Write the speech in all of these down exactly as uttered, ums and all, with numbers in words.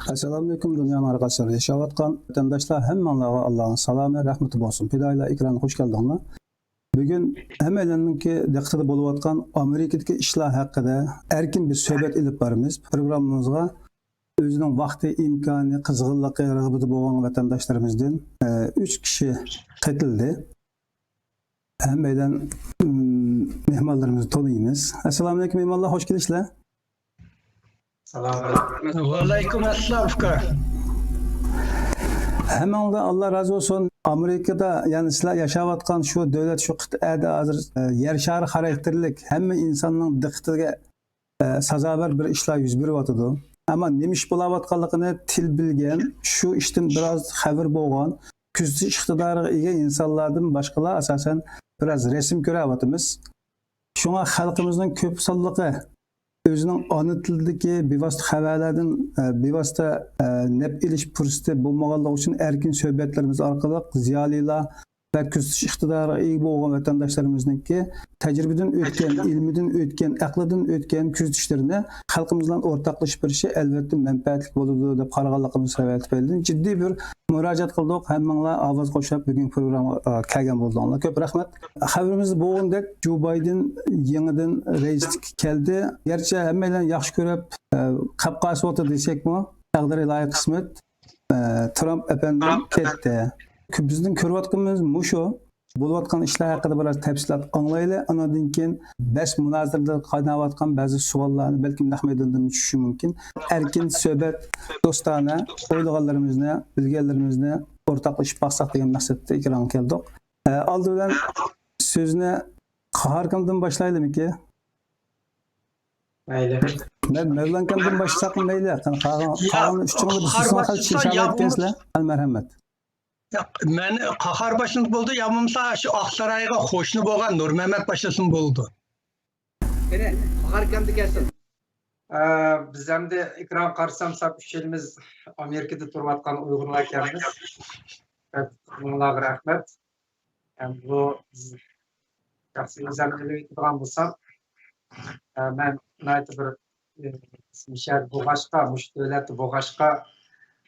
ئەسسالامۇئەلەيكۇم، دۇنيانىڭ ھەر قايسى يېرىدە ياشاۋاتقان ۋەتەنداشلار، ھەممىڭلارغا ئاللانىڭ سالامى، رەھمىتى بولسۇن. پىدائىيلار ئېكرانىغا خۇش كەلدىڭلار. بۈگۈن ھەممەيلەننىڭكى دىققىتىدە بولۇۋاتقان ئامېرىكىدىكى ئىشلار ھەققىدە ئەركىن بىر سۆھبەت ئېلىپ بارىمىز. پروگراممىمىزغا ئۆزىنىڭ ۋاقتى، ئىمكانى، قىزغىنلىقى، رىغبىتى بولغان ۋەتەنداشلىرىمىزدىن، ئە، ئۈچ كىشى قېتىلدى. ھەممەيلەن، ئىم، مېھمانلىرىمىزنى تونۇيمىز. ئەسسالامۇئەلەيكۇم، مېھمانلار، خوش كېلىشلەر. سالام. ۋەئەلەيكۇم ئەسسالام، ئۇكا. ھەممىڭلارغا ئاللا رازى بولسۇن. ئامېرىكىدا، يەنى سىلەر ياشاۋاتقان شۇ دۆلەت، شۇ قىتئەدە ھازىر، ئە، يەر شارى خاراكتېرلىك، ھەممە ئىنساننىڭ دىققىتىگە، ئە، سازاۋەر بىر ئىشلار يۈز بېرىۋاتىدۇ. ئەمما نېمە ئىش بولاۋاتقانلىقىنى تىل بىلگەن، شۇ ئىشتىن بىراز خەۋىرى بولغان، كۆزىتىش ئىقتىدارىغا ئىگە ئىنسانلاردىن باشقىلار ئاساسەن بىراز رەسىم كۆرۈۋاتىمىز. شۇڭا خەلقىمىزنىڭ كۆپ سانلىقى ئۆزىنىڭ ئانا تىلىدىكى بىۋاسىتە خەۋەرلەردىن، ئە، بىۋاسىتە، ئە، نەپ ئېلىش پۇرسىتى بولمىغانلىقى ئۈچۈن ئەركىن سۆھبەتلىرىمىز ئارقىلىق زىيالىيلار ۋە كۆزىتىش ئىقتىدارىغا ئىگە بولغان ۋەتەنداشلىرىمىزنىڭكى تەجرىبىدىن ئۆتكەن، ئىلمىدىن ئۆتكەن، ئەقلىدىن ئۆتكەن كۆزىتىشلىرىنى خەلقىمىز بىلەن ئورتاقلىشىپ بېرىشى ئەلۋەتتە مەنپەئەتلىك بولىدۇ دەپ قارىغانلىقىمىز سەۋەبىدىن جىددىي بىر مۇراجىئەت قىلدۇق. ھەممىڭلار ئاۋاز قوشۇپ بۈگۈنكى پروگراممىغا، ئا، كەلگەن بولدۇڭلار. كۆپ رەھمەت. خەۋىرىمىزدە بولغىنىدەك، جو بايدېن يېڭىدىن رەئىسلىككە كەلدى. گەرچە ھەممەيلەن ياخشى كۆرۈپ، ئا، قاپقارىسىۋاتىدۇ دېسەكمۇ، تەقدىر ئىلاھىي قىسمەت، ئا، ترامپ ئەپەندى كەتتى. بىزنىڭ كۆرۈۋاتقىنىمىز مۇشۇ. بولۇۋاتقان ئىشلار ھەققىدە بىراز تەپسىلات ئاڭلايلى. ئانىڭدىن كېيىن بەس مۇنازىرىدە قايناۋاتقان بەزى سوئاللارنى بەلكىم نەق مەيداندىن چۈشۈشى مۇمكىن. ئەركىن سۆھبەت، دوستانە ئويلىغانلىرىمىزنى، بىلگەنلىرىمىزنى ئورتاقلىشىپ باقساق دېگەن مەقسەتتە ئېكرانغا كەلدۇق. ئە، ئالدى بىلەن سۆزنى قاھاركامدىن باشلايلىمىكى؟ مەيلى. مەن مەۋلانكامدىن باشلىساقمۇ مەيلى؟ قالغان، قالغان ئۈچىڭىز بىر سۆزنى قىلىپ چىقىشالايدىكەنسىلەر. مەرھەمەت. ياق، مەن قاھار باشلىسا بولىدۇ، يا بولمىسا شۇ ئاقسارايغا قوشنا بولغان نۇرمەمەت باشلىسىمۇ بولىدۇ. قېنى، قاھار ئاكامدىن كەلسۇن. ئە، بىز ئەمدى ئېكران قارىسام، ساپ ئۈچىمىز ئامېرىكىدا تۇرۇۋاتقان ئۇيغۇرلار ئىكەنمىز. مىڭلارغا رەھمەت. ئەمدى بۇ شەخسىي ئۆزۈمنى ئېلىۋېتىدىغان بولسام، ئە، مەن ناھايىتى بىر، ئە، شەھەر بولغاچقا، مۇشۇ دۆلەتتە بولغاچقا،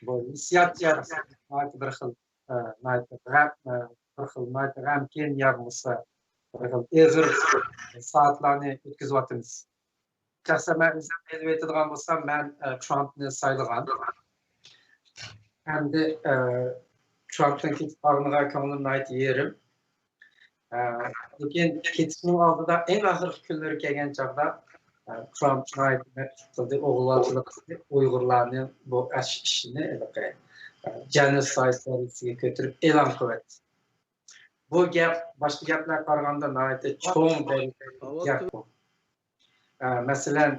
بۇ ھېسسىيات جەھەتتىن ناھايىتى بىر خىل، ئە، ناھايىتى غەم، ئە، بىر خىل ناھايىتى غەمكىن يا بولمىسا بىر خىل ئېغىر سائەتلەرنى ئۆتكۈزۈۋاتىمىز. شەخسەن مەن ئۆزۈمنى ئېلىۋېتىدىغان بولسام، مەن، ئە، ترامپنى سايلىغان. ئەمدى، ئە، ترامپنىڭ كېتىپ قالغىنىغا كۆڭلۈم ناھايىتى يېرىم. ئە، لېكىن كېتىشنىڭ ئالدىدا ئەڭ ئاخىرقى كۈنلىرى كەلگەن چاغدا، ئە، ترامپ ناھايىتى مەكتۇپ قىلدى، ئوغۇلۋالچىلىق قىلدى، ئۇيغۇرلارنى بۇ ئەش ئىشىنى ھېلىقى، ئە، جېنوسايد دەرىجىسىگە كۆتۈرۈپ ئېلان قىلىۋەتتى. بۇ گەپ باشقا گەپلەرگە قارىغاندا ناھايىتى چوڭ دەرىجىدىكى گەپ بۇ. ئە، مەسىلەن،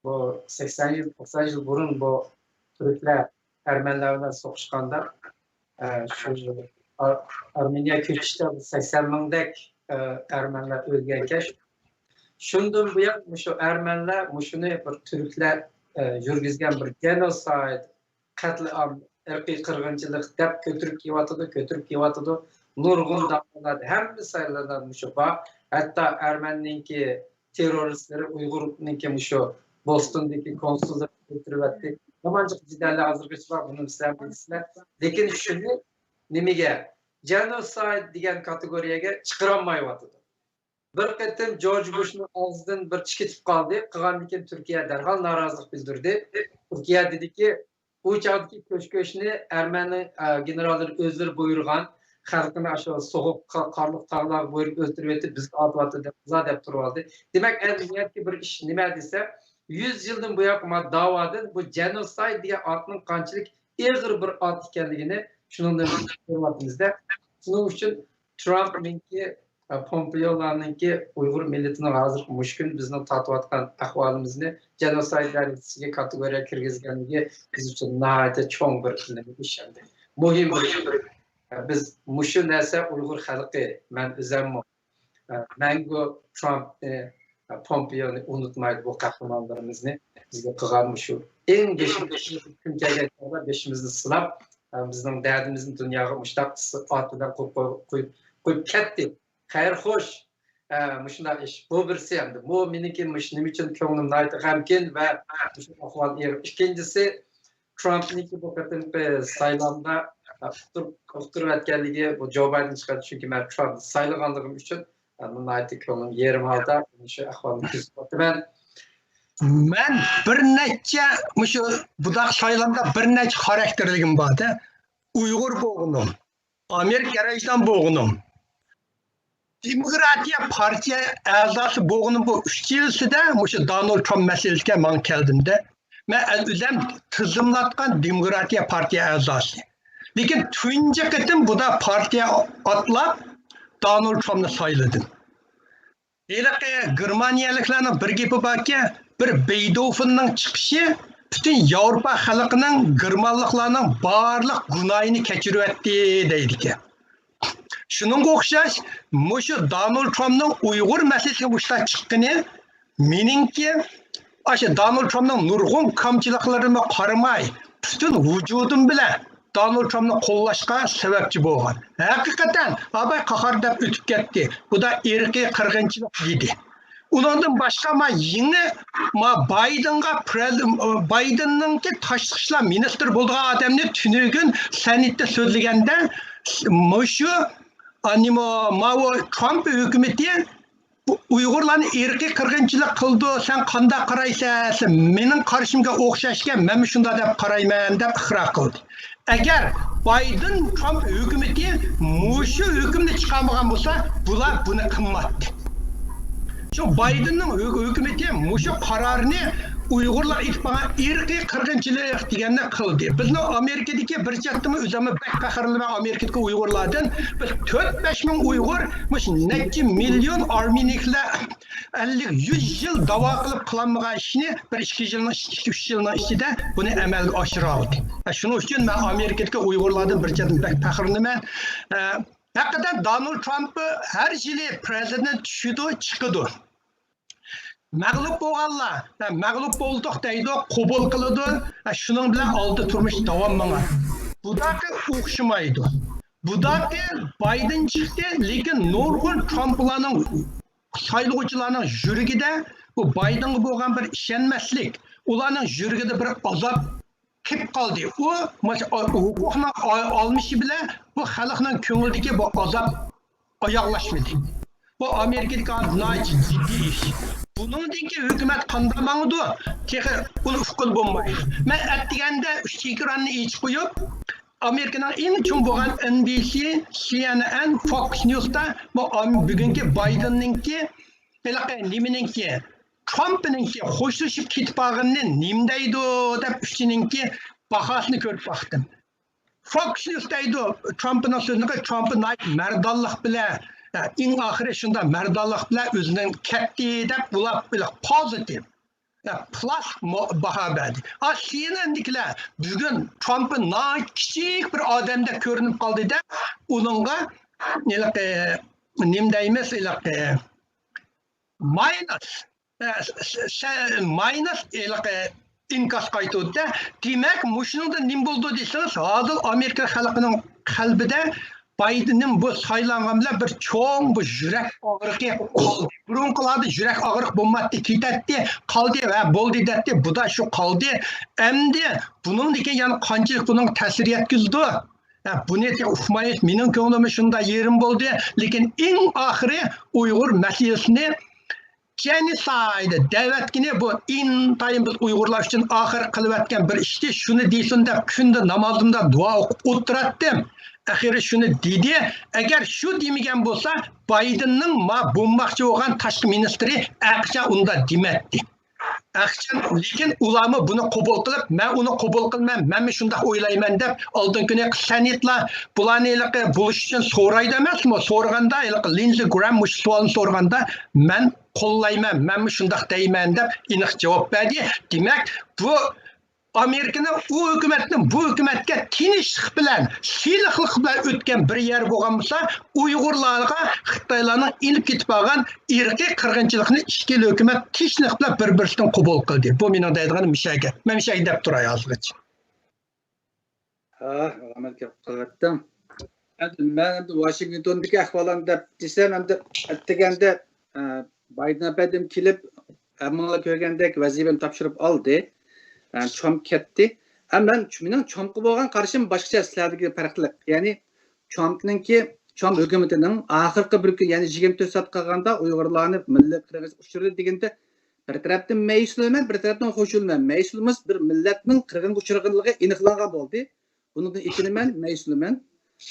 بۇ سەكسەن يىل، توقسان يىل بۇرۇن بۇ تۈركلەر ئەرمەنلەر بىلەن سوقۇشقاندا، ئە، شۇ ئار-، ئارمېنىيە كۆچۈشتە بۇ سەكسەن مىڭدەك، ئە، ئەرمەنلەر ئۆلگەنكەن. شۇندىن بۇيان مۇشۇ ئەرمەنلەر مۇشۇنى بىر تۈركلەر، ئە، يۈرگۈزگەن بىر جېنوسايد، قەتلىئام، ئىرقىي قىرغىنچىلىق دەپ كۆتۈرۈپ كېلىۋاتىدۇ، كۆتۈرۈپ كېلىۋاتىدۇ. نۇرغۇن داۋالاردا، ھەممە سايلاردا مۇشۇ بار. ھەتتا ئەرمەننىڭكى تېررورىستلىرى ئۇيغۇرنىڭكى مۇشۇ بوستوندىكى كونسۇللۇقىنى ئۆلتۈرۈۋەتتى. يامان جىق جېدەللەر ھازىرغىچە بار، بۇنى سىلەر بىلىسىلەر. لېكىن شۇنى نېمىگە جېنوسايد دېگەن كاتېگورىيەگە چىقىرالمايۋاتىدۇ. بىر قېتىم جورج بۇشنىڭ ئاغزىدىن بىر چىقىپ قالدى. قىلغاندىن كېيىن تۈركىيە دەرھال نارازىلىق بىلدۈردى. تۈركىيە دېدىكى، ئۇ چاغدىكى كۆچ-كۆچنى ئەرمەننىڭ، ئە، گېنېراللىرى ئۆزلىرى بۇيرۇغان، خەلقىنى ئاشۇ سوغۇق قا-، قارلىق تاغلارغا بۇيرۇپ ئۆلتۈرۈۋېتىپ، بىزگە ئاتىۋاتىدۇ دەپ، ئۇلار دەپ تۇرۇۋالدى. دېمەك، ئەمدى نىيەتتىكى بىر ئىش نېمە دېسە، يۈز يىلدىن بۇيان ما داۋادىن بۇ جېنوسايد دېگەن ئاتنىڭ قانچىلىك ئېغىر بىر ئات ئىكەنلىكىنى شۇنىڭدىن كۆرۈۋاتىمىز-دە. شۇنىڭ ئۈچۈن ترامپنىڭكى، ئە، پومپېئولارنىڭكى ئۇيغۇر مىللىتىنىڭ ھازىرقى مۇشۇ كۈن بىزنىڭ تارتىۋاتقان ئەھۋالىمىزنى جېنوسايد دەرىجىسىگە كاتېگورىيە كىرگۈزگەنلىكى بىز ئۈچۈن ناھايىتى چوڭ بىر نېمە ئىش ئەمدى. مۇھىم بىر ئىش. ئە، بىز مۇشۇ نەرسە ئۇيغۇر خەلقى، مەن ئۆزەممۇ، ئە، مەڭگۈ ترامپنى، ئە، پومپېئونى ئۇنتۇمايدۇ، بۇ قەھرىمانلىرىمىزنى بىزگە قىلغان مۇشۇ ئەڭ بېشىمىزغا كۈن كەلگەن چاغدا بېشىمىزنى سىلاپ، ئە، بىزنىڭ دەردىمىزنى دۇنياغا مۇشۇنداق ئىسسىق ئات بىلەن قويۇپ، قويۇپ، قويۇپ، قويۇپ كەتتى. خەير خوش. ئە، مۇشۇنداق ئىش. بۇ بىرسى ئەمدى. بۇ مېنىڭكى مۇشۇ نېمە ئۈچۈن كۆڭلۈم ناھايىتى غەمكىن ۋە مۇشۇ ئەھۋال ئېغىر. ئىككىنچىسى، ترامپنىڭكى بۇ قېتىمقى سايلامدا ئۇتتۇرۇپ، ئۇتتۇرۇۋەتكەنلىكى بۇ جو بايدېن چىقىدۇ، چۈنكى مەن ترامپنى سايلىغانلىقىم ئۈچۈن ناھايىتى كۆڭلۈم يېرىم ھالدا شۇ ئەھۋالنى كۆزىتىۋاتىمەن. مەن بىر نەچچە مۇشۇ بۇنداق سايلامدا بىر نەچچە خاراكتېرلىكىم بار-دە. ئۇيغۇر بولغىنىم، ئامېرىكا گەرەيجدان بولغىنىم، دېموكراتىيە پارتىيە ئەزاسى بولغىنىم، بۇ ئۈچ يىل ئىچىدە مۇشۇ دونالد ترامپ مەسىلىسىگە ماڭا كەلدىم-دە. مەن ئۆزۈم تىزىملاتقان دېموكراتىيە پارتىيە ئەزاسى. لېكىن تۇنجى قېتىم بۇدا پارتىيە ئاتلاپ دونالد ترامپنى سايلىدىم. ھېلىقى گېرمانىيەلىكلەرنىڭ بىر گېپى باركەن، بىر بېيتوفېننىڭ چىقىشى پۈتۈن ياۋروپا خەلقىنىڭ، گېرمانلىقلارنىڭ بارلىق گۇناھىنى كەچۈرۈۋەتتى دەيدىكەن. شۇنىڭغا ئوخشاش مۇشۇ دونالد ترامپنىڭ ئۇيغۇر مەسىلىسىگە مۇشۇنداق چىققىنى مېنىڭكى ئاشۇ دونالد ترامپنىڭ نۇرغۇن كامچىلىقلىرىغا قارىماي، پۈتۈن ۋۇجۇدۇم بىلەن دونالد ترامپنى قوللاشقا سەۋەبچى بولغان. ھەقىقەتەن ئاباي قاھار دەپ ئۆتۈپ كەتتى. بۇدا ئىرقىي قىرغىنچىلىق دېدى. ئۇنىڭدىن باشقا ما يېڭى ما بايدېنغا بايدېننىڭكى تاشقى ئىشلار مىنىستىرى بولىدىغان ئادەمنى تۈنۈگۈن سەنئەتتە سۆزلىگەندە مۇشۇ ماۋۇ ترامپ ھۆكۈمىتى ئۇيغۇرلارنى ئىرقىي قىرغىنچىلىق قىلىدۇ، سەن قانداق قارايسەن؟ مېنىڭ قارىشىمغا ئوخشاشكەن، مەنمۇ شۇنداق دەپ قارايمەن دەپ ئىقرار قىلدى. ئەگەر بايدېن ترامپ ھۆكۈمىتى مۇشۇ ھۆكۈمنى چىقارمىغان بولسا، بۇلار بۇنى قىلماتتى. شۇ بايدېننىڭ ھۆ- ھۆكۈمىتى مۇشۇ قارارنى ئۇيغۇرلار ئېيتىپ قالغان ئىرقىي قىرغىنچىلىق دېگەننى قىلدى. بىزنىڭ ئامېرىكىدىكى بىر جەھەتتىنمۇ ئۆزۈممۇ بەك پەخىرلىنىمەن ئامېرىكىدىكى ئۇيغۇرلاردىن. بىز تۆت بەش مىڭ ئۇيغۇر مۇشۇ نەچچە مىليون ئارمېنىيلىكلەر ئەللىك يۈز يىل داۋا قىلىپ قىلالمىغان ئىشنى بىر ئىككى يىلنىڭ ئىچ- ئىككى ئۈچ يىلنىڭ ئىچىدە بۇنى ئەمەلگە ئاشۇرالدى. شۇنىڭ ئۈچۈن مەن ئامېرىكىدىكى ئۇيغۇرلاردىن بىر جەھەتتىن بەك پەخىرلىنىمەن. ھەقىقەتەن دونالد ترامپ ھەر يىلى پرېزىدېنت چۈشىدۇ، چىقىدۇ. مەغلۇپ بولغانلار مەغلۇپ بولدۇق دەيدۇ، قوبۇل قىلىدۇ. شۇنىڭ بىلەن ئالدى تۇرمۇش داۋام ماڭىدۇ. بۇداقى ئوخشىمايدۇ. بۇداقى بايدېن چىقتى، لېكىن نۇرغۇن ترامپلارنىڭ سايلىغۇچىلارنىڭ يۈرىكىدە بۇ بايدېنغا بولغان بىر ئىشەنمەسلىك، ئۇلارنىڭ يۈرىكىدە بىر ئازاب قېلىپ قالدى. ئۇ ھوقۇقنىڭ ئالمىشى بىلەن بۇ خەلقنىڭ كۆڭلىدىكى بۇ ئازاب ئاياغلاشمىدى. بۇ ئامېرىكىدىكى ناھايىتى جىددىي ئىش. بۇنىڭدىن كېيىن ھۆكۈمەت قانداق ماڭىدۇ؟ تېخى ئۇنى ئۇققىلى بولمايدۇ. مەن ئەتىگەندە ئۈچ ئېكراننى ئېچىپ قويۇپ، ئامېرىكىنىڭ ئەڭ چوڭ بولغان ئېن بى سى، سى ئېن ئېن، فوكس نيۇستا بۇ بۈگۈنكى بايدېننىڭكى ھېلىقى نېمىنىڭكى، ترامپنىڭكى خوشلىشىپ كېتىپ قالغىنىنى نېمە دەيدۇ دەپ ئۈچىنىڭكى باھاسىنى كۆرۈپ باقتىم. فوكس نيۇس دەيدۇ، ترامپنىڭ سۆزىنى، ترامپ ناھايىتى مەردانلىق بىلەن، ئەڭ ئاخىرى شۇنداق مەردانلىق بىلەن ئۆزىنىڭ كەتتى دەپ ئۇلار پوزىتىپ، پلاس باھا بەردى. سى ئېن ئېندىكىلەر بۈگۈن ترامپنى ناھايىتى كىچىك بىر ئادەمدەك كۆرۈنۈپ قالدى دەپ ئۇنىڭغا ھېلىقى نېمە دەيمىز، ھېلىقى مايناس، مايناس ھېلىقى ئىنكاس قايتۇردى. دېمەك، مۇشۇنىڭدا نېمە بولدى دېسىڭىز، ھازىر ئامېرىكا خەلقىنىڭ قەلبىدە بايدېننىڭ بۇ سايلانغان بىلەن بىر چوڭ بۇ يۈرەك ئاغرىقى قالدى. بۇرۇنقىلاردا يۈرەك ئاغرىق بولماتتى، كېتەتتى، قالدى، ھە بولدى دەتتى، بۇدا شۇ قالدى. ئەمدى بۇنىڭدىن كېيىن يەنە قانچىلىك بۇنىڭ تەسىر يەتكۈزىدۇ؟ ھە، بۇنى ئۇقمايمىز. مېنىڭ كۆڭلۈممۇ شۇنداق يېرىم بولدى. لېكىن ئەڭ ئاخىرى ئۇيغۇر مەسىلىسىنى جېنوسايد دەۋەتكىنى بۇ ئىنتايىن بىز ئۇيغۇرلار ئۈچۈن ئاخىر قىلىۋەتكەن بىر ئىشتى. شۇنى دېسۇن دەپ كۈندە نامازىمدا دۇئا ئوقۇپ ئولتۇراتتىم. ئاخىرى شۇنى دېدى. ئەگەر شۇ دېمىگەن بولسا، بايدېننىڭ ما بولماقچى بولغان تاشقى مىنىستىرى ئەقىچان ئۇنداق دېمەتتى. ئەقىچان، لېكىن ئۇلارمۇ بۇنى قوبۇل قىلىپ، مەن ئۇنى قوبۇل قىلىمەن، مەنمۇ شۇنداق ئويلايمەن دەپ ئالدىنقى كۈنى سەنئەتلار بۇلارنى ھېلىقى بولۇش ئۈچۈن سورايدۇ ئەمەسمۇ؟ سورىغاندا ھېلىقى لىنزى گرام مۇشۇ سوئالنى سورىغاندا، مەن قوللايمەن، مەنمۇ شۇنداق دەيمەن دەپ ئېنىق جاۋاب بەردى. دېمەك، بۇ ئامېرىكىنىڭ ئۇ ھۆكۈمەتنىڭ بۇ ھۆكۈمەتكە تىنچلىق بىلەن، سىلىقلىق بىلەن ئۆتكەن بىر يەر بولغان بولسا، ئۇيغۇرلارغا خىتايلارنىڭ ئېلىپ كېتىپ بارغان ئىرقىي قىرغىنچىلىقنى ئىككىلا ھۆكۈمەت تىنچلىق بىلەن بىر-بىرسىدىن قوبۇل قىلدى. بۇ مېنىڭ دەيدىغىنىم مۇشۇ گەپ. مەن مۇشۇ دەپ تۇراي ھازىرغىچە. ھا، رەھمەت گەپ قىلىۋەتتىڭ. ئەمدى مەن ئەمدى ۋاشىنگتوندىكى ئەھۋاللارنى دەپ دېسەم، ئەمدى ئەتىگەندە بايدېن ئەپەندىم كېلىپ، ھەممىڭلار كۆرگەندەك ۋەزىپىنى تاپشۇرۇپ ئالدى. ترامپ كەتتى. ئەمما مەن، مېنىڭ ترامپقا بولغان قارىشىم باشقىچە، سىلەردىكى پەرقلىق. يەنى ترامپنىڭكى، ترامپ ھۆكۈمىتىنىڭ ئاخىرقى بىر كۈن، يەنى يىگىرمە تۆت سائەت قالغاندا ئۇيغۇرلارنى مىللەت قىرغىنچىلىقى ئۇچرىدى دېگەندە، بىر تەرەپتىن مەيۈسلىمەن، بىر تەرەپتىن خۇشالمەن. مەيۈسلىمىز، بىر مىللەتنىڭ قىرغىنغا ئۇچرىغانلىقى ئېنىقلانغان بولدى. بۇنىڭدىن ئېچىنىمەن، مەيۈسلىمەن.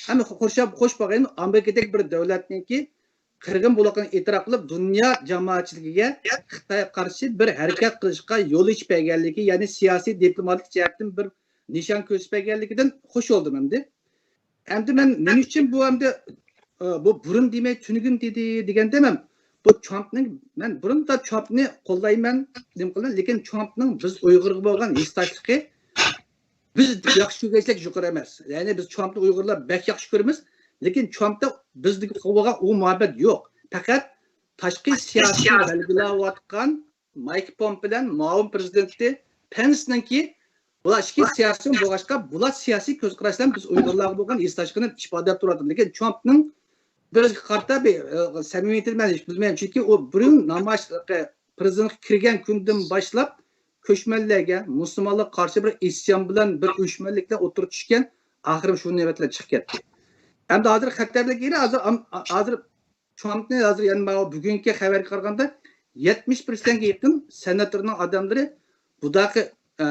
ئەمما خو-، خورشاپ، خوش باقايلى، ئامېرىكىدەك بىر دۆلەتنىڭكى قىرغىن بولغانلىقىنى ئېتىراپ قىلىپ، دۇنيا جامائەتچىلىكىگە خىتايغا قارشى بىر ھەرىكەت قىلىشقا يول ئېچىپ بەرگەنلىكى، يەنى سىياسىي، دىپلوماتىك جەھەتتىن بىر نىشان كۆرسىتىپ بەرگەنلىكىدىن خۇش بولدۇم ئەمدى. ئەمدى مەن نېمە ئۈچۈن بۇ ئەمدى، ئە، بۇ بۇرۇن دېمەي تۈنۈگۈن دېدى دېگەندە، مەن بۇ ترامپنىڭ، مەن بۇرۇن دا ترامپنى قوللايمەن، نېمە قىلىمەن، لېكىن ترامپنىڭ بىز ئۇيغۇرغا بولغان ھېسداشلىقى بىز ياخشى كۆرگەنچىلىك يۇقىرى ئەمەس. يەنى بىز ترامپنى ئۇيغۇرلار بەك ياخشى كۆرىمىز، لېكىن ترامپتا بىزگە بولغان ئۇ مۇھەببەت يوق. پەقەت تاشقى سىياسىي بەلگىلەۋاتقان مايك پومپېئو بىلەن مۇئاۋىن پىرېزىدېنتى پېنسنىڭكى، بۇلار ئىككى سىياسىيون بولغاچقا، بۇلار سىياسىي كۆز قاراش بىلەن بىز ئۇيغۇرلارغا بولغان ھېسداشلىقىنى ئىپادىلەپ تۇرۇۋاتىدۇ. لېكىن ترامپنىڭ بىرىگە قارىتا بىر، ئە، سەمىمىيىتىنى مەن ھېچ بىلمەيمەن. چۈنكى ئۇ بۇرۇن نامايىش، ئە، پىرېزىدېنتقا كىرگەن كۈندىن باشلاپ كۆچمەنلەرگە، مۇسۇلمانلارغا قارشى بىر ئىسيان بىلەن، بىر ئۆچمەنلىك بىلەن ئوتتۇرىغا چۈشكەن، ئاخىرى شۇ نۆۋەت بىلەن چىقىپ كەتتى. ئەمدى ھازىر خەتەرلىك يېرى، ھازىر ئام-، ھازىر ترامپنى ھازىر يەنە ماۋۇ بۈگۈنكى خەۋەرگە قارىغاندا، يەتمىش پىرسەنتكە يېقىن سېناتورنىڭ ئادەملىرى بۇداقى، ئە،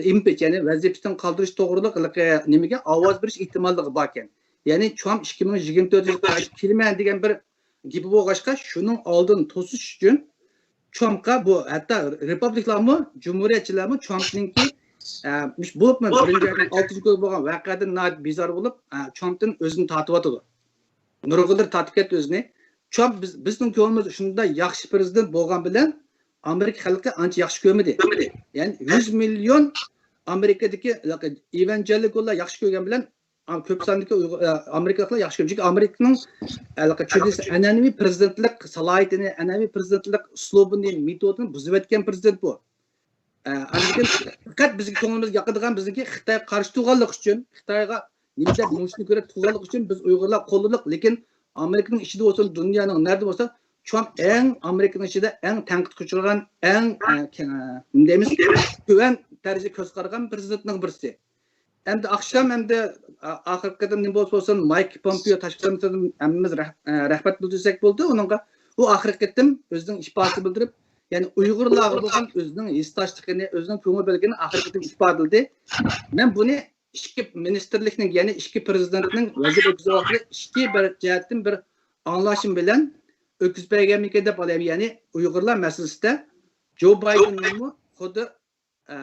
ئىمپىچ، يەنى ۋەزىپىسىدىن قالدۇرۇش توغرىلىق ھېلىقى نېمىگە ئاۋاز بېرىش ئېھتىماللىقى باركەن. يەنى ترامپ ئىككى مىڭ يىگىرمە تۆتىنچى يىلى قايتىپ كېلىمەن دېگەن بىر گېپى بولغاچقا، شۇنىڭ ئالدىنى توسۇش ئۈچۈن ترامپقا بۇ ھەتتا رېپابلىكلارمۇ، جۇمھۇرىيەتچىلەرمۇ ترامپنىڭكى، ئە، مۇش-، بولۇپمۇ بىرىنچى ئاينىڭ ئالتىنچى كۈنى بولغان ۋەقەدىن ناھايىتى بىزار بولۇپ، ئە، ترامپتىن ئۆزىنى تارتىۋاتىدۇ. نۇرغۇنلىرى تارتىپ كەتتى ئۆزىنى. ترامپ بىز، بىزنىڭ كۆڭلىمىزدە شۇنداق ياخشى پىرېزىدېنت بولغان بىلەن ئامېرىكا خەلقى ئانچە ياخشى كۆرمىدى. يەنى يۈز مىليون ئامېرىكىدىكى ئېۋانجېلىكلار ياخشى كۆرگەن بىلەن ئام-، كۆپ ساندىكى ئۇيغۇر، ئە، ئامېرىكىلىقلار ياخشى كۆرمىدى. چۈنكى ئامېرىكىنىڭ، ئە، ئەنئەنىۋى پىرېزىدېنتلىق سالاھىيىتىنى، ئەنئەنىۋى پىرېزىدېنتلىق ئۇسلۇبىنى، مېتودىنى بۇزۇۋەتكەن پىرېزىدېنت بۇ. ئە، ئاندىن كېيىن پەقەت بىزگە كۆڭلىمىزگە ياقىدىغان بىزنىڭكى خىتايغا قارشى تۇرغانلىقى ئۈچۈن، خىتايغا نېمە دەپ مۇشتنى كۆرۈپ تۇرغانلىقى ئۈچۈن بىز ئۇيغۇرلار قوللىدۇق. لېكىن ئامېرىكىنىڭ ئىچىدە بولسۇن، دۇنيانىڭ نەدە بولسا، ترامپ ئەڭ ئامېرىكىنىڭ ئىچىدە ئەڭ تەنقىدكە ئۇچرىغان، ئەڭ، ئە، كە-، نېمە دەيمىز، تۆۋەن دەرىجىدە كۆز قارىغان پىرېزىدېنتنىڭ بىرسى. ئەمدى ئاخشام ئەمدى، ئا-، ئاخىرقى قېتىم نېمە بولسا بولسۇن، مايك پومپېئو تاشقى ئىشلار مىنىستىرىدىن ھەممىمىز رەھ-، ئە، رەھمەت بىلدۈرسەك بولدى. ئۇنىڭغا ئۇ ئاخىرقى قېتىم ئۆزىنىڭ ئىپادىسى بىلدۈرۈپ، يەنى ئۇيغۇرلارغا بولغان ئۆزىنىڭ ھېسداشلىقىنى، ئۆزىنىڭ كۆڭۈل بۆلگىنىنى ئاخىرقى قېتىم ئىپادىلىدى. مەن بۇنى ئىككى مىنىستىرلىكنىڭ، يەنى ئىككى پىرېزىدېنتنىڭ ۋەزىپە ئۆتىگۈزۈۋاتقىنى ئىككى بىر جەھەتتىن بىر ئاڭلاشىم بىلەن ئۆتكۈزۈپ بەرگەنمىكىن دەپ ئالايمەن. يەنى ئۇيغۇرلار مەسىلىسىدە جو بايدېننىڭمۇ خۇددى، ئە،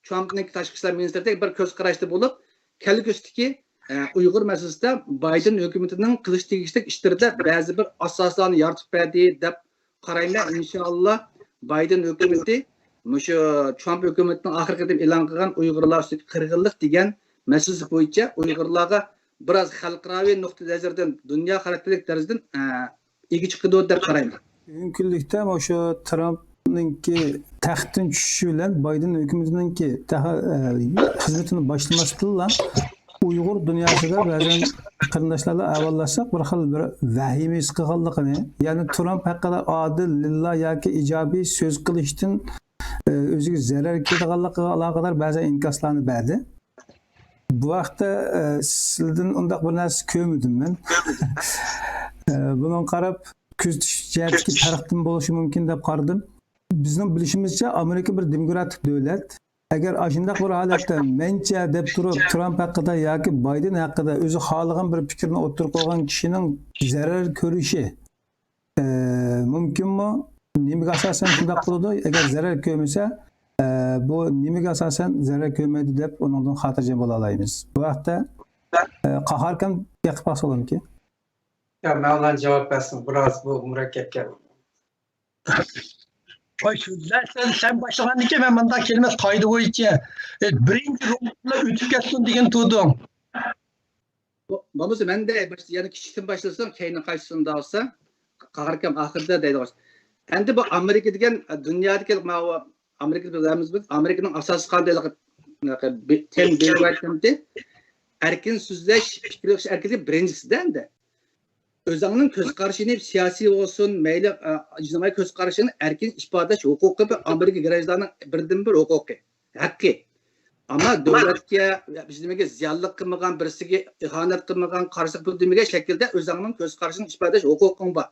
ترامپنىڭ تاشقى ئىشلار مىنىستىرىدەك بىر كۆز قاراشتا بولۇپ، كەلگۈسىدىكى، ئە، ئۇيغۇر مەسىلىسىدە بايدېن ھۆكۈمىتىنىڭ قىلىش تېگىشلىك ئىشلىرىدا بەزى بىر ئاساسلارنى يارىتىپ بەردى دەپ قارايمەن. ئىنشاللا بايدېن ھۆكۈمىتى مۇشۇ ترامپ ھۆكۈمىتىنىڭ ئاخىرقى قېتىم ئېلان قىلغان ئۇيغۇرلار ئۈستىدىكى قىرغىنلىق دېگەن مەسىلىسى بويىچە ئۇيغۇرلارغا بىراز خەلقئاراۋى نۇقتىئىنەزەردىن، دۇنيا خاراكتېرلىك دەرىجىدىن، ئە، ئىگە چىقىدۇ دەپ قارايمەن. بۈگۈنكى كۈنلۈكتە مۇشۇ ترامپنىڭكى تەختتىن چۈشۈشى بىلەن بايدېن ھۆكۈمىتىنىڭكى تەخ-، ئە، خىزمىتىنى باشلىماستىنلا ئۇيغۇر دۇنياسىدا بەزەن قېرىنداشلار بىلەن ئەھۋاللاشساق، بىر خىل بىر ۋەھىمە ھېس قىلغانلىقىنى، يەنى ترامپ ھەققىدە ئادىل، لىللا ياكى ئىجابىي سۆز قىلىشتىن، ئە، ئۆزىگە زەرەر كېلىدىغانلىقىغا ئالاقىدار بەزى ئىنكاسلارنى بەردى. بۇ ھەقتە، ئە، سىلىدىن ئۇنداق بىر نەرسە كۆرمىدىم مەن. ئە، بۇنىڭغا قاراپ، كۆزىتىش جەھەتتىكى پەرقتىن بولۇشى مۇمكىن دەپ قارىدىم. بىزنىڭ بىلىشىمىزچە، ئامېرىكا بىر دېموكراتىك دۆلەت. ئەگەر ئاشۇنداق بىر ھالەتتە مەنچە دەپ تۇرۇپ، ترامپ ھەققىدە ياكى بايدېن ھەققىدە ئۆزى خالىغان بىر پىكىرنى ئوتتۇرىغا قويغان كىشىنىڭ زەرەر كۆرۈشى، ئە، مۇمكىنمۇ؟ نېمىگە ئاساسەن شۇنداق قىلىدۇ؟ ئەگەر زەرەر كۆرمىسە، ئە، بۇ نېمىگە ئاساسەن زەرەر كۆرمەيدۇ دەپ ئۇنىڭدىن خاتىرجەم بولالايمىز؟ بۇ ھەقتە، ئە، قاھار ئاكام گەپ قىلىپ باقسا بولامدىكىن؟ يا، مەۋلان جاۋاب بەرسۇن، بىراز بۇ مۇرەككەپ گەپ. قوي، سۆزلە، سەن، سەن باشلىغاندىن كېيىن مەن مۇنداق كەلمەس قائىدە بويىچە، ئە، بىرىنچى روندلا ئۆتۈپ كەتسۇن دېگەن تۇردۇڭ. بو-، بولمىسا مەن دەي باشتا، يەنە كىچىكتىن باشلىسام، كەينىگە قايتسۇن دەۋاتسا، قاھار ئاكام ئاخىرىدا دەيدىغان. ئەمدى بۇ ئامېرىكا دېگەن، ئە، دۇنيادىكى ماۋۇ ئامېرىكىدا بىلىمىز بىز، ئامېرىكىنىڭ ئاساسىي قانۇنى ھېلىقى، ھېلىقى بى-، تېن بىل رىغبەت قانۇنى، ئەركىن سۆزلەش، پىكىر يۈرگۈزۈش ئەركىنلىكى بىرىنچىسىدە ئەمدى. ئۆزۈڭنىڭ كۆز قارىشىنى، سىياسىي بولسۇن، مەيلى، ئە، ئىجتىمائىي كۆز قارىشىنى ئەركىن ئىپادىلەش ھوقۇقى بىر ئامېرىكا گراژدانىنىڭ بىردىنبىر ھوقۇقى، ھەققى. ئەمما دۆلەتكە، بىز نېمىگە زىيانلىق قىلمىغان، بىرسىگە ئىھانەت قىلمىغان، قارشىلىق بىلدۈرمىگەن شەكىلدە ئۆزۈڭنىڭ كۆز قارىشىڭنى ئىپادىلەش ھوقۇقۇڭ بار.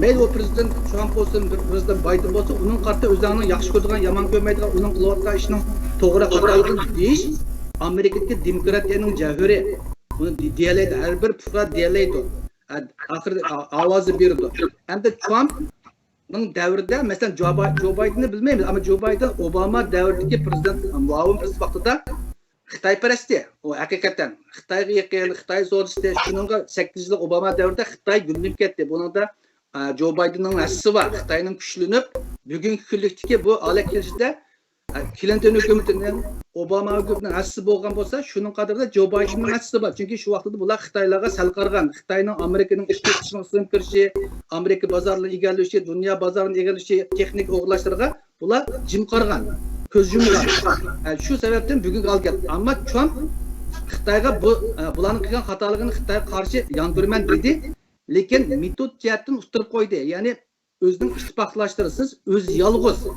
مەيلى ئۇ پرېزىدېنت ترامپ بولسۇن، بىر پرېزىدېنت بايدېن بولسۇن، ئۇنىڭغا قارىتا ئۆزۈڭنىڭ ياخشى كۆرىدىغان، يامان كۆرمەيدىغان، ئۇنىڭ قىلىۋاتقان ئىشىنىڭ توغرا خاتالىقىنى دېيىش ئامېرىكىدىكى دېموكراتىيەنىڭ جەۋھىرى. بۇنى دېيەلەيدۇ، ھەر بىر پۇقرا دېيەلەيدۇ. ئاخىرىدا ئاۋازى بېرىدۇ. ئەمدى ترامپنىڭ دەۋرىدە، مەسىلەن، جو باي-، جو بايدېننى بىلمەيمىز، ئەمما جو بايدېن ئوباما دەۋرىدىكى پرېزىدېنت، مۇئاۋىن پرېزىدېنت ۋاقتىدا خىتايپەرەستى. ئۇ ھەقىقەتەن خىتايغا يېقىن، خىتاي سودىسى، شۇنىڭغا سەككىز يىللىق ئوباما دەۋرىدە خىتاي گۈللىنىپ كەتتى. بۇنىڭدا، ئە، جو بايدېننىڭ ھەسسىسى بار، خىتاينىڭ كۈچلىنىپ، بۈگۈنكى كۈنلۈكتىكى بۇ ھالەتكە كېلىشىدە، ئە، كلىنتون ھۆكۈمىتىنىڭ، ئوباما ھۆكۈمىتىنىڭ ھەسسىسى بولغان بولسا، شۇنىڭ قەدىرىدە جو بايدېننىڭ ھەسسىسى بار. چۈنكى شۇ ۋاقىتتا بۇلار خىتايلارغا سەل قارىغان. خىتاينىڭ ئامېرىكىنىڭ ئىچكى قىسمىغا سىڭىپ كىرىشى، ئامېرىكا بازارلىرىنى ئىگىلىشى، دۇنيا بازارىنى ئىگىلىشى، تېخنىكا ئوغرىلاشلىرىغا بۇلار جىم قارىغان، كۆز يۇمغان. ئە، شۇ سەۋەبتىن بۈگۈنگە ھال كەلدى. ئەمما ترامپ خىتايغا بۇ، ئە، بۇلارنىڭ قىلغان خاتالىقىنى خىتايغا قارشى ياندۇرىمەن دېدى، لېكىن مېتود جەھەتتىن ئۇتتۇرۇپ قويدى. يەنى ئۆزىنىڭ ئىتتىپاقداشلىرىسىز، ئۆزى يالغۇز.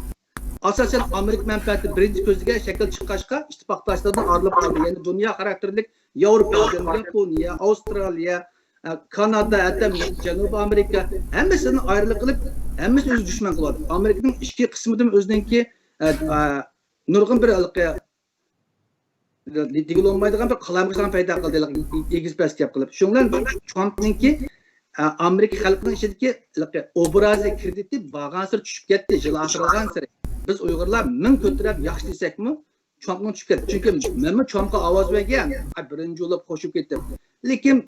ئاساسەن ئامېرىكا مەنپەئەتى بىرىنچى كۆزگە شەكىل چىققاچقا، ئىتتىپاقداشلىرىدىن ئايرىلىپ قالدى. يەنى دۇنيا خاراكتېرلىك ياۋروپا، ياپونىيە، ئاۋسترالىيە، ئە، كانادا، ھەتتا جەنۇبىي ئامېرىكا، ھەممىسىدىن ئايرىلىق قىلىپ، ھەممىسى ئۆزى دۈشمەن قىلىۋاتىدۇ. ئامېرىكىنىڭ ئىچكى قىسمىدىمۇ ئۆزىنىڭكى، ئە، ئە، نۇرغۇن بىر ھېلىقى دېگىلى بولمايدىغان بىر قالايمىقان پەيدا قىلدى، ھېلىقى ئېگىز پەس گەپ قىلىپ. شۇنىڭ بىلەن ترامپنىڭكى، ئە، ئامېرىكا خەلقىنىڭ ئىچىدىكى ھېلىقى ئوبرازى، كرېدىتى بارغانسېرى چۈشۈپ كەتتى، يىل ئاخىرلىغانسېرى. بىز ئۇيغۇرلار مىڭ كۆتۈرەپ ياخشى دېسەكمۇ، ترامپنىڭ چۈشۈپ كەتتى. چۈنكى مەنمۇ ترامپقا ئاۋاز بەرگەن، بىرىنچى بولۇپ قوشۇپ كەتتىم. لېكىن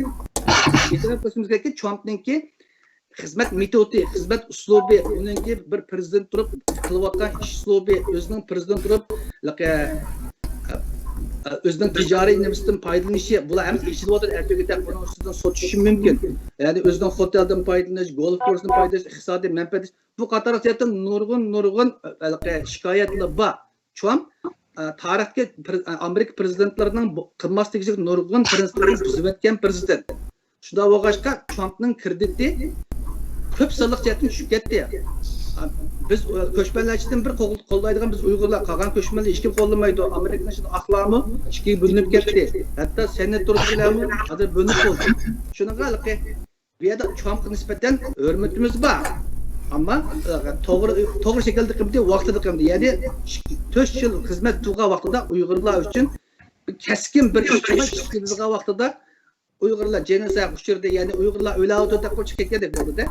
ئېتىراپ قىلىشىمىز كېرەككى، ترامپنىڭكى خىزمەت مېتودى، خىزمەت ئۇسلۇبى، ئۇنىڭكى بىر پرېزىدېنت تۇرۇپ قىلىۋاتقان ئىش ئۇسلۇبى، ئۆزىنىڭ پرېزىدېنت تۇرۇپ، ئۆزىنىڭ تىجارىي نېمىسىدىن پايدىلىنىشى، بۇلار ھەممىسى ئېچىلىۋاتىدۇ، ئەتىگىدەك بۇنىڭ ئۈستىدىن سوت چۈشۈشى مۇمكىن. يەنى ئۆزىنىڭ خوتېلدىن پايدىلىنىش، گولف كورسىدىن پايدىلىنىش، ئىقتىسادىي مەنپەئەت، بۇ قاتارلىق جەھەتتىن نۇرغۇن، نۇرغۇن، ھېلىقى شىكايەتلەر بار. ترامپ، ئە، تارىختىكى پرې-، ئە، ئامېرىكا پرېزىدېنتلىرىنىڭ بۇ-، قىلماس تېگىشلىك نۇرغۇن پرىنسىپلىرىنى بۇزۇۋەتكەن پرېزىدېنت. شۇنداق بولغاچقا، ترامپنىڭ كرېدىتى كۆپ سانلىق جەھەتتىن چۈشۈپ كەتتى. ئە، بىز، ئە، كۆچمەنلەر ئىچىدىن بىر قول-، قوللايدىغان بىز ئۇيغۇرلار، قالغان كۆچمەنلەر ھېچكىم قوللىمايدۇ. ئامېرىكىنىڭ ئىچىدە ئاقلارمۇ ئىككىگە بۆلۈنۈپ كەتتى. ھەتتا سېناتورلارمۇ ھازىر بۆلۈنۈپ بولدى. شۇنىڭغا ھېلىقى بۇ يەردە ترامپقا نىسبەتەن ھۆرمىتىمىز بار. ئەمما، ئە، توغرا، توغرا شەكىلدە قىلمىدى، ۋاقتىدا قىلمىدى. يەنى تۆت يىل خىزمەت قىلغان ۋاقتىدا ئۇيغۇرلار ئۈچۈن كەسكىن بىر ئىش قىلماي، ئىش قىلىدىغان ۋاقتىدا ئۇيغۇرلار جېنوسايدقا ئۇچرىدى، يەنى ئۇيغۇرلار ئۆلۈۋاتىدۇ دەپ قويۇپ كەتكەندەك بولدى-دە.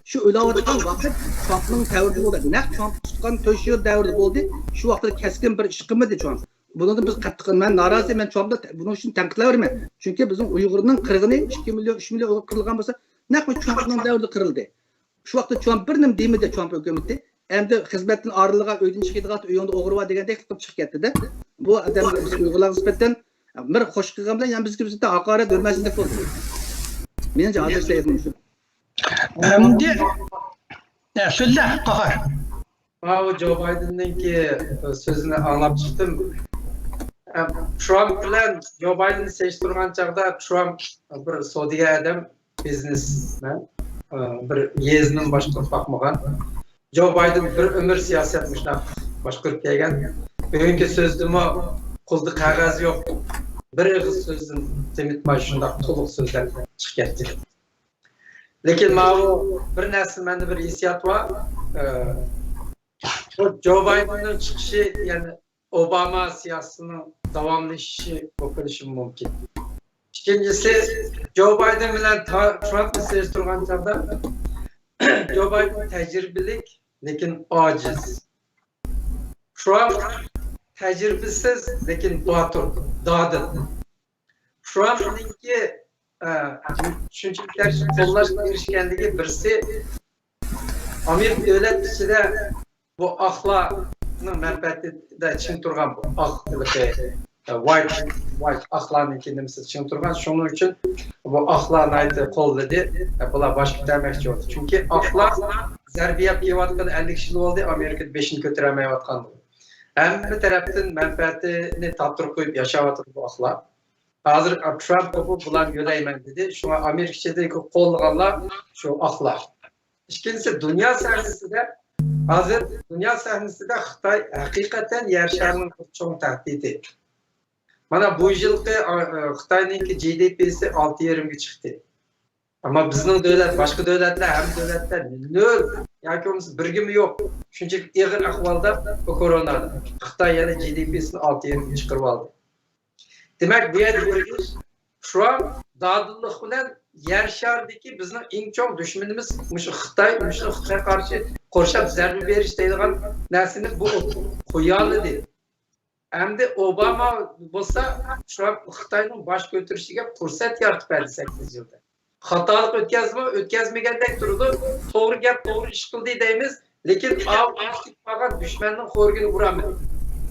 شۇ ئۆلۈۋاتقان ۋاقىت ترامپنىڭ دەۋرىدە بولدى. نەق ترامپ تۇتقان تۆت يىل دەۋرىدە بولدى. شۇ ۋاقىتتا كەسكىن بىر ئىش قىلمىدى ترامپ. بۇنىڭدىن بىز قاتتىق، مەن نارازى، مەن ترامپنى بۇنىڭ ئۈچۈن تەنقىدلەۋېرىمەن. چۈنكى بىزنىڭ ئۇيغۇرنىڭ قىرغىنى، ئىككى مىليون، ئۈچ مىليون ئۇيغۇر قىرىلغان بولسا، نەق مۇشۇ ترامپنىڭ دەۋرىدە قىرىلدى. شۇ ۋاقىتتا ترامپ بىر نېمە دېمىدى، ترامپ ھۆكۈمىتى. ئەمدى خىزمەتتىن ئايرىلغان، ئۆيدىن چىقىدىغان، ئۆيۈڭدە ئوغرى بار دېگەندەك قىلىپ چىقىپ كەتتى-دە. بۇ ئادەم بىز ئۇيغۇرلارغا نىسبەتەن بىر خوش قىلغان بىلەن يەنە بىزگە نىسبەتەن ھاقارەت، ھۆرمەتسىزلىك بولدى. مېنىڭچە ھازىر سەيىدنىڭ شۇ. ئەمدى، ئە، سۆزلە، قاھار. ماۋۇ جو بايدېننىڭكى سۆزىنى ئاڭلاپ چىقتىم. ئە، ترامپ بىلەن جو بايدېننى سېلىشتۇرغان چاغدا ترامپ بىر سودىگەر ئادەم، بىزنېسمەن، ئە، بىر يېزىنىمۇ باشقۇرۇپ باقمىغان. جو بايدېن بىر ئۆمۈر سىياسەت مۇشۇنداق باشقۇرۇپ كەلگەن. بۈگۈنكى سۆزىدىمۇ قولىدا قەغەز يوق. بىر ئېغىز سۆزدىن تېمىتماي شۇنداق تولۇق سۆزلەپ چىقىپ كەتتى. لېكىن ماۋۇ بىر نەرسە، مەندە بىر ھېسسىيات بار. ئە، بۇ جو بايدېننىڭ چىقىشى، يەنى ئوباما سىياسىتىنىڭ داۋاملىشىشى بولۇپ قېلىشى مۇمكىن. ئىككىنچىسى، جو بايدېن بىلەن تا-، ترامپنى سېلىشتۇرغان چاغدا، جو بايدېن تەجرىبىلىك، لېكىن ئاجىز. ترامپ تەجرىبىسىز، لېكىن باتۇر، دادىل. ترامپنىڭكى، ئە، شۇنچىلىك ياخشى قوللاشقا ئېرىشكەنلىكى، بىرسى، ئامېرىكا دۆلەت ئىچىدە بۇ ئاقلارنىڭ مەنپەئەتىدە چىڭ تۇرغان، بۇ ئاق، ۋايت، ۋايت ئاقلارنىڭكى نېمىسىدە چىڭ تۇرغان. شۇنىڭ ئۈچۈن بۇ ئاقلار ناھايىتى قوللىدى. بۇلار باش كۆتۈرمەكچى بولدى. چۈنكى ئاقلار زەربە يەپ كېلىۋاتقىلى ئەللىك يىل بولدى، ئامېرىكىدا بېشىنى كۆتۈرەلمەيۋاتقان. ھەممە تەرەپتىن مەنپەئەتىنى تاپتۇرۇپ قويۇپ ياشاۋاتىدۇ بۇ ئاقلار. ھازىر ترامپ بۇ بۇلارنى يۆلەيمەن دېدى. شۇڭا ئامېرىكا ئىچىدىكى قوللىغانلار شۇ ئاقلار. ئىككىنچىسى، دۇنيا سەھنىسىدە، ھازىر دۇنيا سەھنىسىدە خىتاي ھەقىقەتەن يەر شارىنىڭ بىر چوڭ تەھدىتى. مانا بۇ يىلقى، ئا، ئا، خىتاينىڭكى جى دى پىسى ئالتە يېرىمگە چىقتى. ئەمما بىزنىڭ دۆلەت، باشقا دۆلەتلەر، ھەممە دۆلەتلەر نۆل ياكى بولمىسا بىرگىمۇ يوق. شۇنچىلىك ئېغىر ئەھۋالدا بۇ كورونادا. خىتاي يەنە جى دى پىسىنى ئالتە يېرىمگە چىقىرىۋالدى. دېمەك، بۇ يەردە بىر ئىش، ترامپ دادىللىق بىلەن يەر شارىدىكى بىزنىڭ ئەڭ چوڭ دۈشمىنىمىز مۇشۇ خىتاي، مۇشۇ خىتايغا قارشى قورشاپ زەربە بېرىش دەيدىغان نەرسىنى بۇ قويالىدى. ئەمدى ئوباما بولسا ترامپ خىتاينىڭ باش كۆتۈرۈشىگە پۇرسەت يارىتىپ بەردى سەككىز يىلدا. خاتالىق ئۆتكەزدىمۇ، ئۆتكەزمىگەندەك تۇرىدۇ. توغرا گەپ، توغرا ئىش قىلدى دەيمىز. لېكىن ئاۋۇ ئىشتىك قالغان دۈشمەننىڭ خورىكىنى ئۇرالمىدى.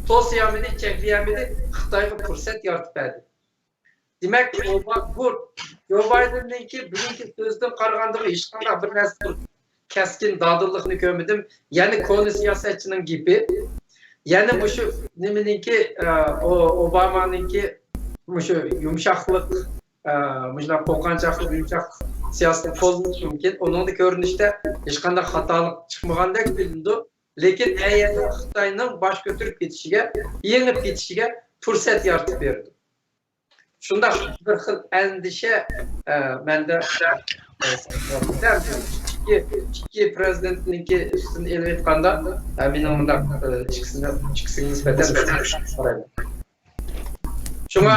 توسىيالمىدى، چەكلىيەلمىدى. خىتايغا پۇرسەت يارىتىپ بەردى. دېمەك، ئوبا-، بۇ جو بايدېننىڭكى بۈگۈنكى سۆزىدىن قارىغاندا ھېچقانداق بىر نەرسە كەسكىن دادىللىقنى كۆرمىدىم. يەنە كونا سىياسەتچىنىڭ گېپى. يەنە مۇشۇ نېمىنىڭكى، ئە، ئو-، ئوبامانىڭكى مۇشۇ يۇمشاقلىق، ئە، مۇشۇنداق قورقۇنچاقلىق، يۇمشاق سىياسىتىنى قوللىنىشى مۇمكىن. ئۇنىڭدا كۆرۈنۈشتە ھېچقانداق خاتالىق چىقمىغاندەك بىلىنىدۇ. لېكىن ئەيەندە خىتاينىڭ باش كۆتۈرۈپ كېتىشىگە، يېڭىپ كېتىشىگە پۇرسەت يارىتىپ بېرىدۇ. شۇنداق بىر خىل ئەندىشە، ئە، مەندە، ئە، ئىككى، ئىككى پىرېزىدېنتنىڭكى ئۈستىدىن ئېلىۋېتقاندا، ئە، مېنىڭ مۇنداق، ئە، ئىككىسىنى، ئىككىسىگە نىسبەتەن قارايمەن. شۇڭا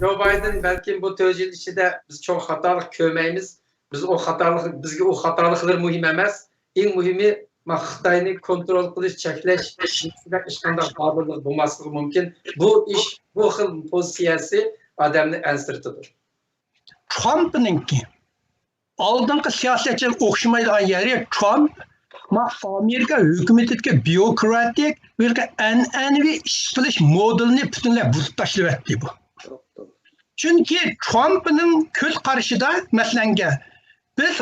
جو بايدېن بەلكىم بۇ تۆت يىل ئىچىدە بىز چوڭ خاتالىق كۆرمەيمىز. بىز ئۇ خاتالىق، بىزگە ئۇ خاتالىقلىرى مۇھىم ئەمەس. ئەڭ مۇھىمى، ما، خىتاينى كونترول قىلىش، چەكلەش، ھېچقانداق دادىللىق بولماسلىقى مۇمكىن. بۇ ئىش، بۇ خىل پوزىتسىيەسى ئادەمنى ئەنسىرىتىدۇ. ترامپنىڭكى ئالدىنقى سىياسەتچىگە ئوخشىمايدىغان يېرى، ترامپ ما ئامېرىكا ھۆكۈمىتىدىكى بيۇروكراتىك، بۇ يەردىكى ئەنئەنىۋى ئىش قىلىش مودېلىنى پۈتۈنلەي بۇزۇپ تاشلىۋەتتى بۇ. چۈنكى ترامپنىڭ كۆز قارىشىدا، مەسىلەنگە، بىز،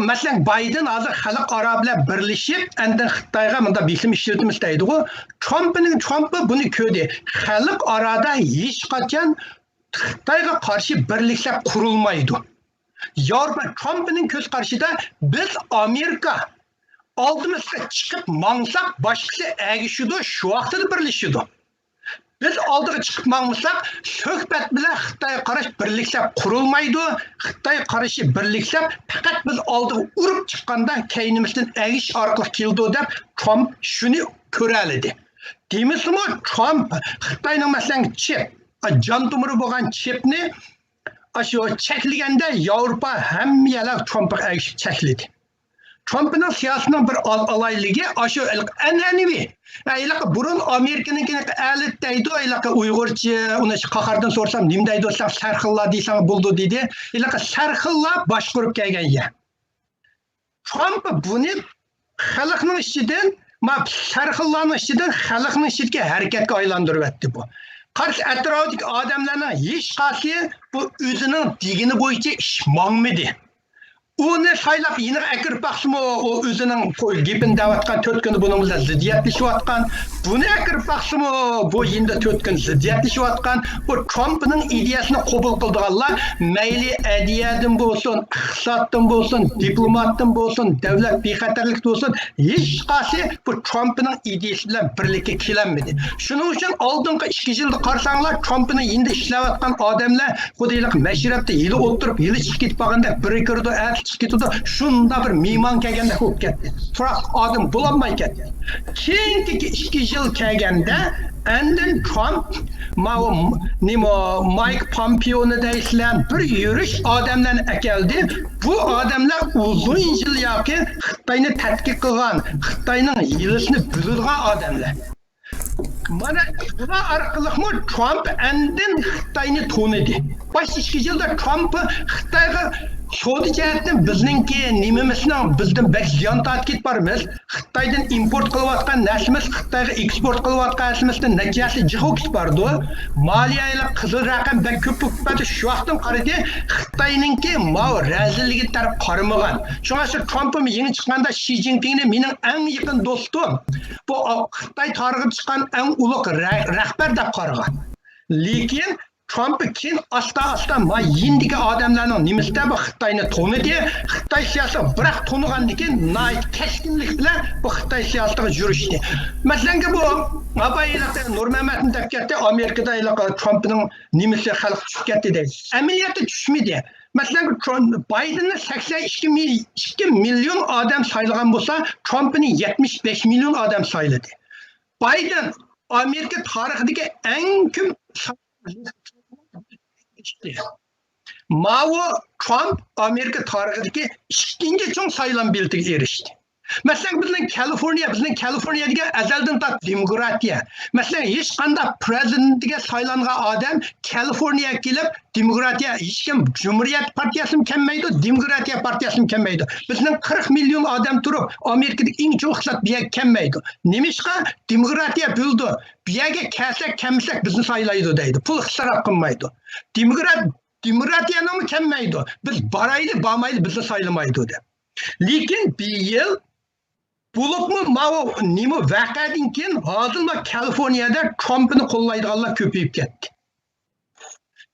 مەسىلەن، بايدېن ھازىر خەلقئارا بىلەن بىرلىشىپ، ئاندىن خىتايغا مۇنداق بېسىم ئىشلىتىمىز دەيدىغۇ. ترامپنىڭ، ترامپ بۇنى كۆردى. خەلقئارادا ھېچقاچان خىتايغا قارشى بىرلىكلەر قۇرۇلمايدۇ. ياۋروپا، ترامپنىڭ كۆز قارىشىدا بىز ئامېرىكا ئالدىمىزغا چىقىپ ماڭساق، باشقىسى ئەگىشىدۇ، شۇ ۋاقتىدا بىرلىشىدۇ. بىز ئالدىغا چىقىپ ماڭمىساق، سۆھبەت بىلەن خىتايغا قارشى بىرلىكلەر قۇرۇلمايدۇ. خىتايغا قارشى بىرلىكلەر پەقەت بىز ئالدىغا ئۇرۇپ چىققاندا كەينىمىزدىن ئەگىشىش ئارقىلىق كېلىدۇ، دەپ ترامپ شۇنى كۆرەلىدى. دېمىسىمۇ، ترامپ خىتاينىڭ، مەسىلەن، چىپ، جان تومۇرى بولغان چىپنى ئاشۇ چەكلىگەندە، ياۋروپا ھەممە يەرلەر ترامپقا ئەگىشىپ چەكلىدى. ترامپنىڭ سىياسىتىنىڭ بىر ئال-، ئالاھىدىلىكى ئاشۇ ھېلىقى ئەنئەنىۋى. ھېلىقى بۇرۇن ئامېرىكىنىڭكىنى ئەلىت دەيدۇ، ھېلىقى ئۇيغۇرچە، ئۇنى قاھاردىن سورىسام نېمە دەيدۇ دېسەڭ، سەرخىللا دېسەڭ بولىدۇ دېدى. ھېلىقى سەرخىللا باشقۇرۇپ كەلگەن يەر. ترامپ بۇنى خەلقنىڭ ئىچىدىن، ما، سەرخىللانىڭ ئىچىدىن خەلقنىڭ ئىچىدىكى ھەرىكەتكە ئايلاندۇرۇۋەتتى بۇ. قارىسا، ئەتراپىدىكى ئادەملەرنىڭ ھېچقايسى بۇ ئۆزىنىڭ دېگىنى بويىچە ئىش ماڭمىدى. ئۇنى سايلاپ يېنىغا ئەكىرىپ باقسىمۇ، ئۇ ئۆزىنىڭ گېپىنى دەۋاتقان، تۆت كۈندە بۇنىڭ بىلەن زىددىيەتلىشىۋاتقان. بۇنى ئەكىرىپ باقسىمۇ، بۇ يېنىدا تۆت كۈن زىددىيەتلىشىۋاتقان. بۇ ترامپنىڭ ئىدىيەسىنى قوبۇل قىلىدىغانلار مەيلى ئەدلىيەدىن بولسۇن، ئىقتىسادتىن بولسۇن، دىپلوماتتىن بولسۇن، دۆلەت بىخەتەرلىكتىن بولسۇن، ھېچقايسى بۇ ترامپنىڭ ئىدىيەسى بىلەن بىرلىككە كېلەلمىدى. شۇنىڭ ئۈچۈن ئالدىنقى ئىككى يىلدا قارىساڭلار، ترامپنىڭ يېنىدا ئىشلەۋاتقان ئادەملەر خۇددى ھېلىقى مەشرەپتە ھېلى ئولتۇرۇپ، ھېلى چىقىپ كېتىپ بارغاندەك، بىرى كىرىدۇ، ئەتە چىقىپ كېتىدۇ، شۇنداق بىر مېھمان كەلگەندەك بولۇپ كەتتى. تۇراقلىق ئادەم بولالماي كەتتى. كېيىنكى ئىككى يىل كەلگەندە، ئاندىن ترامپ، ماۋۇ، نېمە، مايك پومپېونى دەيسىلەر، بىر يۈرۈش ئادەملەرنى ئەكەلدى. بۇ ئادەملەر ئۇزۇن يىل ياقى خىتاينى تەتقىق قىلغان، خىتاينىڭ ھىيلىسىنى بىلىدىغان ئادەملەر. مانا بۇلار ئارقىلىقمۇ ترامپ ئاندىن خىتاينى تونۇدى. باش ئىككى يىلدا ترامپ خىتايغا سودا جەھەتتىن بىزنىڭكى نېمىمىزنىڭ، بىزدىن بەك زىيان تارتىپ كېتىپ بارىمىز. خىتايدىن ئىمپورت قىلىۋاتقان نەرسىمىز، خىتايغا ئېكسپورت قىلىۋاتقان نەرسىمىزدىن نەچچە ھەسسە جىق بولۇپ كېتىپ بارىدۇ. مالىيەلىك قىزىل رەقەم بەك كۆپ بولۇپ كېتىپ بارىدۇ. شۇ ۋاقىتتىن قارىدى، خىتاينىڭكى ماۋۇ رەزىللىكىگە تەرەپ قارىمىغان. شۇڭا شۇ ترامپمۇ يېڭى چىققاندا شى جىنپىڭنى مېنىڭ ئەڭ يېقىن دوستۇم، بۇ خىتاي تارىخىدا چىققان ئەڭ ئۇلۇغ رە-، رەھبەر دەپ قارىغان. لېكىن ترامپ كېيىن ئاستا ئاستا ما يېنىدىكى ئادەملەرنىڭ نېمىسىدە بۇ خىتاينى تونۇدى. خىتاي سىياسىتىگە بىراق تونۇغاندىن كېيىن ناھايىتى كەسكىنلىك بىلەن بۇ خىتاي سىياسىتىگە يۈرۈشتى. مەسىلەنكى بۇ ئاباي ھېلىقى نۇرمەمەتمۇ دەپ كەتتى، ئامېرىكىدا ھېلىقى ترامپنىڭ نېمىسى خەلق چۈشۈپ كەتتى دەيدۇ. ئەمەلىيەتتە چۈشمىدى. مەسىلەن، ترامپ، بايدېننى سەكسەن ئىككى مىليون ئادەم سايلىغان بولسا، ترامپنى يەتمىش بەش مىليون ئادەم سايلىدى. بايدېن ئامېرىكا تارىخىدىكى ئەڭ كۆپ ماۋۇ ترامپ ئامېرىكا تارىخىدىكى ئىككىنچى چوڭ سايلام بېلىتىگە ئېرىشتى. مەسىلەن، بىزنىڭ كالىفورنىيە، بىزنىڭ كالىفورنىيە دېگەن ئەزەلدىن تارتىپ دېموكراتىيە. مەسىلەن، ھېچقانداق پرېزىدېنتىگە سايلانغان ئادەم كالىفورنىيەگە كېلىپ، دېموكراتىيە، ھېچكىم جۇمھۇرىيەت پارتىيەسىمۇ كەلمەيدۇ، دېموكراتىيە پارتىيەسىمۇ كەلمەيدۇ. بىزنىڭ قىرىق مىليون ئادەم تۇرۇپ، ئامېرىكىدىكى ئەڭ چوڭ ئىقتىساد بۇ يەرگە كەلمەيدۇ. نېمىشقا؟ دېموكراتىيە بىلىدۇ، بۇ يەرگە كەلسەك، كەلمىسەك بىزنى سايلايدۇ دەيدۇ. پۇل ئىسراپ قىلمايدۇ. دېموكرات، دېموكراتىيەنىڭمۇ كەلمەيدۇ. بىز بارايلى، بارمايلى، بىزنى سايلىمايدۇ دەپ. لېكىن بىيىل بولۇپمۇ ماۋۇ نېمە ۋەقەدىن كېيىن ھازىرلا كالىفورنىيەدە ترامپنى قوللايدىغانلار كۆپىيىپ كەتتى.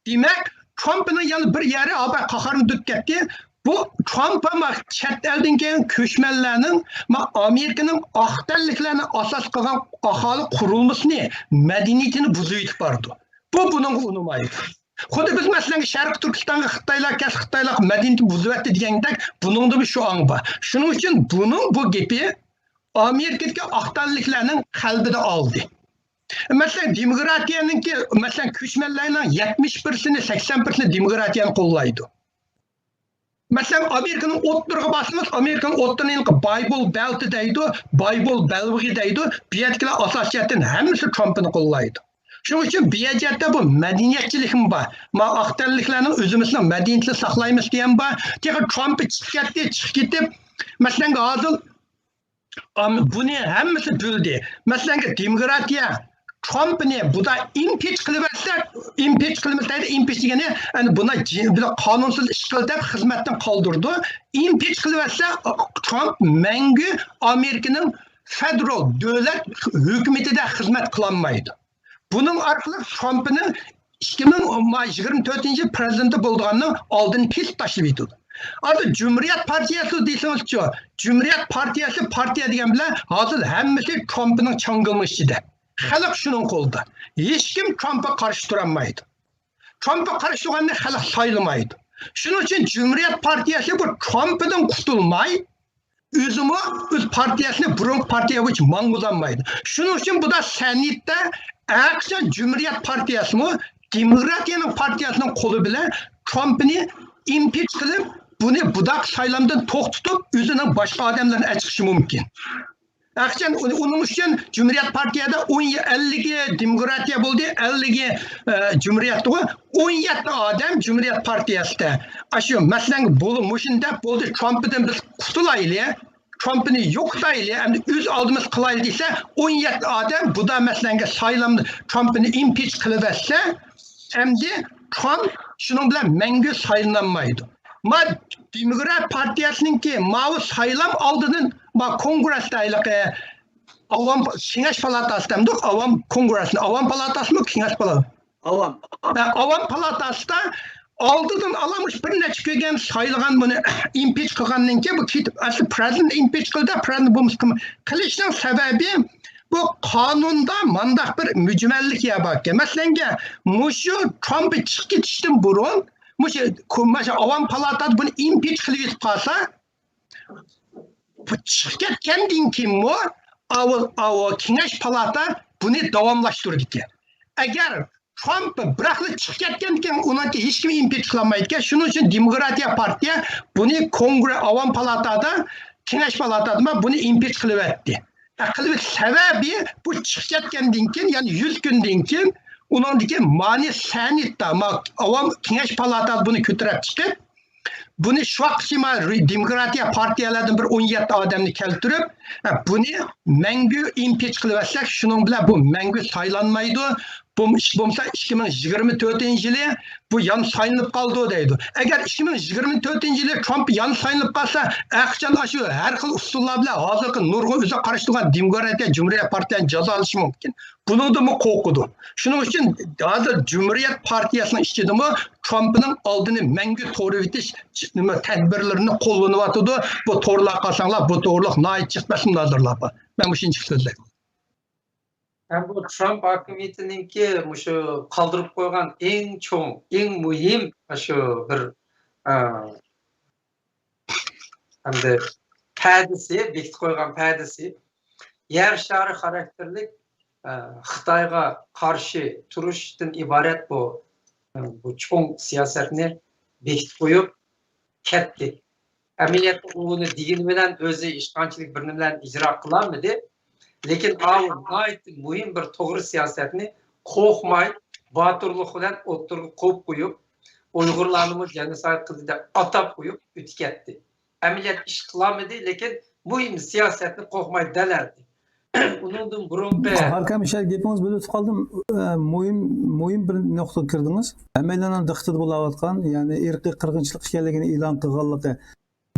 دېمەك، ترامپنىڭ يەنە بىر يېرى ئاباي قاھارمۇ دۈت كەتتى. بۇ ترامپ ھەم چەت ئەلدىن كەلگەن كۆچمەنلەرنىڭ ما ئامېرىكىنىڭ ئاق تەنلىكلەرنى ئاساس قىلغان ئاھالە قۇرۇلمىسىنى، مەدەنىيىتىنى بۇزۇۋېتىپ بارىدۇ. بۇ بۇنىڭغا ئۇنىمايدۇ. خۇددى بىز، مەسىلەن، شەرقىي تۈركىستانغا خىتايلار كەلسە، خىتايلار مەدەنىيىتىنى بۇزۇۋەتتى دېگەندەك، بۇنىڭدىمۇ شۇ ئاڭ بار. شۇنىڭ ئۈچۈن بۇنىڭ بۇ گېپى ئامېرىكىدىكى ئاق تەنلىكلەرنىڭ قەلبىدە ئالدى. مەسىلەن، دېموكراتىيەنىڭكى، مەسىلەن، كۆچمەنلەرنىڭ يەتمىش پىرسېنتى، سەكسەن پىرسېنتى دېموكراتىيەنى قوللايدۇ. مەسىلەن، ئامېرىكىنىڭ ئوتتۇرىغا بارسىڭىز، ئامېرىكىنىڭ ئوتتۇرىنى بايبول بەلتى دەيدۇ، بايبول بەلۋىغى دەيدۇ. بۇ يەردىكىلەر ئاساسىي جەھەتتىن ھەممىسى ترامپنى قوللايدۇ. شۇنىڭ ئۈچۈن بۇ جەھەتتە بۇ مەدەنىيەتچىلىكمۇ بار. ما ئاق تەنلىكلەرنىڭ ئۆزىمىزنىڭ مەدەنىيىتىنى ساقلايمىز دېگەن بار. تېخى ترامپ چىقىپ كەتتى، چىقىپ كېتىپ، مەسىلەن، ھازىر ئام-، بۇنى ھەممىسى بىلدى. مەسىلەنكى دېموكراتىيە ترامپنى بۇدا ئىمپىچ قىلىۋەتسە، ئىمپىچ قىلىۋەتسە، ئىمپىچ دېگىنى، يەنى بۇنى جى-، بۇنى قانۇنسىز ئىش قىل دەپ خىزمەتتىن قالدۇرىدۇ. ئىمپىچ قىلىۋەتسە، ترامپ مەڭگۈ ئامېرىكىنىڭ فېدېرال دۆلەت ھۆكۈمىتىدە خىزمەت قىلالمايدۇ. بۇنىڭ ئارقىلىق ترامپنىڭ ئىككى مىڭ يىگىرمە تۆتىنچى يىل پرېزىدېنت بولىدىغاننىڭ ئالدىنى كېسىپ تاشلىۋېتىدۇ. ھازىر جۇمھۇرىيەت پارتىيەسى دېسىڭىزچۇ، جۇمھۇرىيەت پارتىيەسى پارتىيە دېگەن بىلەن ھازىر ھەممىسى ترامپنىڭ چاڭگىلىنىڭ ئىچىدە. خەلق شۇنىڭ قولىدا. ھېچكىم ترامپقا قارشى تۇرالمايدۇ. ترامپقا قارشى تۇرغاننى خەلق سايلىمايدۇ. شۇنىڭ ئۈچۈن جۇمھۇرىيەت پارتىيەسى بۇ ترامپتىن قۇتۇلماي، ئۆزىمۇ ئۆز پارتىيەسىنى بۇرۇنقى پارتىيە بويىچە ماڭغۇزالمايدۇ. شۇنىڭ ئۈچۈن بۇدا سەنئىتتە ئەقىچان جۇمھۇرىيەت پارتىيەسىمۇ دېموكراتىيەنىڭ پارتىيەسىنىڭ قولى بىلەن ترامپنى ئىمپىچ قىلىپ، بۇنى بۇداق سايلامدىن توختىتىپ، ئۆزىنىڭ باشقا ئادەملەرنى ئەچىقىشى مۇمكىن. ئەقىچان ئۇنىڭ ئۈچۈن جۇمھۇرىيەت پارتىيەدە ئون، ئەللىكى دېموكراتىيە بولدى، ئەللىكى، ئە، جۇمھۇرىيەتتىغۇ. ئون يەتتە ئادەم جۇمھۇرىيەت پارتىيەسىدە. ئاشۇ مەسىلەن، بولۇ مۇشۇنى دەپ بولدى، ترامپدىن بىز قۇتۇلايلى، ترامپنى يوقىتايلى، ئەمدى ئۆز ئالدىمىز قىلايلى دېسە، ئون يەتتە ئادەم بۇدا مەسىلەنگە سايلام ترامپنى ئىمپىچ قىلىۋەتسە، ئەمدى ترامپ شۇنىڭ بىلەن مەڭگۈ سايلىنالمايدۇ. ما دېموكرات پارتىيەسىنىڭكى ماۋۇ سايلام ئالدىدىن ما كونگرېستا ھېلىقى ئاۋام كېڭەش پالاتاسى دەمدۇق، ئاۋام كونگرېسنى، ئاۋام پالاتاسىمۇ كېڭەش پالاتاسى؟ ئاۋام. ھە، ئاۋام پالاتاسىدا ئالدىدىن ئالا مۇشۇ بىر نەچچە كۈنگە سايلىغان بۇنى ئىمپىچ قىلغاندىن كېيىن بۇ كېتىپ، ئەسلى پرېزىدېنت ئىمپىچ قىلدى، پرېزىدېنت بولمىسا قىلما-، قىلىشنىڭ سەۋەبى بۇ قانۇندا مانداق بىر مۈجمەللىك يەر باركەن. مەسىلەنگە، مۇشۇ ترامپ چىقىپ كېتىشتىن بۇرۇن، مۇشۇ كو-، مۇشۇ ئاۋام پالاتاسى بۇنى ئىمپىچ قىلىۋېتىپ قالسا، بۇ چىقىپ كەتكەندىن كېيىنمۇ ئاۋۇ، ئاۋۇ كېڭەش پالاتا بۇنى داۋاملاشتۇرىدىكەن. ئەگەر ترامپ بىراقلا چىقىپ كەتكەندىن كېيىن ئۇنىڭكى ھېچكىم ئىمپىچ قىلالمايدىكەن. شۇنىڭ ئۈچۈن دېموكراتىيە پارتىيە بۇنى كونگرې، ئاۋام پالاtada، كېڭەش پالاتادىمۇ بۇنى ئىمپىچ قىلىۋەتتى. قىلىۋېتىش سەۋەبى بۇ چىقىپ كەتكەندىن كېيىن، يەنى يۈز كۈندىن كېيىن ئۇنىڭدىكى مانى سەنىتتا، ما-، ئاۋام كېڭەش پالاتا بۇنى كۆتۈرۈپ چىقىپ، بۇنى شۇ ۋاقىتقىچە مانا دېموكراتىيە پارتىيەلەردىن بىر ئون يەتتە ئادەمنى كەلتۈرۈپ، ھە، بۇنى مەڭگۈ ئىمپىچ قىلىۋەتسەك، شۇنىڭ بىلەن بۇ مەڭگۈ سايلانمايدۇ. بۇ ئىش بولمىسا، ئىككى مىڭ يىگىرمە تۆتىنچى يىلى بۇ يەنە سايلىنىپ قالىدۇ دەيدۇ. ئەگەر ئىككى مىڭ يىگىرمە تۆتىنچى يىلى ترامپ يەنە سايلىنىپ قالسا، ھەرقاچان ئاشۇ ھەر خىل ئۇسۇللار بىلەن ھازىرقى نۇرغۇن ئۆزىگە قارشى تۇرغان دېموكراتىيە جۇمھۇرىيەت پارتىيەسىنى جازالىشى مۇمكىن. بۇنىڭدىنمۇ قورقىدۇ. شۇنىڭ ئۈچۈن ھازىر جۇمھۇرىيەت پارتىيەسىنىڭ ئىچىدىمۇ ترامپنىڭ ئالدىنى مەڭگۈ توۋلىۋېتىش، نېمە، تەدبىرلىرىنى قوللىنىۋاتىدۇ. بۇ تورلارغا قارىساڭلار، بۇ توغرىلىق ناھايىتى جىق مەسىلە مۇنازىرىلەر بار. مەن مۇشۇنچىلىك سۆزلەي. ھەم بۇ ترامپ ھاكىمىيىتىنىڭكى مۇشۇ قالدۇرۇپ قويغان ئەڭ چوڭ، ئەڭ مۇھىم شۇ بىر، ئە، ئەمدى پەدىسى، بېكىتىپ قويغان پەدىسى يەر شارى خاراكتېرلىك، ئە، خىتايغا قارشى تۇرۇشتىن ئىبارەت بۇ، ئە، بۇ چوڭ سىياسەتنى بېكىتىپ قويۇپ كەتتى. ئەمەلىيەتتە ئۇنى دېگىنى بىلەن ئۆزى ھېچقانچىلىك بىر نېمىلەرنى ئىجرا قىلالمىدى. لېكىن ئاۋۇ ناھايىتى مۇھىم بىر توغرا سىياسەتنى قورقماي، باتۇرلۇق بىلەن ئوتتۇرىغا قويۇپ قويۇپ، ئۇيغۇرلارنىمۇ جېنوسايد قىلدى دەپ ئاتاپ قويۇپ ئۆتۈپ كەتتى. ئەمەلىيەتتە ئىش قىلالمىدى، لېكىن مۇھىم سىياسەتنى قورقماي دەلەلدى. ئۇنىڭدىن بۇرۇنقى قاھار ئاكام، شۇ گېپىڭىزنى بۆلۈپ قالدىم. ئە، مۇھىم، مۇھىم بىر نۇقتىغا كىردىڭىز. ھەممەيلەننىڭ دىققىتىدە بولاۋاتقان، يەنى ئىرقىي قىرغىنچىلىق ئىكەنلىكىنى ئېلان قىلغانلىقى.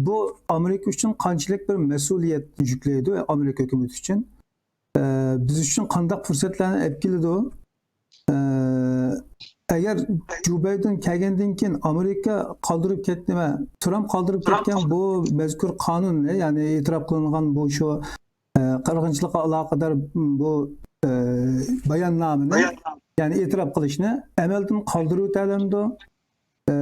بۇ ئامېرىكا ئۈچۈن قانچىلىك بىر مەسئۇلىيەت يۈكلەيدۇ، ئامېرىكا ھۆكۈمىتى ئۈچۈن؟ ئە، بىز ئۈچۈن قانداق پۇرسەتلەرنى ئەپ كېلىدۇ؟ ئە، ئەگەر جو بايدېن كەلگەندىن كېيىن ئامېرىكا قالدۇرۇپ كەتتى ۋە ترامپ قالدۇرۇپ كەتكەن بۇ مەزكۇر قانۇننى، يەنى ئېتىراپ قىلىنغان بۇ شۇ، ئە، قىرغىنچىلىققا ئالاقىدار بۇ، ئە، باياننامىنى، يەنى ئېتىراپ قىلىشنى ئەمەلدىن قالدۇرۇۋېتەلەمدۇ؟ ئە،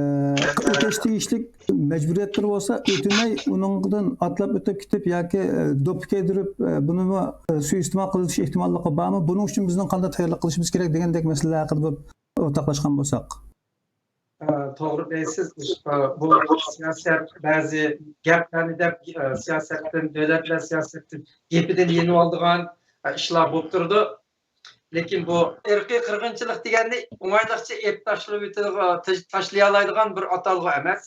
ئۆتەش تېگىشلىك مەجبۇرىيەتلىرى بولسا، ئۆتۈنمەي ئۇنىڭدىن ئاتلاپ ئۆتۈپ كېتىپ ياكى، ئە، دوپپا كىيدۈرۈپ، ئە، بۇنىمۇ، ئە، سۇيىئىستېمال قىلىش ئېھتىماللىقى بارمۇ؟ بۇنىڭ ئۈچۈن بىزنىڭ قانداق تەييارلىق قىلىشىمىز كېرەك دېگەندەك مەسىلىلەر ھەققىدە بىر ئورتاقلاشقان بولساق. ئە، توغرا دەيسىز. ئە، بۇ سىياسەت بەزى گەپلەرنى دەپ، ئە، سىياسەتتىن، دۆلەتلەر سىياسەتتىن، گېپىدىن يېنىۋالىدىغان، ئە، ئىشلار بولۇپ تۇرىدۇ. لېكىن بۇ ئىرقىي قىرغىنچىلىق دېگەننى ئوڭايلىقچە ئېلىپ تاشلىۋېتىدىغان، تاش-، تاشلىيالايدىغان بىر ئاتالغۇ ئەمەس.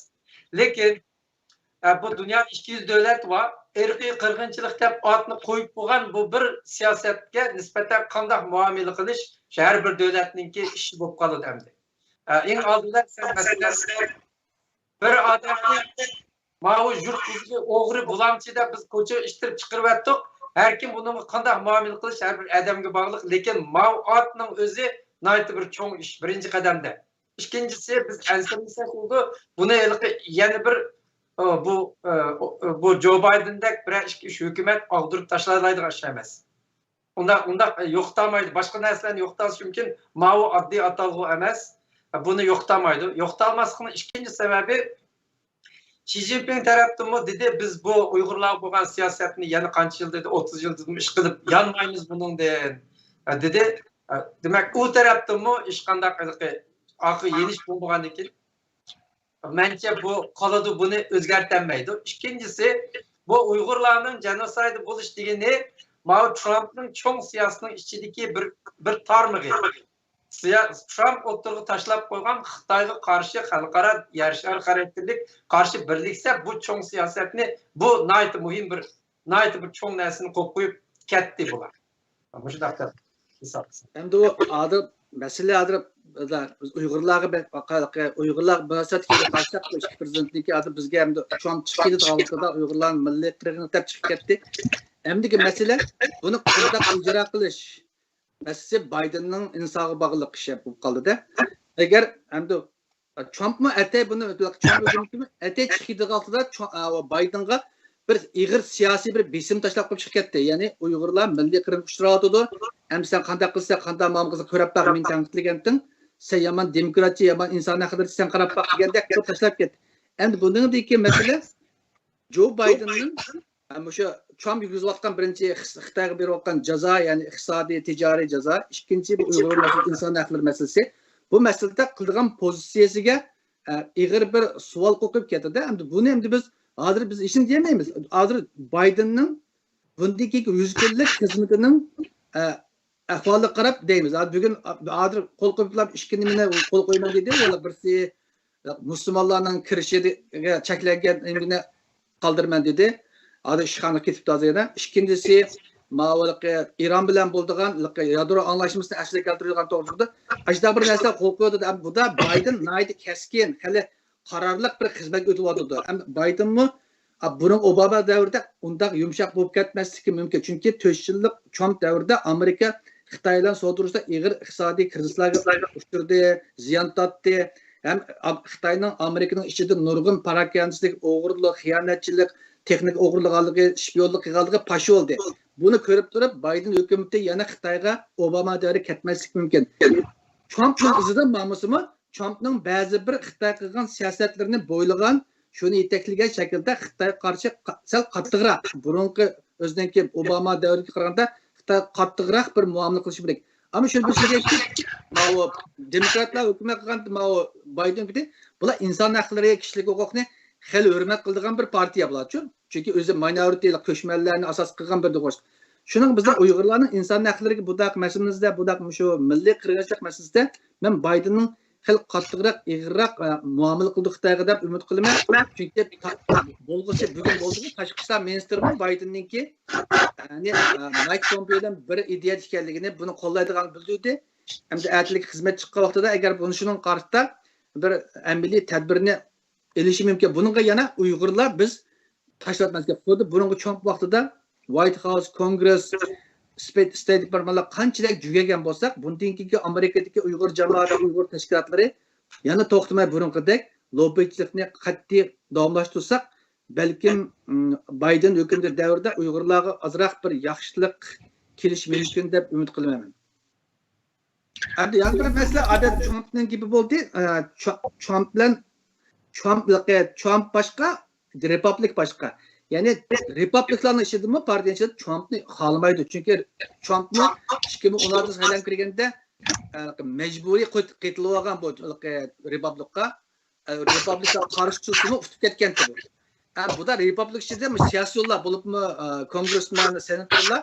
لېكىن، ئە، بۇ دۇنيادا ئىككى يۈز دۆلەت بار. ئىرقىي قىرغىنچىلىق دەپ ئاتنى قويۇپ بولغان بۇ بىر سىياسەتكە نىسبەتەن قانداق مۇئامىلە قىلىش، شۇ ھەر بىر دۆلەتنىڭكى ئىشى بولۇپ قالىدۇ ئەمدى. ئە، ئەڭ ئالدىدا سەن مەسىلەن، بىر ئادەمنى ماۋۇ يۇرت بۇزۇقى، ئوغرى، بۇلاڭچى دەپ بىز كوچىغا ئىتتىرىپ چىقىرىۋەتتۇق. ھەركىم بۇنىڭغا قانداق مۇئامىلە قىلىش ھەر بىر ئادەمگە باغلىق. لېكىن ماۋۇ ئاتنىڭ ئۆزى ناھايىتى بىر چوڭ ئىش، بىرىنچى قەدەمدە. ئىككىنچىسى، بىز ئەنسىرىمىسەك بولىدۇ. بۇنى ھېلىقى يەنە بىر، ئە، بۇ، ئە، بۇ جو بايدېندەك بىرەر ئىككى، ئۈچ ھۆكۈمەت ئاغدۇرۇپ تاشلايدىغان ئىش ئەمەس. ئۇنداق، ئۇنداق يوقىتالمايدۇ. باشقا نەرسىلەرنى يوقىتالىشى مۇمكىن. ماۋۇ ئاددىي ئاتالغۇ ئەمەس. بۇنى يوقىتالمايدۇ. يوقىتالماسلىقنىڭ ئىككىنچى سەۋەبى، شى جىنپىڭ تەرەپتىنمۇ دېدى، بىز بۇ ئۇيغۇرلارغا بولغان سىياسەتنى يەنە قانچە يىل دېدى، ئوتتۇز يىل دېدىمۇ، ئىشقىلىپ يانمايمىز بۇنىڭدىن، دېدى. دېمەك، ئۇ تەرەپتىنمۇ ھېچقانداق ھېلىقى ئارقا يېنىش بولمىغاندىن كېيىن، مەنچە بۇ قالىدۇ، بۇنى ئۆزگەرتەلمەيدۇ. ئىككىنچىسى، بۇ ئۇيغۇرلارنىڭ جېنوسايد بولۇش دېگىنى ماۋۇ ترامپنىڭ چوڭ سىياسىتىنىڭ ئىچىدىكى بىر، بىر تارمىقى. سىيا-، ترامپ ئوتتۇرىغا تاشلاپ قويغان خىتايغا قارشى خەلقئارا يەر شارى خاراكتېرلىك قارشى بىرلىكسە، بۇ چوڭ سىياسەتنى، بۇ ناھايىتى مۇھىم بىر، ناھايىتى بىر چوڭ نەرسىنى قويۇپ قويۇپ كەتتى بۇلار. مۇشۇنداق دەپ ھېسابلىسام. ئەمدى ئۇ ھازىر مەسىلە ھازىر بىز ئۇيغۇرلارغا بە-، ئۇيغۇرلارغا مۇناسىۋەتكە قارىساق، بۇ ئىككى پىرېزىدېنتنىڭكى ھازىر بىزگە ئەمدى ترامپ چىقىپ كېتىدىغان ۋاقتىدا ئۇيغۇرلارنى مىللىي قىرغىن دەپ چىقىپ كەتتى. ئەمدىكى مەسىلە بۇنى قانداق ئىجرا قىلىش مەسىلىسى بايدېننىڭ ئىنسانغا باغلىق ئىش بولۇپ قالدى-دە. ئەگەر ئەمدى ترامپمۇ ئەتەي بۇنى، ترامپ ھۆكۈمىتىمۇ ئەتەي چىقىپ كېتىدىغان ۋاقتىدا چو-، ئا، بايدېنغا بىر ئېغىر سىياسىي بىر بېسىم تاشلاپ قويۇپ چىقىپ كەتتى. يەنى ئۇيغۇرلار مىللىي قىرغىنغا ئۇچراۋاتىدۇ. ئەمدى سەن قانداق قىلىسەن، قانداق مۇئامىلە قىلسا كۆرۈپ باق، مېنى تەنقىدلىگەنتىڭ. سەن يامان دېموكراتچى، يامان ئىنسان ھەققىدە سەن قاراپ باق دېگەندەك قىلىپ تاشلاپ كەتتى. ئەمدى بۇنىڭدىكى مەسىلە جو بايدېننىڭ، ئە، مۇشۇ ترامپ يۈرگۈزۈۋاتقان بىرىنچى خىس-، خىتايغا بېرىۋاتقان جازا، يەنى ئىقتىسادىي، تىجارىي جازا، ئىككىنچى بۇ ئۇيغۇر مەسىلىسى، ئىنسان ھەقلىرى مەسىلىسى. بۇ مەسىلىدە قىلىدىغان پوزىتسىيىسىگە ئە، ئېغىر بىر سوئال قوقۇپ كەتتى-دە. ئەمدى بۇنى ئەمدى بىز ھازىر بىز ھېچنېمە دېيەلمەيمىز. ھازىر بايدېننىڭ بۇندىن كېيىنكى يۈز كۈنلۈك خىزمىتىنىڭ، ئە، ئەھۋالىغا قاراپ دەيمىز. ھازىر بۈگۈن، ھازىر قول قويۇپلا ئىككى نېمىنى قول قويىمەن دېدى. يەنە بىرسى، مۇسۇلمانلارنىڭ كىرىشىگە چەكلەنگەن نېمىنى قالدۇرىمەن دېدى. ھازىر ئىشخانىغا كېتىپتۇ ھازىر يەنە. ئىككىنچىسى، ماۋۇ ئىران بىلەن بولىدىغان يادرو ئاڭلاشمىسىنى ئەسلىگە كەلتۈرىدىغان توغرىسىدا ئاشۇنداق بىر نەرسە قول قويۇۋاتىدۇ. بۇدا بايدېن ناھايىتى كەسكىن، خېلى قارارلىق بىر خىزمەتكە ئۆتۈۋاتىدۇ. ئەمدى بايدېنمۇ، ئا، بۇرۇن ئوباما دەۋرىدە ئۇنداق يۇمشاق بولۇپ كەتمەسلىكى مۇمكىن. چۈنكى تۆت يىللىق ترامپ دەۋرىدە ئامېرىكا خىتاي بىلەن سودا ئۇرۇشىدا ئېغىر ئىقتىسادىي كىرىزىسلارغا ئۇچرىدى، زىيان تارتتى. ھەم ئام-، خىتاينىڭ ئامېرىكىنىڭ ئىچىدە نۇرغۇن پاراكەندىچىلىك، ئوغرىلىق، خىيانەتچىلىك، تېخنىكا ئوغرىلىغانلىقى، شپىيونلۇق قىلغانلىقى پاش بولدى. بۇنى كۆرۈپ تۇرۇپ، بايدېن ھۆكۈمىتى يەنە خىتايغا ئوباما دەۋرى كەتمەسلىكى مۇمكىن. ترامپنىڭ ئىزىدىن ماڭمىسىمۇ، ترامپنىڭ بەزى بىر خىتاي قىلغان سىياسەتلىرىنى بويلىغان، شۇنى يېتەكلىگەن شەكىلدە خىتايغا قارشى قا-، سەل قاتتىقراق، بۇرۇنقى ئۆزىنىڭكى ئوباما دەۋرىگە قارىغاندا خىتايغا قاتتىقراق بىر مۇئامىلە قىلىشى كېرەك. ئەمما شۇنى بىلىشى كېرەككى، ماۋۇ دېموكراتلار ھۆكۈمەت قىلغان ماۋۇ بايدېن ھۆكۈمىتى، بۇلار ئىنسان ھەقلىرى، كىشىلىك ھوقۇقنى خېلى ھۆرمەت قىلىدىغان بىر پارتىيە بۇلارچۇ. چۈنكى ئۆزى ماينورىتى، كۆچمەنلەرنى ئاساس قىلغان بىر دۇرۇش. شۇنىڭ بىزنىڭ ئۇيغۇرلارنىڭ ئىنسان ھەقلىرىگە بۇنداق مەسىلىمىزدە، بۇنداق مۇشۇ مىللىي قىرغىنچىلىق مەسىلىسىدە مەن بايدېننىڭ خېلى قاتتىقراق، ئېغىرراق، ئە، مۇئامىلە قىلىدۇ خىتايغا دەپ ئۈمىد قىلىمەن. چۈنكى تا-، بولغۇسى، بۈگۈن بولدىغۇ تاشقى ئىشلار مىنىستىرىمۇ بايدېننىڭكى، يەنى، ئە، مايك پومپېو بىلەن بىر ئىدىيەدە ئىكەنلىكىنى، بۇنى قوللايدىغانلىقىنى بىلدۈردى. ئەمدى ئەتىلىك خىزمەت چىققان ۋاقتىدا ئەگەر بۇنى شۇنىڭغا قارىتا بىر ئەمەلىي تەدبىرنى ئېلىشى مۇمكىن. بۇنىڭغا يەنە ئۇيغۇرلار بىز تاشلاتماسلىق. خۇددى بۇرۇنقى ترامپ ۋاقتىدا ۋايت خاوس، كونگرېس، ستېيت، ستېيت دېپارتمېنتلار قانچىلىك جۈگەگەن بولساق، بۇندىن كېيىنكى ئامېرىكىدىكى ئۇيغۇر جامائىتى، ئۇيغۇر تەشكىلاتلىرى يەنە توختىماي بۇرۇنقىدەك لوببىچىلىقنى قەتئىي داۋاملاشتۇرساق، بەلكىم، م، بايدېن ھۆكۈمىتى دەۋرىدە ئۇيغۇرلارغا ئازراق بىر ياخشىلىق كېلىشى مۇمكىن دەپ ئۈمىد قىلىمەن. ئەمدى يەنە بىر مەسىلە، ئادەت ترامپنىڭ گېپى بولدى. ئە، ترا-، ترامپ بىلەن، ترامپ، ترامپ باشقا، رېپابلىك باشقا. يەنى رېپابلىكلارنىڭ ئىچىدىمۇ، پارتىيە ئىچىدە ترامپنى خالىمايدۇ. چۈنكى ترامپمۇ ئىككى مىڭ ئون ئالتىنچى سايلام كىرگەندە، ئە، مەجبۇرىي قېت-، قېتىلىۋالغان بۇ رېپابلىكقا. ئە، رېپابلىكقا قارشى تۇرسىمۇ ئۇتۇپ كەتكەنتى بۇ. ئە، بۇدا رېپابلىك ئىچىدە سىياسىيونلار بولۇپمۇ، ئە، كونگرېسمېن، سېناتورلار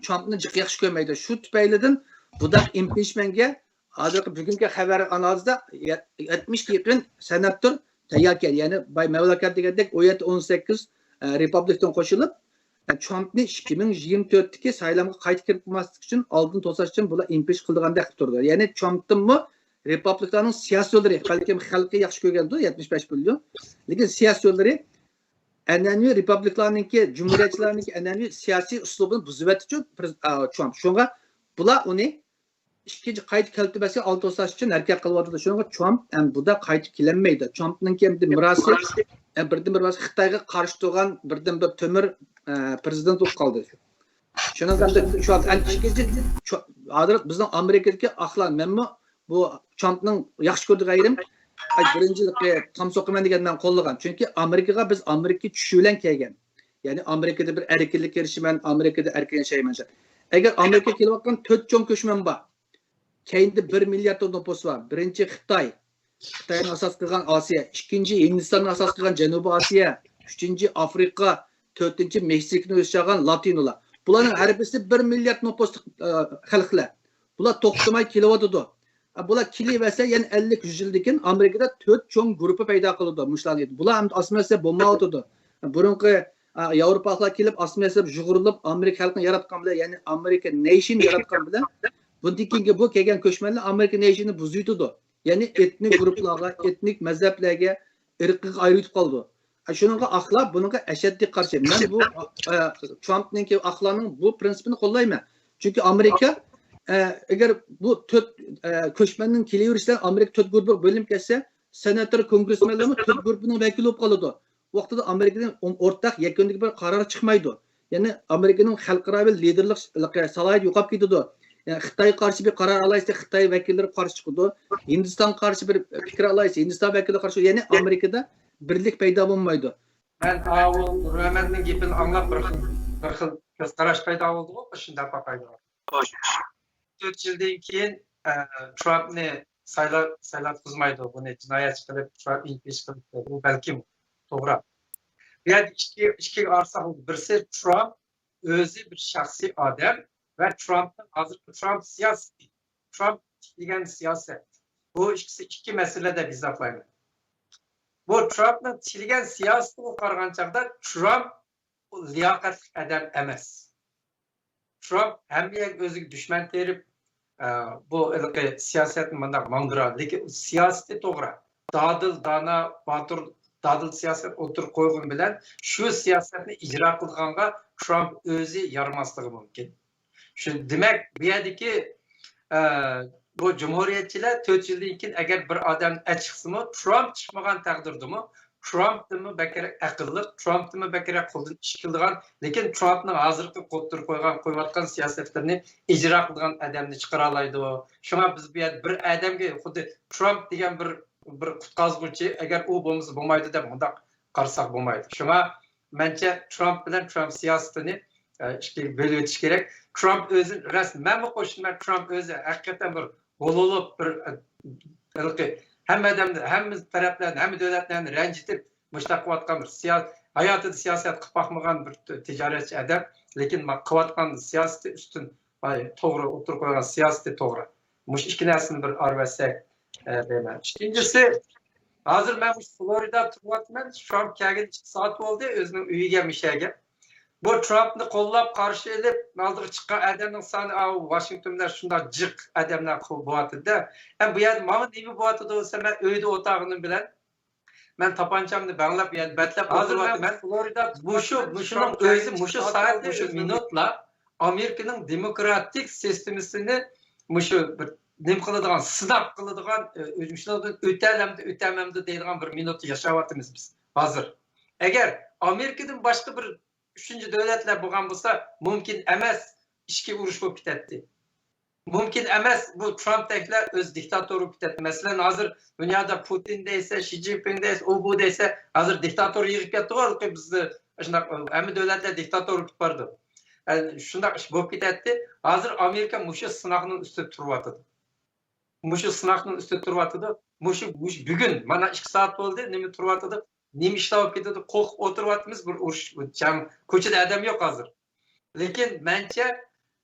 ترامپنى جىق ياخشى كۆرمەيدۇ. شۇ تۈپەيلىدىن بۇدا ئىمپىچمېنتكە ھازىرقى بۈگۈنكى خەۋەر ئانالىزدا يەتمىشكە يېقىن سېناتور تەيياركەن. يەنى باي مەۋلاكەن دېگەندەك ئون يەتتە، ئون سەككىز، ئە، رېپابلىكتىن قوشۇلۇپ، ئە، ترامپنى ئىككى مىڭ يىگىرمە تۆتتىكى سايلامغا قايتا كىرىپ بولماسلىق ئۈچۈن ئالدىن توساش ئۈچۈن بۇلار ئىمپىچ قىلىدىغاندەك قىلىپ تۇرىدۇ. يەنى ترامپتىنمۇ رېپابلىكلارنىڭ سىياسىيونلىرى، بەلكىم خەلقى ياخشى كۆرگەندۇ، يەتمىش بەش مىليون. لېكىن سىياسىيونلىرى ئەنئەنىۋى رېپابلىكلارنىڭكى، جۇمھۇرىيەتچىلەرنىڭكى ئەنئەنىۋى سىياسىي ئۇسلۇبىنى بۇزۇۋەتتىچۇ، پرېز-، ئا، ترامپ. شۇڭا بۇلار ئۇنى ئىككىنچى قايتا كەلتۈرمەسكە ئالدىن توساش ئۈچۈن ھەرىكەت قىلىۋاتىدۇ. شۇنىڭغا ترامپ ئەمدى بۇدا قايتىپ كېلەلمەيدۇ. ترامپنىڭكى ئەمدى مىراسى، ئە، بىردىن بىر مىراسى خىتايغا قارشى تۇرغان بىردىن بىر تۆمۈر، ئە، پرېزىدېنت بولۇپ قالدى. شۇنىڭغا ئەمدى شۇ ھازىر ئەمدى ئىككىنچى، شۇ ھازىر بىزنىڭ ئامېرىكىدىكى ئاقلار، مەنمۇ بۇ ترامپنىڭ ياخشى كۆرىدىغان يېرىم، ئاي، بىرىنچى تام سوقىمەن دېگەن مەن قوللىغان. چۈنكى ئامېرىكىغا بىز ئامېرىكا چۈشى بىلەن كەلگەن. يەنى ئامېرىكىدا بىر ئەركىنلىككە ئېرىشىمەن، ئامېرىكىدا ئەركىن ياشايمەن دەپ. ئەگەر ئامېرىكا كېلىۋاتقان تۆت چوڭ كۆچمەن بار. كەينىدە بىر مىليارد نوپۇس بار. بىرىنچى خىتاي. خىتاينى ئاساس قىلغان ئاسىيا. ئىككىنچى ھىندىستاننى ئاساس قىلغان جەنۇبىي ئاسىيا. ئۈچىنچى ئافرىقا. تۆتىنچى مېكسىكىنى ئۆز ئالغان لاتىنولار. بۇلارنىڭ ھەر بىرسى بىر مىليارد نوپۇسلۇق، ئە، خەلقلەر. بۇلار توختىماي كېلىۋاتىدۇ. ئە، بۇلار كېلىۋەرسە يەنە ئەللىك، يۈز يىلدىن كېيىن ئامېرىكىدا تۆت چوڭ گۇرۇپپا پەيدا قىلىدۇ. مۇشۇلارنى بۇلار ئەمدى ئاسسىمىلياتسىيە بولمايۋاتىدۇ. بۇرۇنقى، ئە، ياۋروپالىقلار كېلىپ ئاسسىمىلياتسىيە يۇغۇرۇلۇپ ئامېرىكا خەلقىنى ياراتقان بىلەن، يەنى ئامېرىكا نېيشن ياراتقان بىلەن بۇندىن كېيىنكى بۇ كەلگەن كۆچمەنلەر ئامېرىكا نېيشننى بۇزۇۋېتىدۇ. يەنى ئېتنىك گۇرۇپپىلارغا، ئېتنىك مەزھەپلەرگە، ئىرقىغا ئايرىۋېتىپ قالىدۇ. شۇنىڭغا ئاقلار بۇنىڭغا ئەشەددىي قارشى. مەن بۇ، ئە، ترامپنىڭكى ئاقلارنىڭ بۇ پرىنسىپىنى قوللايمەن. چۈنكى ئامېرىكا، ئە، ئەگەر بۇ تۆت، ئە، كۆچمەننىڭ كېلىۋېرىشى بىلەن ئامېرىكا تۆت گۇرۇپپىغا بۆلۈنۈپ كەتسە، سېناتور، كونگرېسمېنلارمۇ تۆت گۇرۇپپىنىڭ ۋەكىلى بولۇپ قالىدۇ. ۋاقتىدا ئامېرىكىدىن ئورتاق يەكۈندىكى بىر قارار چىقمايدۇ. يەنى ئامېرىكىنىڭ خەلقئاراۋى لىدېرلىق سالاھىيىتى يوقاپ كېتىدۇ. يەنى خىتايغا قارشى بىر قارار ئالايسى، خىتاي ۋەكىللىرى قارشى چىقىدۇ. ھىندىستانغا قارشى بىر پىكىر ئالايسى، ھىندىستان ۋەكىللىرى قارشى، يەنى ئامېرىكىدا بىرلىك پەيدا بولمايدۇ. مەن ئاۋۇ رۆمەننىڭ گېپىنى ئاڭلاپ بىر خىل، بىر خىل كۆز قاراش پەيدا بولدىغۇ، شۇنداق باقايدۇ. تۆت يىلدىن كېيىن، ئە، ترامپنى سايلا-، سايلاتقۇزمايدۇ، بۇنى جىنايەتچى قىلىپ، ترامپ ئىمپىچ قىلىپ، بۇ بەلكىم توغرا. بۇ يەردە ئىككى، ئىككىگە ئايرساق، بىرسى ترامپ ئۆزى بىر شەخسىي ئادەم ۋە ترامپنىڭ ھازىرقى ترامپ سىياسىتى، ترامپ تىكلىگەن سىياسەت. بۇ ئىككىسى ئىككى مەسىلە دەپ ھېسابلايمەن. بۇ ترامپنىڭ تىكلىگەن سىياسىتىگە قارىغان چاغدا ترامپ لىياقەتلىك ئادەم ئەمەس. ترامپ ھەممە يەرگە ئۆزىگە دۈشمەن تېرىپ، ئە، بۇ ھېلىقى سىياسەتنى مۇنداق ماڭدۇرار. لېكىن سىياسىتى توغرا. دادىل، دانا، باتۇر، دادىل سىياسەت ئوتتۇرىغا قويغىنى بىلەن شۇ سىياسەتنى ئىجرا قىلىدىغانغا ترامپ ئۆزى يارىماسلىقى مۇمكىن. شۇ، دېمەك، بۇ يەردىكى، ئە، بۇ جۇمھۇرىيەتچىلەر تۆت يىلدىن كېيىن ئەگەر بىر ئادەم ئەچىقسىمۇ، ترامپ چىقمىغان تەقدىردىمۇ، ترامپتىنمۇ بەكرەك ئەقىللىق، ترامپتىنمۇ بەكرەك قولدىن ئىش كېلىدىغان، لېكىن ترامپنىڭ ھازىرقى ئوتتۇرىغا قويغان، قويۇۋاتقان سىياسەتلىرىنى ئىجرا قىلىدىغان ئادەمنى چىقىرالايدۇ. شۇڭا بىز بۇ يەردە بىر ئادەمگە خۇددى ترامپ دېگەن بىر، بىر قۇتقازغۇچى، ئەگەر ئۇ بولمىسا بولمايدۇ دەپ مۇنداق قارىساق بولمايدۇ. شۇڭا مەنچە ترامپ بىلەن ترامپ سىياسىتىنى، ئە، ئىككىگە بۆلۈۋېتىش كېرەك. ترامپ ئۆزى، راست، مەنمۇ قوشۇلىمەن، ترامپ ئۆزى ھەقىقەتەن بىر غۇلۇلۇق، بىر، ئە، ھېلىقى ھەممە ئادەمنى، ھەممە تەرەپلەرنى، ھەممە دۆلەتلەرنى رەنجىتىپ، مۇشۇنداق قىلىۋاتقان بىر سىيا-، ھاياتىدا سىياسەت قىلىپ باقمىغان بىر ت-، تىجارەتچى ئادەم، لېكىن ما-، قىلىۋاتقان سىياسىتى ئۈستۈن، ئاي، توغرا، ئوتتۇرىغا قويغان سىياسىتى توغرا. مۇشۇ ئىككى نەرسىنى بىر ئارىۋەتسەك، ئە، دەيمەن. ئىككىنچىسى، ھازىر مەن مۇشۇ فلورىدا تۇرۇۋاتىمەن. ترامپ كەلگىنى ئىككى سائەت بولدى، ئۆزىنىڭ ئۆيىگە، مۇشۇ يەرگە. بۇ ترامپنى قوللاپ قارشى ئېلىپ، ئالدىغا چىققان ئادەمنىڭ سانى، ئاۋۇ ۋاشىنگتون بىلەن شۇنداق جىق ئادەملەر قول بولۇۋاتىدۇ-دە. ئەمما بۇ يەردە ماڭا نېمە بولۇۋاتىدۇ دېسە، مەن ئۆيدە ئولتۇرغىنىم بىلەن، مەن تاپانچامنى بەڭلەپ، يەنى بەتلەپ ھازىر مەن ئولتۇرۇۋاتىمەن. فلورىدا بۇ شۇ، مۇشۇنىڭ ئۆزى، مۇشۇ سائەتتە، مۇشۇ مىنۇتلا ئامېرىكىنىڭ دېموكراتىك سىستېمىسىنى مۇشۇ بىر نېمە قىلىدىغان، سىناق قىلىدىغان، ئۆ-، مۇشۇنىڭدىن ئۆتەلەمدۇ، ئۆتەلمەمدۇ دەيدىغان بىر مىنۇتتا ياشاۋاتىمىز بىز ھازىر. ئەگەر ئامېرىكىدىن باشقا بىر ئۈچىنچى دۆلەتلەر بولغان بولسا، مۇمكىن ئەمەس، ئىچكى ئۇرۇش بولۇپ كېتەتتى. مۇمكىن ئەمەس، بۇ ترامپتەكلەر ئۆز دىكتاتور بولۇپ كېتەتتى. مەسىلەن، ھازىر دۇنيادا پۇتىن دەيسە، شى جىنپىڭ دەيسە، ئۇ بۇ دەيسە، ھازىر دىكتاتور يىغىپ كەتتىغۇ، ھېلىقى بىزدە شۇنداق ھەممە دۆلەتلەر دىكتاتور بولۇپ بارىدۇ. ئە، شۇنداق ئىش بولۇپ كېتەتتى. ھازىر ئامېرىكا مۇشۇ سىناقنىڭ ئۈستىدە تۇرۇۋاتىدۇ. مۇشۇ سىناقنىڭ ئۈستىدە تۇرۇۋاتىدۇ. مۇشۇ، مۇشۇ بۈگۈن مانا ئىككى سائەت بولدى، نېمە تۇرۇۋاتىدۇ؟ نېمە ئىشلار بولۇپ كېتىدۇ؟ قورقۇپ ئولتۇرۇۋاتىمىز، بىر ئۇرۇش، جەڭ، كوچىدا ئادەم يوق ھازىر. لېكىن مەنچە،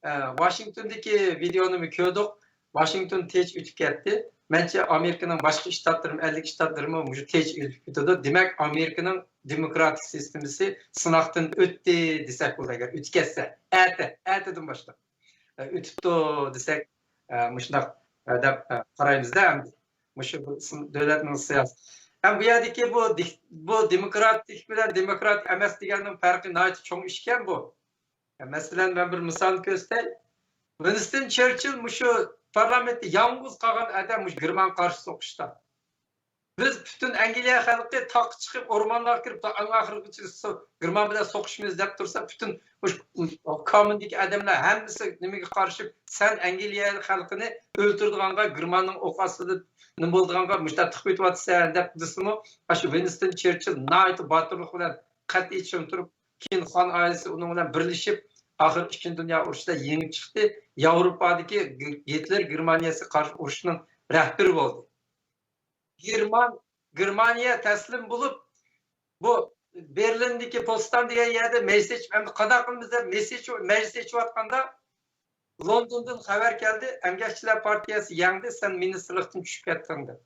ئە، ۋاشىنگتوندىكى ۋىدېئونىمۇ كۆردۇق. ۋاشىنگتون تىنچ ئۆتۈپ كەتتى. مەنچە ئامېرىكىنىڭ باشقا شتاتلىرىمۇ، ئەللىك شتاتلىرىمۇ مۇشۇ تىنچ ئۆتۈپ كېتىدۇ. دېمەك، ئامېرىكىنىڭ دېموكراتىك سىستېمىسى سىناقتىن ئۆتتى دېسەك بولىدۇ، ئەگەر ئۆتۈپ كەتسە. ئەتە، ئەتىدىن باشلاپ، ئە، ئۆتۈپتۇ دېسەك، ئە، مۇشۇنداق، ئە، دەپ، ئە، قارايمىزدا ئەمدى. مۇشۇ بىر سىن-، دۆلەتنىڭ سىياسىتى. ھەم بۇ يەردىكى بۇ دىك-، بۇ دېموكراتىك بىلەن دېموكراتىك ئەمەس دېگەننىڭ پەرقى ناھايىتى چوڭ ئىشكەن بۇ. مەسىلەن، مەن بىر مىسال كۆرسىتەي. ۋىنستون چېرچىل مۇشۇ پارلامېنتتا يالغۇز قالغان ئادەم مۇشۇ گېرمان قارشى سوقۇشتا. بىز پۈتۈن ئەنگلىيە خەلقى تاغقا چىقىپ، ئورمانلارغا كىرىپ، ئەڭ ئاخىرغىچە سو-، گېرمان بىلەن سوقۇشىمىز دەپ تۇرسا، پۈتۈن مۇشۇ كامېندىكى ئادەملەر ھەممىسى نېمىگە قارىشىپ، سەن ئەنگلىيە خەلقىنى ئۆلتۈرىدىغانغا، گېرماننىڭ ئوق ئاستىدا نېمە بولىدىغانغا مۇشۇنداق تىقىپ ئۆتۈۋاتىسەن دەپ دېسىمۇ، ئاشۇ ۋىنستون چېرچىل ناھايىتى باتۇرلۇق بىلەن قەتئىي چىڭ تۇرۇپ، كېيىن خان ئائىلىسى ئۇنىڭ بىلەن بىرلىشىپ، ئاخىر ئىككىنچى دۇنيا ئۇرۇشىدا يېڭىپ چىقتى. ياۋروپادىكى گ-، گىتلېر گېرمانىيەسىگە قارشى ئۇرۇشنىڭ رەھبىرى بولدى. گېرمان-، گېرمانىيە تەسلىم بولۇپ، بۇ بېرلىندىكى پوتسدام دېگەن يەردە مەجلىس ئېچىپ، ئەمدى قانداق قىلىمىز دەپ مەجلىس ئېچىپ، مەجلىس ئېچىۋاتقاندا، لوندوندىن خەۋەر كەلدى، ئەمگەكچىلەر پارتىيەسى يەڭدى، سەن مىنىستىرلىقتىن چۈشۈپ كەتتىڭ دەپ.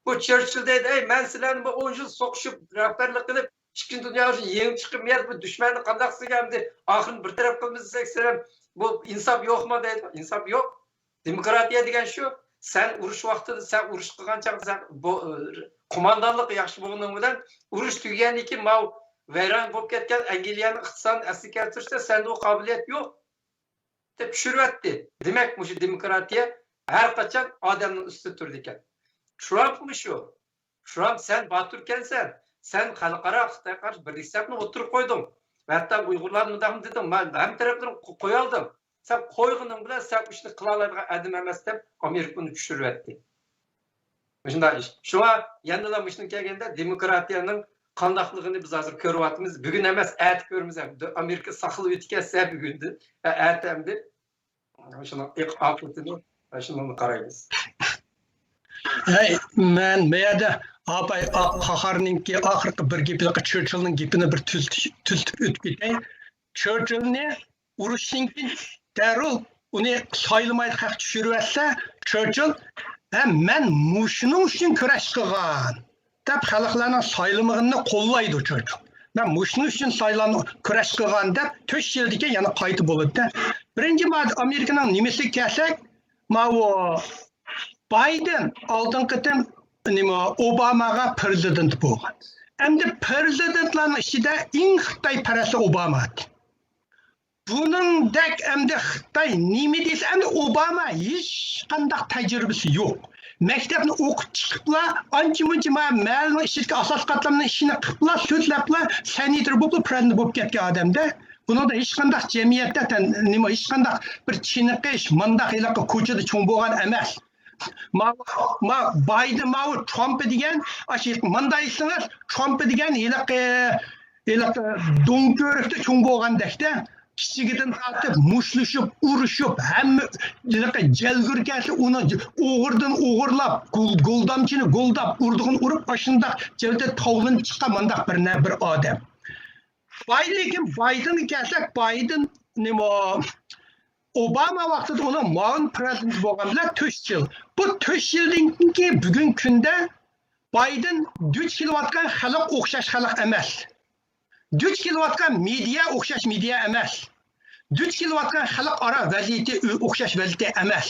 بۇ چېرچىل دەيدۇ، ئەي، مەن سىلەرنى بۇ ئون يىل سوقۇشۇپ، رەھبەرلىك قىلىپ، ئىككىنچى دۇنيا ئۇرۇشىنى يېڭىپ چىقىپ، مىيەت بۇ دۈشمەننى قانداق سىلەرگە ئەمدى ئاخىرىنى بىر تەرەپ قىلىمىز دېسەك، سىلەر بۇ ئىنساپ يوقما دەيدۇ. ئىنساپ يوق. دېموكراتىيە دېگەن شۇ، سەن ئۇرۇش ۋاقتىدا، سەن ئۇرۇش قىلغان چاغدا، سەن بۇ، قوماندانلىق ياخشى بولغىنىڭ بىلەن ئۇرۇش تۈگىگەندىن كېيىن ماۋۇ ۋەيران بولۇپ كەتكەن ئەنگلىيەنىڭ ئىقتىسادىنى ئەسلىگە كەلتۈرۈشتە سەندە ئۇ قابىلىيەت يوق. دەپ چۈشۈرۈۋەتتى. دېمەك، مۇشۇ دېموكراتىيە ھەر قاچان ئادەمنىڭ ئۈستىدە تۇرىدىكەن. ترامپمۇ شۇ. ترامپ، سەن باتۇركەنسەن. سەن خەلقئارا خىتايغا قارشى بىرلىك سەپنى ئوتتۇرىغا قويدۇڭ. ۋە ھەتتا ئۇيغۇرلارنى مۇنداقمۇ دېدىڭ، مەن ھەممە تەرەپلىرىنى قو-، قويالىدىڭ. سەن قويغىنىڭ بىلەن سەن ئۇ ئىشنى قىلالايدىغان ئادەم ئەمەس دەپ ئامېرىكا ئۇنى چۈشۈرۈۋەتتى. مۇشۇنداق ئىش. شۇڭا يەنىلا مۇشۇنى كەلگەندە، دېموكراتىيەنىڭ قانداقلىقىنى بىز ھازىر كۆرۈۋاتىمىز. بۈگۈن ئەمەس، ئەتە كۆرىمىز. ئامېرىكا ساقلىۋېتىپ كەتسە بۈگۈندىن، ئە، ئەتە ئەمدى شۇنىڭ ئېق-، ئاقىۋىتىنى شۇنىڭغا قارايمىز. ھەي، مەن بۇ يەردە ئاپاي، ئا-، قاھارنىڭكى ئاخىرقى بىر گېپى، چېرچىلنىڭ گېپىنى بىر تۈزىتىش، تۈزىتىپ ئۆتۈپ كېتەي. چېرچىلنى ئۇرۇشتىن كېيىن دەررۇ ئۇنى سايلىماي خەق چۈشۈرۈۋەتسە، چېرچىل، ھە، مەن مۇشۇنىڭ ئۈچۈن كۈرەش قىلغان. دەپ خەلقلەرنىڭ سايلىمىغىنىنى قوللايدۇ چۆچۈ. مەن مۇشۇنىڭ ئۈچۈن سايلام كۈرەش قىلغان دەپ تۆت يىلدىن كېيىن يەنە قايتا بولىدۇ. بىرىنچى ماددە ئامېرىكىنىڭ نېمىسىگە كەلسەك، ماۋۇ بايدېن ئالدىنقى قېتىم نېمە، ئوباماغا پرېزىدېنت بولغان. ئەمدى پرېزىدېنتلارنىڭ ئىچىدە ئەڭ خىتايپەرەسى ئوباما. بۇنىڭدەك ئەمدى خىتاي نېمە دېسە، ئەمدى ئوباما ھېچقانداق تەجرىبىسى يوق. مەكتەپنى ئوقۇپ چىقىپلا، ئانچە-مۇنچە ما-، مەھەللىنىڭ ئىچىدىكى ئاساسىي قاتلامنىڭ ئىشىنى قىپلا، سۆزلەپلا، سەنىتور بولۇپلا پرېزىدېنت بولۇپ كەتكەن ئادەمدە. بۇنىڭدا ھېچقانداق جەمئىيەتتە تەن-، نېمە، ھېچقانداق بىر چېنىقىش، مۇنداق ھېلىقى كوچىدا چوڭ بولغان ئەمەس. ما، ما، بايدېن، ماۋۇ ترامپ دېگەن، ئاشۇ مۇنداق ئېيتسىڭىز، ترامپ دېگەن ھېلىقى، ھېلىقى دۆڭكۆۋرۈكتە چوڭ بولغاندەكتە، كىچىكىدىن تارتىپ مۇشتلىشىپ، ئۇرۇشۇپ، ھەممە ھېلىقى جەلگۈر كەلسە، ئۇنى ئوغرىدىن ئوغرىلاپ، گۇل-، گۇلدامچىنى گۇلداپ، ئۇرىدىغىنى ئۇرۇپ، ئاشۇنداق جەۋدە تاۋلىنىپ چىققان مۇنداق بىر نە-، بىر ئادەم. بايدېن، لېكىن بايدېنغا كەلسەك، بايدېن نېمە، ئوباما ۋاقتىدا ئۇنىڭ مۇئاۋىن پرېزىدېنت بولغان بىلەن تۆت يىل. بۇ تۆت يىلدىن كېيىنكى بۈگۈنكى كۈندە بايدېن دۇچ كېلىۋاتقان خەلق ئوخشاش خەلق ئەمەس. دۇچ كېلىۋاتقان مېدىيا ئوخشاش مېدىيا ئەمەس. دۇچ كېلىۋاتقان خەلقئارا ۋەزىيىتى ئۆ-، ئوخشاش ۋەزىيىتى ئەمەس.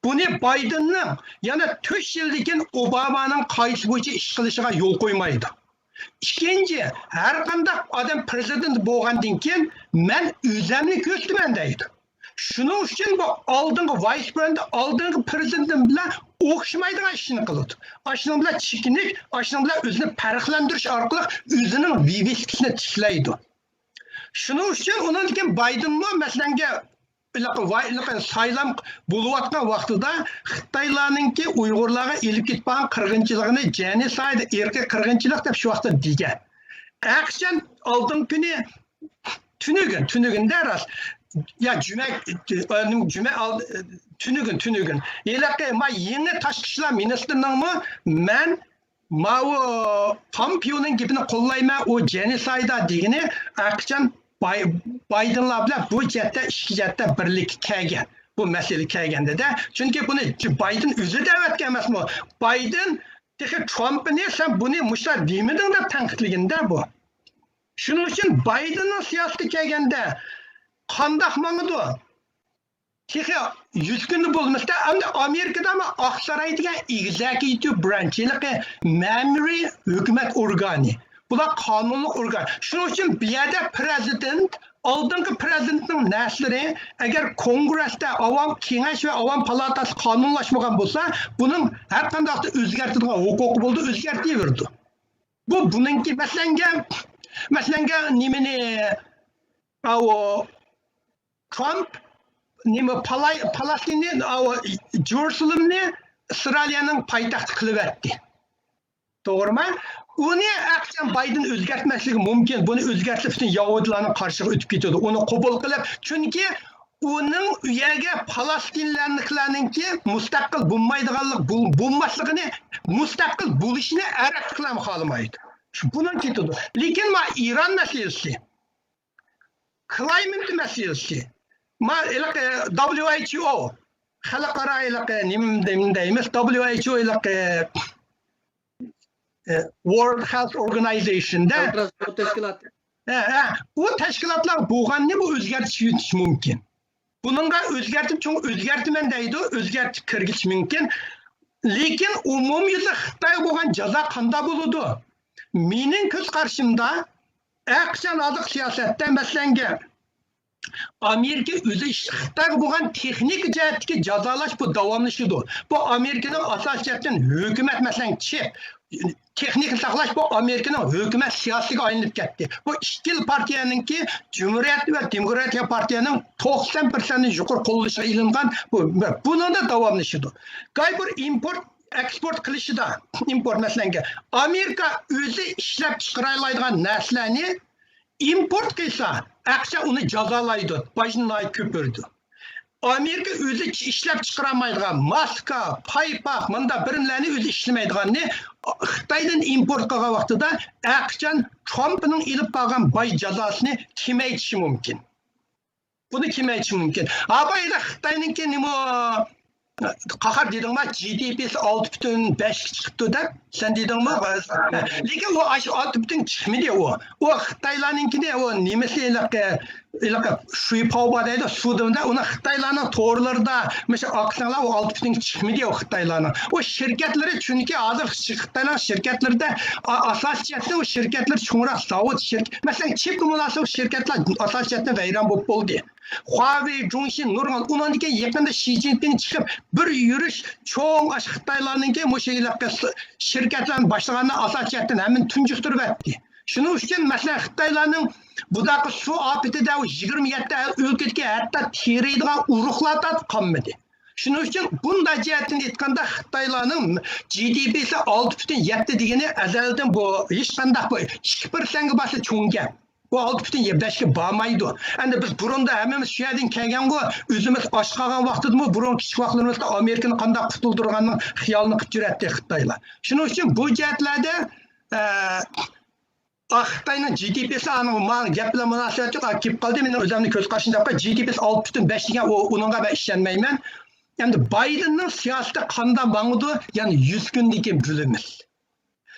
بۇنى بايدېننىڭ يەنە تۆت يىلدىن كېيىن ئوبامانىڭ قائىدىسى بويىچە ئىش قىلىشىغا يول قويمايدۇ. ئىككىنچى، ھەر قانداق ئادەم پرېزىدېنت بولغاندىن كېيىن، مەن ئۆزۈمنى كۆرسىتىمەن دەيدۇ. شۇنىڭ ئۈچۈن بۇ ئالدىنقى ۋايس پرېزىدېنت، ئالدىنقى پرېزىدېنت بىلەن ئوخشىمايدىغان ئىشنى قىلىدۇ. ئاشۇنىڭ بىلەن چېكىنىش، ئاشۇنىڭ بىلەن ئۆزىنى پەرقلەندۈرۈش ئارقىلىق ئۆزىنىڭ ۋىۋىسكىسىنى تىكلەيدۇ. شۇنىڭ ئۈچۈن ئۇنىڭدىن كېيىن بايدېنمۇ، مەسىلەن، ھېلىقى ۋاي-، ھېلىقى سايلام بولۇۋاتقان ۋاقتىدا خىتايلارنىڭكى ئۇيغۇرلارغا ئېلىپ كېتىپ بارغان قىرغىنچىلىقىنى، جېنوسايد، ئىرقىي قىرغىنچىلىق دەپ شۇ ۋاقىتتا دېگەن. ئەخچان ئالدىنقى كۈنى، تۈنۈگۈن، تۈنۈگۈندە راست، يا جۈمە، ئە، جۈمە ئال-، تۈنۈگۈن، تۈنۈگۈن. ھېلىقى ما يېڭى تاشقى ئىشلار مىنىستىرىنىڭمۇ مەن ماۋۇ پامپېونىڭ گېپىنى قوللايمەن، ئۇ جېنوسايدا دېگىنى ئەخچان باي-، بايدېنلار بىلەن بۇ جەھەتتە، ئىككى جەھەتتە بىرلىككە كەلگەن. بۇ مەسىلە كەلگەندە-دە، چۈنكى بۇنى بايدېن ئۆزى دەۋەتكەن ئەمەسمۇ؟ بايدېن تېخى ترامپنى سەن بۇنى مۇشۇنداق دېمىدىڭ دەپ تەنقىدلىگەندە بۇ. شۇنىڭ ئۈچۈن بايدېننىڭ سىياسىتىگە كەلگەندە قانداق ماڭىدۇ؟ تېخى يۈز كۈندە بولمىسا، ئەمدى ئامېرىكىدا ئاقساراي دېگەن ئېگزېكۇتىپ برانچ، ھېلىقى مەمۇرىي ھۆكۈمەت ئورگانى. بۇلار قانۇنلۇق ئورگان. شۇنىڭ ئۈچۈن بۇ يەردە پرېزىدېنت، ئالدىنقى پرېزىدېنتنىڭ نەرسىلىرى ئەگەر كونگرېستا، ئاۋام كېڭەش ۋە ئاۋام پالاتاسى قانۇنلاشمىغان بولسا، بۇنىڭ ھەر قانداق ئۆزگەرتىدىغان ھوقۇقى بولىدۇ، ئۆزگەرتىۋېرىدۇ. بۇ بۇنىڭكى، مەسىلەنگە، مەسىلەنگە نېمىنى، ئاۋۇ ترامپ نېمە، پالاي-، پالەستىننى، ئاۋۇ جېرۇسالېمنى ئىسرائىلىيەنىڭ پايتەختى قىلىۋەتتى. توغرىمۇ؟ ئۇنى ئەخچان بايدېن ئۆزگەرتمەسلىكى مۇمكىن. بۇنى ئۆزگەرتسە، پۈتۈن يەھۇدىيلارنىڭ قارشىسىغا ئۆتۈپ كېتىدۇ. ئۇنى قوبۇل قىلىپ، چۈنكى ئۇنىڭ ئۇ يەرگە پالەستىنلىكلەرنىڭكى مۇستەقىل بولمايدىغانلىق، بول-، بولماسلىقىنى، مۇستەقىل بولۇشىنى ئەرەبلىكلەرمۇ خالىمايدۇ. شۇ بۇنىڭ كېتىدۇ. لېكىن ما ئىران مەسىلىسى، كلايمېنت مەسىلىسى، ما ھېلىقى دابليۇ ئېيچ ئو، خەلقئارا ھېلىقى نېمە دەيمىز، دابليۇ ئېيچ ئو ھېلىقى، ئە، ۋورلد ھېلت ئورگانىزېيشندا، خەلقئارا ساغلاملىق تەشكىلاتى. ھە، ھە، ئۇ تەشكىلاتلار بولغاننى بۇ ئۆزگەرتىش مۇمكىن. بۇنىڭغا ئۆزگەرتىپ، چوڭ ئۆزگەرتىمەن دەيدۇ، ئۆزگەرتىپ كىرگۈزۈش مۇمكىن. لېكىن ئومۇميۈزلۈك خىتايغا بولغان جازا قانداق بولىدۇ؟ مېنىڭ كۆز قارىشىمدا، ئەخچان ھازىرقى سىياسەتتە، مەسىلەنگە، ئامېرىكا ئۆزى خىتايغا بولغان تېخنىكا جەھەتتىكى جازالاش بۇ داۋاملىشىدۇ. بۇ ئامېرىكىنىڭ ئاساسىي جەھەتتىن ھۆكۈمەت، مەسىلەن، چىپ، تېخنىكا ساقلاش بۇ ئامېرىكىنىڭ ھۆكۈمەت سىياسىتىگە ئايلىنىپ كەتتى. بۇ ئىككىلا پارتىيەنىڭكى، جۇمھۇرىيەت ۋە دېموكراتىيە پارتىيەنىڭ توقسان پىرسەنتتىن يۇقىرى قوللىشىغا ئېلىنغان بۇ، بۇنىڭدا داۋاملىشىدۇ. گاي بىر ئىمپورت، ئېكسپورت قىلىشىدا، ئىمپورت مەسىلەنگە، ئامېرىكا ئۆزى ئىشلەپ چىقىرالايدىغان نەرسىلەرنى ئىمپورت قىلسا، ئەخچان ئۇنى جازالايدۇ، باجنى ناھايىتى كۆپ بېرىدۇ. ئامېرىكا ئۆزى ئىشلەپ چىقىرالمايدىغان ماسكا، پايپاق، مۇنداق بىرىملەرنى ئۆزى ئىشلىمەيدىغاننى خىتايدىن ئىمپورت قىلغان ۋاقتىدا ئەخچان ترامپنىڭ ئېلىپ بارغان باج جازاسىنى كېمەيتىشى مۇمكىن. بۇنى كېمەيتىشى مۇمكىن. ھا، بايدا خىتاينىڭكى نېمە، قاھار دېدىڭما، جى دى پىسى ئالتە پۈتۈن بەشكە چىقىپتۇ دەپ، سەن دېدىڭما؟ لېكىن ئۇ ئاشۇ ئالتە پۈتۈن چىقمىدى ئۇ. ئۇ خىتايلارنىڭكىنى، ئۇ نېمىسى ھېلىقى، ھېلىقى شۈيپاۋبا دەيدۇ، سۇدىمدا، ئۇنى خىتايلارنىڭ تورلىرىدا، مىشە ئاقساڭلار، ئۇ ئالتە پۈتۈن چىقمىدى ئۇ خىتايلارنىڭ. ئۇ شىركەتلىرى، چۈنكى ھازىر خىتاينىڭ شىركەتلىرىدە ئا-، ئاساسىي جەھەتتە ئۇ شىركەتلىرى چوڭراق زاۋۇت شىرك-، مەسىلەن، چىپكا مۇناسىۋەتلىك شىركەتلەر ئاساسىي جەھەتتىن ۋەيران بولۇپ بولدى. خۇاۋېي، جۇڭشىن، نۇرغۇن. ئۇنىڭدىن كېيىن يېقىندا شى جىنپىڭ چىقىپ، بىر يۈرۈش چوڭ ئاشۇ خىتايلارنىڭكى مۇشۇ ھېلىقى شىركەتلەرنى باشلىغاندا ئاساسىي جەھەتتىن ھەممىنى تۇنجۇقتۇرۇۋەتتى. شۇنىڭ ئۈچۈن، مەسىلەن، خىتايلارنىڭ بۇداقى سۇ ئاپىتىدە ئۇ يىگىرمە يەتتە ئۆلكىدىكى ھەتتا تېرىيدىغان ئۇرۇقلار قالمىدى. شۇنىڭ ئۈچۈن بۇنداق جەھەتتىن ئېيتقاندا، خىتايلارنىڭ جى دى پىسى ئالتە پۈتۈن يەتتە دېگىنى ئەزەلدىن بۇ ھېچقانداق بۇ ئىككى پىرسەنتكە بارسا چوڭ گەپ. بۇ ئالتە پۈتۈن بەشكە بارمايدۇ. ئەمدى بىز بۇرۇندا ھەممىمىز شۇ يەردىن كەلگەنغۇ، ئۆزىمىز ئاچ قالغان ۋاقتىدىمۇ، بۇرۇن كىچىك ۋاقىتلىرىمىزدا ئامېرىكىنى قانداق قۇتۇلدۇرغاننىڭ خىيالىنى قىلىپ يۈرەتتى خىتايلار. شۇنىڭ ئۈچۈن بۇ جەھەتلەردە، ئە، ئا، خىتاينىڭ جى دى پىسى ئانىڭ ماڭا گەپ بىلەن مۇناسىۋەت يوق، ئا، كېلىپ قالدى. مېنىڭ ئۆزۈمنىڭ كۆز قارىشىمدا جى دى پىسى ئالتە پۈتۈن بەش دېگەن ئۇ، ئۇنىڭغا مەن ئىشەنمەيمەن. ئەمدى بايدېننىڭ سىياسىتى قانداق ماڭىدۇ، يەنە يۈز كۈندىن كېيىن بىلىمىز.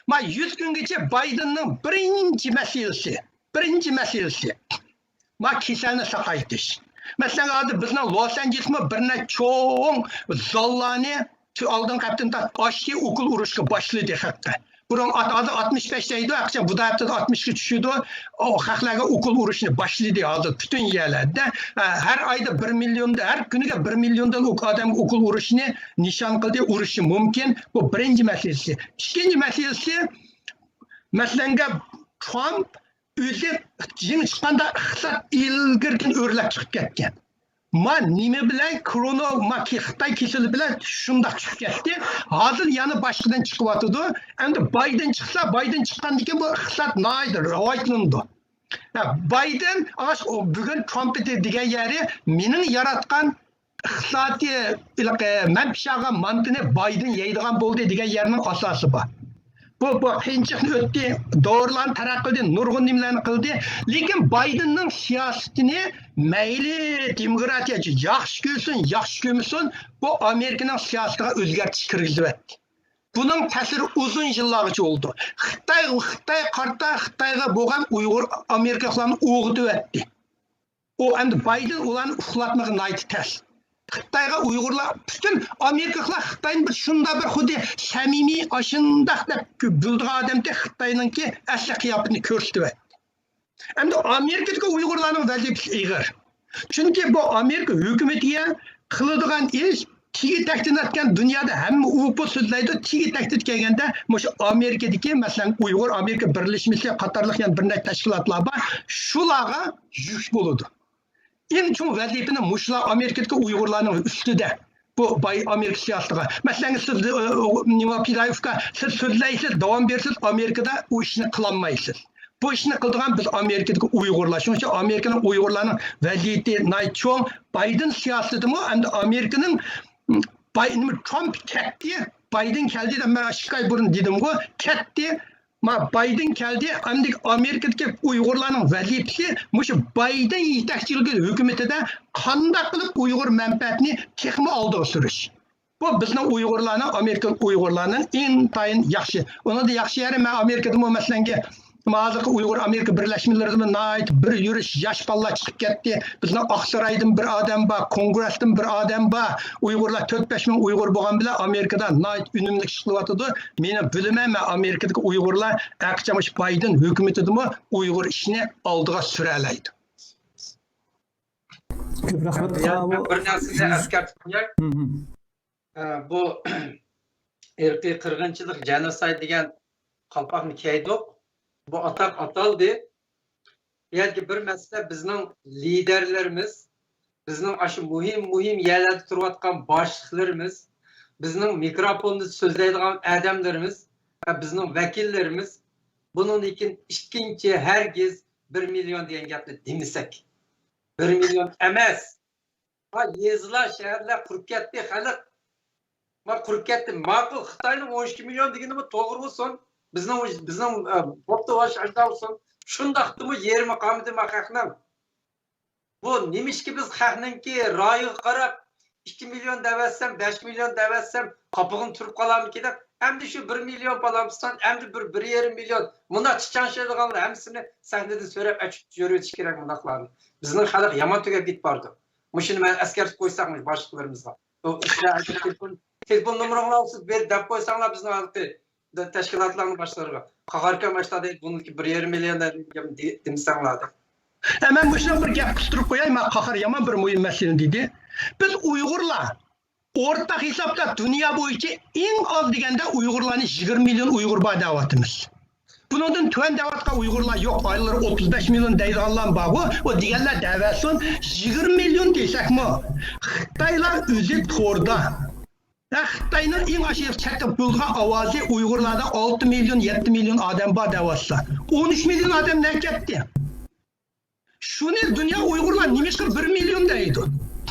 ما يۈز كۈنگىچە بايدېننىڭ بىرىنچى مەسىلىسى، بىرىنچى مەسىلىسى، ما كېسەلنى ساقايتىش. مەسىلەن، ھازىر بىزنىڭ لوس ئانژېلېسمۇ بىر نەچچە چوڭ زاللارنى شۇ ئالدىنقى ھەپتىدىن تارتىپ ئاشتى، ئوكۇل ئۇرۇشقا باشلىدى خەققە. بۇرۇن ئات-، ھازىر ئاتمىش بەش دەيدۇ، ئەخچە بۇدا ھەپتىدە ئاتمىشقا چۈشىدۇ. ئۇ خەقلەرگە ئوكۇل ئۇرۇشنى باشلىدى ھازىر پۈتۈن يەرلەردە. ھە، ھەر ئايدا بىر مىليون، ھەر كۈنىگە بىر مىليوندىن ئوك-، ئادەمگە ئوكۇل ئۇرۇشنى نىشان قىلدى، ئۇرۇشى مۇمكىن. بۇ بىرىنچى مەسىلىسى. ئىككىنچى مەسىلىسى، مەسىلەن، گەپ ترامپ ئۆزى يېڭى چىققاندا ئىقتىساد ئىلگىرىدىن ئۆرلەپ چىقىپ كەتكەن. ما نېمە بىلەن كورونا، ما كى-، خىتاي كېسىلى بىلەن شۇنداق چۈشۈپ كەتتى. ھازىر يەنە باشقىدىن چىقىۋاتىدۇ. ئەمدى بايدېن چىقسا، بايدېن چىققاندىن كېيىن بۇ ئىقتىساد ناھايىتى راۋاجلىنىدۇ. ھە، بايدېن، ئاش-، بۈگۈن ترامپ دېگەن يەرى مېنىڭ ياراتقان ئىقتىسادىي، ھېلىقى مەن پىشۇرغان مانتىنى بايدېن يەيدىغان بولدى دېگەن يەرنىڭ ئاساسى بار. بۇ، بۇ قىيىنچىلىقنى ئۆتتى، دورىلارنى تەرەققىي قىلدى، نۇرغۇن نېمىلەرنى قىلدى. لېكىن بايدېننىڭ سىياسىتىنى مەيلى دېموكراتىيە ياخشى كۆرسۇن، ياخشى كۆرمىسۇن، بۇ ئامېرىكىنىڭ سىياسىتىغا ئۆزگەرتىش كىرگۈزۈۋەتتى. بۇنىڭ تەسىرى ئۇزۇن يىللارغىچە بولىدۇ. خىتاي، خىتاي قارتا، خىتايغا بولغان ئۇيغۇر ئامېرىكىلىقلارنى ئويغىتىۋەتتى. ئۇ ئەمدى بايدېن ئۇلارنى ئۇخلاتمىغى ناھايىتى تەس. خىتايغا ئۇيغۇرلار، پۈتۈن ئامېرىكىلىقلار خىتاينى بىر شۇنداق بىر خۇددى سەمىمىي، ئاشۇنداق دەپ بىلىدىغان ئادەمدەك خىتاينىڭكى ئەسلى قىياپىتىنى كۆرسىتىۋەتتى. ئەمدى ئامېرىكىدىكى ئۇيغۇرلارنىڭ ۋەزىپىسى ئېغىر. چۈنكى بۇ ئامېرىكا ھۆكۈمىتىگە قىلىدىغان ئىش تېگى تەكتىنى ئاتكان دۇنيادا ھەممە ئۇپا سۆزلەيدۇ. تېگى تەكتىگە كەلگەندە، مۇشۇ ئامېرىكىدىكى، مەسىلەن، ئۇيغۇر ئامېرىكا بىرلەشمىسى قاتارلىق يەنە بىر نەچچە تەشكىلاتلار بار. شۇلارغا يۈك بولىدۇ. ئەڭ چوڭ ۋەزىپىنى مۇشۇلار ئامېرىكىدىكى ئۇيغۇرلارنىڭ ئۈستىدە. بۇ باي ئامېرىكا سىياسىتىغا. مەسىلەن، سىز، ئى، ئى، نېمە، پىدائىيېۋكا، سىز سۆزلەيسىز، داۋام بېرىسىز، ئامېرىكىدا ئۇ ئىشنى قىلالمايسىز. بۇ ئىشنى قىلىدىغان بىز ئامېرىكىدىكى ئۇيغۇرلار. شۇنىڭ ئۈچۈن ئامېرىكىنىڭ ئۇيغۇرلارنىڭ ۋەزىيىتى ناھايىتى چوڭ. بايدېن سىياسىتىمۇ ئەمدى ئامېرىكىنىڭ، باي-، نېمە، ترامپ كەتتى، بايدېن كەلدى دەپ مەن ئىككى ئاي بۇرۇن دېدىمغۇ، كەتتى. ما بايدېن كەلدى، ئەمدى ئامېرىكىدىكى ئۇيغۇرلارنىڭ ۋەزىپىسى مۇشۇ بايدېن يېتەكچىلىكى ھۆكۈمىتىدە قانداق قىلىپ ئۇيغۇر مەنپەئەتىنى تېخىمۇ ئالدىغا سۈرۈش. بۇ بىزنىڭ ئۇيغۇرلارنىڭ، ئامېرىكىلىق ئۇيغۇرلارنىڭ ئىنتايىن ياخشى. ئۇنىڭدا ياخشى يېرى، مەن ئامېرىكىدىمۇ، مەسىلەنكى، ھازىرقى ئۇيغۇر ئامېرىكا بىرلەشمىلىرىدىمۇ ناھايىتى بىر يۈرۈش ياش بالىلار چىقىپ كەتتى. بىزنىڭ ئاقسارايدىن بىر ئادەم بار، كونگرېستىن بىر ئادەم بار. ئۇيغۇرلار تۆت بەش مىڭ ئۇيغۇر بولغان بىلەن ئامېرىكىدا ناھايىتى ئۈنۈملۈك ئىش قىلىۋاتىدۇ. مېنىڭ بىلىمەن، مەن ئامېرىكىدىكى ئۇيغۇرلار ھەرقاچان مۇشۇ بايدېن ھۆكۈمىتىدىمۇ ئۇيغۇر ئىشىنى ئالدىغا سۈرەلەيدۇ. كۆپ رەھمەت. يا، مەن بىر نەرسىنى ئەسكەرتىپ قوياي. ئە، بۇ ئىرقىي قىرغىنچىلىق، جېنوسايد دېگەن قالپاقنى كىيدۇق. بۇ ئاتاق ئاتالدى. بۇ يەردىكى بىر مەسىلە، بىزنىڭ لىدەرلىرىمىز، بىزنىڭ ئاشۇ مۇھىم، مۇھىم يەرلەردە تۇرۇۋاتقان باشلىقلىرىمىز، بىزنىڭ مىكروفوندا سۆزلەيدىغان ئادەملىرىمىز ۋە بىزنىڭ ۋەكىللىرىمىز بۇنىڭدىن كېيىن ئىككىنچى ھەرگىز بىر مىليون دېگەن گەپنى دېمىسەك. بىر مىليون ئەمەس. ھا، يېزىلار، شەھەرلەر قۇرۇپ كەتتى، خەلق. ما قۇرۇپ كەتتى. ماقۇل، خىتاينىڭ ئون ئىككى مىليون دېگىنىمۇ توغرا بولسۇن. بىزنىڭ، بىزنىڭ، ئە، بوپتۇ، ئاشۇنداق بولسۇن. شۇنداقتىمۇ يېرىمى قالمىدى ما خەقنىڭ. بۇ نېمىشقا بىز خەقنىڭكى رايىغا قاراپ، ئىككى مىليون دەۋەتسەم، بەش مىليون دەۋەتسەم، قاپىقىنى تۇرۇپ قالارمىكىن دەپ، ئەمدى شۇ بىر مىليون پالانپۇستان، ئەمدى بىر، بىر يېرىم مىليون، مۇنداق چىچاڭشىيدىغانلار ھەممىسىنى سەھنىدىن سۆرەپ ئەچىپ يۈرۈۋېتىش كېرەك مۇنداقلارنى. بىزنىڭ خەلق يامان تۈگەپ كېتىپ بارىدۇ. مۇشۇنى مەن ئەسكەرتىپ قويساق باشلىقلىرىمىزغا. ئۇ ئىشلار تېلېفون، تېلېفون نومۇرۇڭلارنى سىز بېرىپ دەپ قويساڭلار بىزنىڭ ھېلىقى تەشكىلاتلارنىڭ باشلىرىغا. قاھاركام ئاشتا دەيدۇ، بۇنىڭكى بىر يېرىم مىليون دەيدۇ، دېمىسەڭلار دەپ. ھە، مەن مۇشۇنداق بىر گەپ قىستۇرۇپ قوياي، مانا قاھار يامان بىر مۇھىم مەسىلىنى دېدى. بىز ئۇيغۇرلار ئورتاق ھېسابتا دۇنيا بويىچە ئەڭ ئاز دېگەندە ئۇيغۇرلارنى يىگىرمە مىليون ئۇيغۇر بار دەۋاتىمىز. بۇنىڭدىن تۆۋەن دەۋاتقان ئۇيغۇرلار يوق، ئاياللىرى ئوتتۇز بەش مىليون دەيدىغانلار بارغۇ، ئۇ دېگەنلەر دەۋەتسۇن، يىگىرمە مىليون دېسەكمۇ، خىتايلار ئۆزى توردا. ھە، خىتاينىڭ ئەڭ ئاشۇ چەتتە بولىدىغان ئاۋازى ئۇيغۇرلاردا ئالتە مىليون، يەتتە مىليون ئادەم بار دەۋاتسا، ئون ئۈچ مىليون ئادەم نەگە كەتتى؟ شۇنى دۇنيا ئۇيغۇرلار نېمىشقا بىر مىليون دەيدۇ؟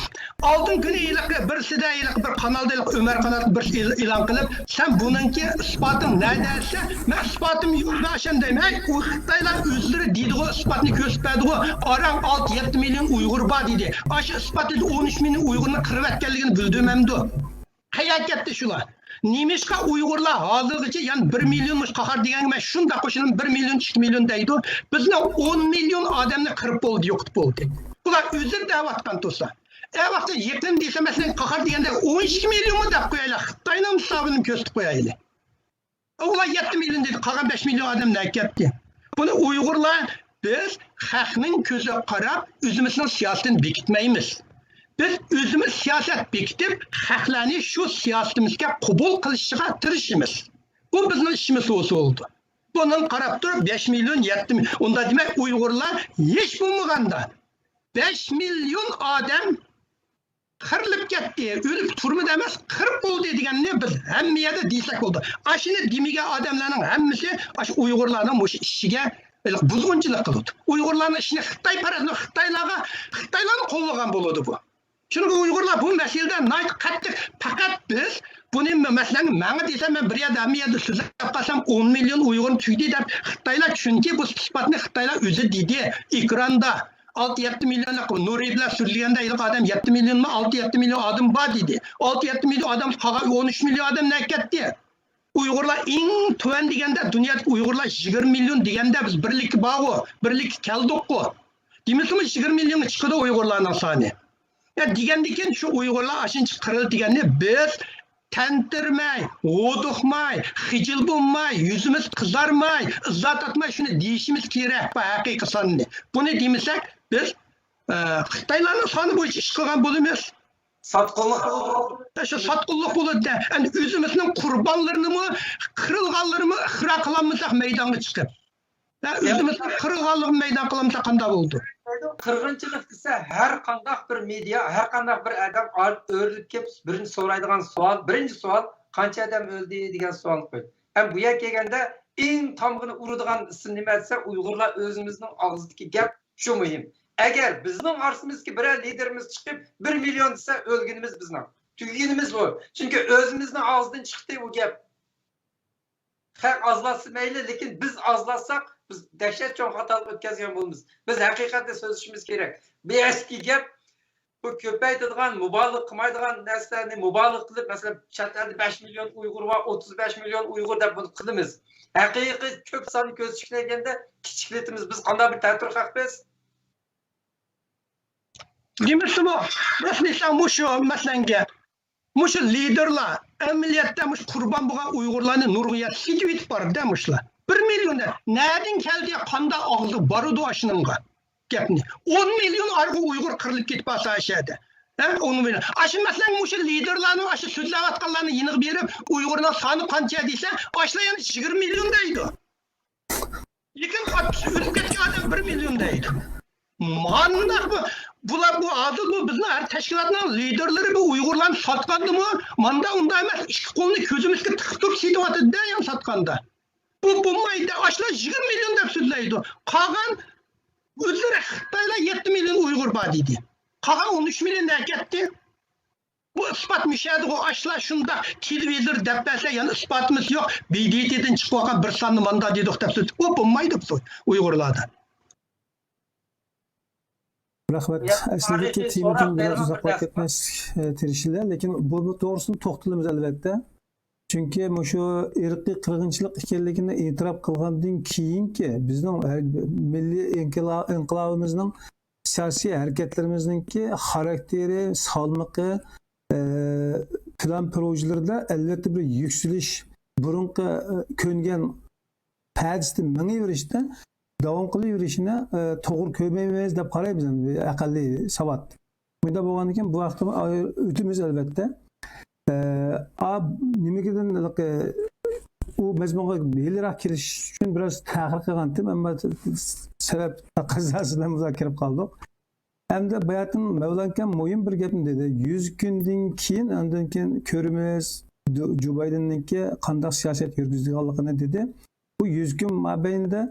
ئالدىنقى كۈنى ھېلىقى بىرسىدە، ھېلىقى بىر قانالدا، ھېلىقى ئۆمەر قانالدا بىرسى ئېل-، ئېلان قىلىپ، سەن بۇنىڭكى ئىسپاتىڭ نەدە دېسە، مەن ئىسپاتىم يوق، مەن ئاشۇندايمەن. ھەي، ئۇ خىتايلار ئۆزلىرى دېيدىغۇ، ئىسپاتنى كۆرسىتىپ بەردىغۇ، ئاراڭ ئالتە يەتتە مىليون ئۇيغۇر بار دېدى. ئاشۇ ئىسپات ئىدى ئون ئۈچ مىليون ئۇيغۇرنى قىرىۋەتكەنلىكىنى بىلدۈرمەمدۇ؟ قەيەرگە كەتتى شۇلار؟ نېمىشقا ئۇيغۇرلار ھازىرغىچە يەنە بىر مىليون، مۇشۇ قاھار دېگەنگە مەن شۇنداق قوشۇلدۇم، بىر مىليون، ئىككى مىليون دەيدۇ. بىزنىڭ ئون مىليون ئادەمنى قىرىپ بولدى، يوقىتىپ بولدى. بۇلار ئۆزلىرى دەۋاتقان تۇرسا. ئە ۋاقىتتا يېقىن دېسە، مەسىلەن، قاھار دېگەندە ئون ئىككى مىليونمۇ دەپ قويايلى، خىتاينىڭ ھېسابىنى كۆرسىتىپ قويايلى. ئۇلار يەتتە مىليون دېدى، قالغان بەش مىليون ئادەم نەگە كەتتى؟ بۇنى ئۇيغۇرلار، بىز خەقنىڭ كۆزىگە قاراپ، ئۆزىمىزنىڭ سىياسىتىنى بېكىتمەيمىز. بىز ئۆزىمىز سىياسەت بېكىتىپ، خەقلەرنى شۇ سىياسىتىمىزگە قوبۇل قىلىشىغا تىرىشىمىز. بۇ بىزنىڭ ئىشىمىز بولسا بولىدۇ. بۇنىڭغا قاراپ تۇرۇپ، بەش مىليون، يەتتە مىليون، ئۇنداق دېمەك، ئۇيغۇرلار ھېچ بولمىغاندا بەش مىليون ئادەم قىرىلىپ كەتتى، ئۆلۈپ تۈرمىدە ئەمەس، قىرىپ بولدى دېگەننى بىز ھەممە يەردە دېسەك بولىدۇ. ئاشۇنى دېمىگەن ئادەملەرنىڭ ھەممىسى ئاشۇ ئۇيغۇرلارنىڭ مۇشۇ ئىشىگە بۇزغۇنچىلىق قىلىدۇ. ئۇيغۇرلارنىڭ ئىشىنى خىتايپەرەس، خىتايلارغا، خىتايلارنى قوللىغان بولىدۇ بۇ. چۈنكى ئۇيغۇرلار بۇ مەسىلىدە ناھايىتى قەتتىق، پەقەت بىز بۇنى، مەسىلەن، ماڭا دېسە، مەن بىر يەردە ھەممە يەردە سۆزلەپ قالسام، ئون مىليون ئۇيغۇر تۈگىدى دەپ خىتايلار، چۈنكى بۇ ئىسپاتنى خىتايلار ئۆزى دېدى ئېكراندا. ئالتە يەتتە مىليونلۇق نۇرى بىلەن سۈرۈلگەندە ھېلىقى ئادەم يەتتە مىليونمۇ، ئالتە يەتتە مىليون ئادەم بار دېدى. ئالتە يەتتە مىليون ئادەم، قالغان ئون ئۈچ مىليون ئادەم نەگە كەتتى؟ ئۇيغۇرلار ئەڭ تۆۋەن دېگەندە، دۇنيادىكى ئۇيغۇرلار يىگىرمە مىليون دېگەندە، بىز بىرلىككە بارغۇ، بىرلىككە كەلدۇققۇ. دېمىسىمۇ يىگىرمە مىليونغا چىقىدۇ ئۇيغۇرلارنىڭ سانى. يا دېگەندىكىن شۇ ئۇيغۇرلار ئاشۇنچە قىرىلدى دېگەننى بىز تەنتىرىمەي، ھودۇقماي، خىجىل بولماي، يۈزىمىز قىزارماي، ئىزا تارتماي شۇنى دېيىشىمىز كېرەك، بۇ ھەقىقىي ساننى. بۇنى دېمىسەك، بىز، ئە، خىتايلارنىڭ سانى بويىچە ئىش قىلغان بولىمىز. ساتقۇنلۇق بولىدۇ. شۇ ساتقۇنلۇق بولىدۇ. ئەمدى ئۆزىمىزنىڭ قۇربانلىرىنىمۇ، قىرىلغانلىرىمۇ ئىقرار قىلالمىساق مەيدانغا چىقىپ. ھە، ئۆزىمىزنىڭ قىرىلغانلىقىنى مەيدان قىلالمىساق قانداق بولىدۇ؟ قىرغىنچىلىق دېسە، ھەر قانداق بىر مېدىيا، ھەر قانداق بىر ئادەم ئۆرۈلۈپ كېلىپ، بىرىنچى سورايدىغان سوئال، بىرىنچى سوئال، «قانچە ئادەم ئۆلدى؟» دېگەن سوئالنى قويىدۇ. ھەم بۇ يەرگە كەلگەندە، ئەڭ تامغىنى ئۇرىدىغان ئىسىم نېمە دېسە، ئۇيغۇرلار ئۆزىمىزنىڭ ئاغزىدىكى گەپ شۇ مۇھىم. ئەگەر بىزنىڭ ئارىسىمىزدىكى بىرەر لىدېرىمىز چىقىپ، «بىر مىليون» دېسە، ئۆلگىنىمىز بىزنىڭ، تۈگىگىنىمىز بۇ. چۈنكى ئۆزىمىزنىڭ ئاغزىدىن چىقتى بۇ گەپ. خەق ئازلاشسا مەيلى، لېكىن بىز ئازلاشساق، بىز دەھشەت چوڭ خاتالىق ئۆتكۈزگەن بولىمىز. بىز ھەقىقەتنى سۆزلىشىمىز كېرەك. بۇ ئەسكى گەپ، بۇ كۆپەيتىدىغان، مۇبالىغە قىلمايدىغان نەرسىلەرنى مۇبالىغە قىلىپ، مەسىلەن، چەت ئەلدە بەش مىليون ئۇيغۇر بار، ئوتتۇز بەش مىليون ئۇيغۇر دەپ بۇنى قىلىمىز. ھەقىقىي كۆپ ساننى كۆزىتىشكە كەلگەندە، كىچىكلىتىمىز. بىز قانداق بىر تەتۈر خەقمىز؟ دېمىسىمۇ، راستىنى ئېيتسام، مۇشۇ مەسىلەنگە، مۇشۇ لىدېرلار ئەمەلىيەتتە مۇشۇ قۇربان بولغان ئۇيغۇرلارنى نۇرغۇن يەردە سېتىۋېتىپ بارىدۇ مۇشۇلار. بىر مىليون دە-، نەدىن كەلدى، قانداق ئاغزىغا بارىدۇ ئاشۇنىڭغا گەپنى؟ ئون مىليون ئارقا ئۇيغۇر قىرىلىپ كېتىپ بارسا ئاشۇ يەردە. ھە، ئون مىليون. ئاشۇ مەسىلەن مۇشۇ لىدېرلارنىڭ ئاشۇ سۆزلەۋاتقانلارنىڭ يېنىغا بېرىپ، ئۇيغۇرنىڭ سانى قانچە دېسە، ئاشۇلار يەنە يىگىرمە مىليون دەيدۇ. لېكىن ئاتمىش ئۆلۈپ كەتكەن ئادەم بىر مىليون دەيدۇ. مانداق بۇ، بۇلار بۇ ھازىر بۇ بىزنىڭ ھەر تەشكىلاتنىڭ لىدېرلىرى بۇ ئۇيغۇرلارنى ساتقاندىمۇ، ماندا ئۇنداق ئەمەس، ئىككى قولىنى كۆزىمىزگە تىقىپ تۇرۇپ سېتىۋاتىدۇ-دە، يەنە ساتقاندا. بۇ بولمايدۇ، ئاشۇلار يىگىرمە مىليون دەپ سۆزلەيدۇ. قالغان ئۆزلىرى خىتايلار يەتتە مىليون ئۇيغۇر بار دېدى. قالغان ئون ئۈچ مىليون نەگە كەتتى؟ بۇ ئىسپات مۇشۇ يەردىغۇ، ئاشۇلار شۇنداق تېلېۋىزور دەپ بەرسە، يەنە ئىسپاتىمىز يوق، بې دې تېدىن چىقىۋالغان بىر ساننى ماندا دېدۇق دەپ سۆز. ئۇ بولمايدۇ بۇ ئۇيغۇرلاردا. رەھمەت. ئەسلىدىكى تېمىدىن بىراز ئۇزاقلاپ كەتمەسلىككە تىرىشىلدى، لېكىن بۇ توغرىسىدا توختىلىمىز، ئەلۋەتتە. چۈنكى مۇشۇ ئىرقىي قىرغىنچىلىق ئىكەنلىكىنى ئېتىراپ قىلغاندىن كېيىنكى بىزنىڭ ھەر-، مىللىي ئىنقىلا-، ئىنقىلابىمىزنىڭ سىياسىي ھەرىكەتلىرىمىزنىڭكى خاراكتېرى، سالمىقى، ئە، پىلان پروژىلىرىدا ئەلۋەتتە بىر يۈكسىلىش، بۇرۇنقى، ئە، كۆنگەن پەدىسىدە مېڭىۋېرىشتە داۋام قىلىۋېرىشىنى، ئە، توغرا كۆرمەيمىز دەپ قارايمىز، ئەمدى ئەقەللىي ساۋات. مۇنداق بولغاندىكىن بۇ ھەقتە ئۆتىمىز، ئەلۋەتتە. ئە، ئا، نېمىگىدىن، ئۇ مەزمۇنغا ھېلىراق كېلىش ئۈچۈن بىراز تەخىر قىلغانتىم، ئەمما سەۋەب تەقەززاسى بىلەن بۇلار كىرىپ قالدۇق. ئەمدى باياتىن مەۋلانكام مۇھىم بىر گەپنى دېدى. يۈز كۈندىن كېيىن، ئاندىن كېيىن كۆرىمىز، جو بايدېننىڭكى قانداق سىياسەت يۈرگۈزىدىغانلىقىنى دېدى. بۇ يۈز كۈن مابەينىدە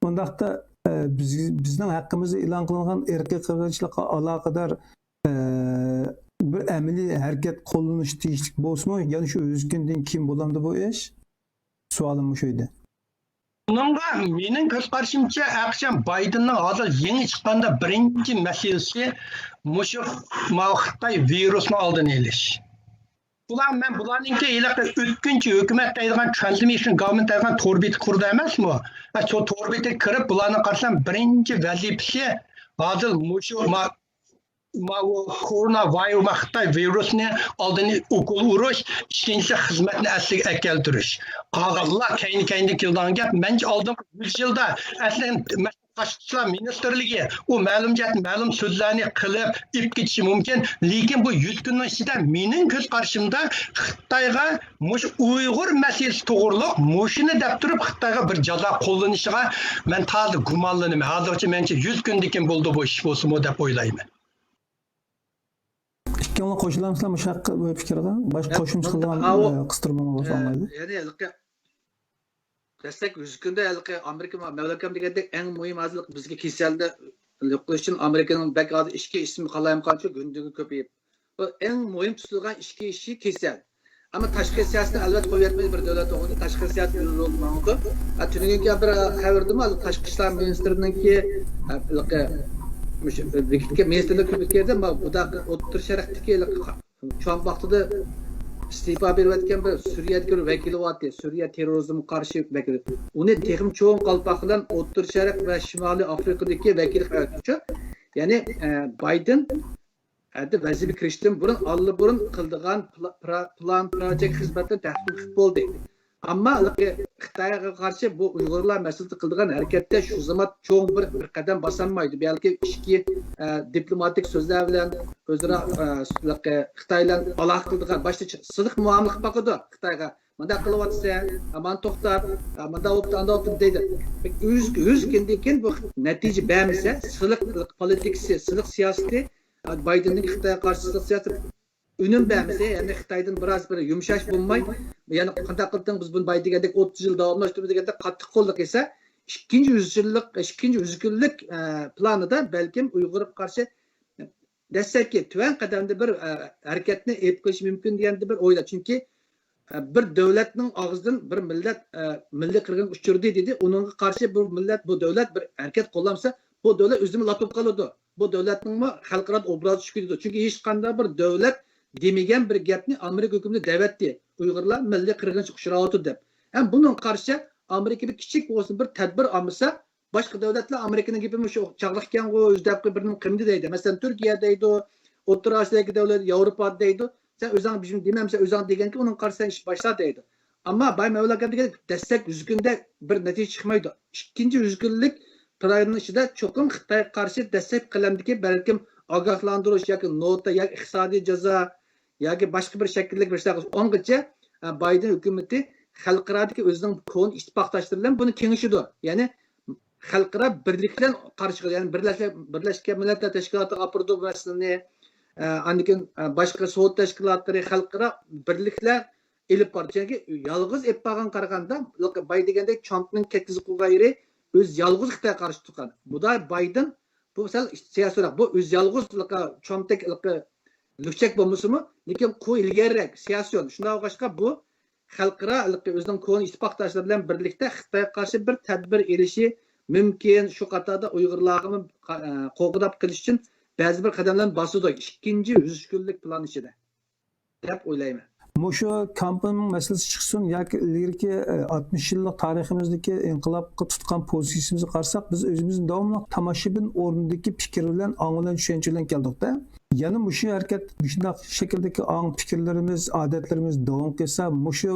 ئۇنداقتا، ئە، بىز، بىزنىڭ ھەققىمىزدە ئېلان قىلىنغان ئىرقىي قىرغىنچىلىققا ئالاقىدار، ئە، بىر ئەمەلىي ھەرىكەت قوللىنىش تېگىشلىك بولسىمۇ، يەنە شۇ يۈز كۈندىن كېيىن بولامدۇ بۇ ئىش؟ سوئالىم مۇشۇ ئىدى. بۇنىڭغا مېنىڭ كۆز قارىشىمچە، ئەقىچان بايدېننىڭ ھازىر يېڭى چىققاندا بىرىنچى مەسىلىسى مۇشۇ ماۋۇ خىتاي ۋىرۇسنىڭ ئالدىنى ئېلىش. بۇلار، مەن بۇلارنىڭكى ھېلىقى ئۆتكۈنچى ھۆكۈمەت دەيدىغان، ترانسمىشن گاۋمېنت دەيدىغان تور بېتى قۇرىدۇ ئەمەسمۇ؟ ھە، شۇ تور بېتىگە كىرىپ، بۇلارنى قارىسام، بىرىنچى ۋەزىپىسى ھازىر مۇشۇ ما-، ماۋۇ كورونا ۋايرۇس، خىتاي ۋىرۇسنى ئالدىنى ئوكۇل ئۇرۇش، ئىككىنچىسى خىزمەتنى ئەسلىگە كەلتۈرۈش. قالغانلار كەينى-كەينىدىن كېلىدىغان گەپ. مەنچە ئالدىنقى يۈز يىلدا ئەسلى تاشقى ئىشلار مىنىستىرلىكى ئۇ مەلۇم جەھەتتە مەلۇم سۆزلەرنى قىلىپ ئېلىپ كېتىشى مۇمكىن، لېكىن بۇ يۈز كۈننىڭ ئىچىدە مېنىڭ كۆز قارىشىمدا خىتايغا مۇشۇ ئۇيغۇر مەسىلىسى توغرۇلۇق مۇشۇنى دەپ تۇرۇپ خىتايغا بىر جازا قوللىنىشىغا مەن تازا گۇمانلىنىمەن. ھازىرغىچە مېنىڭچە يۈز كۈندىن كېيىن بولىدۇ بۇ ئىش بولسىمۇ دەپ ئويلايمەن. ئىككىڭلار قوشۇلامسىلەر مۇشۇ ھەققە، بۇ پىكىرگە؟ باشقا قوشۇمچە قىلىدىغان، ئە، قىستۇرمىڭىز بولسا ئاڭلايلى. يەنى ھېلىقى دەسلەپكى يۈز كۈندە ھېلىقى ئامېرىكا مەۋلانكام دېگەندەك ئەڭ مۇھىم ھازىرلىق بىزگە كېسەلنى يوقىتىش ئۈچۈن ئامېرىكىنىڭ بەك ھازىر ئىچكى ئىشىمۇ قالايمىقان شۇ گۈندىگە كۆپىيىپ. بۇ ئەڭ مۇھىم تۇتۇلغان ئىچكى ئىشى كېسەل. ئەمما تاشقى سىياسەتنى ئەلۋەتتە قويۇۋەتمەيدۇ بىر دۆلەت ئوغرىدا. تاشقى سىياسەت ئۆز رولىنى ماڭىدۇ. ھە، تۈنۈگۈنكى بىر خەۋەردىمۇ تاشقى ئىشلار مىنىستىرىنىڭكى، ھە، ھېلىقى مۇشۇ بېكىتكەن مىنىستىرلار كۆپىيىپ كەلدى. مانا بۇنداق ئوتتۇرا شەرقتىكى ھېلىقى ترامپ ۋاقتىدا ئىستېپا بېرىۋەتكەن بىر سۈرىيەدىكى بىر ۋەكىل بارتى، سۈرىيە تېررورىزمغا قارشى ۋەكىلى. ئۇنى تېخىمۇ چوڭ قالپاق بىلەن ئوتتۇرا شەرق ۋە شىمالىي ئافرىقىدىكى ۋەكىل قىلىۋەتكۈچى. يەنى، ئە، بايدېن ئەدە ۋەزىپە كىرىشتىن بۇرۇن ئاللىبۇرۇن قىلىدىغان پلا-، پرا-، پىلان، پروژېكت خىزمەتلىرىنى تەقدىم قىلىپ بولدى. ئەمما ھېلىقى خىتايغا قارشى بۇ ئۇيغۇرلار مەسىلىسىدە قىلىدىغان ھەرىكەتتە شۇ زامات چوڭ بىر، بىر قەدەم باسالمايدۇ. بەلكى ئىچكى، ئە، دىپلوماتىك سۆزلەر بىلەن ئۆزئارا، ئە، ھېلىقى خىتاي بىلەن ئالاقە قىلىدىغان باشتا سىلىق مۇئامىلە قىلىپ باقىدۇ خىتايغا. مۇنداق قىلىۋاتىسەن، مانا توختات، مۇنداق بوپتۇ، ئانداق بوپتۇ دەيدۇ. يۈز، يۈز كۈندىن كېيىن بۇ نەتىجە بەرمىسە، سىلىق پولىتىكىسى، سىلىق سىياسىتى، بايدېننىڭ خىتايغا قارشى سىلىق سىياسىتى ئۈنۈم بەرمىسە، يەنى خىتايدىن بىراز بىر يۇمشاش بولماي، يەنى قانداق قىلدىڭ، بىز بۇنى بايدېگەندەك ئوتتۇز يىل داۋاملاشتۇرىمىز دېگەندەك قاتتىق قوللۇق ئىكەن، ئىككىنچى يۈز يىللىق، ئىككىنچى يۈز كۈنلۈك، ئە، پىلانىدا بەلكىم ئۇيغۇرغا قارشى دەسلەپكى تۆۋەن قەدەمدە بىر، ئە، ھەرىكەتنى ئېلىپ قېلىشى مۇمكىن دېگەندە بىر ئويلا. چۈنكى، ئە، بىر دۆلەتنىڭ ئاغزىدىن بىر مىللەت، ئە، مىللىي قىرغىنغا ئۇچرىدى دېدى. ئۇنىڭغا قارشى بۇ مىللەت، بۇ دۆلەت بىر ھەرىكەت قوللامسا، بۇ دۆلەت ئۆزىمۇ لاپ بولۇپ قالىدۇ. بۇ دۆلەتنىڭمۇ خەلقئارادا ئوبرازى چۈشۈپ كېتىدۇ. چۈنكى ھېچقانداق بىر دۆلەت دېمىگەن بىر گەپنى ئامېرىكا ھۆكۈمىتى دەۋەتتى. ئۇيغۇرلار مىللىي قىرغىنچىلىققا ئۇچراۋاتىدۇ دەپ. ھەم بۇنىڭغا قارشى ئامېرىكا بىر كىچىك بولسۇن بىر تەدبىر ئالمىسا، باشقا دۆلەتلەر ئامېرىكىنىڭ گېپى مۇشۇ چاغلىق ئىكەنغۇ، ئۆزى دەپ بىر نېمە قىلمىدى دەيدۇ. مەسىلەن، تۈركىيە دەيدۇ، ئوتتۇرا ئاسىيادىكى دەۋلەت، ياۋروپا دەيدۇ. سەن ئۆزۈڭ بىر نېمە دېمەمسەن، ئۆزۈڭ دېگەنكى ئۇنىڭ قارىسى سەن ئىش باشلا دەيدۇ. ئەمما باي مەۋلانكام دېگەن دەسلەپ يۈز كۈندە بىر نەتىجە چىقمايدۇ. ئىككىنچى يۈز كۈنلۈك پىلاننىڭ ئىچىدە چوقۇم خىتايغا قارشى دەسلەپكى قەدەمدىكى بەلكىم ئاگاھلاندۇرۇش ياكى نوتا ياكى ئىقتىسادىي جازا ياكى باشقا بىر شەكىلدىكى بىر ئىشلار قىلسا، ئۇنىڭغىچە، ئە، بايدېن ھۆكۈمىتى خەلقئارادىكى ئۆزىنىڭ كونا ئىتتىپاقداشلىرى بىلەن بۇنى كېڭىشىدۇ. يەنى خەلقئارا بىرلىك بىلەن قارشى، يەنى بىرلەشكەن، بىرلەشكەن مىللەتلەر تەشكىلاتىغا ئاپىرىدۇ بۇ مەسىلىنى. ئە، ئاندىن كېيىن، ئە، باشقا سودا تەشكىلاتلىرى، خەلقئارا بىرلىكلەر ئېلىپ بارىدۇ. چۈنكى يالغۇز ئېلىپ بارغان قارىغاندا، باي دېگەندەك ترامپنىڭ كەتكۈزۈپ قويغان يېرى ئۆزى يالغۇز خىتايغا قارشى تۇرغان. بۇدا بايدېن بۇ سەل سىياسىيراق. بۇ ئۆزى يالغۇز ترامپتەك لۈكچەك بولمىسىمۇ، لېكىن قۇ ئىلگىرىرەك سىياسىيون. شۇنداق بولغاچقا بۇ خەلقئارا ئۆزىنىڭ كونا ئىتتىپاقداشلىرى بىلەن بىرلىكتە خىتايغا قارشى بىر تەدبىر ئېلىشى مۇمكىن. شۇ قاتاردا ئۇيغۇرلارغىمۇ قا-، قوغداپ قېلىش ئۈچۈن بەزى بىر قەدەملەرنى باسىدۇ ئىككىنچى يۈز كۈنلۈك پىلان ئىچىدە، دەپ ئويلايمەن. مۇشۇ كامپنىڭ مەسىلىسى چىقسۇن ياكى ئىلگىرىكى، ئە، ئاتمىش يىللىق تارىخىمىزدىكى ئىنقىلابقا تۇتقان پوزىتسىيىمىزغا قارىساق، بىز ئۆزىمىزنى داۋاملىق تاماشىبىن ئورنىدىكى پىكىر بىلەن، ئاڭ بىلەن، چۈشەنچە بىلەن كەلدۇقتە. يەنە مۇشۇ ھەرىكەت، مۇشۇنداق شەكىلدىكى ئاڭ پىكىرلىرىمىز، ئادەتلىرىمىز داۋام قىلسا، مۇشۇ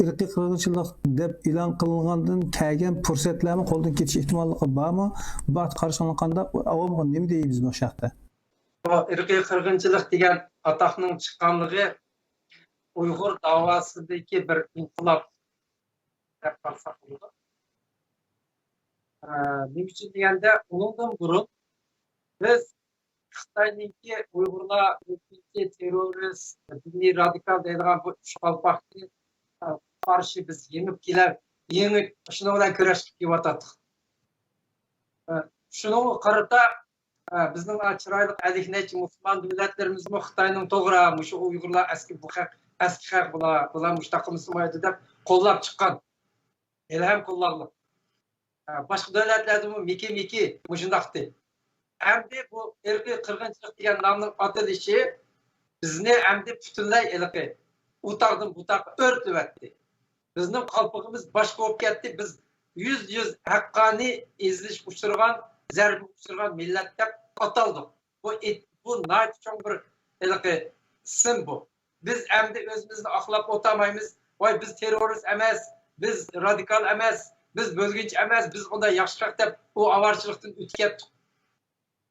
ئىرقىي قىرغىنچىلىق دەپ ئېلان قىلىنغاندىن كەلگەن پۇرسەتلەرمۇ قولدىن كېتىش ئېھتىماللىقى بارمۇ؟ بار قارىساڭلار قانداق؟ ئاۋامغا نېمە دەيمىز بۇ ھەقتە؟ بۇ ئىرقىي قىرغىنچىلىق دېگەن ئاتاقنىڭ چىققانلىقى ئۇيغۇر داۋاسىدىكى بىر ئىنقىلاب دەپ قارىساق بولىدۇ. ئە، نېمە ئۈچۈن دېگەندە، ئۇنىڭدىن بۇرۇن بىز خىتاينىڭكى ئۇيغۇرلار ئۆلكىسى تېررورىست، دىنىي رادىكال دەيدىغان بۇ ئۈچ قالپاقنى، ئە، قارشى بىز يېڭىپ كېلەر، يېڭىپ شۇنىڭ بىلەن كۈرەش قىلىپ كېلىۋاتاتتۇق. ئە، شۇنىڭغا قارىتا، ئە، بىزنىڭ چىرايلىق ئەللىك نەچچە مۇسۇلمان دۆلەتلىرىمىزمۇ خىتاينىڭ توغرا، مۇشۇ ئۇيغۇرلار ئەسكى، بۇ خەق، ئەسكى خەق، بۇلار، بۇلار مۇشۇنداق قىلمىسىمايدۇ دەپ قوللاپ چىققان. ھېلىھەم قوللاپلا. ئە، باشقا دۆلەتلەردىمۇ مىكى-مىكى مۇشۇنداقتى. ئەمدى بۇ ئىرقىي قىرغىنچىلىق دېگەن نامنىڭ ئاتىلىشى بىزنى ئەمدى پۈتۈنلەي ھېلىقى ئۇ تاغدىن بۇ تاغقا ئۆرتىلىۋەتتى. بىزنىڭ قالپىقىمىز باشقا بولۇپ كەتتى. بىز يۈزدە يۈز ھەققانىي ئېزىلىشقا ئۇچرىغان، زەربىگە ئۇچرىغان مىللەت دەپ ئاتالدۇق. بۇ ئېت-، بۇ ناھايىتى چوڭ بىر ھېلىقى سىن بۇ. بىز ئەمدى ئۆزىمىزنى ئاقلاپ ئولتۇرمايمىز. ۋاي، بىز تېررورىست ئەمەس، بىز رادىكال ئەمەس، بىز بۆلگۈنچى ئەمەس، بىز ئۇنداق ياخشى خەق دەپ ئۇ ئاۋارىچىلىقتىن ئۆتۈپ كەتتۇق.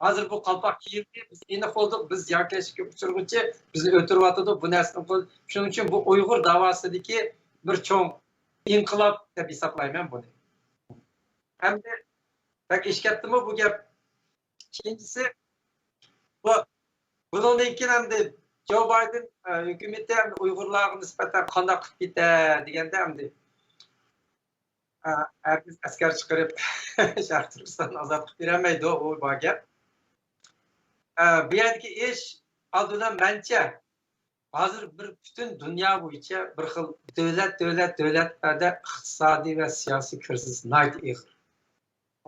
ھازىر بۇ قالپاق كىيىلدى، بىز ئېنىق بولدۇق، بىز زىيانكەشلىككە ئۇچرىغۇچى، بىزنى ئۆلتۈرۈۋاتىدۇ، بۇ نەرسىنى قىل-، شۇنىڭ ئۈچۈن بۇ ئۇيغۇر داۋاسىدىكى بىر چوڭ ئىنقىلاب دەپ ھېسابلايمەن بۇنى. ئەمدى بەك ئېشىپ كەتتىمۇ بۇ گەپ؟ ئىككىنچىسى، بۇ، بۇنىڭدىن كېيىن ئەمدى جو بايدېن، ئە، ھۆكۈمىتى ئەمدى ئۇيغۇرلارغا نىسبەتەن قانداق قىلىپ كېتە دېگەندە ئەمدى، ئە، ھەرگىز ئەسكەر چىقىرىپ شەرقىي تۈركىستاننى ئازاد قىلىپ بېرەلمەيدۇ، ئۇ بار گەپ. ئە، بۇ يەردىكى ئىش ئالدى بىلەن مەنچە ھازىر بىر پۈتۈن دۇنيا بويىچە بىر خىل دۆلەت، دۆلەت، دۆلەتلەردە ئىقتىسادىي ۋە سىياسىي كىرىزىس ناھايىتى ئېغىر.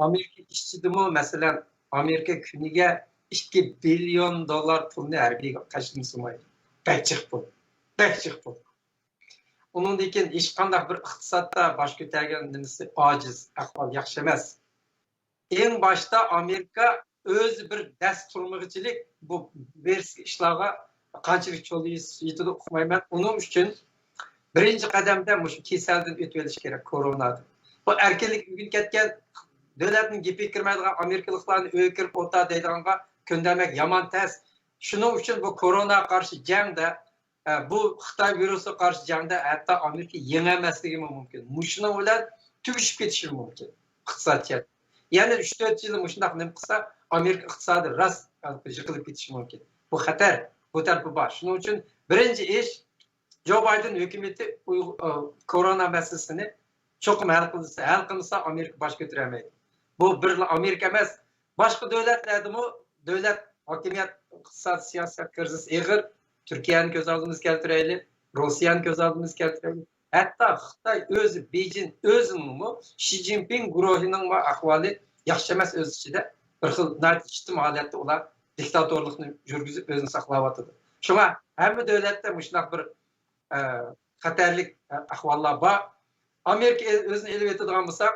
ئامېرىكا ئىچىدىمۇ، مەسىلەن، ئامېرىكا كۈنىگە ئىككى بىليون دوللار پۇلنى ھەربىيگە خەجلىمىسىمايدۇ. بەك جىق پۇل. بەك جىق پۇل. ئۇنىڭدىن كېيىن ھېچقانداق بىر ئىقتىسادتا باش كۆتەرگەن نېمىسى ئاجىز ئەھۋال، ياخشى ئەمەس. ئەڭ باشتا ئامېرىكا ئۆزى بىر دەس تۇرمىغۇچىلىك بۇ ۋىرۇس ئىشلارغا قانچىلىك چولىيىس يېتىدۇ ئۇقمايمەن. ئۇنىڭ ئۈچۈن بىرىنچى قەدەمدە مۇشۇ كېسەلدىن ئۆتۈۋېلىش كېرەك، كورونادىن. بۇ ئەركىنلىك ئۆگىنىپ كەتكەن، دۆلەتنىڭ گېپىگە كىرمەيدىغان ئامېرىكىلىقلارنى ئۆيگە كىرىپ ئولتۇر دەيدىغانغا كۆندەرمەك يامان تەس. شۇنىڭ ئۈچۈن بۇ كوروناغا قارشى جەڭدە، ئە، بۇ خىتاي ۋىرۇسىغا قارشى جەڭدە ھەتتا ئامېرىكا يېڭەلمەسلىكىمۇ مۇمكىن. مۇشۇنىڭ بىلەن تۈگىشىپ كېتىشىمۇ مۇمكىن ئىقتىساد جەھەتتىن. يەنە ئۈچ تۆت يىل مۇشۇنداق نېمە قىلسا، ئامېرىكا ئىقتىسادى راست يىقىلىپ كېتىشى مۇمكىن. بۇ خەتەر، بۇ تەرىپى بار. شۇنىڭ ئۈچۈن بىرىنچى ئىش، جو بايدېن ھۆكۈمىتى ئۇيغۇ-، ئە، كورونا مەسىلىسىنى چوقۇم ھەل قىلسا، ھەل قىلمىسا، ئامېرىكا باش كۆتۈرەلمەيدۇ. بۇ بىرلا ئامېرىكا ئەمەس، باشقا دۆلەتلەردىمۇ دۆلەت ھاكىمىيەت، ئىقتىساد، سىياسەت كىرىزىس ئېغىر. تۈركىيەنى كۆز ئالدىمىزغا كەلتۈرەيلى، روسىيەنى كۆز ئالدىمىزغا كەلتۈرەيلى. ھەتتا خىتاي ئۆزى، بېيجىڭ ئۆزىنىڭمۇ شى جىنپىڭ گۇرۇھىنىڭمۇ ئەھۋالى ياخشى ئەمەس ئۆز ئىچىدە. بىر خىل ناھايىتى چىتىم ھالەتتە ئۇلار دىكتاتورلۇقنى يۈرگۈزۈپ ئۆزىنى ساقلاۋاتىدۇ. شۇڭا ھەممە دۆلەتتە مۇشۇنداق بىر ئە، خەتەرلىك، ئە، ئەھۋاللار بار. ئامېرىكا ئۆ-، ئۆزىنى ئېلىۋېتىدىغان بولسا،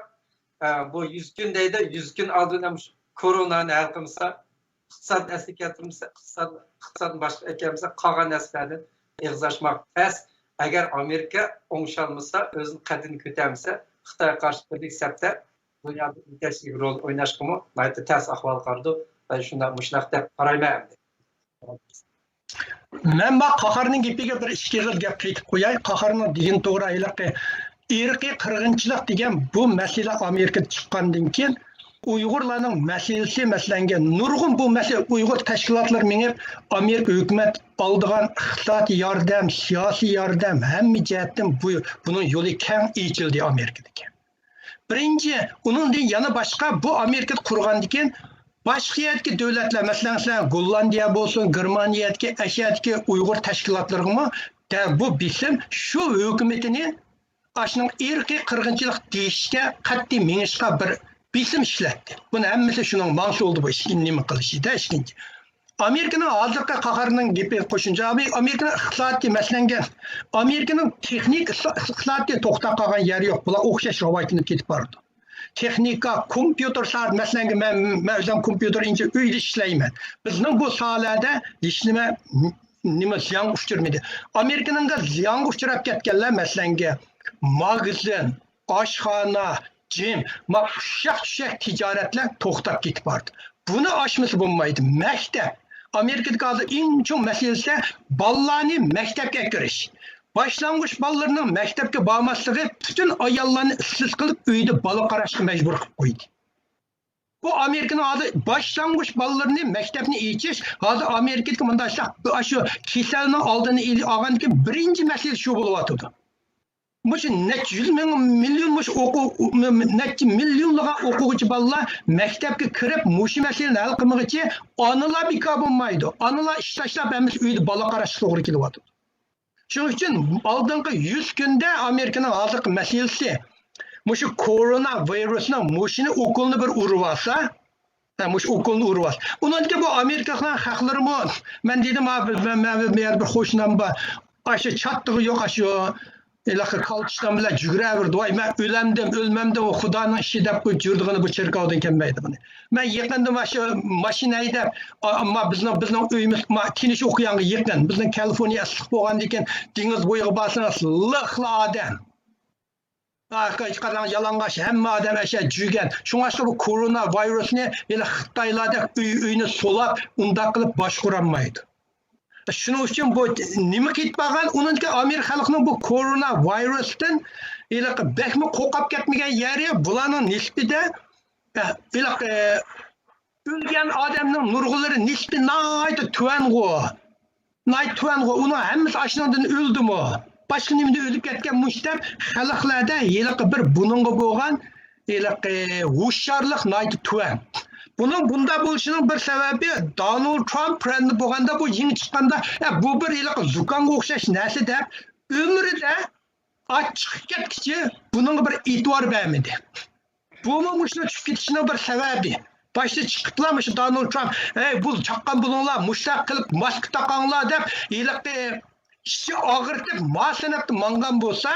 ئە، بۇ يۈز كۈن دەيدۇ، يۈز كۈن ئالدى بىلەن مۇشۇ كورونانى ھەل قىلمىسا، ئىقتىسادنى ئەسلىگە كەلتۈرمىسە، ئىقتىساد، ئىقتىسادنى باشقا ئەكەلمىسە، قالغان نەرسىلەردىن ئېغىز ئاچماق تەس. ئەگەر ئامېرىكا ئوڭشالمىسا، ئۆزىنىڭ قەددىنى كۆتەرمىسە، خىتايغا قارشى بىرلىك سەپتە دۇنيادا يېتەكچىلىك رول ئويناشقىمۇ ناھايىتى تەس ئەھۋالغا قارىدۇ. مەن شۇنداق، مۇشۇنداق دەپ قارايمەن ئەمدى. مەن بۇ قاھارنىڭ گېپىگە بىر ئىككى ئېغىز گەپ قېتىپ قوياي. قاھارنىڭ دېگىنى توغرا، ھېلىقى ئىرقىي قىرغىنچىلىق دېگەن بۇ مەسىلە ئامېرىكىدا چىققاندىن كېيىن، ئۇيغۇرلارنىڭ مەسىلىسى مەسىلەنگە نۇرغۇن بۇ مەسىلە ئۇيغۇر تەشكىلاتلىرى مېڭىپ، ئامېرىكا ھۆكۈمەت ئالىدىغان ئىقتىسادىي ياردەم، سىياسىي ياردەم، ھەممە جەھەتتىن بۇ، بۇنىڭ يولى كەڭ ئېچىلدى ئامېرىكىدىكى. بىرىنچى، ئۇنىڭدىن يەنە باشقا بۇ ئامېرىكىدا قۇرغاندىن كېيىن باشقا يەردىكى دۆلەتلەر، مەسىلەن، مەسىلەن، گوللاندىيە بولسۇن، گېرمانىيەدىكى، ئەشيادىكى ئۇيغۇر تەشكىلاتلىرىغىمۇ دە-، بۇ بېسىم شۇ ھۆكۈمىتىنى ئاشۇنىڭ ئىرقىي قىرغىنچىلىق دېيىشكە قەتئىي مېڭىشقا بىر بېسىم ئىشلەتتى. بۇنى ھەممىسى شۇنىڭ ماڭسا بولدى بۇ ئىشنى نېمە قىلىشىدا ئىككىنچى. ئامېرىكىنىڭ ھازىرقى قاھارنىڭ گېپى قوشۇمچە، ئامېرىكىنىڭ ئىقتىسادىي، مەسىلەن، ئامېرىكىنىڭ تېخنىك ئىقتىسادىي توختاپ قالغان يەرى يوق. بۇلار ئوخشاش راۋاجلىنىپ كېتىپ بارىدۇ. تېخنىكا، كومپيۇتېر ساھەسى، مەسىلەن، مەن، مەن ئۆزۈم كومپيۇتېر ئىنژېنېر، ئۆيدە ئىشلەيمەن. بىزنىڭ بۇ ساھەلەردە ھېچنېمە، نېمە زىيانغا ئۇچرىمىدى. ئامېرىكىنىڭ زىيانغا ئۇچراپ كەتكەنلەر، مەسىلەن، ماگىزىن، ئاشخانا، جىم، ما ئۇششاق-چۈششەك تىجارەتلەر توختاپ كېتىپ بارىدۇ. بۇنى ئاچمىسا بولمايدۇ. مەكتەپ. ئامېرىكىدىكى ھازىر ئەڭ چوڭ مەسىلىسى بالىلارنى مەكتەپكە ئەكىرىش. باشلانغۇچ بالىلىرىنىڭ مەكتەپكە بارماسلىقى پۈتۈن ئاياللارنى ئىسسىز قىلىپ، ئۆيدە بالا قاراشقا مەجبۇر قىلىپ قويدى. بۇ ئامېرىكىنىڭ ھازىر باشلانغۇچ بالىلىرىنى مەكتەپنى ئېچىش، ھازىر ئامېرىكىدىكى مۇنداق ئىشلار، ئاشۇ كېسەلنىڭ ئالدىنى ئېلى-، ئالغاندىن كېيىن بىرىنچى مەسىلە شۇ بولۇۋاتىدۇ. مۇشۇ نەچچە يۈز مىڭ، مىليون مۇشۇ ئوقۇ-، نەچچە مىليونلىغان ئوقۇغۇچى بالىلار مەكتەپكە كىرىپ، مۇشۇ مەسىلىنى ھەل قىلمىغۇچى ئانىلار بىكار بولمايدۇ. ئانىلار ئىش تاشلاپ، ھەممىسى ئۆيدە بالا قاراشقا توغرا كېلىۋاتىدۇ. شۇنىڭ ئۈچۈن ئالدىنقى يۈز كۈندە ئامېرىكىنىڭ ھازىرقى مەسىلىسى مۇشۇ كورونا ۋىرۇسنىڭ مۇشۇنى ئوكۇلنى بىر ئۇرۇۋالسا، ھە، مۇشۇ ئوكۇلنى ئۇرۇۋالسا. ئۇنىڭدىن كېيىن بۇ ئامېرىكا خەقلىرىمۇ، مەن دېدىم، ھا، بىز، مەن، مەن، بۇ يەردە بىر قوشنام بار. ئاشۇ چاتىقى يوق، ئاشۇ ھېلىقى كالتىشلار بىلەن جۈگرەۋېرىدۇ. ۋاي، مەن ئۆلەمدىم، ئۆلمەمدىم، ئۇ خۇدانىڭ ئىشى دەپ يۈرىدىغىنى بۇ چېركاۋدىن كەلمەيدىغىنى. مەن يېقىندا مانا شۇ ماشىنا ھەيدەپ، ئا-، ئەمما بىزنىڭ، بىزنىڭ ئۆيىمىز ما-، تىنچ ئوكيانغا يېقىن. بىزنىڭ كالىفورنىيە ئىسسىق بولغاندىكىن دېڭىز بويىغا بارسىڭىز لىقلا ئادەم. ھېچقانداق يالىڭاچ، ھەممە ئادەم ئەشە جۈگەن. شۇڭلاشقا بۇ كورونا ۋىرۇسنى ھېلى خىتايلاردەك ئۆي-ئۆينى سولاپ، ئۇنداق قىلىپ باشقۇرالمايدۇ. شۇنىڭ ئۈچۈن بۇ نېمە كېتىپ بارغان؟ ئۇنىڭدىكى ئامېرىكا خەلقىنىڭ بۇ كورونا ۋىرۇستىن ھېلىقى بەكمۇ قورقۇپ كەتمىگەن يېرى، بۇلارنىڭ نىسبىتى، ئە، ھېلىقى ئۆلگەن ئادەمنىڭ نۇرغۇنلىرى نىسبىتى ناھايىتى تۆۋەنغۇ. ناھايىتى تۆۋەنغۇ. ئۇنىڭ ھەممىسى ئاشۇنىڭدىن ئۆلدىمۇ؟ باشقا نېمىدىن ئۆلۈپ كەتكەنمۇش دەپ خەلقلەردە ھېلىقى بىر بۇنىڭغا بولغان ھېلىقى ھوشيارلىق ناھايىتى تۆۋەن. بۇنىڭ بۇنداق بولۇشىنىڭ بىر سەۋەبى، دونالد ترامپ پىرېزىدېنت بولغاندا، بۇ يېڭى چىققاندا، ئە، بۇ بىر ھېلىقى زۇكامغا ئوخشاش نەرسە دەپ، ئۆمرىدە ئاچ چىقىپ كەتكۈچە بۇنىڭغا بىر ئېتىبار بەرمىدى. بۇمۇ مۇشۇنىڭ چۈشۈپ كېتىشىنىڭ بىر سەۋەبى. باشتا چىقىپلا مۇشۇ دونالد ترامپ، ھەي، بۇ چاققان بولۇڭلار، مۇشۇنداق قىلىپ ماسكا تاقاڭلار دەپ، ھېلىقى ئىچى ئاغرىتىپ، ما سەنەپتە ماڭغان بولسا،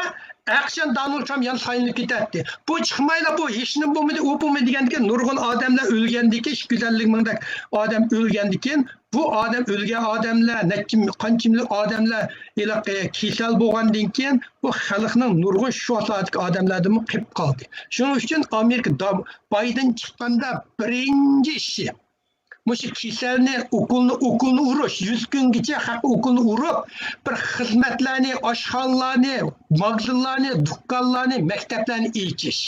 ئەقىشەن دونالد ترامپ يەنە سايلىنىپ كېتەتتى. بۇ چىقمايلا، بۇ ھېچنېمە بولمىدى، ئۇ بولمىدى دېگەندىكىن، نۇرغۇن ئادەملەر ئۆلگەندىكىن، ئىككى يۈز ئەللىك مىڭدەك ئادەم ئۆلگەندىكىن، بۇ ئادەم ئۆلگەن ئادەملەر، نەچچە، قانچە مىليون ئادەملەر ھېلىقى كېسەل بولغاندىن كېيىن، بۇ خەلقنىڭ نۇرغۇن شۇ ساھەدىكى ئادەملەردىنمۇ قېلىپ قالدى. شۇنىڭ ئۈچۈن ئامېرىكا دا-، بايدېن چىققاندا بىرىنچى ئىشى، مۇشۇ كېسەلنى، ئوكۇلنى، ئوكۇلنى ئۇرۇش، يۈز كۈنگىچە خەق ئوكۇلنى ئۇرۇپ، بىر خىزمەتلەرنى، ئاشخانىلارنى، ماگىزىنلارنى، دۇكانلارنى، مەكتەپلەرنى ئېچىش.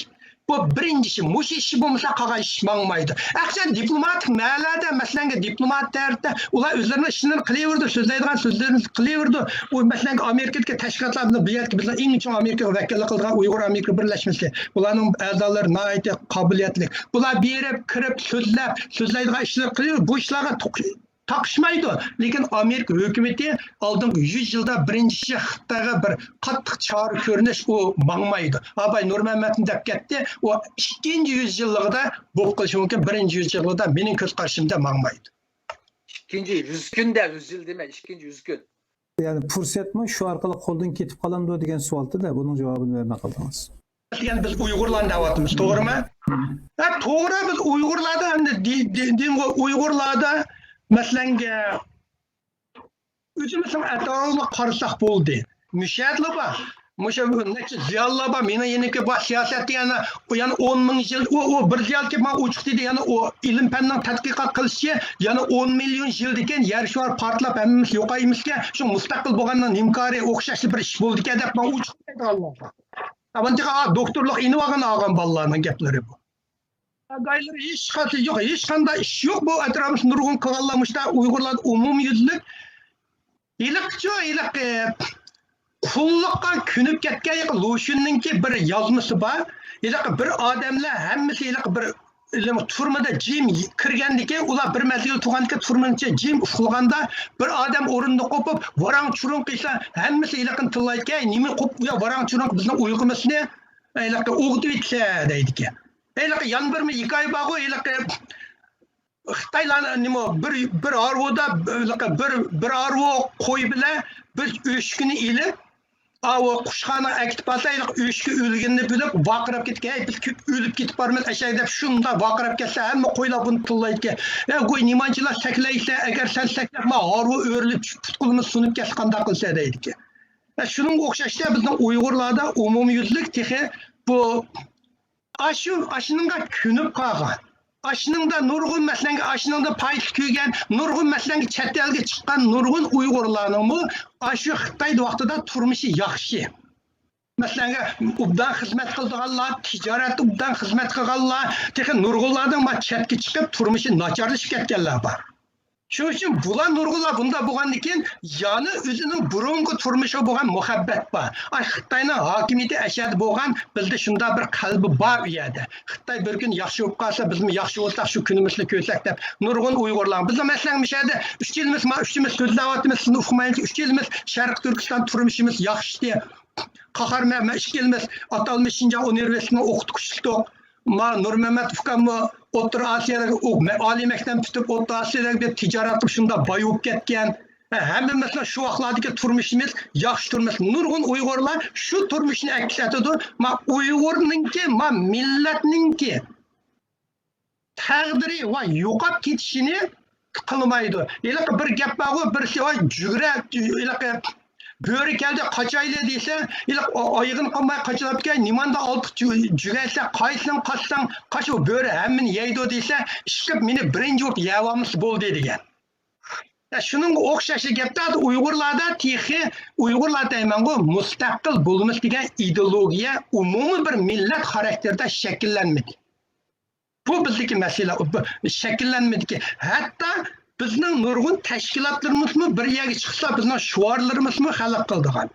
بۇ بىرىنچى ئىش. مۇشۇ ئىش بولمىسا، قالغان ئىش ماڭمايدۇ. ئەكسىچە دىپلوماتىك مەنبەلەردە، مەسىلەن، دىپلومات تەرەپتە ئۇلار ئۆزلىرىنىڭ ئىشلىرىنى قىلىۋېرىدۇ، سۆزلەيدىغان سۆزلىرىنى قىلىۋېرىدۇ. ئۇ، مەسىلەن، ئامېرىكىدىكى تەشكىلاتلار، بۇ يەردىكى بىزنىڭ ئەڭ چوڭ ئامېرىكىغا ۋەكىللىك قىلىدىغان ئۇيغۇر ئامېرىكا بىرلەشمىسى، بۇلارنىڭ ئەزالىرى ناھايىتى قابىلىيەتلىك. بۇلار بېرىپ، كىرىپ، سۆزلەپ، سۆزلەيدىغان ئىشلىرىنى قىلىۋېرىدۇ. بۇ ئىشلارغا توق-، تاقىشمايدۇ. لېكىن ئامېرىكا ھۆكۈمىتى ئالدىنقى يۈز يىلدا بىرىنچى خىتايغا بىر قاتتىق چارە كۆرۈنۈش، ئۇ ماڭمايدۇ. ئاباي نۇرمەمەتمۇ دەپ كەتتى، ئۇ ئىككىنچى يۈز يىللىقىدا بولۇپ قېلىشى مۇمكىن، بىرىنچى يۈز يىللىقىدا مېنىڭ كۆز قارىشىمدا ماڭمايدۇ. ئىككىنچى يۈز كۈندە، يۈز يىل دېمە، ئىككىنچى يۈز كۈن. يەنى پۇرسەتمۇ شۇ ئارقىلىق قولدىن كېتىپ قالامدۇ دېگەن سوئالدى-دە، بۇنىڭ جاۋابىنى بەرمەي قالدىڭىز. دېگەن بىز ئۇيغۇرلارنى دەۋاتىمىز، توغرىمۇ؟ ھە، توغرا، بىز ئۇيغۇرلاردا ئەمدى دى-، دى-، دىنغۇ ئۇيغۇرلاردا، مەسىلەنگە، ئۆزىمىزنىڭ ئەتراپىغا قارىساق بولدى. مۇشۇ يەردىلا بار. مۇشۇ نەچچە زىيالىيلار بار. مېنىڭ يېنىمدىكى بار سىياسەتتە يەنە، يەنە ئون مىڭ يىل، ئۇ، ئۇ بىر زىيالىيكى ماڭا ئوچۇق دېدى، يەنە ئۇ ئىلىم پەننىڭ تەتقىقات قىلىشىچە، يەنە ئون مىليون يىلدىن كېيىن يەر شارى پارتلاپ ھەممىمىز يوقايمىزكەن، شۇ مۇستەقىل بولغاننىڭ نېمە كارى، ئوخشاشلا بىر ئىش بولىدىكەن دەپ ماڭا ئوچۇق دەيدىغانلار بار. ئاۋانتىغا، ئا، دوكتورلۇق ئېلىۋالغان ئالغان بالىلارنىڭ گەپلىرى بۇ. ئاغايلىرى ھېچقانداق يوق، ھېچقانداق ئىش يوق. بۇ ئەتراپىمىزدا نۇرغۇن قىلغانلار مۇشۇنداق ئۇيغۇرلاردا ئومۇميۈزلۈك. ھېلىقىچۇ، ھېلىقى قۇللۇققا كۆنۈپ كەتكەن ھېلىقى لۇشۈننىڭكى بىر يازمىسى بار. ھېلىقى بىر ئادەملەر ھەممىسى ھېلىقى بىر تۈرمىدە جىم كىرگەندىكىن، ئۇلار بىر مەزگىل تۇرغاندىكىن، تۈرمىنىڭ ئىچىدە جىم ئۇخلىغاندا، بىر ئادەم ئورنىدىن قوپۇپ، ۋاراڭ-چۇرۇڭ قىلسا، ھەممىسى ھېلىقىنى تىللايدىكەن، نېمە قوپۇپ، يا ۋاراڭ-چۇرۇڭ بىزنىڭ ئۇيقۇمىزنى ھېلىقى ئوغدىۋېتىسە دەيدىكەن. ھېلىقى يەنە بىر ھېكايە بارغۇ، ھېلىقى خىتايلار نېمە، بىر، بىر ھارۋىدا، بىر، بىر ھارۋا قوي بىلەن بىر ئۆچكىنى ئېلىپ، ئاۋۇ قۇشخانىغا ئەكېتىپ بارسا، ئۆچكە ئۆلگىنىنى بىلىپ ۋارقىراپ كېتىدىكەن، ھەي، بىز كۆپ ئۆلۈپ كېتىپ بارىمىز ئەشەگە دەپ، شۇنداق ۋارقىراپ كەتسە، ھەممە قويلار بۇنى تىللايدىكەن. ھەي، گۇي، نېمانچىلا سەكلەيسەن، ئەگەر سەن سەكلەپ، ما ھارۋا ئۆرۈلۈپ چۈشۈپ، پۇت-قولىمىز سۇنۇپ كەتسە قانداق قىلىسەن دەيدىكەن. ھە، شۇنىڭغا ئوخشاشلا بىزنىڭ ئۇيغۇرلاردا ئومۇميۈزلۈك تېخى بۇ ئاشۇ، ئاشۇنىڭغا كۆنۈپ قالغان، ئاشۇنىڭدا نۇرغۇن مەسىلەنگە، ئاشۇنىڭدا پايدا كۆرگەن، نۇرغۇن مەسىلەنگە چەت ئەلگە چىققان نۇرغۇن ئۇيغۇرلارنىڭمۇ ئاشۇ خىتايدا ۋاقتىدا تۇرمۇشى ياخشى. مەسىلەنگە، ئوبدان خىزمەت قىلىدىغانلار، تىجارەتتە ئوبدان خىزمەت قىلغانلار، تېخى نۇرغۇنلارنىڭ ما چەتكە چىقىپ، تۇرمۇشى ناچارلىشىپ كەتكەنلەر بار. شۇنىڭ ئۈچۈن بۇلار نۇرغۇنلار بۇنداق بولغاندىن كېيىن، يەنە ئۆزىنىڭ بۇرۇنقى تۇرمۇشىغا بولغان مۇھەببەت بار. ئاي، خىتاينىڭ ھاكىمىيىتى ئەشەدە بولغان، بىزدە شۇنداق بىر قەلبى بار ئۇ يەردە. خىتاي بىر كۈن ياخشى بولۇپ قالسا، بىزمۇ ياخشى بولساق، شۇ كۈنىمىزنى كۆرسەك دەپ، نۇرغۇن ئۇيغۇرلار. بىزنىڭ مەسىلەن، مۇشۇ يەردە ئۈچ يىلمىز، ما ئۈچىمىز سۆزلەۋاتىمىز، سىزنى ئۇقمايمىز. ئۈچ يىلمىز شەرقىي تۈركىستان تۇرمۇشىمىز ياخشى. قاھار، مەن، مەن ئىككىمىز ئاتالمىش شىنجاڭ ئۇنىۋېرسىتېتىنىڭ ئوقۇتقۇچىسى ئىدۇق. ما نۇرمەمەت ئۇكاممۇ ئوتتۇرا ئاسىيادىكى، ئۇ مە-، ئالىي مەكتەپنى پۈتتۈرۈپ، ئوتتۇرا ئاسىيادىكى بىر تىجارەت قىلىپ شۇنداق باي بولۇپ كەتكەن. ھە، ھەممىمىزنىڭ شۇ ۋاقىتلاردىكى تۇرمۇشىمىز ياخشى تۇرمۇش. نۇرغۇن ئۇيغۇرلار شۇ تۇرمۇشنى ئەكس ئەتىدۇ. ما ئۇيغۇرنىڭكى، ما مىللەتنىڭكى تەقدىرى ۋە يوقاپ كېتىشىنى قىلمايدۇ. ھېلىقى بىر گەپ بارغۇ، بىرسى، ۋاي، جۈگرە، ھېلىقى بۆرە كەلدى، قاچايلى دېسە، ھېلىقى ئا-، ئايىغىنى قالماي قاچىلاپ كەل، نېماندۇ ئالتە جۈ-، جۈگەيسە، قايسىنى قاچساڭ، قاچ، ئۇ بۆرە ھەممىنى يەيدۇ دېسە، ئىشقىلىپ مېنى بىرىنچى بولۇپ يەۋالمىسا بولدى دېگەن. يا، شۇنىڭغا ئوخشاش گەپتە، ئۇيغۇرلاردا تېخى، ئۇيغۇرلار دەيمەنغۇ، مۇستەقىل بولمىسا دېگەن ئىدېئولوگىيە ئومۇمىي بىر مىللەت خاراكتېرىدا شەكىللەنمىدى. بۇ بىزدىكى مەسىلە، بۇ شەكىللەنمىدىكى. ھەتتا بىزنىڭ نۇرغۇن تەشكىلاتلىرىمىزمۇ بىر يەرگە چىقسا، بىزنىڭ شوئارلىرىمىزمۇ خەلق قىلىدىغان.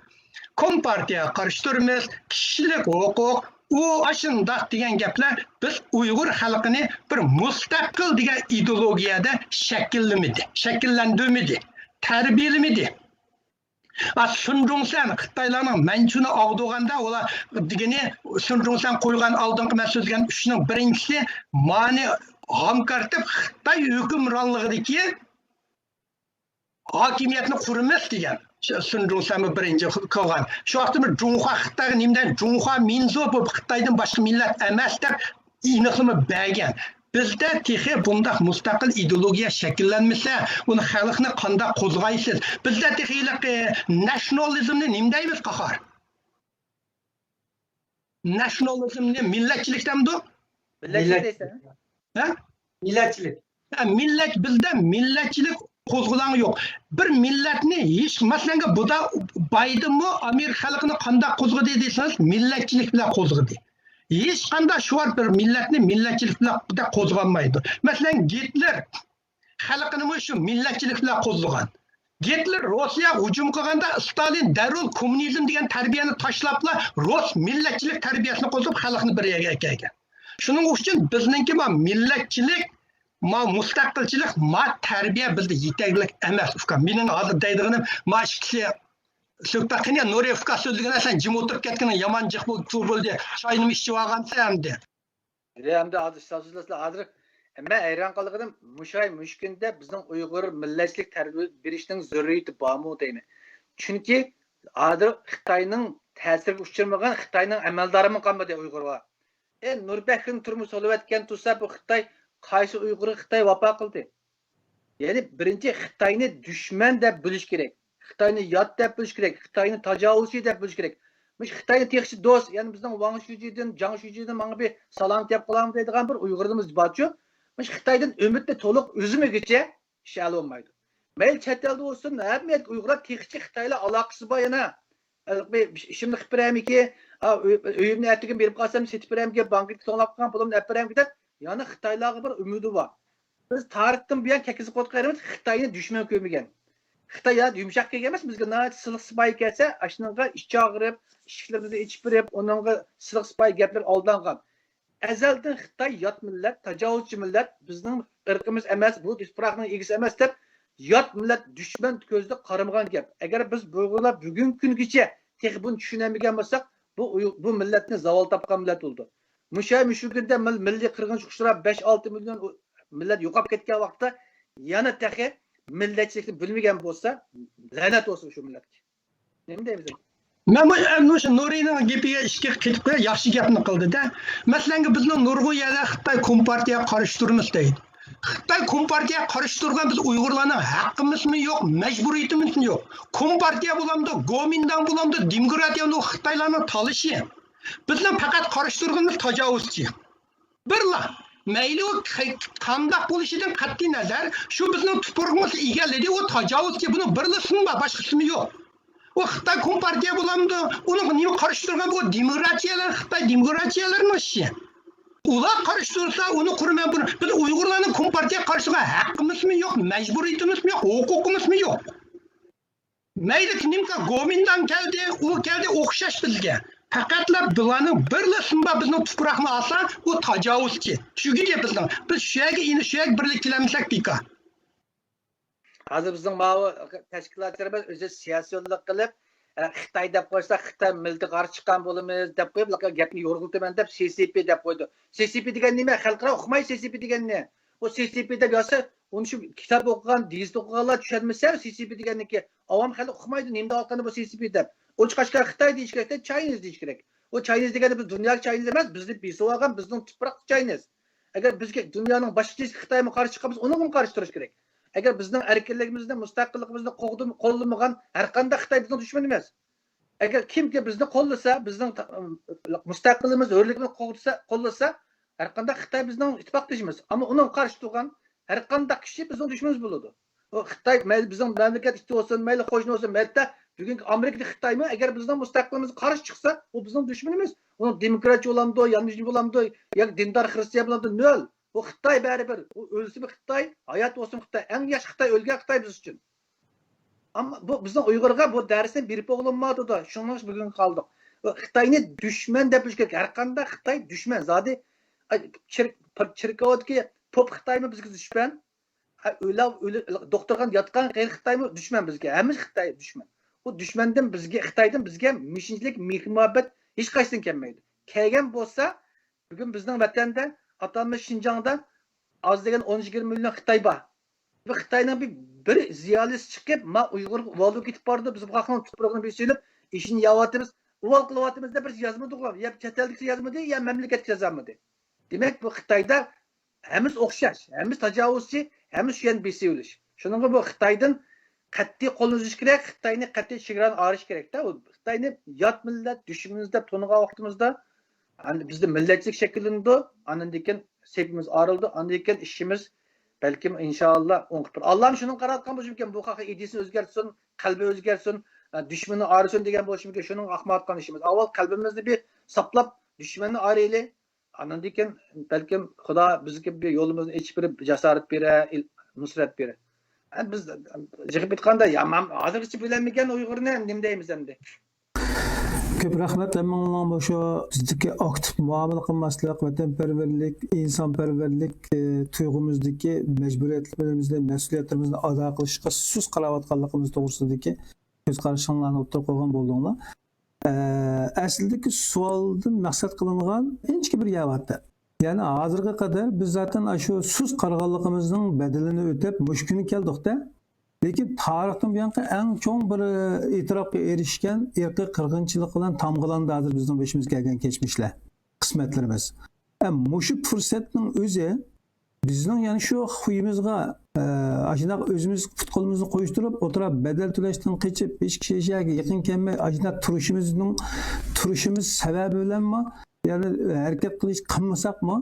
كومپارتىيەگە قارشى تۇرىمىز، كىشىلىك ھوقۇق، ئۇ ئاشۇنداق دېگەن گەپلەر بىز ئۇيغۇر خەلقىنى بىر مۇستەقىل دېگەن ئىدېئولوگىيەدە شەكىللىمىدى، شەكىللەندۈرمىدى، تەربىيەلىمىدى. ئا، سۇن جۇڭسەن خىتايلارنىڭ مەنچۇنى ئاغدۇرغاندا، ئۇلار دېگىنى، سۇن جۇڭسەن قويغان ئالدىنقى مەن سۆزلىگەن ئۈچنىڭ بىرىنچىسى، مانى ھامكارتىپ خىتاي ھۆكۈمرانلىقىدىكى ھاكىمىيەتنى قۇرىمىز دېگەن. شۇ سۇن جۇڭسەنمۇ بىرىنچى قىلغان. شۇ ۋاقىتتا بىر جۇڭخۇا خىتايغا نېمە دەيدۇ؟ جۇڭخۇا مىنزۇ بولۇپ خىتايدىن باشقا مىللەت ئەمەس دەپ ئېنىقلىما بەرگەن. بىزدە تېخى بۇنداق مۇستەقىل ئىدېئولوگىيە شەكىللەنمىسە، ئۇنى خەلقنى قانداق قوزغايسىز؟ بىزدە تېخى ھېلىقى ناشنالىزمنى نېمە دەيمىز، قاھار؟ ناشنالىزمنى مىللەتچىلىك دەمدۇ؟ مىللەتچىلىك دەيسەن. ھە؟ مىللەتچىلىك. ھە، مىللەت، بىزدە مىللەتچىلىك قوزغىلاڭ يوق. بىر مىللەتنى ھېچ، مەسىلەنگە، بۇدا بايدىنمۇ ئامېرىكا خەلقىنى قانداق قوزغىدى دېسىڭىز، مىللەتچىلىك بىلەن قوزغىدى. ھېچقانداق شوئار بىر مىللەتنى مىللەتچىلىك بىلەن قوزغالمايدۇ. مەسىلەن، گىتلېر خەلقىنىمۇ شۇ مىللەتچىلىك بىلەن قوزغىغان. گىتلېر روسىيەگە ھۇجۇم قىلغاندا، ستالىن دەررۇ كوممۇنىزم دېگەن تەربىيەنى تاشلاپلا، رۇس مىللەتچىلىك تەربىيەسىنى قوزغىپ، خەلقنى بىر يەرگە ئەكەلگەن. شۇنىڭ ئۈچۈن بىزنىڭكى ما مىللەتچىلىك، ما مۇستەقىلچىلىك، ما تەربىيە بىزدە يېتەرلىك ئەمەس، ئۇكام. مېنىڭ ھازىر دەيدىغىنىم، ما ئىككىسى سۆھبەت قىلىپ، نۇرى ئۇكا سۆزلىگەن، سەن جىم ئولتۇرۇپ كەتكىنىڭ يامان جىق بولدى، بولدى. چاينىمۇ ئىچىۋالغانسەن ئەمدى. ھەمدە ھازىر سىز سۆزلەشلەر ھازىر مەن ھەيران قالغىنىم، مۇشۇ ئاي، مۇشۇ كۈندە بىزنىڭ ئۇيغۇر مىللەتچىلىك تەربىيە بېرىشنىڭ زۆرۈرىيىتى بارمۇ دەيمەن. چۈنكى ھازىر خىتاينىڭ تەسىرىگە ئۇچرىمىغان خىتاينىڭ ئەمەلدارىمۇ قالمىدى ئۇيغۇرغا. ئە، نۇربەكرىنى تۈرمە سولىۋەتكەن تۇرسا، بۇ خىتاي قايسى ئۇيغۇرغا خىتاي ۋاپا قىلدى؟ يەنى بىرىنچى خىتاينى دۈشمەن دەپ بىلىش كېرەك. خىتاينى يات دەپ بىلىش كېرەك. خىتاينى تاجاۋۇزچى دەپ بىلىش كېرەك. مۇشۇ خىتاينى تېخىچە دوست، يەنى بىزنىڭ ۋاڭ شۈجىدىن، جاڭ شۈجىدىن ماڭا بىر سالام دەپ قالامدۇ دەيدىغان بىر ئۇيغۇرىمىز بارچۇ. مۇشۇ خىتايدىن ئۈمىدنى تولۇق ئۈزمىگۈچە ئىش ھەل بولمايدۇ. مەيلى چەت ئەلدە بولسۇن، ھەممە يەردىكى ئۇيغۇرلار تېخىچە خىتاي بىلەن ئالاقىسى بار يەنە. ئىشىمنى قىلىپ بېرەمىكى، ئۆيۈمنى ئەتىگۈن بېرىپ قالسام سېتىپ بېرەمكى، بانكىدىكى توڭلاپ قالغان پۇلۇمنى ئەپ بېرەمكى دەپ، يەنە خىتايلارغا بىر ئۈمىدى بار. بىز تارىختىن بۇيان كەتكۈزۈپ قويدۇق، خىتاينى دۈشمەن كۆرمىگەن. خىتاي يا يۇمشاق كەلگەن ئەمەس، بىزگە ناھايىتى سىلىق سىپايى كەلسە، ئاشۇنىڭغا ئىچ ئاغرىپ، ئىشىكلىرىمىزنى ئېچىپ بېرىپ، ئۇنىڭغا سىلىق سىپايى گەپلەر ئالدانغان. ئەزەلدىن خىتاي يات مىللەت، تاجاۋۇزچى مىللەت، بىزنىڭ ئىرقىمىز ئەمەس، بۇ تۇپراقنىڭ ئىگىسى ئەمەس دەپ، يات مىللەت دۈشمەن كۆزىدە قارىمىغان گەپ. ئەگەر بىز ئۇيغۇرلار بۈگۈنكى كۈنگىچە تېخى بۇنى چۈشىنەلمىگەن بولساق، بۇ ئۇي-، بۇ مىللەتنى زاۋال تاپقان مىللەت بولىدۇ. مۇشۇ، مۇشۇ كۈندە مىل-، مىللىي قىرغىنچىلىق ئۇچراپ، بەش، ئالتە مىليون ئۇ-، مىللەت يوقاپ كەتكەن ۋاقىتتا يەنە تېخى مىللەتچىلىكنى بىلمىگەن بولسا، لەنەت بولسۇن شۇ مىللەتكە. نېمە دەيمىز؟ مەن مۇ-، ئەمدى مۇشۇ نۇرىنىڭ گېپىگە ئىككى قېتىپ قوياي، ياخشى گەپنى قىلدى-دە. مەسىلەنگە بىزنىڭ نۇرغۇن يەرلەر خىتاي كومپارتىيەگە قارشى تۇرىمىز دەيدۇ. خىتاي كومپارتىيەگە قارشى تۇرغان بىز ئۇيغۇرلارنىڭ ھەققىمىزمۇ يوق، مەجبۇرىيىتىمىزمۇ يوق. كومپارتىيە بولامدۇ، گومىنداڭ بولامدۇ، دېموكراتىيە بولامدۇ، خىتايلارنىڭ تالىشى. بىزنىڭ پەقەت قارشى تۇرغىنىمىز تاجاۋۇزچى. بىرلا، مەيلى ئۇ قانداق بولۇشىدىن قەتئىي نەزەر، شۇ بىزنىڭ تۇپرىقىمىزنى ئېگەللىدى، ئۇ تاجاۋۇزچى، بۇنىڭ بىرلا سىنى بار، باشقا سىنى يوق. ئۇ خىتاي كومپارتىيە بولامدۇ، ئۇنىڭ نېمە قارشى تۇرغان، بۇ دېموكراتىيەلەر، خىتاي دېموكراتىيەلىرىنىڭ ئىشى. ئۇلار قارشى تۇرسا، ئۇنى قۇرىمەن، بۇنى. بىز ئۇيغۇرلارنىڭ كومپارتىيەگە قارشى تۇرغان ھەققىمىزمۇ يوق، مەجبۇرىيىتىمىزمۇ يوق، ھوقۇقىمىزمۇ يوق. مەيلى نېمىكا گومىنداڭ كەلدى، ئۇ كەلدى، ئوخشاش بىزگە. پەقەتلا بۇلارنىڭ بىرلا سىنى بار، بىزنىڭ تۇپراقنى ئالسا، ئۇ تاجاۋۇزچى. تۈگىدى بىزنىڭ. بىز شۇ يەرگە، شۇ يەرگە بىرلىككە كېلەلمىسەك بىكار. ھازىر بىزنىڭ ماۋۇ تەشكىلاتچىلىرىمىز ئۆزى سىياسىيونلۇق قىلىپ، ئە، خىتاي دەپ قويسا، خىتاي مىللىتىگە قارشى چىققان بولىمىز دەپ قويۇپ، گەپنى يورغىلىتىمەن دەپ، سى سى پى دەپ قويدى. سى سى پى دېگەن نېمە؟ خەلقئارا ئۇقماي سى سى پى دېگەننى. ئۇ سى سى پى دەپ يازسا، ئۇنى شۇ كىتاب ئوقۇغان، گېزىت ئوقۇغانلار چۈشەنمىسە، سى سى پى دېگەننىكى ئاۋام خەلق ئۇقمايدۇ، نېمە دەۋاتقاننى بۇ سى سى پى دەپ. ئۇنى چىقارسا خىتاي دېيىش كېرەك، چاينىز دېيىش كېرەك. ئۇ چاينىز دېگەندە بىز دۇنيادىكى چاينىز ئەمەس، بىزنى بېسىۋالغان، بىزنىڭ تۇپراق چاينىز. ئەگەر بىزگە دۇنيانىڭ باشقا چېكىسى خىتايمۇ قارشى چىققان بولسا، ئۇنىڭغىمۇ قارشى تۇرۇش كېرەك. ئەگەر بىزنىڭ ئەركىنلىكىمىزنى، مۇستەقىللىقىمىزنى قوغدىم-، قوللىمىغان ھەر قانداق خىتاي بىزنىڭ دۈشمىنىمىز. ئەگەر كىمكى بىزنى قوللىسا، بىزنىڭ تا-، مۇستەقىللىقىمىز، ھۆرلۈكىمىزنى قوغدىسا، قوللىسا، ھەر قانداق خىتاي بىزنىڭ ئىتتىپاقدىشىمىز. ئەمما ئۇنىڭغا قارشى تۇرغان ھەر قانداق كىشى بىزنىڭ دۈشمىنىمىز بولىدۇ. ئۇ خىتاي مەيلى بىزنىڭ مەملىكەت ئىتى بولسۇن، مەيلى قوشنا بولسۇن، ھەتتا بۈگۈنكى ئامېرىكىدىكى خىتايمۇ ئەگەر بىزنىڭ مۇستەقىللىقىمىزغا قارشى چىقسا، ئۇ بىزنىڭ دۈشمىنىمىز. ئۇنىڭ دېموكراتچى بولامدۇ، يانمىشىن بولامدۇ، ياكى دىندار خىرىستىيان بولامدۇ، نۆل. ئۇ خىتاي بەرىبىر. ئۇ ئۆلسىمۇ خىتاي، ھايات بولسىمۇ خىتاي. ئەڭ ياخشى خىتاي، ئۆلگەن خىتاي بىز ئۈچۈن. ئەمما بۇ بىزنىڭ ئۇيغۇرغا بۇ دەرسنى بېرىپ بولۇنمايۋاتىدۇ. شۇڭا بۈگۈن قالدۇق. بۇ خىتاينى دۈشمەن دەپ بىلىش كېرەك. ھەر قانداق خىتاي دۈشمەن. زادى، ئاي، چېر-، چېركاۋدىكى پوپ خىتايمۇ بىزگە دۈشمەن. ھە، ئۆلە-، ئۆلە-، دوختۇرخانىدا ياتقان غەيرىي خىتايمۇ دۈشمەن بىزگە. ھەممە خىتاي دۈشمەن. ئۇ دۈشمەندىن بىزگە، خىتايدىن بىزگە مۇشۇنچىلىك مېھىر-مۇھەببەت ھېچقايسىدىن كەلمەيدۇ. كەلگەن بولسا، بۈگۈن بىزنىڭ ۋەتەندە، ئاتالمىش شىنجاڭدا ئاز دېگەندە ئون يىگىرمە مىليون خىتاي بار. بۇ خىتاينىڭ بىر، بىر زىيالىيسى چىقىپ، ما ئۇيغۇر ئۇۋال بولۇپ كېتىپ بارىدۇ، بىز بۇ خەقنىڭ تۇپرىغىنى بېسىۋېلىپ، ئىشىنى يەۋاتىمىز، ئۇۋال قىلىۋاتىمىز دەپ بىرسى يازمىدىغۇ. يا چەت ئەلدىكىسى يازمىدى، يا مەملىكەتكىسى يازالمىدى. دېمەك، بۇ خىتايدا ھەممىسى ئوخشاش، ھەممىسى تاجاۋۇزچى، ھەممىسى شۇ يەرنى بېسىۋېلىش. شۇنىڭغا بۇ خىتايدىن قەتئىي قولنى ئۈزۈش كېرەك، خىتاينى قەتئىي چېگرانى ئايرىش كېرەك-دە. ئۇ خىتاينى يات مىللەت دۈشمىنىمىز دەپ تونۇغان ۋاقتىمىزدا، ئەمدى بىزدە مىللەتچىلىك شەكىللىنىدۇ، ئاندىن كېيىن سېپىمىز ئايرىلىدۇ، ئاندىن كېيىن ئىشىمىز بەلكىم ئىنشائاللا ئوڭۇپ بېرەر. ئاللام شۇنىڭغا قاراۋاتقان بولۇشى مۇمكىن، بۇ خەق ئىدىيىسىنى ئۆزگەرتسۇن، قەلبى ئۆزگەرسۇن، دۈشمىنى ئايرىسۇن دېگەن بولۇشى مۇمكىن. شۇنىڭغا ئاقمايۋاتقان ئىشىمىز. ئاۋۋال قەلبىمىزنى بىر ساپلاپ، دۈشمەننى ئايرىيلى. ئاندىن كېيىن بەلكىم خۇدا بىزگە بىر يولىمىزنى ئېچىپ بېرىپ، جاسارەت بېرە، ئىل-، نۇسرەت بېرە. ئە، بىز يىغىپ ئېيتقاندا، يا، مەن ھازىرغىچە بىلەلمىگەن ئۇيغۇرنى نېمە دەيمىز ئەمدى؟ كۆپ رەھمەت ھەممىڭلارغا مۇشۇ بىزدىكى ئاكتىپ مۇئامىلە قىلماسلىق، ۋەتەنپەرۋەرلىك، ئىنسانپەرۋەرلىك، ئى، تۇيغۇمىزدىكى مەجبۇرىيەتلىرىمىزنى، مەسئۇلىيەتلىرىمىزنى ئادا قىلىشقا سۇس قاراۋاتقانلىقىمىز توغرىسىدىكى كۆز قارىشىڭلارنى ئوتتۇرىغا قويغان بولدۇڭلار. ئە، ئەسلىدىكى سوئالدىن مەقسەت قىلىنغان ئىنچىكە بىر يەر بارتى. يەنى ھازىرغا قەدەر بىز زاتەن ئاشۇ سۇس قارىغانلىقىمىزنىڭ بەدىلىنى ئۆتەپ، مۇشۇ كۈنگە كەلدۇقتە. لېكىن تارىختىن بۇيانقى ئەڭ چوڭ بىر ئېتىراپقا ئېرىشكەن ئىرقىي قىرغىنچىلىق بىلەن تامغىلاندى ھازىر بىزنىڭ بېشىمىزغا كەلگەن كەچمىشلەر، قىسمەتلىرىمىز. ئە، مۇشۇ پۇرسەتنىڭ ئۆزى بىزنىڭ يەنە شۇ خۇيىمىزغا، ئە، ئاشۇنداق ئۆزىمىز پۇت-قولىمىزنى قويۇشتۇرۇپ، ئوتتۇرا بەدەل تۆلەشتىن قېچىپ، ھېچ كىشى ھېچ يەرگە يېقىن كەلمەي، ئاشۇنداق تۇرۇشىمىزنىڭ، تۇرۇشىمىز سەۋەبى بىلەنمۇ، يەنى ھەرىكەت قىلىش قىلمىساقمۇ،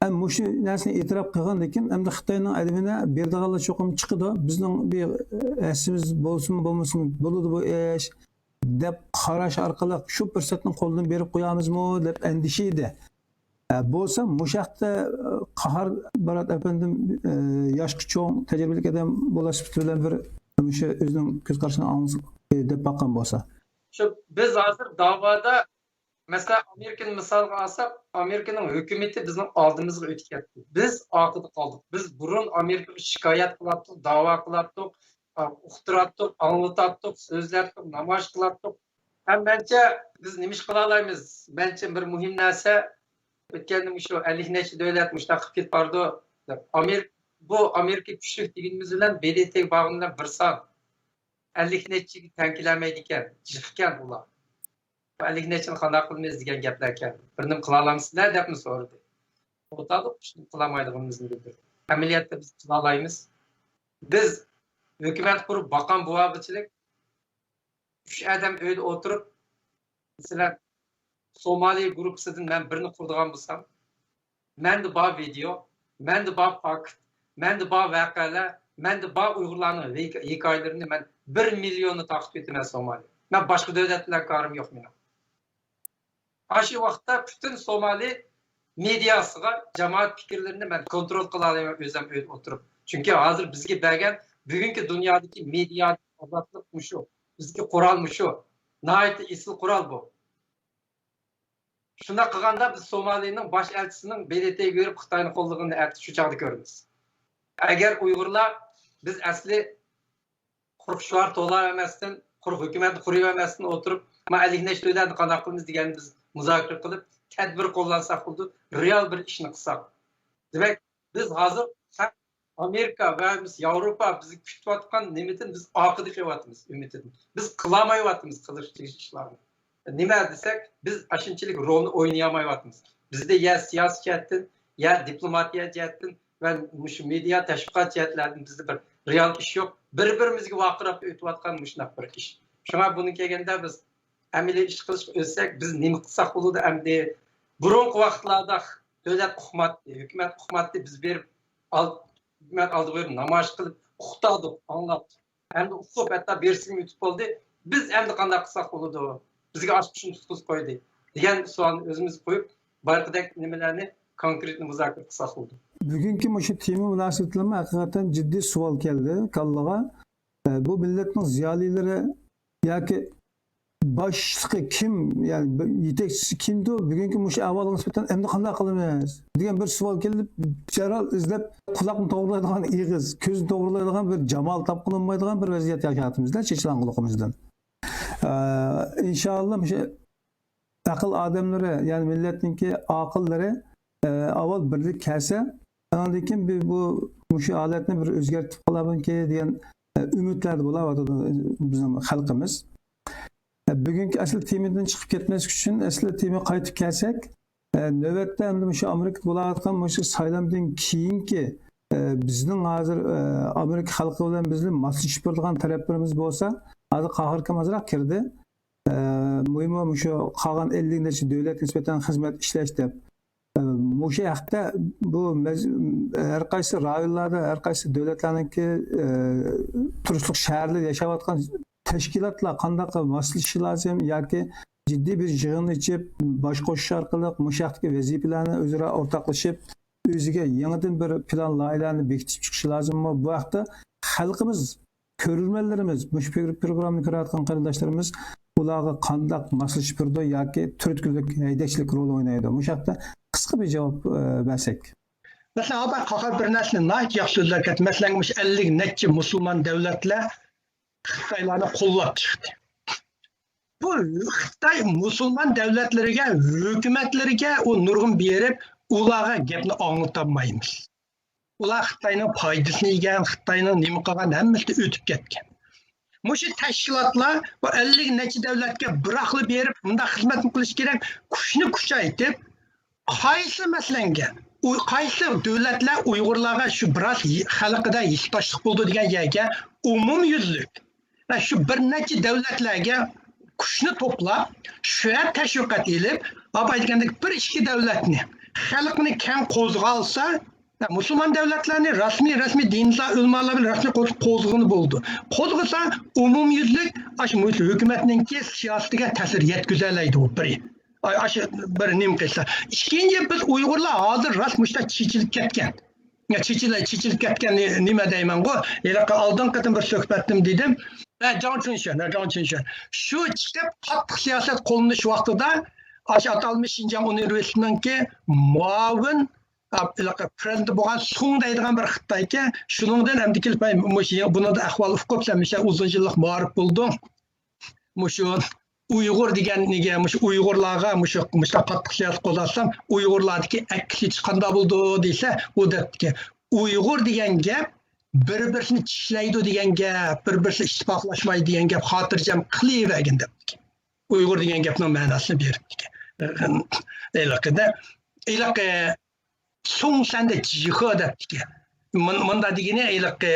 ھەم مۇشۇ نەرسىنى ئېتىراپ قىلغاندىن كېيىن، ئەمدى خىتاينىڭ ئەدىبىنە بېرىدىغانلار چوقۇم چىقىدۇ. بىزنىڭ بىر ھەسسىمىز بولسىمۇ بولمىسىمۇ بولىدۇ بۇ ئىش، دەپ قاراش ئارقىلىق شۇ پۇرسەتنى قولدىن بېرىپ قويامىزمۇ دەپ ئەندىشە ئىدى. ئە، بولسا مۇشۇ ھەقتە، ئە، قاھار بارات ئەپەندىم، ئە، ياشقا چوڭ، تەجرىبىلىك ئادەم بولۇش سۈپىتى بىلەن بىر مۇشۇ ئۆزىنىڭ كۆز قارىشىنى ئاڭلىسا، ئە، دەپ باققان بولسا. شۇ بىز ھازىر داۋادا، مەسىلەن، ئامېرىكىنى مىسالغا ئالساق، ئامېرىكىنىڭ ھۆكۈمىتى بىزنىڭ ئالدىمىزغا ئۆتۈپ كەتتى. بىز ئارقىدا قالدۇق. بىز بۇرۇن ئامېرىكىغا شىكايەت قىلاتتۇق، داۋا قىلاتتۇق، ئۇقتۇراتتۇق، ئاڭلىتاتتۇق، سۆزلەتتۇق، نامايىش قىلاتتۇق. ھەم مەنچە بىز نېمە ئىش قىلالايمىز؟ مەنچە بىر مۇھىم نەرسە، ئۆتكەندە مۇشۇ ئەللىك نەچچە دۆلەت مۇشۇنداق قىلىپ كېتىپ بارىدۇ. ئامېرىكا، بۇ ئامېرىكا كۈچلۈك دېگىنىمىز بىلەن ب د ت بارغىنى بىلەن بىر سان ئەللىك نەچچىگە تەڭ كېلەلمەيدىكەن، جىقكەن ئۇلار. بۇ ئەللىك نەچچىنى قانداق قىلىمىز دېگەن گەپلەركەن. بىر نېمە قىلالامسىلەر دەپمۇ سورىدى. توختالدۇق، شۇنى قىلالمايدىغىنىمىزنى بىلدۈردۇق. ئەمەلىيەتتە بىز قىلالايمىز. بىز ھۆكۈمەت قۇرۇپ باققان بوۋاقچىلىك ئۈچ ئادەم ئۆيدە ئولتۇرۇپ، مەسىلەن، سومالى گۇرۇپپىسىدىن مەن بىرنى قۇرىدىغان بولسام، مەندە بار ۋىدېئو، مەندە بار پاكىت، مەندە بار ۋەقەلەر، مەندە بار ئۇيغۇرلارنىڭ ھېك-، ھېكايىلىرىنى مەن بىر مىليوننى تارقىتىۋېتىمەن سومالى. مەن باشقا دۆلەت بىلەن كارىم يوق مېنىڭ. ئاشۇ ۋاقىتتا پۈتۈن سومالى مېدىياسىغا جامائەت پىكىرلىرىنى مەن كونترول قىلالايمەن ئۆزۈم ئۆيدە ئولتۇرۇپ. چۈنكى ھازىر بىزگە بەرگەن بۈگۈنكى دۇنيادىكى مېدىيا ئازادلىق مۇشۇ. بىزگە قورال مۇشۇ. ناھايىتى ئېسىل قورال بۇ. شۇنداق قىلغاندا بىز سومالىنىڭ باش ئەلچىسىنىڭ ب د ت گە بېرىپ خىتاينى قوللىغىنىنى ئەتە شۇ چاغدا كۆرىمىز. ئەگەر ئۇيغۇرلار بىز ئەسلى قۇرۇق شوئار توۋلاۋەرمەستىن، قۇرۇق ھۆكۈمەتنى قۇرۇۋەرمەستىن ئولتۇرۇپ، ما ئەللىك نەچچە دۆلەتنى قانداق قىلىمىز دېگەننى بىز مۇزاكىرە قىلىپ، تەدبىر قوللانساق بولىدۇ، رېئال بىر ئىشنى قىلساق. دېمەك، بىز ھازىر ھەم ئامېرىكا ۋە بىز ياۋروپا بىزنى كۈتۈۋاتقان نېمىدىن بىز ئارقىدا قېلىۋاتىمىز، ئۈمىدىدىن. بىز قىلالمايۋاتىمىز قىلىش تېگىشلىك ئىشلارنى. نېمە دېسەك، بىز ئاشۇنچىلىك رولنى ئوينىيالمايۋاتىمىز. بىزدە يا سىياسىي جەھەتتىن، يا دىپلوماتىيە جەھەتتىن ۋە مۇشۇ مېدىيا تەشۋىقات جەھەتلەردىن بىزدە بىر رېئال ئىش يوق. بىر-بىرىمىزگە ۋارقىراپ ئۆتۈۋاتقان مۇشۇنداق بىر ئىش. شۇڭا بۇنى كەلگەندە بىز ئەمەلىي ئىش قىلىشقا ئۆتسەك، بىز نېمە قىلساق بولىدۇ ئەمدى؟ بۇرۇنقى ۋاقىتلاردا دۆلەت ئۇقماتتى، ھۆكۈمەت ئۇقماتتى، بىز بېرىپ ئال-، ھۆكۈمەت ئالدىغا بېرىپ نامايىش قىلىپ ئۇقتۇردۇق، ئاڭلاتتۇق. ئەمدى ئۇقۇپ، ھەتتا بىرسىگىمۇ ئۆتۈپ بولدى. بىز ئەمدى قانداق قىلساق بولىدۇ؟ بىزگە ئاشۇ قىشنى تۇتقۇزۇپ قويدى، دېگەن سوئالنى ئۆزىمىز قويۇپ، بايىقىدەك نېمىلەرنى كونكرېتنى مۇزاكىرە قىلساق بولىدۇ. بۈگۈنكى مۇشۇ تېما مۇناسىۋىتىدىمۇ ھەقىقەتەن جىددىي سوئال كەلدى كاللىغا. ئە، بۇ مىللەتنىڭ زىيالىيلىرى ياكى باشلىقى كىم، يەنى بىر يېتەكچىسى كىمدۇ؟ بۈگۈنكى مۇشۇ ئەھۋالغا نىسبەتەن ئەمدى قانداق قىلىمىز دېگەن بىر سوئال كېلىپ، دەرھال ئىزدەپ، قۇلاقنى توغرىلايدىغان ئېغىز، كۆزنى توغرىلايدىغان بىر جامال تاپقىلى بولمايدىغان بىر ۋەزىيەت ياشاۋاتىمىز-دە، چېچىلاڭغۇلۇقىمىزدىن. ئە، ئىنشاللا مۇشۇ ئەقىل ئادەملىرى، يەنى مىللەتنىڭكى ئاقىللىرى، ئە، ئاۋۋال بىرلىككە كەلسە، ئاندىن كېيىن بىر بۇ، مۇشۇ ھالەتنى بىر ئۆزگەرتىپ قالارمىكىن دېگەن، ئە، ئۈمىدلەردە بولاۋاتىدۇ بىزنىڭ خەلقىمىز. ئە، بۈگۈنكى ئەسلى تېمىدىن چىقىپ كەتمەسلىك ئۈچۈن ئەسلى تېمىگە قايتىپ كەلسەك، ئە، نۆۋەتتە ئەمدى مۇشۇ ئامېرىكىدا بولاۋاتقان مۇشۇ سايلامدىن كېيىنكى، ئە، بىزنىڭ ھازىر، ئە، ئامېرىكا خەلقى بىلەن بىزنى ماسلىشىپ تۇرىدىغان تەرەپلىرىمىز بولسا، ھازىر قاھار ئاكام ئازراق كىردى. ئە، مۇھىمى مۇشۇ قالغان ئەللىك نەچچە دۆلەتكە نىسبەتەن خىزمەت ئىشلەش دەپ. ئە، مۇشۇ ھەقتە بۇ مەز-، ھەر قايسى رايونلاردا، ھەر قايسى دۆلەتلەرنىڭكى، ئە، تۇرۇشلۇق شەھەرلەردە ياشاۋاتقان تەشكىلاتلار قانداق ماسلىشىشى لازىم ياكى جىددىي بىر يىغىن ئېچىپ، باش قوشۇش ئارقىلىق مۇشۇ ھەقتىكى ۋەزىپىلەرنى ئۆزئارا ئورتاقلىشىپ، ئۆزىگە يېڭىدىن بىر پىلان، لايىھەلەرنى بېكىتىپ چىقىشى لازىممۇ؟ بۇ ھەقتە خەلقىمىز، كۆرۈرمەنلىرىمىز، مۇشۇ پرو-، پروگراممىنى كۆرۈۋاتقان قېرىنداشلىرىمىز ئۇلارغا قانداق ماسلىشىپ تۇرىدۇ ياكى تۈرتكىلىك، ھەيدەكچىلىك رولى ئوينايدۇ؟ مۇشۇ ھەقتە قىسقا بىر جاۋاب، ئە، بەرسەك. مەسىلەن، ئاپا قاقا بىر نەرسىنى ناھايىتى ياخشى سۆزلەپ كەتتى. مەسىلەن، مۇشۇ ئەللىك نەچچە مۇسۇلمان دۆلەتلەر خىتايلارنى قوللاپ چىقتى. بۇ خىتاي مۇسۇلمان دۆلەتلىرىگە، ھۆكۈمەتلىرىگە ئۇ نۇرغۇن بېرىپ، ئۇلارغا گەپنى ئاڭلىتالمايمىز. ئۇلار خىتاينىڭ پايدىسىنى يېگەن، خىتاينىڭ نېمە قىلغان ھەممىسى ئۆتۈپ كەتكەن. مۇشۇ تەشكىلاتلار بۇ ئەللىك نەچچە دۆلەتكە بىراقلا بېرىپ، مۇنداق خىزمەتنى قىلىش كېرەك، كۈچنى كۈچەيتىپ، قايسى مەسىلەنگە، ئۇ-، قايسى دۆلەتلەر ئۇيغۇرلارغا شۇ بىراز ھى-، خەلقىدە ھېسداشلىق بولىدۇ دېگەن يەرگە ئومۇميۈزلۈك، ۋە شۇ بىر نەچچە دۆلەتلەرگە كۈچنى توپلاپ، شۇ يەر تەشۋىقات ئېلىپ، ئاپا ئېيتقاندەك بىر ئىككى دۆلەتنى، خەلقنى كەڭ قوزغالسا، مۇسۇلمان دۆلەتلەرنى رەسمىي، رەسمىي دىندا ئۆلىمالار بىلەن رەسمىي قوز-، قوزغىغىلى بولىدۇ. قوزغىسا، ئومۇميۈزلۈك ئاشۇ مۇ-، ھۆكۈمەتنىڭكى سىياسىتىگە تەسىر يەتكۈزەلەيدۇ، بۇ بىرى. ئاي، ئاشۇ بىر نېمە قىلسا. ئىككىنچى، بىز ئۇيغۇرلار ھازىر راست مۇشۇنداق چېچىلىپ كەتكەن. يا، چېچىلە-، چېچىلىپ كەتكەن نېمە دەيمەنغۇ؟ ھېلىقى ئالدىنقى قېتىم بىر سۆھبەتتىمۇ دېدىم. ھە، جاڭ چۈنشۈەن، ھە، جاڭ چۈنشۈەن. شۇ چىقىپ قاتتىق سىياسەت قوللىنىش ۋاقتىدا، ئاشۇ ئاتالمىش شىنجاڭ ئۇنىۋېرسىتېتىنىڭكى مۇئاۋىن، ئا، ھېلىقى پرېزىدېنت بولغان سۇڭ دەيدىغان بىر خىتايكەن. شۇنىڭدىن ئەمدى كېلىپ، مەن مۇشۇ، بۇنىڭدا ئەھۋال ئۇقۇپ، سەن مۇشۇ ئۇزۇن يىللىق مائارىپ بولدۇڭ. مۇشۇ ئۇيغۇر دېگەنگە، مۇشۇ ئۇيغۇرلارغا مۇشۇ، مۇشۇنداق قاتتىق سىياسەت قوللاتسام، ئۇيغۇرلاردىكى ئەكسىچە قانداق بولىدۇ دېسە، ئۇ دەپتىكەن، ئۇيغۇر دېگەن گەپ بىر-بىرسىنى چىشلەيدۇ دېگەن گەپ، بىر-بىرسى ئىتتىپاقلاشمايدۇ دېگەن گەپ، خاتىرجەم قىلىۋەرگىن دەپتىكەن. ئۇيغۇر دېگەن گەپنىڭ مەناسىنى بېرىپتىكەن. ھېلىقىدە، ھېلىقى سۇڭسەندە جىخې دەپتىكەن. مۇن-، مۇندا دېگىنى ھېلىقى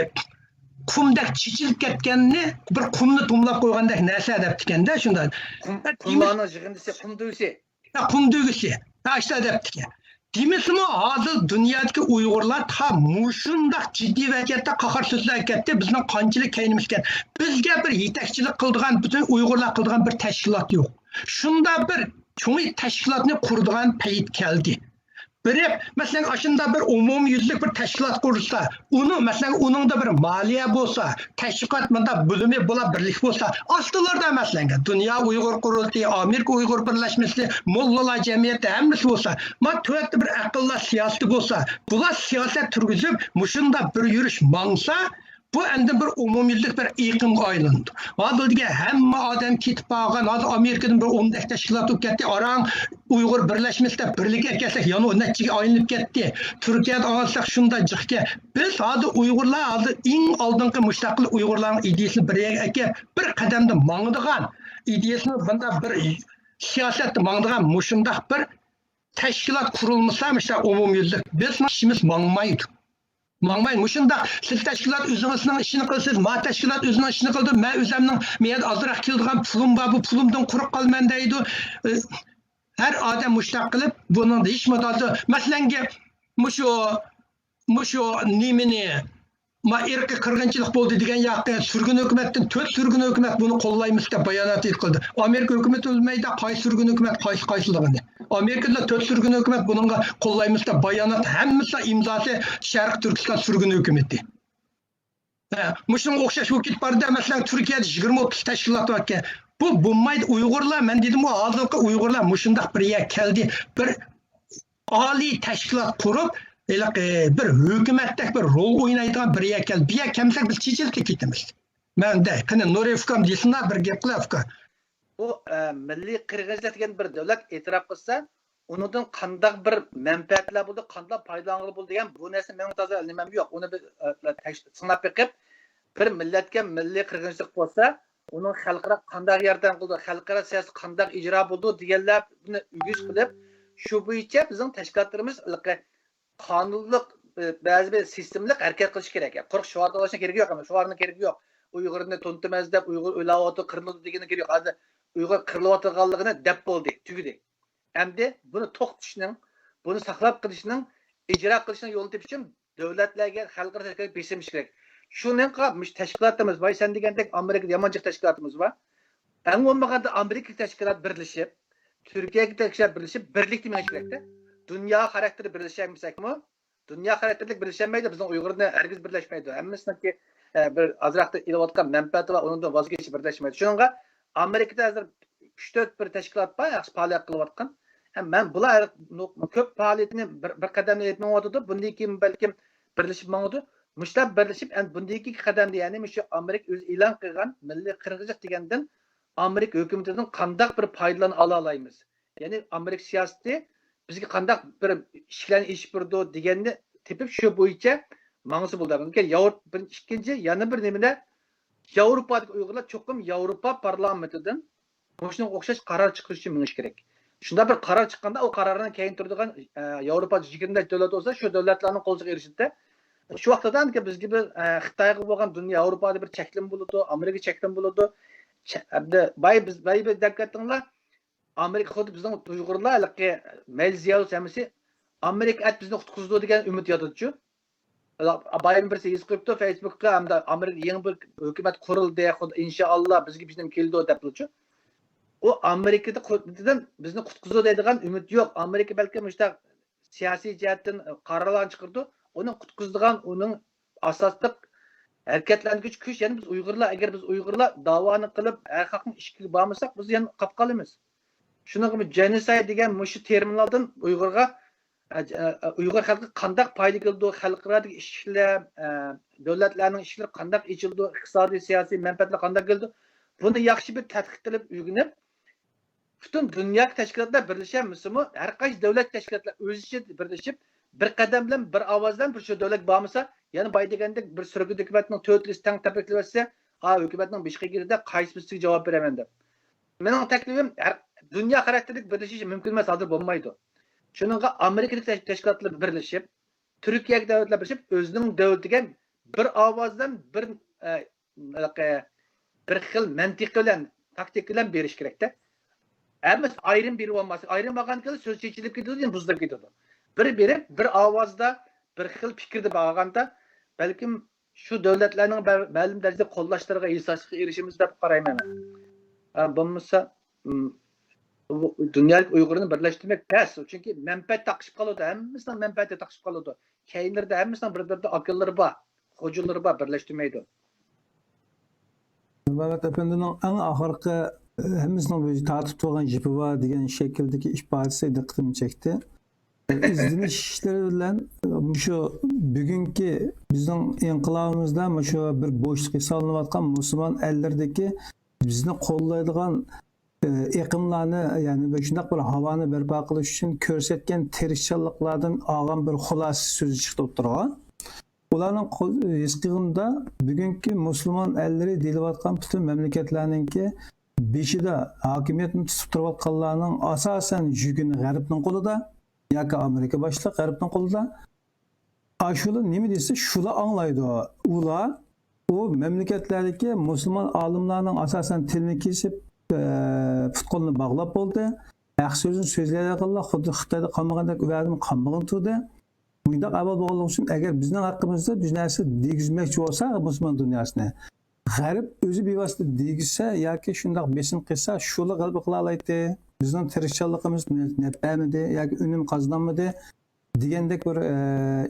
قۇمدەك چېچىلىپ كەتكەننى بىر قۇمنى تۇملاپ قويغاندەك نەرسە دەپتىكەندە، شۇنداق. قۇم، قۇملارنىڭ يىغىندىسى، قۇم دۈگىسى. ھە، قۇم دۈگىسى. ھە، ئاشۇنداق دەپتىكەن. دېمىسىمۇ، ھازىر دۇنيادىكى ئۇيغۇرلار تا مۇشۇنداق جىددىي ۋەزىيەتتە قاھار سۆزلەرگە كەتتى. بىزنىڭ قانچىلىك كەينىمىز ئىكەن. بىزگە بىر يېتەكچىلىك قىلىدىغان، پۈتۈن ئۇيغۇرلار قىلىدىغان بىر تەشكىلات يوق. شۇنداق بىر چوڭ تەشكىلاتنى قۇرىدىغان پەيت كەلدى. بىرى، مەسىلەن، ئاشۇنداق بىر ئومۇميۈزلۈك بىر تەشكىلات قۇرسا، ئۇنىڭ، مەسىلەن، ئۇنىڭدا بىر مالىيە بولسا، تەشۋىقات مۇنداق بۆلۈمى بولا، بىرلىك بولسا، ئاستىلاردا، مەسىلەن، دۇنيا ئۇيغۇر قۇرۇلتىيى، ئامېرىكا ئۇيغۇر بىرلەشمىسى، موللىلار جەمئىيىتى ھەممىسى بولسا، ما تۆۋەتتە بىر ئەقىللار سىياسىتى بولسا، بۇلار سىياسەت تۈرگۈزۈپ، مۇشۇنداق بىر يۈرۈش ماڭسا، بۇ ئەمدى بىر ئومۇميۈزلۈك بىر ئېقىمغا ئايلىنىدۇ. ھازىر دېگەن ھەممە ئادەم كېتىپ بارغان، ھازىر ئامېرىكىدىن بىر ئوندەك تەشكىلات بولۇپ كەتتى، ئاراڭ ئۇيغۇر بىرلەشمىسى دەپ بىرلىككە ئەكەلسەك، يەنە ئون نەچچىگە ئايلىنىپ كەتتى. تۈركىيەدە ئاڭلىساق شۇنداق جىقكەن. بىز ھازىر ئۇيغۇرلار ھازىر ئەڭ ئالدىنقى مۇشۇنداق قىلىپ ئۇيغۇرلارنىڭ ئىدىيىسىنى بىر يەرگە ئەكەپ، بىر قەدەمدە ماڭىدىغان، ئىدىيەسىنى بۇنداق بىر سىياسەتتە ماڭىدىغان مۇشۇنداق بىر تەشكىلات قۇرۇلمىسا، مۇشۇنداق ئومۇميۈزلۈك، بىزنىڭ ئىشىمىز ماڭمايدۇ. ماڭمايدۇ. مۇشۇنداق سىز تەشكىلات ئۆزىڭىزنىڭ ئىشىنى قىلىسىز، ما تەشكىلات ئۆزىنىڭ ئىشىنى قىلىدۇ، مەن ئۆزۈمنىڭ، مېنىڭ ئازراق كېلىدىغان پۇلۇم بار، بۇ پۇلۇمدىن قۇرۇق قالىمەن دەيدۇ. ئى، ھەر ئادەم مۇشۇنداق قىلىپ، بۇنىڭدا ھېچ مۇداپىئە، مەسىلەن، مۇشۇ، مۇشۇ نېمىنى، ما ئىرقىي قىرغىنچىلىق بولدى دېگەن ياقى سۈرگۈن ھۆكۈمەتتىن، تۆت سۈرگۈن ھۆكۈمەت بۇنى قوللايمىز دەپ بايانات ئېلان قىلدى. ئامېرىكا ھۆكۈمىتى بىلمەيدۇ قايسى سۈرگۈن ھۆكۈمەت قايسى، قايسىلىقىنى. ئامېرىكىدا تۆت سۈرگۈن ھۆكۈمەت بۇنىڭغا قوللايمىز دەپ بايانات، ھەممىسى ئىمزاسى شەرقىي تۈركىستان سۈرگۈن ھۆكۈمىتى. ھە، مۇشۇنىڭغا ئوخشاش بولۇپ كېتىپ بارىدۇ. مەسىلەن، تۈركىيەدە يىگىرمە ئوتتۇز تەشكىلات باركەن. بۇ بولمايدۇ. ئۇيغۇرلار، مەن دېدىمغۇ، ھازىرقى ئۇيغۇرلار مۇشۇنداق بىر يەرگە كەلدى. بىر ئالىي تەشكىلات قۇرۇپ، ھېلىقى بىر ھۆكۈمەتتەك بىر رول ئوينايدىغان بىر يەرگە كەلدى. بۇ يەرگە كەلمىسەك، بىز چېچىلىپ كېتىمىز. مەن دەي، قېنى، نۇرى ئۇكام دېسۇنلا، بىر گەپ قىلە، ئۇكا. بۇ، ئە، مىللىي قىرغىنچىلىق دېگەن بىر دۆلەت ئېتىراپ قىلسا، ئۇنىڭدىن قانداق بىر مەنپەئەتلەر بولىدۇ، قانداق پايدىلانغىلى بولىدۇ دېگەن بۇ نەرسىنى مېنىڭ تازا نېمەم يوق. ئۇنى بىر، ئە، تەش-، سىناپ بېقىپ، بىر مىللەتكە مىللىي قىرغىنچىلىق بولسا، ئۇنىڭ خەلقئارا قانداق ياردەم قىلىدۇ، خەلقئارا سىياسەت قانداق ئىجرا بولىدۇ دېگەنلەرنى ئۆگىنىش قىلىپ، شۇ بويىچە بىزنىڭ تەشكىلاتلىرىمىز ھېلىقى قانۇنلۇق، ئە، بەزى بىر سىستېمىلىق ھەرىكەت قىلىشى كېرەك. قۇرۇق شوئار توۋلاشنىڭ كېرىكى يوق، شوئارنىڭ كېرىكى يوق. ئۇيغۇرنى تونۇتىمىز دەپ، ئۇيغۇر ئۆلۈۋاتىدۇ، قىرىلىدۇ دېگىنىڭ كېرىكى يوق. ھازىر ئۇيغۇر قىرىلىۋاتىدىغانلىقىنى دەپ بولدى، تۈگىدى. ئەمدى بۇنى توختىتىشنىڭ، بۇنى ساقلاپ قېلىشنىڭ، ئىجرا قىلىشنىڭ يولىنى تېپىش ئۈچۈن دۆلەتلەرگە، خەلقئارا تەشكىلاتلارغا بېسىم ئىش كېرەك. شۇنىڭغا مۇشۇ تەشكىلاتىمىز بار، سەن دېگەندەك ئامېرىكىدا يامان جىق تەشكىلاتىمىز بار. ئەڭ بولمىغاندا ئامېرىكا تەشكىلات بىرلىشىپ، تۈركىيەگە تەشكىلات بىرلىشىپ، بىرلىكتە مېڭىش كېرەكتە. دۇنيا خاراكتېرى بىرلىشەلمىسەكمۇ، دۇنيا خاراكتېرلىك بىرلىشەلمەيدۇ، بىزنىڭ ئۇيغۇرنى ھەرگىز بىرلەشمەيدۇ. ھەممىسىنىڭكى، ئە، بىر ئازراقتا ئېلىۋاتقان مەنپەئەتى بار، ئۇنىڭدىن ۋاز كېچىپ بىرلەشمەيدۇ. شۇنىڭغا ئامېرىكىدا ھازىر ئۈچ تۆت بىر تەشكىلات بار، ياخشى پائالىيەت قىلىۋاتقان. ھەم مەن بۇلار ھەر نۇ-، كۆپ پائالىيىتىنى بىر، بىر قەدەمدە ئېلىپ مېڭىۋاتىدۇ. بۇندىن كېيىن بەلكىم بىرلىشىپ ماڭىدۇ. مۇشۇلار بىرلىشىپ، ئەمدى بۇندىن كېيىنكى قەدەمدە، يەنى مۇشۇ ئامېرىكا ئۆزى ئېلان قىلغان مىللىي قىرغىنچىلىق دېگەندىن ئامېرىكا ھۆكۈمىتىدىن قانداق بىر پايدىلىنىپ ئالالايمىز؟ يەنى ئامېرىكا سىياسىتى بىزگە قانداق بىر ئىشىكلەرنى ئېچىپ بېرىدۇ دېگەننى تېپىپ، شۇ بويىچە ماڭسا بولىدۇ. لېكىن ياۋروپا، بىر، ئىككىنچى، يەنە بىر نېمىدە، ياۋروپادىكى ئۇيغۇرلار چوقۇم ياۋروپا پارلامېنتىدىن مۇشۇنىڭغا ئوخشاش قارار چىقىرىش ئۈچۈن مېڭىش كېرەك. شۇنداق بىر قارار چىققاندا، ئۇ قارارنىڭ كەينىدە تۇرىدىغان، ئە، ياۋروپادا يىگىرمە نەچچە دۆلەت بولسا، شۇ دۆلەتلەرنىڭ قولىغا ئېرىشىدىدە. شۇ ۋاقىتتا بىزگە بىر، ئە، خىتايغا بولغان دۇنيا، ياۋروپادا بىر چەكلىمە بولىدۇ، ئامېرىكا چەكلىمە بولىدۇ. چە-، ئەمدى باي بىز، باي بىر دەپ كەتتىڭلار. ئامېرىكا خۇددى بىزنىڭ ئۇيغۇرلار ھېلىقى مەيلى زىيالىيلار ھەممىسى ئامېرىكا ئەت بىزنى قۇتقۇزىدۇ دېگەن ئۈمىد ياتىدۇچۇ. بايام بىرسى يېزىپ قويۇپتۇ فېيسبۇكقا، ھەمدە ئامېرىكىدا يېڭى بىر ھۆكۈمەت قۇرۇلدى، خۇد-، ئىنشائاللا بىزگە بىزنىڭ كېلىدۇ دەپلىچۇ. ئۇ ئامېرىكىدا قۇ-، بىزنى قۇتقۇزىدۇ دەيدىغان ئۈمىد يوق. ئامېرىكا بەلكىم مۇشۇنداق سىياسىي جەھەتتىن قارارلارنى چىقىرىدۇ. ئۇنى قۇتقۇزىدىغان، ئۇنىڭ ئاساسلىق ھەرىكەتلەندۈرگۈچى كۈچ يەنە بىز ئۇيغۇرلار. ئەگەر بىز ئۇيغۇرلار داۋانى قىلىپ، ھەر خەقنىڭ ئىشىكىگە بارمىساق، بىز يەنە قاپقالىمىز. شۇنىڭغىمۇ جېنوسايد دېگەن مۇشۇ تېرمىنلاردىن ئۇيغۇرغا، ئە، ئە، ئۇيغۇر خەلقىگە قانداق پايدا كېلىدۇ، خەلقئارادىكى ئىشىكلەر، ئە، دۆلەتلەرنىڭ ئىشىكلىرى قانداق ئېچىلىدۇ، ئىقتىسادىي، سىياسىي مەنپەئەتلەر قانداق كېلىدۇ، بۇنى ياخشى بىر تەتقىق قىلىپ ئۆگىنىپ، پۈتۈن دۇنيادىكى تەشكىلاتلار بىرلىشەلمىسىمۇ، ھەر قايسى دۆلەت تەشكىلاتلار ئۆز ئىچىدە بىرلىشىپ، بىر قەدەم بىلەن، بىر ئاۋاز بىلەن بىر شۇ دۆلەتكە بارمىسا، يەنە بايا دېگەندەك بىر سۈرگۈن ھۆكۈمەتنىڭ تۆتىلىسى تەڭ تەبرىكلىۋەتسە، ھا، ھۆكۈمەتنىڭ بېشىغا كىردى، قايسى بىرسىگە جاۋاب بېرەمەن دەپ. مېنىڭ تەكلىپىم، ھەر، دۇنيا خاراكتېرلىك بىرلىشىش مۇمكىن ئەمەس، ھازىر بولمايدۇ. شۇنىڭغا ئامېرىكىدىكى تەش-، تەشكىلاتلار بىرلىشىپ، تۈركىيەدىكى دۆلەتلەر بىرلىشىپ، ئۆزىنىڭ دۆلىتىگە بىر ئاۋاز بىلەن بىر، ئە، ھېلىقى بىر خىل مەنتىق بىلەن، تاكتىكا بىلەن بېرىش كېرەكتە. ھەممىسى ئايرىم بېرىپ بولماس. ئايرىم بولغاندىكىن سۆز چېچىلىپ كېتىدۇ، يەنە بۇزۇلۇپ كېتىدۇ. بىر بېرىپ، بىر ئاۋازدا، بىر خىل پىكىردە بارغاندا، بەلكىم شۇ دۆلەتلەرنىڭ بە-، مەلۇم دەرىجىدە قوللاشلىرىغا، ھېسداشلىقىغا ئېرىشىمىز دەپ قارايمەن مەن. ئە، بولمىسا، م، ئۇ-، دۇنيادىكى ئۇيغۇرنى بىرلەشتۈرمەك تەس. چۈنكى مەنپەئەت تاقىشىپ قالىدۇ، ھەممىسىنىڭ مەنپەئەتى تاقىشىپ قالىدۇ. كەينىلىرىدە ھەممىسىنىڭ بىر-بىرىدە ئاكىلىرى بار، خوجىلىرى بار، بىرلەشتۈرمەيدۇ. مۇبارەك ئەپەندىنىڭ ئەڭ ئاخىرقى، ھەممىسىنىڭ ئۆزى تارتىپ تۇرغان يىپى بار دېگەن شەكىلدىكى ئىپادىسى دىققىتىمنى چەكتى. ئىزدىنىش ئىشلىرى بىلەن مۇشۇ بۈگۈنكى بىزنىڭ ئىنقىلابىمىزدا مۇشۇ بىر بوشلۇق ھېسابلىنىۋاتقان مۇسۇلمان ئەللىرىدىكى بىزنى قوللايدىغان، ئى، ئېقىملارنى، يەنى بۇ شۇنداق بىر ھاۋانى بەرپا قىلىش ئۈچۈن كۆرسەتكەن تىرىشچانلىقلاردىن ئالغان بىر خۇلاسە سۆزى چىقتى ئوتتۇرىغا. ئۇلارنىڭ قول-، ھېس قىلغىنىدا بۈگۈنكى مۇسۇلمان ئەللىرى دېيىلىۋاتقان پۈتۈن مەملىكەتلەرنىڭكى بېشىدا ھاكىمىيەتنى تۇتۇپ تۇرۇۋاتقانلارنىڭ ئاساسەن يۈكىنى غەربنىڭ قولىدا ياكى ئامېرىكا باشلىق غەربنىڭ قولىدا. ئاشۇلار نېمە دېسە، شۇلار ئاڭلايدۇ. ئۇلار ئۇ مەملىكەتلەردىكى مۇسۇلمان ئالىملارنىڭ ئاساسەن تىلىنى كېسىپ، ئە، پۇت-قولىنى باغلاپ بولدى. ھەق سۆزىنى سۆزلەيدىغانلار خۇددى خىتايدا قالمىغاندەك ئۇ يەردىمۇ قالمىغىنى تۇردى. مۇنداق ئەھۋال بولغانلىقى ئۈچۈن، ئەگەر بىزنىڭ ھەققىمىزدە بىر نەرسە دېگۈزمەكچى بولسا مۇسۇلمان دۇنياسىنى، غەرب ئۆزى بىۋاسىتە دېگۈزسە ياكى شۇنداق بېسىم قىلسا، شۇلا غەلىبە قىلالايتتى. بىزنىڭ تىرىشچانلىقىمىز نەپ بەرمىدى ياكى ئۈنۈم قازىنالمىدى دېگەندەك بىر، ئە،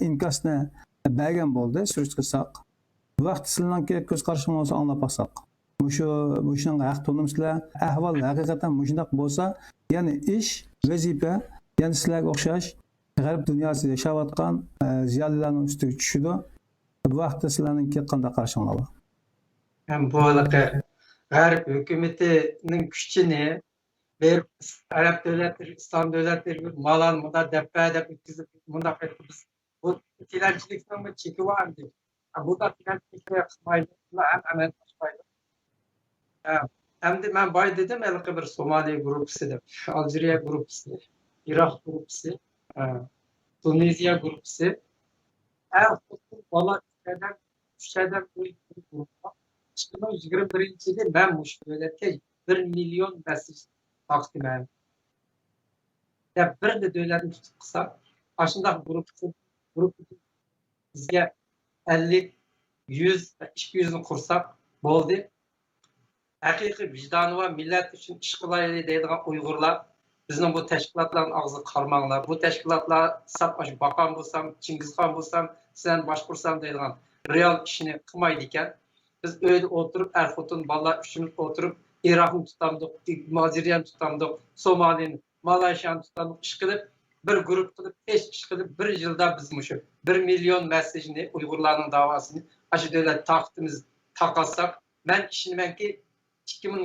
ئىنكاسنى بەرگەن بولدى، سۈرۈشتە قىلساق. بۇ ھەقتە سىلەرنىڭكى كۆز قارىشىڭلارنى ئاڭلاپ باقساق. مۇشۇ، مۇشۇنىڭغا ھەق تونۇمسىلەر؟ ئەھۋال ھەقىقەتەن مۇشۇنداق بولسا، يەنى ئىش، ۋەزىپە، يەنى سىلەرگە ئوخشاش غەرب دۇنياسىدا ياشاۋاتقان، ئە، زىيالىيلارنىڭ ئۈستىگە چۈشىدۇ. بۇ ھەقتە سىلەرنىڭكى قانداق قارىشىڭلار بار؟ ھەم بۇ ھېلىقى غەرب ھۆكۈمىتىنىڭ كۈچىنى بېرىپ ئەرەب دۆلەتلىرى، ئىسلام دۆلەتلىرى مالان مۇنداق دەپ بەر دەپ ئۆتكۈزۈپ، مۇنداق قىلىپ بىز بۇ تىلەمچىلىكنىڭمۇ چېكى بار ئەمدى. ھە، بۇنداق تىلەمچىلىكنى قىلمايدۇ، ئۇلار ھەم ئەمەلگە ئاشمايدۇ. ھە، ئەمدى مەن بايا دېدىم، ھېلىقى بىر سومالى گۇرۇپپىسى دەپ، ئالجىرىيە گۇرۇپپىسى، ئىراق گۇرۇپپىسى، ھە، تۇنىزىيە گۇرۇپپىسى. ئەر خوتۇن بالا ئۈچ ئادەم، ئۈچ ئادەم بىر گۇرۇپپا. ئىككى مىڭ يىگىرمە بىرىنچى يىلى مەن مۇشۇ دۆلەتكە بىر مىليون مەسساژ تارقىتىمەن دەپ بىرلا دۆلەتنى تۇتۇپ قىلسا، ئاشۇنداق گۇرۇپپا، گۇرۇپپا بىزگە ئەللىك، يۈز، ئىككى يۈزنى قۇرساق بولدى. ھەقىقىي ۋىجدانى بار، مىللەت ئۈچۈن ئىش قىلايلى دەيدىغان ئۇيغۇرلار بىزنىڭ بۇ تەشكىلاتلارنىڭ ئاغزىغا قارىماڭلار. بۇ تەشكىلاتلار ساپ ئاشۇ باقان بولسام، چىڭگىزخان بولسام، سىلەرنى باشقۇرسام دەيدىغان رېئال ئىشنى قىلمايدىكەن. بىز ئۆيدە ئولتۇرۇپ، ئەر خوتۇن بالىلار ئۈچىمىز ئولتۇرۇپ، ئىراقنى تۇتامدۇق، ئالجىرىيەنى تۇتامدۇق، سومالىنى، مالايشيانى تۇتامدۇق، ئىش قىلىپ، بىر گۇرۇپ قىلىپ، تېز ئىش قىلىپ، بىر يىلدا بىز مۇشۇ بىر مىليون مەسساژنى، ئۇيغۇرلارنىڭ داۋاسىنى ئاشۇ دۆلەت تارقىتىمىز، تارقاتساق، مەن ئىشىنىمەنكى، ئىككى مىڭ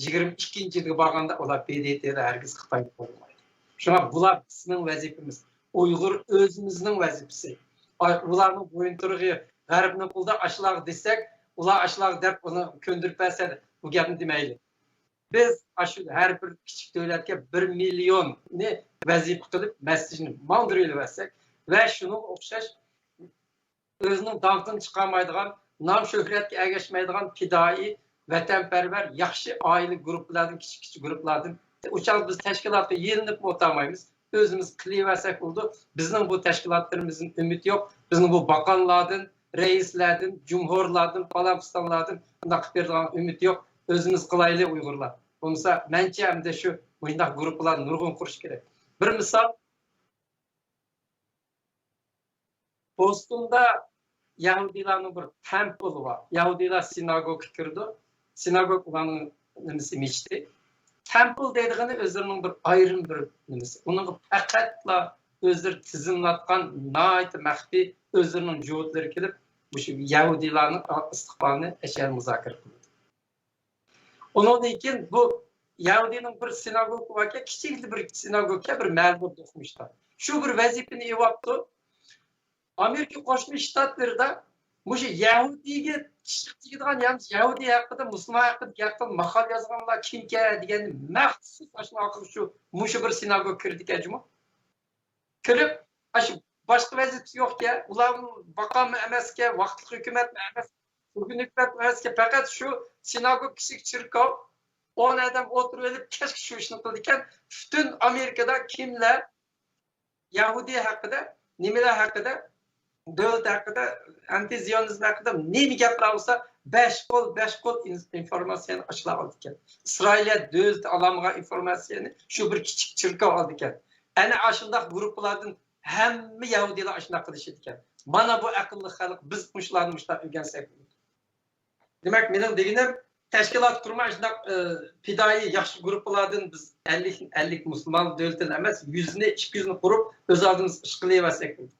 يىگىرمە ئىككىنچى يىلغا بارغاندا ئۇلار ب د ت دا ھەرگىز خىتاينى قوللىمايدۇ. شۇڭا بۇلار بىزنىڭ ۋەزىپىمىز. ئۇيغۇر ئۆزىمىزنىڭ ۋەزىپىسى. ئاي، ئۇلارنىڭ بويۇنتۇرۇقى غەربنىڭ قولىدا، ئاشۇلارغا دېسەك، ئۇلار ئاشۇلارغا دەپ ئۇنى كۆندۈرۈپ بەرسە، بۇ گەپنى دېمەيلى. بىز ئاشۇ ھەر بىر كىچىك دۆلەتكە بىر مىليوننى ۋەزىپە قىلىپ، مەسساژنى ماڭدۇرۇۋېلىۋەتسەك ۋە شۇنىڭغا ئوخشاش ئۆزىنىڭ داڭقىنى چىقارمايدىغان، نام-شۆھرەتكە ئەگەشمەيدىغان پىدائىي، ۋەتەنپەرۋەر، ياخشى ئائىلە گۇرۇپپىلاردىن، كىچىك-كىچىك گۇرۇپپىلاردىن، ئۇ چاغدا بىز تەشكىلاتقا يېلىنىپمۇ ئولتۇرمايمىز. ئۆزىمىز قىلىۋەرسەك بولىدۇ. بىزنىڭ بۇ تەشكىلاتلىرىمىزدىن ئۈمىد يوق. بىزنىڭ بۇ باقانلاردىن، رەئىسلەردىن، جۇمھۇرلاردىن، پالان-پۇستانلاردىن بۇنداق قىلىپ بېرىدىغان ئۈمىد يوق. ئۆزىمىز قىلايلى ئۇيغۇرلار. بولمىسا، مەنچە ئەمدى شۇ مۇشۇنداق گۇرۇپپىلار نۇرغۇن قۇرۇش كېرەك. بىر مىسال، بوستوندا يەھۇدىيلارنىڭ بىر تېمپلى بار. يەھۇدىيلار سىناگوگكا كىرىدۇ. سىناگوگ ئۇلارنىڭ نېمىسى، مەسچىتى. تېمپل دەيدىغىنى ئۆزلىرىنىڭ بىر ئايرىم بىر نېمىسى. ئۇنىڭغا پەقەتلا ئۆزلىرى تىزىملاتقان ناھايىتى مەخپىي ئۆزلىرىنىڭ جۇتلىرى كېلىپ، مۇشۇ يەھۇدىيلارنىڭ ئىستىقبالىنى ئەشەددىي مۇزاكىرە قىلىدۇ. ئۇنىڭدىن كېيىن بۇ يەھۇدىينىڭ بىر سىناگوگا باركەن، كىچىكلا بىر سىناگوگا، بىر مەھەللىدە دوقمۇشتا. شۇ بىر ۋەزىپىنى ئېلىۋاپتۇ. ئامېرىكا قوشما شتاتلىرىدا مۇشۇ يەھۇدىيگە چىشلىق تېگىدىغان، يەنى يەھۇدىي ھەققىدە، مۇسۇلمان ھەققىدە گەپ قىلىپ ماقالە يازغانلار كىمكەن دېگەننى مەخسۇس ئاشۇ ئاخىرى شۇ، مۇشۇ بىر سىناگوگا كىرىدىكەن جۇمۇ. كىرىپ، ئاشۇ باشقا ۋەزىپىسى يوقكەن، ئۇلار باقامۇ ئەمەسكەن، ۋاقىتلىق ھۆكۈمەتمۇ ئەمەس، تۈرگۈن ھۆكۈمەتمۇ ئەمەسكەن، پەقەت شۇ سىناگوگ كىچىك چېركاۋ، ئون ئادەم ئولتۇرۇۋېلىپ كەچكىچە شۇ ئىشنى قىلىدىكەن. پۈتۈن ئامېرىكىدا كىملەر يەھۇدىي ھەققىدە، نېمىلەر ھەققىدە، دۆلەت ھەققىدە، ئانتىزىيونىزم ھەققىدە نېمە گەپلەر بولسا، بەش قول، بەش قول ئىن-، ئىنفورماتسىيەنى ئاشۇلار ئالىدىكەن. ئىسرائىلىيە دۆلىتى ئالالمىغان ئىنفورماتسىيەنى شۇ بىر كىچىك چېركاۋ ئالىدىكەن. ئەنە ئاشۇنداق گۇرۇپپىلار ھەممە يەھۇدىيلار ئاشۇنداق قىلىشىدىكەن. مانا بۇ ئەقىللىق خەلق، بىز مۇشۇلاردىن مۇشۇنداق ئۆگەنسەك بولىدۇ. دېمەك، مېنىڭ دېگىنىم، تەشكىلات قۇرماي، شۇنداق، ئى، پىدائىي ياخشى گۇرۇپپىلاردىن بىز ئەللىك، ئەللىك مۇسۇلمان دۆلىتىدىن ئەمەس، يۈزنى، ئىككى يۈزنى قۇرۇپ، ئۆز ئالدىمىزغا ئىش قىلىۋەرسەك بولىدۇ.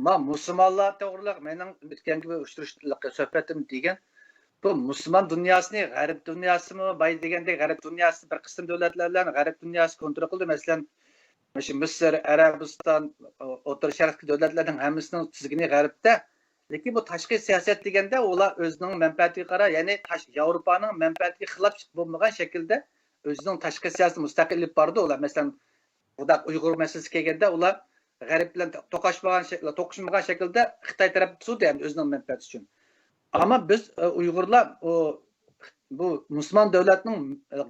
ما مۇسۇلمانلار توغرىلىق مېنىڭ ئۆتكەنكى بىر ئۇچرىشىشلىق سۆھبىتىم دېگەن، بۇ مۇسۇلمان دۇنياسىنى، غەرب دۇنياسىمۇ باي دېگەندەك، غەرب دۇنياسى بىر قىسىم دۆلەتلەر بىلەن غەرب دۇنياسى كونترول قىلدى. مەسىلەن، مۇشۇ مىسىر، ئەرەبىستان، ئوتتۇرا شەرقتىكى دۆلەتلەرنىڭ ھەممىسىنىڭ تىزگىنى غەربتە. لېكىن بۇ تاشقى سىياسەت دېگەندە ئۇلار ئۆزىنىڭ مەنپەئەتىگە قاراپ، يەنى تاش-، ياۋروپانىڭ مەنپەئەتىگە خىلاپ بولمىغان شەكىلدە ئۆزىنىڭ تاشقى سىياسىتىنى مۇستەقىل ئېلىپ بارىدۇ. ئۇلار، مەسىلەن، بۇنداق ئۇيغۇر مەسىلىسىگە كەلگەندە، ئۇلار غەرب بىلەن توقاشمىغان شەكىلدە خىتاي تەرەپتە تۇرىدۇ، يەنى ئۆزىنىڭ مەنپەئەتى ئۈچۈن. ئەمما بىز، ئۇيغۇرلار، بۇ مۇسۇلمان دۆلەتنىڭ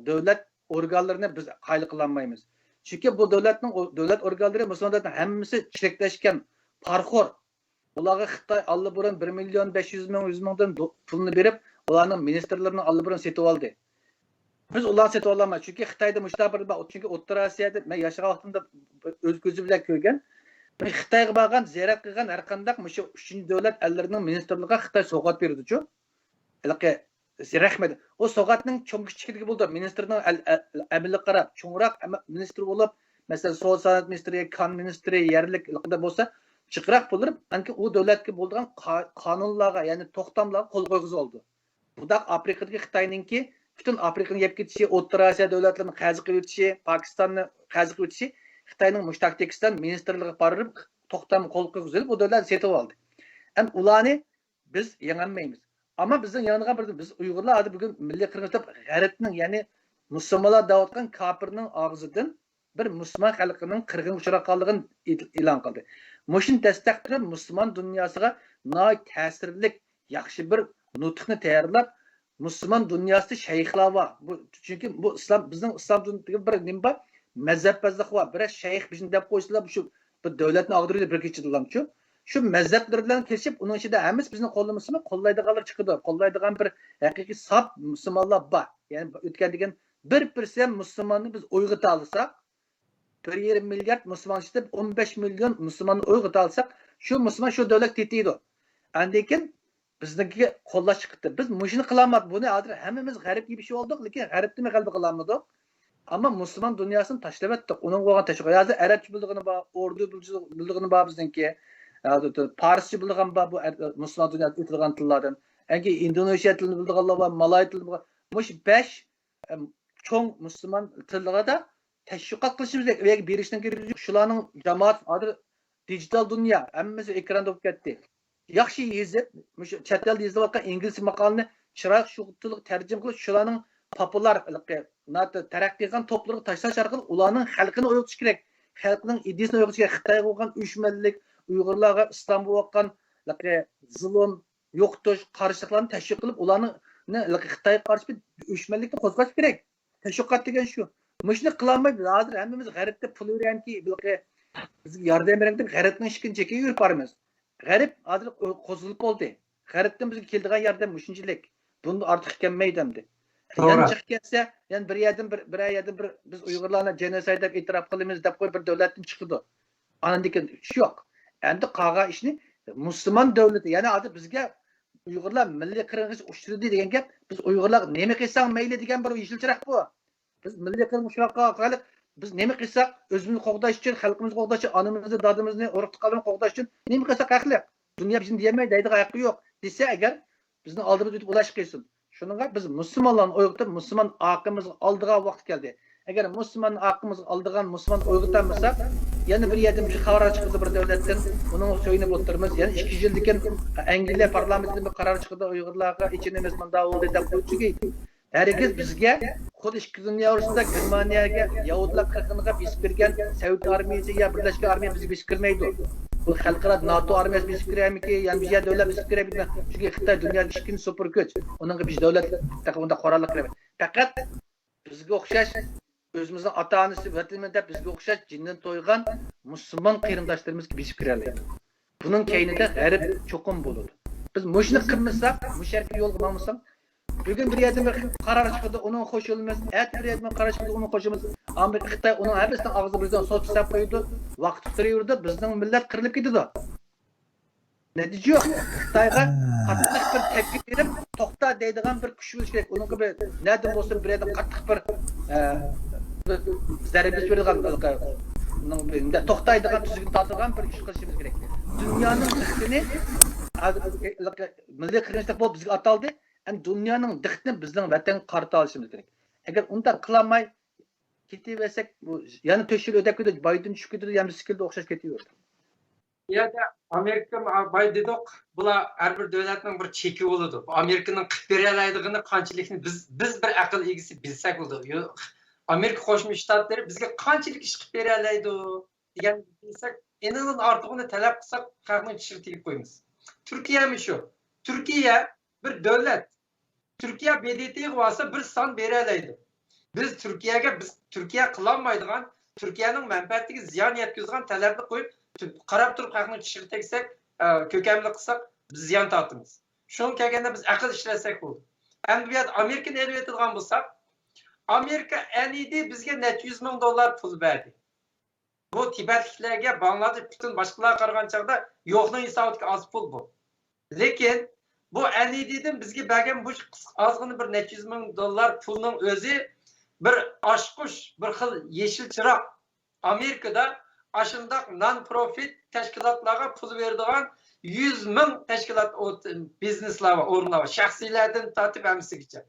دۆلەت ئورگانلىرىنى بىز قايىل قىلالمايمىز. چۈنكى بۇ دۆلەتنىڭ، دۆلەت ئورگانلىرى، مۇسۇلمان دۆلەتنىڭ ھەممىسى چىرىكلەشكەن، پارىخور. بۇلارغا خىتاي ئاللىبۇرۇن بىر مىليون بەش يۈز مىڭ، يۈز مىڭدىن پۇلنى بېرىپ، ئۇلارنىڭ مىنىستىرلىرىنى ئاللىبۇرۇن سېتىۋالدى. بىز ئۇلارنى سېتىۋالالمايمىز. چۈنكى خىتايدا مۇشۇنداق بىر، چۈنكى ئوتتۇرا ئاسىيادا مەن ياشىغان ۋاقتىمدا ئۆز كۆزۈم بىلەن كۆرگەن. خىتايغا بارغان، زىيارەت قىلغان ھەر قانداق مۇشۇ ئۈچىنچى دۆلەت ئەللىرىنىڭ مىنىستىرلىرىغا خىتاي سوۋغات بېرىدۇچۇ. ھېلىقى رەھمەت. ئۇ سوۋغاتنىڭ چوڭ كىچىكلىكى بولىدۇ. مىنىستىرنىڭ ئەمەلىگە قاراپ، چوڭراق مىنىستىر بولۇپ، مەسىلەن، سودا سانائەت مىنىستىرى، كان مىنىستىرى، يەرلىك بولسا، جىقراق بولۇپ، ئانكى ئۇ دۆلەتكە بولىدىغان قانۇنلارغا، يەنى توختاملارغا قول قويغۇزۇۋالىدۇ. بۇنداق ئافرىقىدىكى خىتاينىڭكى پۈتۈن ئافرىقىنى يەپ كېتىشى، ئوتتۇرا ئاسىيا دۆلەتلىرىنى قەرز قىلىۋېتىشى، پاكىستاننى قەرز قىلىۋېتىشى خىتاينىڭ مۇشۇ تاكتىكىسىدىن مىنىستىرلىقى بارىپ، توختام قول قويغۇزۇپ، ئۇ دۆلەتنى سېتىۋالدى. ئەمما ئۇلارنى بىز يېڭەلمەيمىز. ئەمما بىزنىڭ يېڭىلغان بىر، بىز ئۇيغۇرلار ھازىر بۈگۈن مىللىي قىرغىنچىلىق غەربنىڭ، يەنى مۇسۇلمانلار دەۋاتقان كاپىرنىڭ ئاغزىدىن بىر مۇسۇلمان خەلقىنىڭ قىرغىنغا ئۇچراتقانلىقىنى ئېلان قىلدى. مۇشۇنى دەستەك قىلىپ، مۇسۇلمان دۇنياسىغا ناھايىتى تەسىرلىك، ياخشى بىر نۇتۇقنى تەييارلاپ، مۇسۇلمان دۇنياسىدا شەيخلار بار. بۇ، چۈنكى بۇ ئىسلام، بىزنىڭ ئىسلام دىنىدىكى بىر نېمە بار؟ مەزھەپپازلىق بار. بىرەر شەيخ بىزنى دەپ قويسىلا، شۇ بىر دۆلەتنى ئاغدۇرىدۇ بىر كېچىدىلامچۇ. شۇ مەزھەپلىرى بىلەن كېلىشىپ، ئۇنىڭ ئىچىدە ھەممىسى بىزنى قوللىمىسىمۇ، قوللايدىغانلار چىقىدۇ. قوللايدىغان بىر ھەقىقىي ساپ مۇسۇلمانلار بار. يەنى ئۆتكەن دېگەن بىر پىرسەنت مۇسۇلماننى بىز ئويغىتالىساق، بىر يېرىم مىليارد مۇسۇلمان ئىچىدە ئون بەش مىليون مۇسۇلماننى ئويغىتالىساق، شۇ مۇسۇلمان شۇ دۆلەتكە تېتىيدۇ. ئاندىن كېيىن بىزنىڭكىگە قوللاش چىقىپتۇ. بىز مۇشۇنى قىلالمىدۇق. بۇنى ھازىر ھەممىمىز غەربكە يېپىشىۋالدۇق، لېكىن غەربتىنمۇ غەلىبە قىلالمىدۇق. ئەمما مۇسۇلمان دۇنياسىنى تاشلىۋەتتۇق. ئۇنىڭغا بولغان تەشۋىق. ھازىر ئەرەبچە بىلىدىغىنى بار، ئوردۇ بىلىدىغىنى بار بىزنىڭكى. پارسچە بىلىدىغان بار بۇ مۇسۇلمان دۇنياسىدا ئۆتىدىغان تىللاردىن. ئەنكى ئىندونېزىيە تىلىنى بىلىدىغانلار بار، مالاي تىلىنى بىلىدىغان. مۇشۇ بەش چوڭ مۇسۇلمان تىللىرىدا تەشۋىقات قىلىشىمىز كېرەك. ئۇ يەرگە بېرىشنىڭ كېرىكى يوق. شۇلارنىڭ جامائەت ھازىر دىجىتال دۇنيا، ھەممىسى ئېكراندا بولۇپ كەتتى. ياخشى يېزىپ، مۇشۇ چەت ئەلدە يېزىلىۋاتقان ئىنگلىزچە ماقالىنى چىرايلىق شۇ تىلغا تەرجىمە قىلىپ، شۇلارنىڭ پوپۇلار، تەرەققىي قىلغان توپلىرىغا تاشلاش ئارقىلىق ئۇلارنىڭ خەلقىنى ئويغىتىش كېرەك. خەلقنىڭ ئىدىيىسىنى ئويغىتىش كېرەك. خىتايغا بولغان ئۆچمەنلىك، ئۇيغۇرلارغا ئىسلامغا بولغان زۇلۇم، يوقىتىش، قارشىلىقلارنى تەشۋىق قىلىپ، ئۇلارنى خىتايغا قارشى بىر ئۆچمەنلىكنى قوزغاش كېرەك. تەشۋىقات دېگەن شۇ. مۇشۇنى قىلالمايمىز. ھازىر ھەممىمىز غەربتە پۇل بېرەمكى، بىزگە ياردەم بېرەمكى دەپ غەربنىڭ ئىشىكىنى چېكىپ يۈرۈپ بارىمىز. غەرب ھازىر قوزغىلىپ بولدى. غەربتىن بىزگە كېلىدىغان ياردەم مۇشۇنچىلىك. بۇندىن ئارتۇق كەلمەيدۇ ئەمدى. يەنە چىقىپ كەتسە، يەنە بىر يەردىن بىر، بىرەر يەردىن بىر، بىز ئۇيغۇرلارنى جېنوسايد دەپ ئېتىراپ قىلىمىز دەپ قويۇپ بىر دۆلەتتىن چىقىدۇ. ئاندىن كېيىن ئىش يوق. ئەمدى قالغان ئىشنى مۇسۇلمان دۆلىتى، يەنى ھازىر بىزگە ئۇيغۇرلار مىللىي قىرغىنچىلىققا ئۇچرىدى دېگەن گەپ، بىز ئۇيغۇرلار نېمە قىلساڭ مەيلى دېگەن بىر يېشىل چىراغ بۇ. بىز مىللىي قىرغىنچىلىققا قارايلى، بىز نېمە قىلساق، ئۆزىمىزنى قوغداش ئۈچۈن، خەلقىمىزنى قوغداش ئۈچۈن، ئانىمىزنى، دادىمىزنى، ئۇرۇق تۇغقانلىرىنى قوغداش ئۈچۈن نېمە قىلساق ھەقلىق. دۇنيا بىزنى دېيەلمەيدۇ، دەيدىغان ھەققى يوق دېسە ئەگەر، بىزنىڭ ئالدىمىزدا ئۆتۈپ ئۇلار ئىش قىلسۇن. شۇنىڭغا بىز مۇسۇلمانلارنى ئويغىتىپ، مۇسۇلمان ئاقىمىزغا ئالىدىغان ۋاقىت كەلدى. ئەگەر مۇسۇلمان ئارقىمىزغا ئالىدىغان مۇسۇلمان ئويغىتالمىساق، يەنە بىر يەردىن بىر قارار چىقىدۇ بىر دۆلەتتىن، ئۇنىڭغا سۆيۈنۈپ ئولتۇرىمىز. يەنە ئىككى يىلدىن كېيىن ئەنگلىيە پارلامېنتىدىن بىر قارار چىقىدۇ ئۇيغۇرلارغا ئېچىنىمىز مۇنداق بولدى دەپ. چۈنكى ھەرگىز بىزگە خۇددى ئىككىنچى دۇنيا ئۇرۇشىدا گېرمانىيەگە يەھۇدىيلار قىرغىنىغا بېسىپ كىرگەن سەئۇدى ئارمىيىسى يا بىرلەشكەن ئارمىيە بىزگە بېسىپ كىرمەيدۇ. بۇ خەلقئارا ناتو ئارمىيەسى بېسىپ كىرەرمىكى، يا بىر دۆلەت بېسىپ كىرەرمىكى؟ چۈنكى خىتاي دۇنيادىكى ئىككىنچى سۇپېر كۈچ. ئۇنىڭغا بىز دۆلەت تېخى ئۇنداق قوراللىق كىرمەيدۇ. پەقەت بىزگە ئوخشاش ئۆزىمىزنىڭ ئاتا-ئانىسى ۋەتىنىمىز دەپ بىزگە ئوخشاش جېنىدىن تويغان مۇسۇلمان قېرىنداشلىرىمىزغا بېسىپ كىرەلەيدۇ. بۇنىڭ كەينىدە غەرب چوقۇم بولىدۇ. بىز مۇشۇنى قىلمىساق، مۇشۇ يەرگە يولغا ماڭمىساق، بۈگۈن بىر يەردىن بىر قارار چىقىدۇ، ئۇنىڭغا قوشۇلىمىز. ئەتە بىر يەردىن بىر قارار چىقىدۇ، ئۇنىڭغا قوشۇلىمىز. ئامېرىكا، خىتاي ئۇنىڭ ھەممىسىنىڭ ئاغزىنى بىردىن سوت ساپ قويىدۇ. ۋاقىت ئۆتۈۋېرىدۇ، بىزنىڭ مىللەت قىرىلىپ كېتىدۇ. نەتىجە يوق. خىتايغا قاتتىق بىر تەپكە بېرىپ، توختا دەيدىغان بىر كۈچ بولۇشى كېرەك. ئۇنىڭغا بىر نەدىن بولسۇن بىر يەردىن قاتتىق بىر، ئە، بىر زەربە بېرىدىغان، توختايدىغان تۈزگۈن تارتىدىغان بىر ئىش قىلىشىمىز كېرەك. دۇنيانىڭ دىققىتىنى، ھازىر مىللىي قىرغىنچىلىق بولۇپ بىزگە ئاتالدى. ئەمدى دۇنيانىڭ دىققىتىنى بىزنىڭ ۋەتەنگە قارىتالىشىمىز كېرەك. ئەگەر ئۇنداق قىلالماي كېتىۋەرسەك، بۇ يەنە تۆت يىل ئۆتۈپ كېتىدۇ، بايدېن چۈشۈپ كېتىدۇ، يەنە سىكىلدە ئوخشاش كېتىۋېرىدۇ. بۇ يەردە ئامېرىكا، بايا دېدۇق، بۇلار ھەر بىر دۆلەتنىڭ بىر چېكى بولىدۇ. ئامېرىكىنىڭ قىلىپ بېرەلەيدىغىنى قانچىلىكنى بىز، بىز بىر ئەقىل ئىگىسى بىلسەك بولىدۇ. يو-، ئامېرىكا قوشما شتاتلىرى بىزگە قانچىلىك ئىش قىلىپ بېرەلەيدۇ دېگەننى بىلسەك، ئېنىڭدىن ئارتۇقىنى تەلەپ قىلساق، خەقنىڭ چىشىغا تېگىپ قويىمىز. تۈركىيەمۇ شۇ. تۈركىيە بىر دۆلەت. تۈركىيە ب د ت غا بارسا بىر سان بېرەلەيدۇ. بىز تۈركىيەگە، بىز تۈركىيە قىلالمايدىغان، تۈركىيەنىڭ مەنپەئەتىگە زىيان يەتكۈزىدىغان تەلەپنى قويۇپ، تۈ-، قاراپ تۇرۇپ خەقنىڭ چىشىغا تەگسەك، ئە، كۆكەملىك قىلساق، بىز زىيان تارتىمىز. شۇڭا كەلگەندە بىز ئەقىل ئىشلەتسەك بولىدۇ. ئەمدى بۇ يەردە ئامېرىكىنى ئېلىۋېتىدىغان بولساق، ئامېرىكا ئەن ئى دى بىزگە نەچچە يۈز مىڭ دوللار پۇل بەردى. بۇ تىبەتلىكلەرگە، باڭلادېش، پۈتۈن باشقىلارغا قارىغان چاغدا يوقنىڭ ھېسابىدىكى ئاز پۇل بۇ. لېكىن بۇ ئەن ئى دى دىن بىزگە بەرگەن بۇ قىسقا ئازغىنە بىر نەچچە يۈز مىڭ دوللار پۇلنىڭ ئۆزى بىر ئاچقۇچ، بىر خىل يېشىل چىراغ. ئامېرىكىدا ئاشۇنداق نان پروفىت تەشكىلاتلارغا پۇل بېرىدىغان يۈز مىڭ تەشكىلات، بىزنېسلار بار، ئورۇنلار بار، شەخسىيلەردىن تارتىپ ھەممىسىگىچە.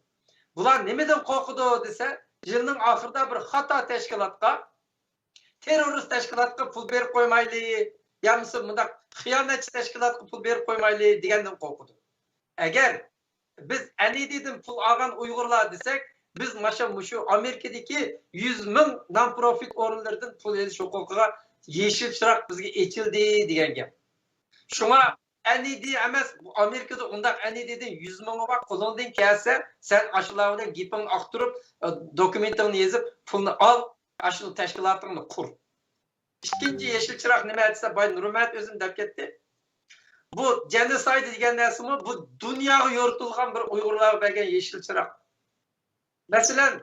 بۇلار نېمىدىن قورقىدۇ دېسە، يىلنىڭ ئاخىرىدا بىر خاتا تەشكىلاتقا، تېررورىست تەشكىلاتقا پۇل بېرىپ قويمايلى، يا بولمىسا مۇنداق خىيانەتچى تەشكىلاتقا پۇل بېرىپ قويمايلى دېگەندىن قورقىدۇ. ئەگەر بىز ئەن ئى دى دىن پۇل ئالغان ئۇيغۇرلار دېسەك، بىز ماشا مۇشۇ ئامېرىكىدىكى يۈز مىڭ نان پروفىت ئورۇنلىرىدىن پۇل ئېلىش ھوقۇقىغا يېشىل چىراغ بىزگە ئېچىلدى دېگەن گەپ. شۇڭا ئەن ئى دى ئەمەس، ئامېرىكىدا ئۇنداق ئەن ئى دى دىن يۈز مىڭى بار، قولۇڭدىن كەلسە، سەن ئاشۇلار بىلەن گېپىڭنى ئاختۇرۇپ، ئە، دوكۇمېنتىڭنى يېزىپ، پۇلنى ئال، ئاشۇ تەشكىلاتىڭنى قۇر. ئىككىنچى يېشىل چىراغ نېمە دېسە، باي نۇرمەت ئۆزىمۇ دەپ كەتتى. بۇ جېنوسايد دېگەن نەرسىمۇ بۇ دۇنياغا يورۇتۇلغان بىر ئۇيغۇرلارغا بەرگەن يېشىل چىراغ. مەسىلەن،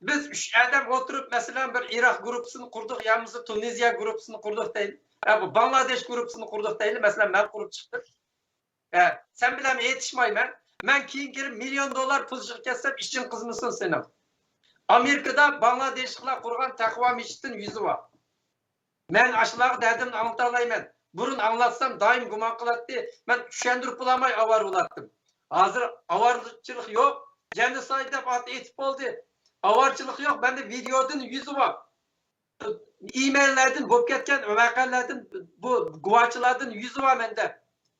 بىز ئۈچ ئادەم ئولتۇرۇپ، مەسىلەن، بىر ئىراق گۇرۇپپىسىنى قۇردۇق يا بولمىسا تۇنىزىيە گۇرۇپپىسىنى قۇردۇق دەيلى. يا بۇ باڭلادېش گۇرۇپپىسىنى قۇردۇق دەيلى. مەسىلەن، مەن قۇرۇپ چىقتىم. ھە، سەن بىلەن ئېتىشمايمەن. مەن كېيىن كىرىپ مىليون دوللار پۇل يىغىپ كەتسەم، ئىچىڭ قىزمىسۇن سېنىڭ. ئامېرىكىدا باڭلادېشلىقلار قۇرغان تەقۋا مەسچىتتىن يۈزى بار. مەن ئاشۇلارغا دەردىمنى ئاڭلىتالايمەن. بۇرۇن ئاڭلاتسام، دائىم گۇمان قىلاتتى. مەن چۈشەندۈرۈپ بولالماي ئاۋارە بولاتتىم. ھازىر ئاۋارىچىلىك يوق. جېنوسايد دەپ ئات ئېتىپ بولدى. ئاۋارىچىلىك يوق. مەندە ۋىدېودىن يۈزى بار. ئىمېيللەردىن، بولۇپ كەتكەن ۋەقەلەردىن بۇ گۇۋاھچىلاردىن يۈزى بار مەندە.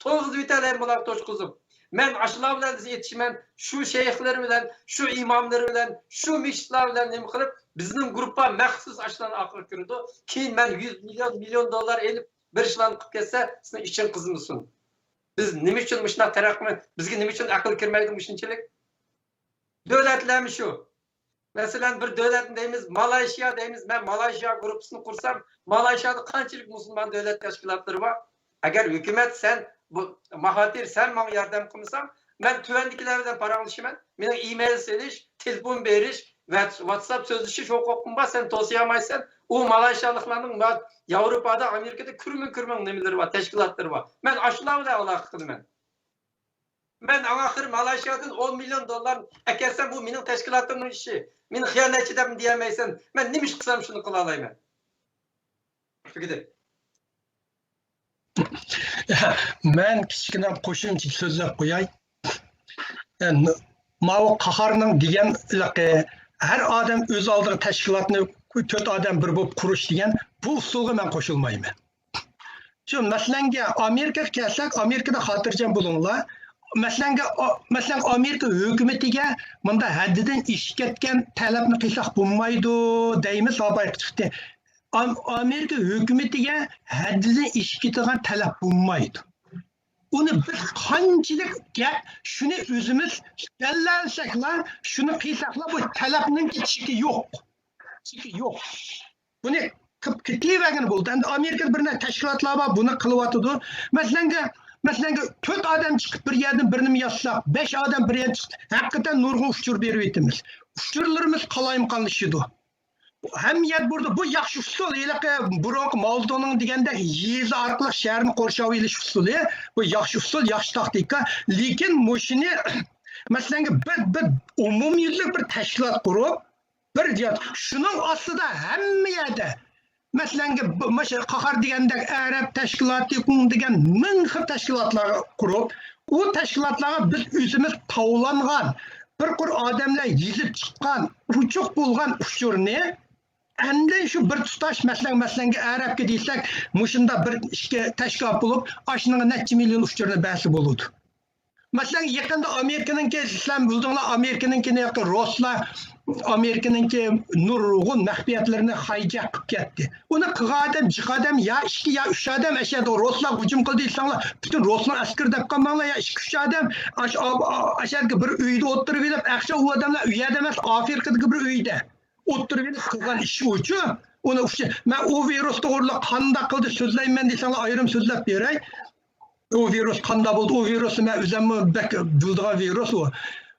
تويغۇزۇۋېتەلەيمەن بۇلارنى توشقۇزۇپ. مەن ئاشۇلار بىلەن ئېتىشىمەن، شۇ شەيخلىرى بىلەن، شۇ ئىماملىرى بىلەن، شۇ مەسچىتلەر بىلەن نېمە قىلىپ، بىزنىڭ گۇرۇپپا مەخسۇس ئاشۇلارنى ئاخىرى كىرىدۇ. كېيىن مەن يۈز مىليون، مىليون دوللار ئېلىپ، بىر ئىشلارنى قىلىپ كەتسە، سېنىڭ ئىچىڭ قىزمىسۇن. بىز نېمە ئۈچۈن مۇشۇنداق تەرەققىي قىلماي، بىزگە نېمە ئۈچۈن ئەقىل كىرمەيدۇ مۇشۇنچىلىك؟ دۆلەتلەرمۇ شۇ. مەسىلەن، بىر دۆلەتنى دەيمىز، مالايشىيا دەيمىز. مەن مالايشىيا گۇرۇپپىسىنى قۇرسام، مالايشىيادا قانچىلىك مۇسۇلمان دۆلەت تەشكىلاتلىرى بار. ئەگەر ھۆكۈمەت، سەن، بۇ، ماھاتىر، سەن ماڭا ياردەم قىلمىساڭ، مەن تۆۋەندىكىلەر بىلەن پاراڭلىشىمەن. مېنىڭ ئىمېيل سېلىش، تېلېفون بېرىش، ۋەت-، ۋاتساپ سۆزلىشىش ھوقۇقۇم بار، سەن توسىيالمايسەن. ئۇ مالايشىيالىقلارنىڭ ما-، ياۋروپادا، ئامېرىكىدا كۈرمىڭ كۈرمىڭ نېمىلىرى بار، تەشكىلاتلىرى بار. مەن ئاشۇلار بىلەن ئالاقە قىلىمەن. مەن ئاخىر مالايشىيادىن ئون مىليون دوللار ئەكەلسەم، بۇ مېنىڭ تەشكىلاتىمنىڭ ئىشى. مېنى خىيانەتچى دەپمۇ دېيەلمەيسەن. مەن نېمە ئىش قىلسام، شۇنى قىلالايمەن. تۈگىدى. مەن كىچىككىنە قوشۇمچە سۆزلەپ قوياي. ماۋۇ قاھارنىڭ دېگەن ھېلىقى ھەر ئادەم ئۆز ئالدىغا تەشكىلاتنى تۆت ئادەم بىر بولۇپ قۇرۇش دېگەن بۇ ئۇسۇلغا مەن قوشۇلمايمەن. شۇ مەسىلەنگە ئامېرىكىغا كەلسەك، ئامېرىكىدا خاتىرجەم بولۇڭلار. مەسىلەنگە، مەسىلەن، ئامېرىكا ھۆكۈمىتىگە مۇنداق ھەددىدىن ئېشىپ كەتكەن تەلەپنى قىلساق بولمايدۇ دەيمىز، ھاۋايغا چىقتى. ئام-، ئامېرىكا ھۆكۈمىتىگە ھەددىدىن ئېشىپ كېتىدىغان تەلەپ بولمايدۇ. ئۇنى بىز قانچىلىك گەپ، شۇنى ئۆزىمىز دەللەلسەكلا، شۇنى قىلساقلا، بۇ تەلەپنىڭكى چېكى يوق. چېكى يوق. بۇنى قىلىپ كېتىۋەرگىنى بولدى. ئەمدى ئامېرىكىدا بىر نەچچە تەشكىلاتلار بار، بۇنى قىلىۋاتىدۇ. مەسىلەنگە، مەسىلەنگە، تۆت ئادەم چىقىپ بىر يەردىن بىر نېمە ياسىساق، بەش ئادەم بىر يەردىن چىقىپ، ھەقىقەتەن نۇرغۇن ئۇچۇر بېرىۋېتىمىز. ئۇچۇرلىرىمىز قالايمىقانلىشىدۇ. ھەممە يەردە بۇردا، بۇ ياخشى ئۇسۇل. ھېلىقى بۇرۇنقى ماۋزېدۇڭنىڭ دېگەندەك يېزا ئارقىلىق شەھەرنى قورشاۋېلىش ئۇسۇلى، بۇ ياخشى ئۇسۇل، ياخشى تاكتىكا. لېكىن مۇشۇنى، مەسىلەنگە، بىر، بىر ئومۇميۈزلۈك بىر تەشكىلات قۇرۇپ، بىر جىھەت، شۇنىڭ ئاستىدا ھەممە يەردە، مەسىلەنگە، بۇ، مۇشۇ قاھار دېگەندەك ئەرەب تەشكىلاتى، قۇڭ دېگەن مىڭ خىل تەشكىلاتلار قۇرۇپ، ئۇ تەشكىلاتلارغا بىز ئۆزىمىز تاۋلانغان، بىر قۇر ئادەملەر يېزىپ چىققان، ئوچۇق بولغان ئۇچۇرنى ئەمدى شۇ بىر تۇتاش، مەسىلەن، مەسىلەنگە ئەرەبكە دېسەك، مۇشۇنداق بىر ئىككى تەشكىلات بولۇپ، ئاشۇنىڭغا نەچچە مىليون ئۇچۇرنى بەرسە بولىدۇ. مەسىلەن، يېقىندا ئامېرىكىنىڭكى، سىلەر بىلدىڭلار، ئامېرىكىنىڭكىنى ياقى رۇسلار، ئامېرىكىنىڭكى نۇرغۇن مەخپىيەتلىرىنى خايجاك قىلىپ كەتتى. ئۇنى قىلغان ئادەم جىق ئادەم، يا ئىككى، يا ئۈچ ئادەم. ئەشەدە رۇسلار ھۇجۇم قىلدى دېسەڭلار، پۈتۈن رۇسنىڭ ئەسكىرى دەپ قالماڭلار، يا ئىككى، ئۈچ ئادەم. ئاش-، ئا-، ئا-، ئەشەدىكى بىر ئۆيدە ئولتۇرۇپ ئېلىپ، ئەخشە ئۇ ئادەملەر ئۇ يەردە ئەمەس، ئافرىقىدىكى بىر ئۆيدە ئولتۇرۇپ ئېلىپ قىلغان ئىشى ئۇچۇ. ئۇنى ئۇچۇ، مەن ئۇ ۋىرۇس توغرىلىق قانداق قىلدى سۆزلەيمەن دېسەڭلار، ئايرىم سۆزلەپ بېرەي. ئۇ ۋىرۇس قانداق بولدى؟ ئۇ ۋىرۇسنى مەن ئۆزۈممۇ بەك بىلىدىغان ۋىرۇس ئۇ.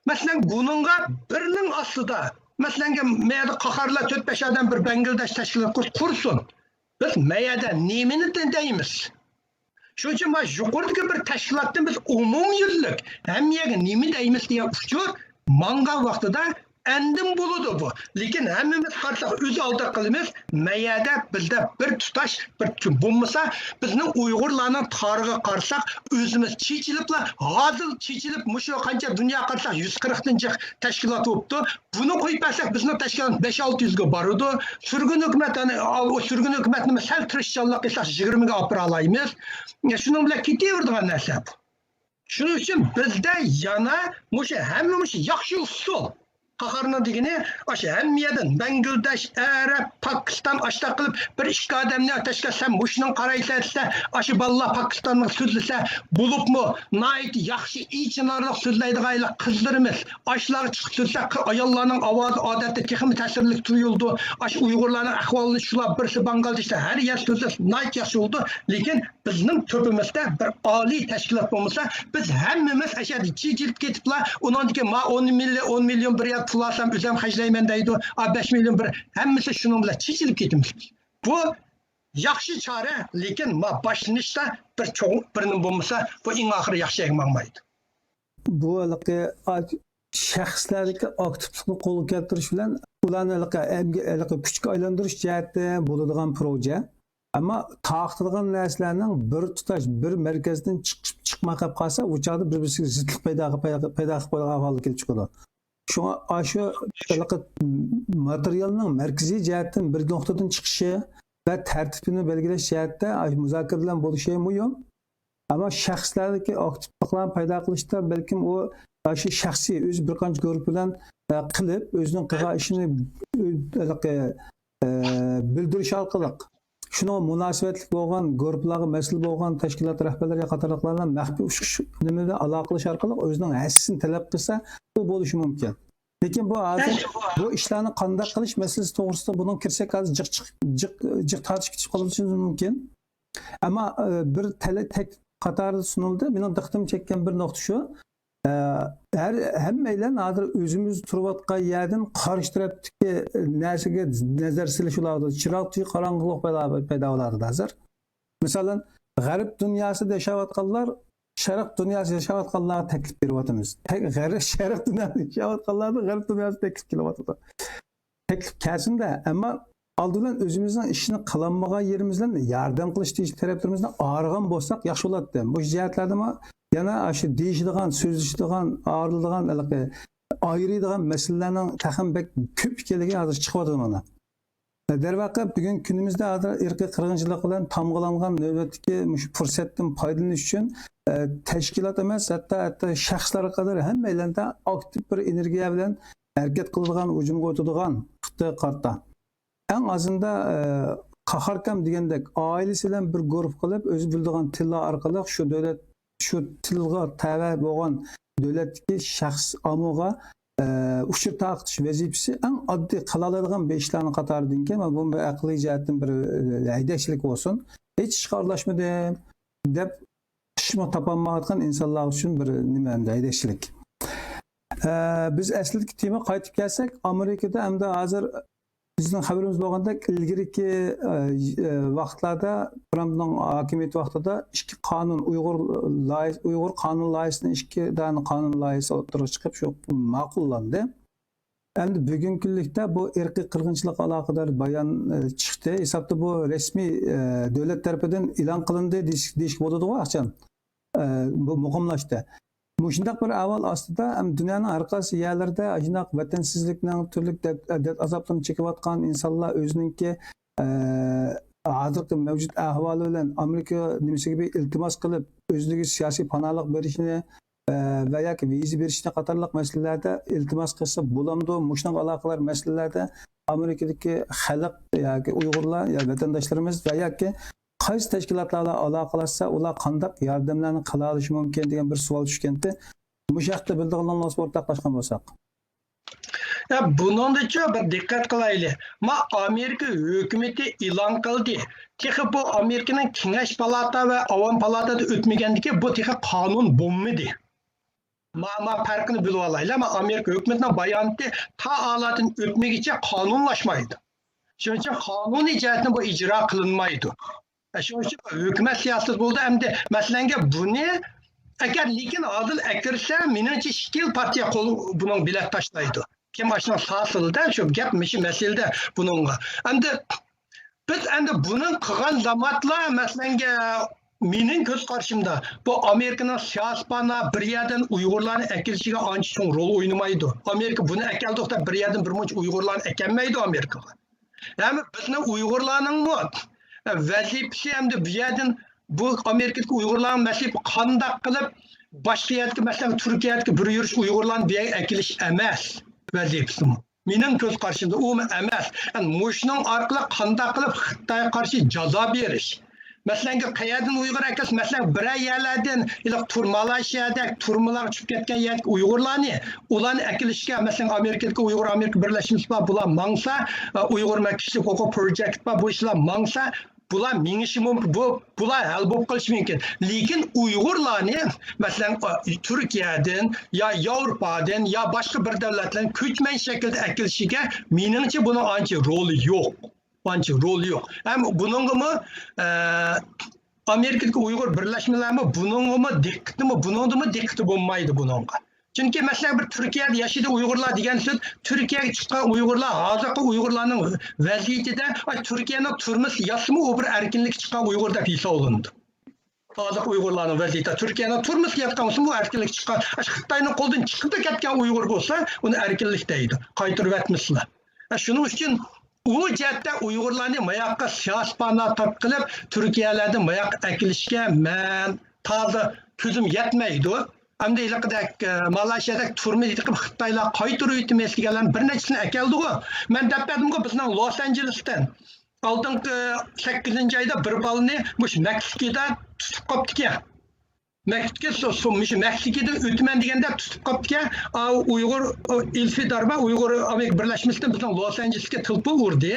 مەسىلەن، بۇنىڭغا بىرنىڭ ئاستىدا، مەسىلەنگە، مەيەردە قاھارلار تۆت-بەش ئادەم بىر بەڭگىلدەش تەشكىلات قۇرسا قۇرسۇن. بىز مەيەردە نېمىنى دەيمىز؟ شۇنىڭ ئۈچۈن مانا يۇقىرىدىكى بىر تەشكىلاتتىن بىز ئومۇميۈزلۈك ھەممە يەرگە نېمە دەيمىز دېگەن ئۇچۇر ماڭغان ۋاقتىدا ئاندىن بولىدۇ بۇ. لېكىن ھەممىمىز قارىساق ئۆز ئالدىغا قىلىمىز، مەيەردە بىزدە بىر تۇتاش بىر بولمىسا، بىزنىڭ ئۇيغۇرلارنىڭ تارىخىغا قارىساق، ئۆزىمىز چېچىلىپلا، ھازىر چېچىلىپ، مۇشۇ قانچە دۇنياغا قارىساق، يۈز قىرىقتىن جىق تەشكىلات بوپتۇ. بۇنى قويۇپ بەرسەك، بىزنىڭ تەشكىلات بەش-ئالتە يۈزگە بارىدۇ. سۈرگۈن ھۆكۈمەت، ئەنە، ئۇ سۈرگۈن ھۆكۈمەتنى سەل تىرىشچانلىق قىلساق، يىگىرمىگە ئاپىرالايمىز. شۇنىڭ بىلەن كېتىۋېرىدىغان نەرسە بۇ. شۇنىڭ ئۈچۈن بىزدە يەنە مۇشۇ ھەممە مۇشۇ ياخشى ئۇسۇل. قاھارنىڭ دېگىنى، ئاشۇ ھەممە يەردىن بەڭگلادېش، ئەرەب، پاكىستان ئاشتاق قىلىپ، بىر ئىككى ئادەمنى تەشكىللىسە، مۇشۇنىڭ قارايسەن دېسە، ئاشۇ بالىلار پاكىستاننى سۆزلىسە، بولۇپمۇ ناھايىتى ياخشى، ئېچىنارلىق سۆزلەيدىغان قىزلىرىمىز ئاشۇلارغا چىقىپ سۆزلىسە، ئاياللارنىڭ ئاۋازى ئادەتتە تېخىمۇ تەسىرلىك تۇيۇلىدۇ. ئاشۇ ئۇيغۇرلارنىڭ ئەھۋالىنى شۇلار بىرسى بەڭگلادېشتا ھەر يەردە سۆزلەسە ناھايىتى ياخشى بولىدۇ. لېكىن بىزنىڭ تۆپىمىزدە بىر ئالىي تەشكىلات بولمىسا، بىز ھەممىمىز ئەشەدە چېچىلىپ كېتىپلا، ئۇنىڭدىكى ما ئون مىليون، ئون مىليون بىر يەر پۇل ئالسام ئۆزۈم خەجلەيمەن دەيدۇ، ئا، بەش مىليون بىر، ھەممىسى شۇنىڭ بىلەن چېچىلىپ كېتىمىز. بۇ ياخشى چارە، لېكىن ما باشلىنىشتا بىر چوڭ بىرنېمە بولمىسا، بۇ ئەڭ ئاخىرى ياخشى يەرگە ماڭمايدۇ. بۇ ھېلىقى ئا-، شەخسلەردىكى ئاكتىپلىقنى قولغا كەلتۈرۈش بىلەن ئۇلارنى ھېلىقى ئەمگە-، ھېلىقى كۈچكە ئايلاندۇرۇش جەھەتتە بولىدىغان پروژە. ئەمما تارقىتىدىغان نەرسىلەرنىڭ بىر تۇتاش، بىر مەركەزدىن چىقىپ، چىقماي قېلىپ قالسا، ئۇ چاغدا بىر-بىرسىگە زىتلىق پەيدا، پەيدا، پەيدا قىلىپ قويىدىغان ئەھۋالغا كېلىپ چىقىدۇ. شۇڭا ئاشۇ ھېلىقى ماتېرىيالنىڭ مەركىزىي جەھەتتىن بىر نۇقتىدىن چىقىشى ۋە تەرتىپىنى بەلگىلەش جەھەتتە ئاشۇ مۇزاكىرىلەر بولۇشى مۇھىم. ئەمما شەخسلەردىكى ئاكتىپلىقلارنى پەيدا قىلىشتا بەلكىم ئۇ شۇ شەخسىي ئۆزى بىر قانچە گۇرۇپپا بىلەن، ئە، قىلىپ، ئۆزىنىڭ قىلغان ئىشىنى، ئە، ھېلىقى، ئە، بىلدۈرۈش ئارقىلىق، شۇنىڭغا مۇناسىۋەتلىك بولغان گۇرۇپپىلارغا مەسئۇل بولغان تەشكىلات رەھبەرلىرى قاتارلىقلار بىلەن مەخپىي ئۇچۇش نېمە بىلەن ئالاقە قىلىش ئارقىلىق ئۆزىنىڭ ھەسسىسىنى تەلەپ قىلسا، بۇ بولۇشى مۇمكىن. لېكىن بۇ ھازىر بۇ ئىشلارنى قانداق قىلىش مەسىلىسى توغرىسىدا بۇنىڭ كىرسەك ھازىر جىق چىق-، جىق، جىق تارتىش كېتىپ قالىشىمىز مۇمكىن. ئەمما، ئە، بىر تەلە-، تەك قاتارىدا سۇنۇلدى. مېنىڭ دىققىتىمنى چەككەن بىر نۇقتا شۇ. ئە، ھەر، ھەممەيلەن ھازىر ئۆزىمىز تۇرۇۋاتقان يەردىن قارشى تەرەپتىكى نەرسىگە نەزەر سېلىش بولىدۇ. چىراغ تۈگۈپ قاراڭغۇلۇق پەيدا، پەيدا بولىدۇ ھازىر. مىسالەن، غەرب دۇنياسىدا ياشاۋاتقانلار شەرق دۇنياسىدا ياشاۋاتقانلارغا تەكلىپ بېرىۋاتىمىز. تەك-، غەر-، شەرق دۇنياسىدا ياشاۋاتقانلارنىڭ غەرب دۇنياسىدا تەكلىپ كېلىۋاتىدۇ. تەكلىپ كەلسىندە، ئەمما ئالدى بىلەن ئۆزىمىزنىڭ ئىشىنى قىلالمىغان يېرىمىز بىلەن ياردەم قىلىش تېگىشلىك تەرەپلىرىمىزنى ئايرىغان بولساق ياخشى بولاتتى. مۇشۇ جەھەتلەردىمۇ يەنە شۇ دېيىشىدىغان، سۆزلىشىدىغان، ئايرىلىدىغان ھېلىقى ئايرىيدىغان مەسىلىلەرنىڭ تېخىمۇ بەك كۆپ ئىكەنلىكى ھازىر چىقىۋاتىدۇ مانا. دەرۋەقە، بۈگۈنكى كۈنىمىزدە ھازىر ئىرقىي قىرغىنچىلىق بىلەن تامغىلانغان نۆۋەتتىكى مۇشۇ پۇرسەتتىن پايدىلىنىش ئۈچۈن، ئە، تەشكىلات ئەمەس، ھەتتا، ھەتتا شەخسلەرگە قەدەر ھەممەيلەندە ئاكتىپ بىر ئېنېرگىيە بىلەن ھەرىكەت قىلىدىغان، ھۇجۇمغا ئۆتىدىغان خىتايغا قارىتا. ئەڭ ئازىندا، ئە، قاھاركام دېگەندەك ئائىلىسى بىلەن بىر گۇرۇپپا قىلىپ، ئۆزى بىلىدىغان تىللار ئارقىلىق شۇ دۆلەت، شۇ تىلغا تەۋە بولغان دۆلەتتىكى شەخس ئامۇغا، ئە، ئۇچۇر تارقىتىش ۋەزىپىسى ئەڭ ئاددىي قىلالايدىغان بىر ئىشلارنىڭ قاتارىدىكەن. مانا بۇ بىر ئەقلىي جەھەتتىن بىر، ئە، ھەيدەكچىلىك بولسۇن. ھېچ ئىشقا ئارىلاشمىدىم دەپ ئىشمۇ تاپالمايۋاتقان ئىنسانلار ئۈچۈن بىر نېمە ئەمدى ھەيدەكچىلىك. ئە، بىز ئەسلىدىكى تېمىغا قايتىپ كەلسەك، ئامېرىكىدا ئەمدى ھازىر بىزنىڭ خەۋىرىمىز بولغاندەك، ئىلگىرىكى، ئە، ئە، ۋاقىتلاردا، ترامپنىڭ ھاكىمىيىتى ۋاقتىدا ئىككى قانۇن، ئۇيغۇر لايىھ-، ئۇيغۇر قانۇن لايىھىسىنى، ئىككى دانە قانۇن لايىھىسى ئوتتۇرىغا چىقىپ، شۇ ماقۇللاندى. ئەمدى بۈگۈنكى كۈنلۈكتە بۇ ئىرقىي قىرغىنچىلىققا ئالاقىدار بايان، ئە، چىقتى. ھېسابتا بۇ رەسمىي، ئە، دۆلەت تەرىپىدىن ئېلان قىلىندى دېيىش، دېيىشكە بولىدىغۇ، ئاچان. ئە، بۇ مۇقىملاشتى. مۇشۇنداق بىر ئەھۋال ئاستىدا، ئەمدى دۇنيانىڭ ھەر قايسى يەرلىرىدە ئاشۇنداق ۋەتەنسىزلىكنىڭ، تۈرلۈك دەرد، دەرد ئازابلىرىنى چېكىۋاتقان ئىنسانلار ئۆزىنىڭكى، ئە، ھازىرقى مەۋجۇت ئەھۋالى بىلەن ئامېرىكا نېمىسىگە بىر ئىلتىماس قىلىپ، ئۆزلىرىگە سىياسىي پاناھلىق بېرىشنى، ئە، ۋە ياكى ۋىزا بېرىشنى قاتارلىق مەسىلىلەردە ئىلتىماس قىلسا بولامدۇ؟ مۇشۇنىڭغا ئالاقىدار مەسىلىلەردە ئامېرىكىدىكى خەلق ياكى ئۇيغۇرلار يا ۋەتەنداشلىرىمىز ۋە ياكى قايسى تەشكىلاتلار بىلەن ئالاقىلەشسە، ئۇلار قانداق ياردەملەرنى قىلالىشى مۇمكىن دېگەن بىر سوئال چۈشكەنتى. مۇشۇ ھەقتە بىلىدىغانلار بولسا ئورتاقلاشقان بولساق. يا، بۇنىڭدىچۇ بىر دىققەت قىلايلى. ما ئامېرىكا ھۆكۈمىتى ئېلان قىلدى. تېخى بۇ ئامېرىكىنىڭ كېڭەش پالاتا ۋە ئاۋام پالاتادا ئۆتمىگەندىكى بۇ تېخى قانۇن بولمىدى. ما، ما پەرقىنى بىلىۋالايلى. ما ئامېرىكا ھۆكۈمىتىنىڭ باياناتى تا ئالادىن ئۆتمىگىچە قانۇنلاشمايدۇ. شۇنىڭ ئۈچۈن قانۇنىي جەھەتتىن بۇ ئىجرا قىلىنمايدۇ. شۇنىڭ ئۈچۈن ھۆكۈمەت سىياسىتى بولدى. ئەمدى مەسىلەنگە بۇنى ئەگەر لېكىن ئادىل ئەكىرسە، مېنىڭچە ئىككى يىل پارتىيە قول بۇنىڭ بېلەت تاشلايدۇ. كىم ئاشۇنىڭ ساسىلىدا شۇ گەپ مۇشۇ مەسىلىدە بۇنىڭغا. ئەمدى بىز ئەمدى بۇنىڭ قىلغان زاماتلا، مەسىلەنگە، مېنىڭ كۆز قارىشىمدا، بۇ ئامېرىكىنىڭ سىياسىي پانا بىر يەردىن ئۇيغۇرلارنى ئەكېلىشىگە ئانچە چوڭ رول ئوينىمايدۇ. ئامېرىكا بۇنى ئەكەلدۇق دەپ بىر يەردىن بىر مۇنچە ئۇيغۇرلارنى ئەكەلمەيدۇ ئامېرىكىغا. ھەم بىزنىڭ ئۇيغۇرلارنىڭمۇ ۋەزىپىسى ئەمدى بۇ يەردىن بۇ ئامېرىكىدىكى ئۇيغۇرلارنىڭ ۋەزىپىسى قانداق قىلىپ باشقا يەردىكى، مەسىلەن، تۈركىيەدىكى بىر يۈرۈش ئۇيغۇرلارنى بۇ يەرگە ئەكېلىش ئەمەس ۋەزىپىسىمۇ. مېنىڭ كۆز قارىشىمدا ئۇمۇ ئەمەس. يەنى مۇشۇنىڭ ئارقىلىق قانداق قىلىپ خىتايغا قارشى جازا بېرىش. مەسىلەنگە، قەيەردىن ئۇيغۇر ئەكەلسە، مەسىلەن، بىرەر يەرلەردىن، ھېلىقى تۇر-، مالايشىيەدەك تۈرمىلەرگە چۈشۈپ كەتكەن يەردىكى ئۇيغۇرلارنى، ئۇلارنى ئەكېلىشكە، مەسىلەن، ئامېرىكىدىكى ئۇيغۇر ئامېرىكا بىرلەشمىسى بار، بۇلار ماڭسا، ئۇيغۇر مە-، كىشىلىك ھوقۇق پروجېكت بار، بۇ ئىشلار ماڭسا، بۇلار مېڭىشى مۇمكىن، بۇ، بۇلار ھەل بولۇپ قېلىشى مۇمكىن. لېكىن ئۇيغۇرلارنى، مەسىلەن، تۈركىيەدىن يا ياۋروپادىن يا باشقا بىر دۆلەتلەردىن كۆچمەن شەكىلدە ئەكېلىشىگە، مېنىڭچە، بۇنىڭ ئانچە رولى يوق. ئانچە رولى يوق. ھەم بۇنىڭغىمۇ، ئە، ئامېرىكىدىكى ئۇيغۇر بىرلەشمىلەرمۇ بۇنىڭغىمۇ دىققىتىمۇ، بۇنىڭدىمۇ دىققىتى بولمايدۇ بۇنىڭغا. چۈنكى، مەسىلەن، بىر تۈركىيەدە ياشىدى ئۇيغۇرلار دېگەن سۆز، تۈركىيەگە چىققان ئۇيغۇرلار، ھازىرقى ئۇيغۇرلارنىڭ ۋەزىيىتىدە، ئاي، تۈركىيەنىڭ تۈرمىسى ياتسىمۇ، ئۇ بىر ئەركىنلىككە چىققان ئۇيغۇر دەپ ھېسابلىنىدۇ. ھازىرقى ئۇيغۇرلارنىڭ ۋەزىيىتى، تۈركىيەنىڭ تۈرمىسى ياتقان بولسىمۇ، ئەركىنلىككە چىققان، ئاشۇ خىتاينىڭ قولىدىن چىقىپلا كەتكەن ئۇيغۇر بولسا، ئۇنى ئەركىنلىك دەيدۇ. قايتۇرۇۋەتمىسىلا. شۇنىڭ ئۈچۈن ئۇ جەھەتتە ئۇيغۇرلارنى ماياققا سىياسىي پانا تارتقىلى، تۈركىيەلەردىن ماياققا ئەكېلىشكە مەن تازا كۆزۈم يەتمەيدۇ. ئەمدى ھېلىقىدەك، ئە، مالايشىيەدەك تۈرمىدە يېتىقىپ خىتايلار قايتۇرۇۋېتىمىز دېگەنلەرنىڭ بىر نەچچىسىنى ئەكەلدىغۇ. مەن دەپ بەردىمغۇ، بىزنىڭ لوس ئانژېلېستىن ئالدىنقى سەككىزىنچى ئايدا بىر بالىنى مۇشۇ مەكسىكىدا تۇتۇپ قاپتىكەن. مەكتىكى سو-، سو-، مۇشۇ مەكسىكىدىن ئۆتىمەن دېگەندە تۇتۇپ قاپتىكەن. ئاۋۇ ئۇيغۇر، ئۇ، ئىلفىدار بار، ئۇيغۇر ئامېرىكا بىرلەشمىسىدىن بىزنىڭ لوس ئانژېلېسكە تېلېفون ئۇردى.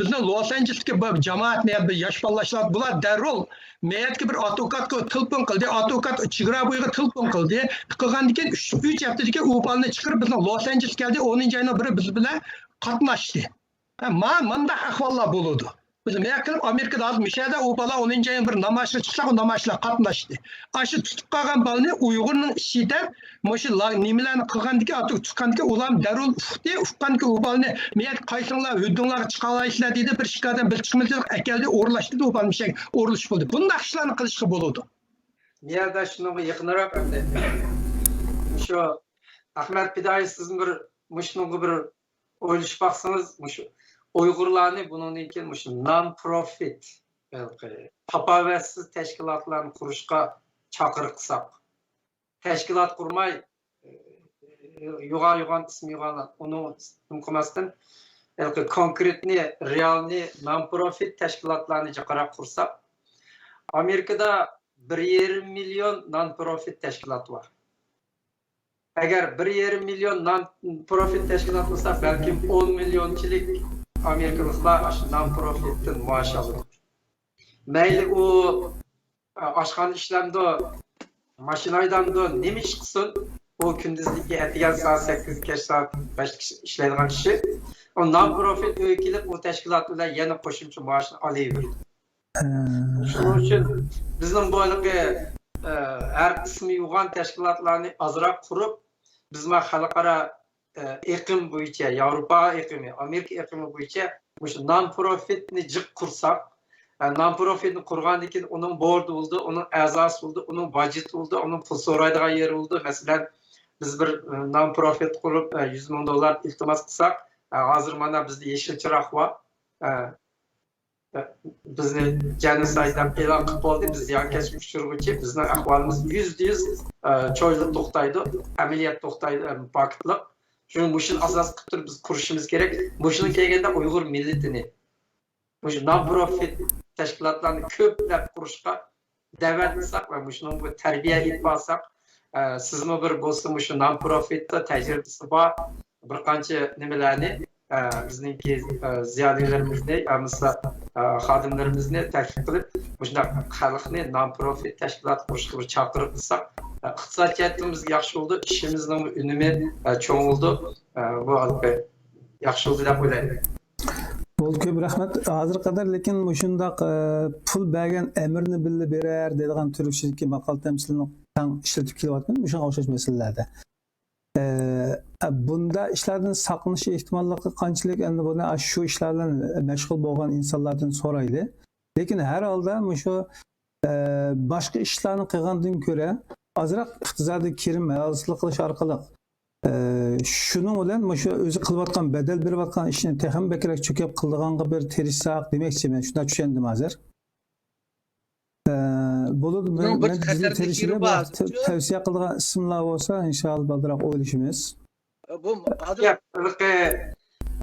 بىزنىڭ لوس ئانژېلېسكە بىر جامائەت، مەيەر بىر ياش بالىلار، بۇلار دەررۇ مەيەتكە بىر ئادۋوكاتقا تېلېفون قىلدى، ئادۋوكات چېگرا بويىغا تېلېفون قىلدى. قىلغاندىن كېيىن ئۈچ، ئۈچ ھەپتىدىن كېيىن ئۇ بالىنى چىقىرىپ، بىزنىڭ لوس ئانژېلېسكە كەلدى، ئونىنچى ئاينىڭ بىرى بىز بىلەن قاتناشتى. ھە، ما-، مانداق ئەھۋاللار بولىدۇ. بىز مەيەر قىلىپ ئامېرىكىدا ھازىر مۇشۇ يەردە ئۇ بالا ئونىنچى ئاينىڭ بىر نامايىشىغا چىقساق، ئۇ نامايىشلار قاتناشتى. ئاشۇ تۇتۇپ قالغان بالىنى ئۇيغۇرنىڭ ئىشى دەپ، مۇشۇ لا-، نېمىلەرنى قىلغاندىكى، ئاتۇ تۇتقاندىكى ئۇلار دەررۇ ئۇقتى، ئۇققاندىكى ئۇ بالىنى، مەيەر قايسىڭلار ھۆددۈڭلارغا چىقالايسىلەر دېدى، بىر ئىككى ئادەم بىر چىقىمىز دېدى، ئەكەلدى، ئورۇنلاشتۇردى، ئۇ بالىنى مۇشۇ يەرگە ئورۇنلىشىپ بولدى. بۇنداق ئىشلارنى قىلىشقا بولىدۇ. نىياز ئاكا، شۇنىڭغا يېقىنراق ئەمدى. شۇ ئەخمەت پىدائىي، سىزمۇ بىر مۇشۇنىڭغا بىر ئويلىشىپ باقسىڭىز، مۇشۇ ئۇيغۇرلارنى بۇنىڭدىن كېيىن مۇشۇ نان پروفىت، ھېلىقى تاپاۋەتسىز تەشكىلاتلارنى قۇرۇشقا چاقىرىق قىلساق، تەشكىلات قۇرماي، يوغان-يوغان ئىسمى يوغان، ئۇنى نېمە قىلماستىن، ھېلىقى كونكرېتنى، رېئالنى، نان پروفىت تەشكىلاتلارنى جىقراق قۇرساق، ئامېرىكىدا بىر يېرىم مىليون نان پروفىت تەشكىلات بار. ئەگەر بىر يېرىم مىليون نان پروفىت تەشكىلات بولسا، بەلكىم ئون مىليونچىلىك ئامېرىكىلىقلار ئاشۇ نان پروفىتتىن مائاش ئالىدۇ. مەيلى ئۇ ئاشخانا ئىشلەمدۇ، ماشىنا ھەيدەمدۇ، نېمە ئىش قىلسۇن، ئۇ كۈندۈزدىكى ئەتىگەن سائەت سەككىز، كەچ سائەت بەشكىچە ئىشلەيدىغان كىشى، ئۇ نان پروفىت ئۆيگە كېلىپ، ئۇ تەشكىلات بىلەن يەنە قوشۇمچە مائاشنى ئالىۋېرىدۇ. شۇنىڭ ئۈچۈن بىزنىڭ بۇ ھېلىقى، ئە، ھەر ئىسمى يوغان تەشكىلاتلارنى ئازراق قۇرۇپ، بىز مانا خەلقئارا، ئە، ئېقىم بويىچە، ياۋروپا ئېقىمى، ئامېرىكا ئېقىمى بويىچە مۇشۇ نان پروفىتنى جىق قۇرساق، ئە، نان پروفىتنى قۇرغاندىن كېيىن ئۇنىڭ بوردى بولىدۇ، ئۇنىڭ ئەزاسى بولىدۇ، ئۇنىڭ باجېتى بولىدۇ، ئۇنىڭ پۇل سورايدىغان يېرى بولىدۇ. مەسىلەن، بىز بىر، ئە، نان پروفىت قۇرۇپ، ئە، يۈز مىڭ دوللار ئىلتىماس قىلساق، ئە، ھازىر مانا بىزدە يېشىل چىراغ بار. ئە، بىزنى جېنوسايد دەپ ئېلان قىلىپ بولدى، بىز زىيانكەشلىك ئۇچرىغۇچى، بىزنىڭ ئەھۋالىمىز يۈزدە يۈز، ئە، چويلا توختايدۇ، ئەمەلىيەت توختايدۇ، ئە، پاكىتلىق. شۇڭا مۇشۇنى ئاساس قىلىپ تۇرۇپ بىز قۇرۇشىمىز كېرەك. مۇشۇنىڭ كەلگەندە ئۇيغۇر مىللىتىنى، مۇشۇ نان پروفىت تەشكىلاتلارنى كۆپلەپ قۇرۇشقا دەۋەت قىلساق ۋە مۇشۇنىڭغا تەربىيە ئېلىپ بارساق، ئە، سىزمۇ بىر بولسا مۇشۇ نان پروفىتتا تەجرىبىسى بار بىر قانچە نېمىلەرنى، ئە، بىزنىڭكى، ئە، زىيالىيلىرىمىزنى يا بولمىسا، ئە، خادىملىرىمىزنى تەكلىپ قىلىپ، مۇشۇنداق خەلقنى نان پروفىت تەشكىلات قۇرۇشقا بىر چاقىرىق قىلساق، ئە، ئىقتىسادىي جەھەتتىن بىزگە ياخشى بولىدۇ، ئىشىمىزنىڭ ئۈنۈمى، ئە، چوڭ بولىدۇ. ئە، بۇ ھالقى ياخشى بولدى دەپ ئويلايمەن. بولدى، كۆپ رەھمەت. ھازىرغا قەدەر لېكىن مۇشۇنداق، ئە، پۇل بەرگەن ئەمىرنى بىللە بېرەر دەيدىغان تۈركچىدىكى ماقال تەمسىلىنى تەڭ ئىشلىتىپ كېلىۋاتىمىز مۇشۇنىڭغا ئوخشاش مەسىلىلەردە. ئە، بۇنداق ئىشلاردىن ساقلىنىش ئېھتىماللىقى قانچىلىك؟ ئەمدى بۇنى شۇ ئىشلار بىلەن مەشغۇل بولغان ئىنسانلاردىن سورايلى. لېكىن ھەر ھالدا مۇشۇ، ئە، باشقا ئىشلارنى قىلغاندىن كۆرە ئازراق ئىقتىسادىي كىرىم ھالالچىلىق قىلىش ئارقىلىق، ئە، شۇنىڭ بىلەن مۇشۇ ئۆزى قىلىۋاتقان، بەدەل بېرىۋاتقان ئىشنى تېخىمۇ بەكرەك چۆكەپ قىلىدىغانغا بىر تىرىشساق دېمەكچىمەن. شۇنداق چۈشەندىم ھازىر. ئە، بولىدۇ. بۇنىڭ بىر مەن بىزنى خەتەرلىك تىرىشتۈرۈپ يېرى بار. تەۋسىيە قىلىدىغان ئىسىملار بولسا، ئىنشاللا بالدۇراق ئويلىشىمىز. بۇ ھازىر ياق، ھېلىقى،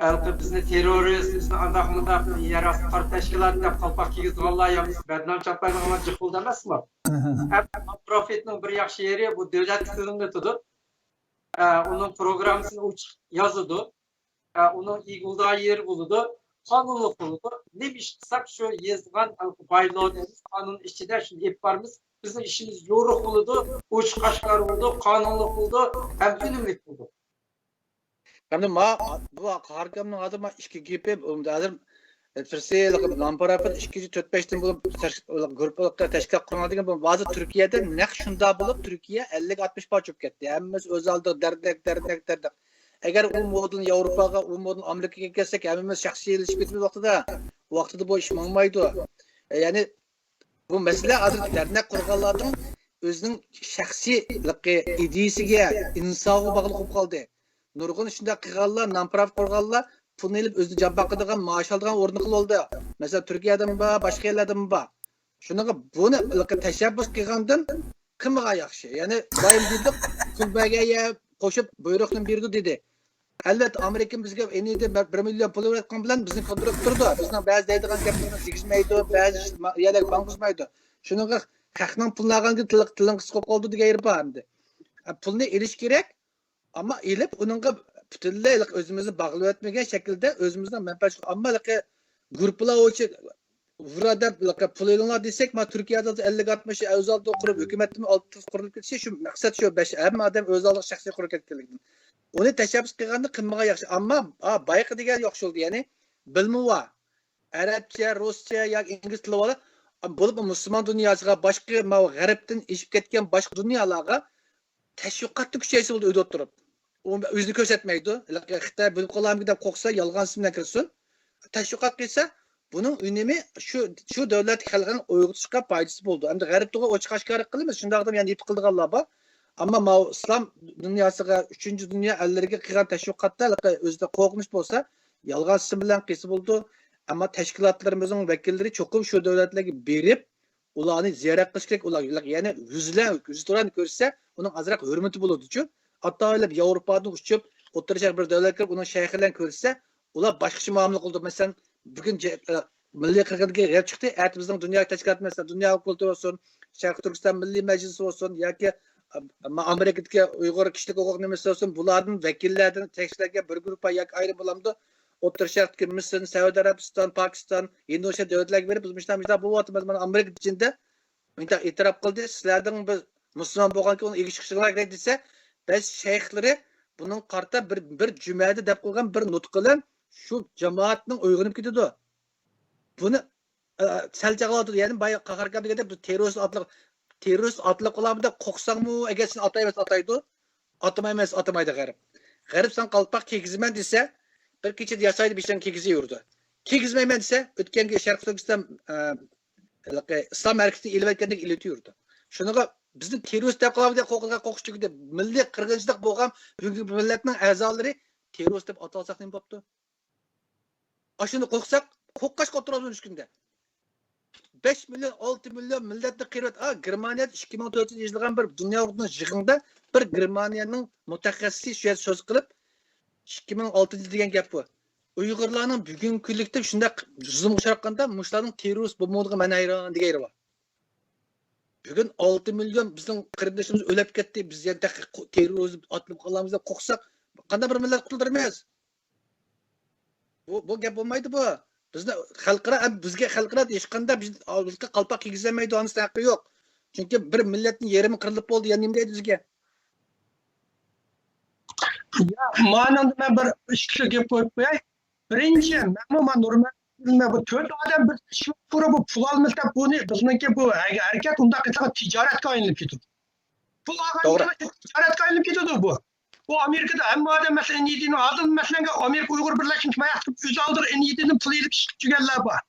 ھېلىقى بىزنى تېررورىست، بىزنى ئانداق مۇنداق يەر ئاستى قارا تەشكىلات دەپ قالپاق كىيگۈزىدىغانلار يا بولمىسا بەدنام چاپلايدىغانلار جىق بولىدۇ ئەمەسمۇ؟ ئەھە. ئەمما پروفىتنىڭ بىر ياخشى يېرى بۇ دۆلەتكە سېلىنىۋېتىدۇ. ئە، ئۇنىڭ پروگراممىسىنى ئوچۇق يازىدۇ. ئە، ئۇنىڭ ئىگە بولىدىغان يېرى بولىدۇ. قانۇنلۇق بولىدۇ. نېمە ئىش قىلساق شۇ يېزىلغان بايلو دەيمىز، قانۇن ئىچىدە شۇنى ئېلىپ بارىمىز. بىزنىڭ ئىشىمىز يورۇق بولىدۇ، ئوچۇق ئاشكارا بولىدۇ، قانۇنلۇق بولىدۇ ھەم ئۈنۈملۈك بولىدۇ. ئەمدى ما، بۇ قاھاركامنىڭ ھازىر ما ئىككى گېپى، ھازىر بىرسى نان پروفىت، ئىككىنچى تۆت بەشتىن بولۇپ گۇرۇپپىلىق تەشكىلات قۇرۇڭلار دېگەن. بۇ ھازىر تۈركىيەدە نەق شۇنداق بولۇپ، تۈركىيە ئەللىك ئاتمىش پارچە بولۇپ كەتتى. ھەممىسى ئۆز ئالدىغا دەردەك، دەردەك، دەردەك. ئەگەر ئۇ مودېلنى ياۋروپاغا، ئۇ مودېلنى ئامېرىكىغا كەلسەك، ھەممىمىز شەخسىيلىشىپ كېتىمىز ۋاقتىدا. ۋاقتىدا بۇ ئىش ماڭمايدۇ. يەنى بۇ مەسىلە ھازىر دەرنەك قۇرغانلارنىڭ ئۆزىنىڭ شەخسىيلىقى، ئىدىيىسىگە، ئىنساپىغا باغلىق بولۇپ قالدى. نۇرغۇن شۇنداق قىلغانلار، نان پروفىت قۇرغانلار پۇلنى ئېلىپ ئۆزىنى جان باقىدىغان، مائاش ئالىدىغان ئورنى قىلىۋالدى. مەسىلەن، تۈركىيەدىمۇ بار، باشقا يەرلەردىمۇ بار. شۇنىڭغا بۇنى تەشەببۇس قىلغاندىن قىلمىغان ياخشى. يەنى دائىم دېدۇق، پۇل بەرگەن يەر قوشۇپ بۇيرۇقنى بېرىدۇ دېدى. ئەلۋەتتە، ئامېرىكا بىزگە ئېنىدە بىر مىليون پۇل بېرىۋاتقان بىلەن بىزنى كۆندۈرۈپ تۇرىدۇ. بىزنىڭ بەزى دەيدىغان گەپلىرىمىز تېگىشمەيدۇ، بەزى يەرلەرگە ماڭغۇزمايدۇ. شۇنىڭغا خەقنىڭ پۇلىنى ئالغاندىن كېيىن تىلىڭ قىسقا بولۇپ قالىدۇ دېگەن گەپ بار ئەمدى. پۇلنى ئېلىش كېرەك، ئەمما ئېلىپ ئۇنىڭغا پۈتۈنلەي ئۆزىمىزنى باغلىۋەتمىگەن شەكىلدە ئۆزىمىزنىڭ مەنپەئەت، ئەمما ھېلىقى گۇرۇپپىلار بويىچە ۋۇرا دەپ پۇل ئېلىڭلار دېسەك، مانا تۈركىيەدە ئەللىك ئاتمىش ئۆز ئالدىغا قۇرۇپ، ھۆكۈمەتتىن ئالتە قۇرۇلۇپ كېتىشى شۇ مەقسەت، شۇ بەش، ھەممە ئادەم ئۆز ئالدىغا شەخسىي قۇرۇپ كەتكەنلىكتىن. ئۇنى تەشەببۇس قىلغاندا قىلمىغان ياخشى. ئەمما، ھا، بايىقى دېگەن يوق شۇ، يەنى بىلىمى بار. ئەرەبچە، رۇسچە ياكى ئىنگلىز تىلى بار. بولۇپمۇ مۇسۇلمان دۇنياسىغا، باشقا ماۋۇ غەربتىن ئېشىپ كەتكەن باشقا دۇنيالارغا تەشۋىقاتنى كۈچەيتسە بولىدۇ ئۆيدە ئولتۇرۇپ. ئۇ ئۆزىنى كۆرسەتمەيدۇ. خىتاي بىلىپ قالارمىكىن دەپ قورقسا، يالغان ئىسىم بىلەن كىرسۇن. تەشۋىقات قىلسا، بۇنىڭ ئۈنۈمى شۇ، شۇ دۆلەتتىكى خەلقنىڭ ئويغىتىشقا پايدىسى بولىدۇ. ئەمدى غەربتىغۇ ئوچۇق ئاشكارا قىلىمىز، شۇنداق ئادەم يەنە يېتىپ قىلىدىغانلار بار. ئەمما ماۋۇ ئىسلام دۇنياسىغا، ئۈچىنچى دۇنيا ئەللىرىگە قىلغان تەشۋىقاتتا ھېلىقى ئۆزىدە قورقۇنچ بولسا، يالغان ئىسىم بىلەن قىلسا بولىدۇ. ئەمما تەشكىلاتلىرىمىزنىڭ ۋەكىللىرى چوقۇم شۇ دۆلەتلەرگە بېرىپ، ئۇلارنى زىيارەت قىلىش كېرەك. ئۇلار، يەنى يۈز بىلەن، يۈز تۇرانى كۆرسە، ئۇنىڭ ئازراق ھۆرمىتى بولىدۇچۇ. ئاتايلىپ ياۋروپادىن ئۇچۇپ، ئوتتۇرا شەرق بىر دۆلەتكە كىرىپ، ئۇنىڭ شەيخى بىلەن كۆرسە، ئۇلار باشقىچە مۇئامىلە قىلىدۇ. مەسىلەن، بۈگۈن جە-، ئە، مىللىي قىرغىنىدىكى گەپ چىقتى. ئەتە بىزنىڭ دۇنيا تەشكىلاتى، مەسىلەن، دۇنيا كۇلتۇرا بولسۇن، شەرقىي تۈركىستان مىللىي مەجلىسى بولسۇن ياكى، ئە، ئامېرىكىدىكى ئۇيغۇر كىشىلىك ھوقۇق نېمىسى بولسۇن، بۇلاردىن ۋەكىللەردىن تەكشىلەرگە بىر گۇرۇپپا ياكى ئايرىم بولامدۇ؟ ئوتتۇرا شەرقتىكى مىسىر، سەئۇدى ئەرەبىستان، پاكىستان، ھىندىستان دۆلەتلەرگە بېرىپ، بىز مۇشۇنداق، مۇشۇنداق بولۇۋاتىمىز، مانا ئامېرىكا ئىچىدە مۇنداق ئېتىراپ قىلدى، سىلەردىن بىز مۇسۇلمان بولغانكىن ئۇنىڭ ئىگە چىقىشىڭلار كېرەك دېسە، بەزى شەيخلىرى بۇنىڭغا قارىتا بىر، بىر جۈمەدە دەپ قويغان بىر نۇتقى بىلەن شۇ جامائەتنىڭ ئويغىنىپ كېتىدۇ. بۇنى، ئە، سەل چاغلىۋاتىدۇ. يەنى بايا قاھاركان دېگەندە بىز تېررورىست ئاتلىق، تېررورىست ئاتلىق قىلامىز دەپ قورقساڭمۇ، ئەگەر سېنى ئاتايمەس ئاتايدۇ، ئاتىمايمەن دېسە ئاتىمايدۇ غەرب. غەرب سەن قالپاق كىيگۈزىمەن دېسە، بىر كېچىدە ياسايدۇ، بېشىڭ كىيگۈزۈۋېرىدۇ. كىيگۈزمەيمەن دېسە، ئۆتكەنكى شەرقىي تۈركىستان، ئە، ھېلىقى ئىسلام ھەرىكىتى ئېلىۋەتكەندەك ئېلىۋېتىۋېرىدۇ. شۇنىڭغا بىزنى تېررورىست دەپ قالامىز دەپ قورقۇنغا قورقۇش تۈگىدى. مىللىي قىرغىنچىلىق بولغان بۈگۈنكى مىللەتنىڭ ئەزالىرى تېررورىست دەپ ئاتالساق نېمە بوپتۇ؟ ئاشۇنى قورقساق، قورققاچقا ئولتۇرىمىز ئۈچ كۈندە. بەش مىليون، ئالتە مىليون مىللەتنى قىرىۋەت-، ئا، گېرمانىيەدە ئىككى مىڭ تۆتىنچى يىلى يىغىلغان بىر دۇنيا ھوقۇقىنىڭ يىغىنىدا بىر گېرمانىيەنىڭ مۇتەخەسسىسى شۇ يەردە سۆز قىلىپ، ئىككى مىڭ ئالتىنچى يىل دېگەن گەپ بۇ. ئۇيغۇرلارنىڭ بۈگۈنكى كۈنلۈكتە شۇنداق زۇلۇمغا ئۇچراتقاندا، مۇشۇلارنىڭ تېررورىست بولمىغىنىغا مەن ھەيران دېگەن يېرى بار. بۈگۈن ئالتە مىليون بىزنىڭ قېرىندىشىمىز ئۆلۈپ كەتتى، بىز يەنە تېخى قو-، تېررورىزم ئاتلىنىپ قالامىز دەپ قورقساق، قانداق بىر مىللەت قۇتۇلدۇرىمىز؟ بۇ، بۇ گەپ بولمايدۇ بۇ. بىزنى خەلقئارا، بىزگە خەلقئارا ھېچقانداق بىز-، بىزگە قالپاق كىيگۈزەلمەيدۇ، ئانىسى ھەققى يوق. چۈنكى بىر مىللەتنىڭ يېرىمى قىرىلىپ بولدى، يەنە نېمە دەيدۇ بىزگە؟ يا، مانىڭدا مەن بىر ئىككى گەپ قويۇپ قوياي. بىرىنچى، مەنمۇ ما نورمال، بۇ تۆت ئادەم بىر تەشكىلات قۇرۇپ، بۇ پۇل ئالمىسا، بۇنى بىزنىڭكى بۇ ھەرىكەت ئۇنداق قىلسا تىجارەتكە ئايلىنىپ كېتىدۇ. پۇل ئالغان تىجارەتكە ئايلىنىپ كېتىدۇ بۇ. بۇ ئامېرىكىدا ھەممە ئادەم مەسىلەن، نېدىنى ھازىر مەسىلەنگە ئامېرىكا ئۇيغۇر بىرلەشمىسى ماياق تۇرۇپ ئۆز ئالدىغا نېدىنى پۇل ئېلىپ ئىشقا چۈشكەنلەر بار.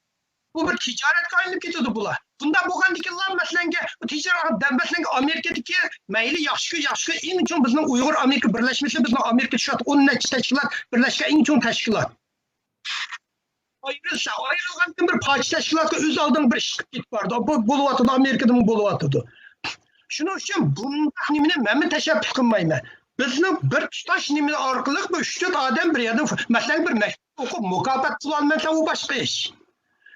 بۇ بىر تىجارەتكە ئايلىنىپ كېتىدۇ بۇلار. بۇنداق بولغاندىكىنلا مەسىلەنگە بۇ تىجارەت مەسىلەنگە ئامېرىكىدىكى مەيلى ياخشى كۈن ياخشى كۈن ئەڭ چوڭ بىزنىڭ ئۇيغۇر ئامېرىكا بىرلەشمىسى، بىزنىڭ ئامېرىكا شۇ ئون نەچچە تەشكىلات بىرلەشكەن ئەڭ چوڭ تەشكىلات. ئايرىلسا، ئايرىلغاندىن بىر پارچە تەشكىلاتقا ئۆز ئالدىڭ بىر ئىش قىلىپ كېتىپ بارىدۇ. بۇ بولۇۋاتىدۇ، ئامېرىكىدىمۇ بولۇۋاتىدۇ. شۇنىڭ ئۈچۈن بۇنداق نېمىنى مەنمۇ تەشەببۇس قىلمايمەن. بىزنىڭ بىر تۇتاش نېمە ئارقىلىق بۇ ئۈچ تۆت ئادەم بىر يەردە، مەسىلەن، بىر مەكتەپ ئوقۇپ مۇكاپات پۇل ئالمىسا، ئۇ باشقا ئىش.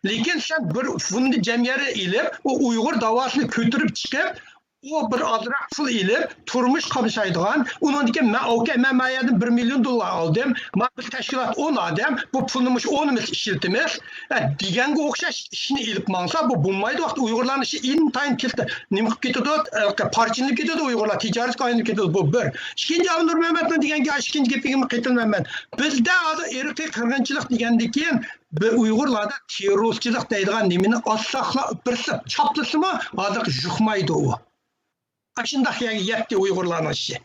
لېكىن سەن بىر فوند جەمئىيەتنى ئېلىپ، ئۇ ئۇيغۇر داۋاسىنى كۆتۈرۈپ چىقىپ، ئۇ بىر ئازراق پۇل ئېلىپ، تۇرمۇش قامشايدىغان، ئۇنىڭدىن كېيىن مەن، ئوكەي، مەن ما يەردىن بىر مىليون دوللار ئالدىم، مانا بىز تەشكىلات ئون ئادەم، بۇ پۇلنى مۇشۇ ئونىمىز ئىشلىتىمىز، ئە، دېگەنگە ئوخشاش ئىشنى ئېلىپ ماڭسا، بۇ بولمايدۇ. ۋاقىت ئۇيغۇرلارنى شۇ ئىنتايىن تېز نېمە قىلىپ كېتىدۇ، ئە، پارچىلىنىپ كېتىدۇ ئۇيغۇرلار، تىجارەتكە ئايلىنىپ كېتىدۇ. بۇ بىر. ئىككىنچى، ئابدۇنۇر مەمەتنىڭ دېگەن گە-، ئىككىنچى گېپىگە قېتىلمايمەن. بىزدە ھازىر ئىرقىي قىرغىنچىلىق دېگەندىن كېيىن، بىر ئۇيغۇرلاردا تېررورچىلىق دەيدىغان نېمىنى ئاتساقلا، بىرسى چاپلىسىمۇ ھازىر يۇقمايدۇ ئۇ. ئاشۇنداق يەرگە يەتتى ئۇيغۇرلارنىڭ ئىشى.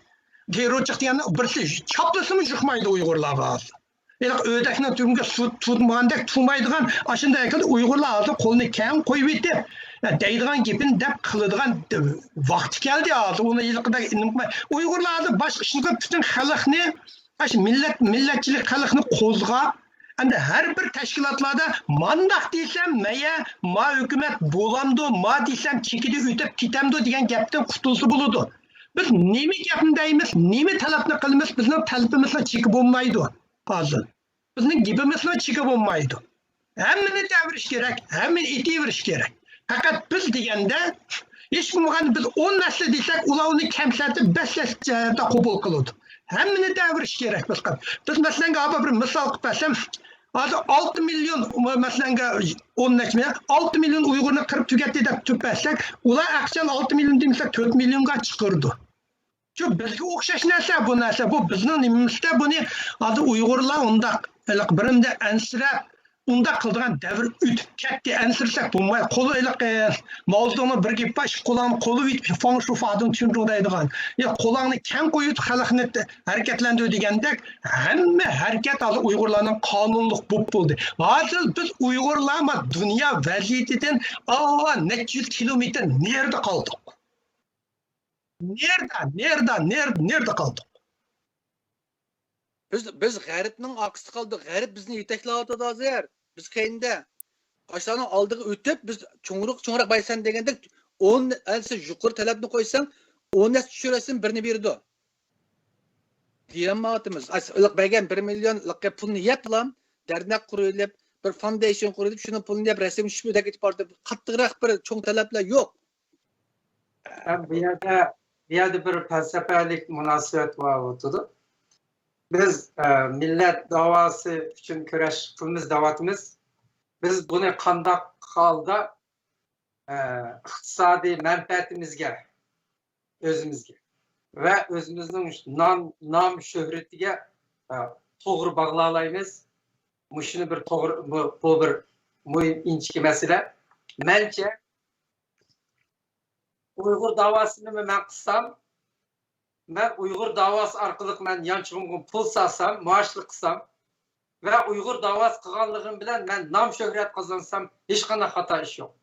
تېررورچىلىق دېگەننى بىرسى چاپلىسىمۇ يۇقمايدۇ ئۇيغۇرلارغا ھازىر. ھېلىقى ئۆردەكنىڭ تۈۋىگە سۇ تۇتمىغاندەك تۇمايدىغان ئاشۇنداق يەرگە ئۇيغۇرلار ھازىر قولىنى كەڭ قويۇۋېتىپ، دەيدىغان گېپىنى دەپ قىلىدىغان ۋاقتى كەلدى ھازىر. ئۇنى ھېلىقىدەك ئۇيغۇرلار ھازىر باشقا ئىشنى قىلىپ پۈتۈن خەلقنى، ئاشۇ مىللەت، مىللەتچىلىك خەلقنى قوزغاپ، ئەمدى ھەر بىر تەشكىلاتلاردا مانداق دېسەم، مەيە، ما ھۆكۈمەت بولامدۇ، ما دېسەم، چېكىدە ئۆتۈپ كېتەمدۇ دېگەن گەپتىن قۇتۇلسا بولىدۇ. بىز نېمە گەپنى دەيمىز، نېمە تەلەپنى قىلىمىز، بىزنىڭ تەلىپىمىزنىڭ چېكى بولمايدۇ ھازىر. بىزنىڭ گېپىمىزنىڭ چېكى بولمايدۇ. ھەممىنى دەۋرىش كېرەك، ھەممىنى ئېتىۋېرىش كېرەك. پەقەت بىز دېگەندە، ھېچ بولمىغاندا بىز ئون نەچچە دېسەك، ئۇلار ئۇنى كەمسەتىپ، بەش نەچچە قوبۇل قىلىدۇ. ھەممىنى دەۋرىش كېرەك بىز. بىز مەسىلەنگە، بىر مىسال قىلىپ بەرسەم، ھازىر ئالتە مىليون، مەسىلەنگە، ئون نەچچە مىليون، ئالتە مىليون ئۇيغۇرنى قىرىپ تۈگەتتى دەپ تۇتۇپ بەرسەك، ئۇلار ئەقچان ئالتە مىليون دېمىسە، تۆت مىليونغا چىقىرىدۇ. شۇ بىزگە ئوخشاش نەرسە بۇ نەرسە. بۇ بىزنىڭ نېمىمىزدە بۇنى ھازىر ئۇيغۇرلار ئۇنداق ھېلىقى بىرىمدە ئەنسىرەپ، ئۇنداق قىلىدىغان دەۋر ئۆتۈپ كەتتى. ئەنسىرىسەك بولماي، قول ھېلىقى ماۋزېدۇڭنىڭ بىر گېپى بار، قولۇڭنى قولىۋېتىپ، فاڭشۇ فادىڭ چۈنجۇڭ دەيدىغان. يا قولۇڭنى كەڭ قويۇپ خەلقنى ھەرىكەتلەندۈر دېگەندەك، ھەممە ھەرىكەت ھازىر ئۇيغۇرلارنىڭ قانۇنلۇق بولۇپ بولدى. ھازىر بىز ئۇيغۇرلار ما دۇنيا ۋەزىيىتىدىن ئاۋا نەچچە يۈز كىلومېتىر نېرىدا قالدۇق. نېردا، نېردا، نېردا، نېردا قالدۇق؟ بىز، بىز غەربنىڭ ئارقىسىدا قالدۇق. غەرب بىزنى يېتەكلەۋاتىدۇ ھازىر. بىز كەينىدە. ئاشۇلارنىڭ ئالدىغا ئۆتۈپ، بىز چوڭراق، چوڭراق بايسەن دېگەندەك، ئون ئەنسە يۇقىرى تەلەپنى قويساڭ، ئون ئەس چۈشۈرەسەن، بىرنى بېرىدۇ. دېيەلمەيۋاتىمىز. ئاس-، ئىللىق بەرگەن بىر مىليون لىققە پۇلنى يەپلا، دەرنەك قۇرۇۋېلىپ، بىر فاندېيشن قۇرۇۋېلىپ، شۇنىڭ پۇلىنى يەپ، رەسىمگە چۈشۈپ، ئۆيگە كېتىپ بارىدۇ. قاتتىقراق بىر چوڭ تەلەپلەر يوق. ھەم بۇ يەردە، بۇ يەردە بىر پەلسەپىلىك مۇناسىۋەت بار ئوتىدۇ. بىز، ئە، مىللەت داۋاسى ئۈچۈن كۈرەش قىلىمىز دەۋاتىمىز. بىز بۇنى قانداق ھالدا، ئە، ئىقتىسادىي مەنپەئەتىمىزگە، ئۆزىمىزگە ۋە ئۆزىمىزنىڭ نام، نام شۆھرىتىگە، ئە، توغرا باغلالايمىز؟ مۇشۇنى بىر توغرا، بۇ، بۇ بىر مۇھىم، ئىنچىكە مەسىلە. مەنچە، ئۇيغۇر داۋاسىنىمۇ مەن قىلسام، مەن ئۇيغۇر داۋاسى ئارقىلىق مەن يانچۇقۇمغا پۇل سالسام، مائاشلىق قىلسام ۋە ئۇيغۇر داۋاسى قىلغانلىقىم بىلەن مەن نام شۆھرەت قازانسام، ھېچقانداق خاتا ئىش يوق.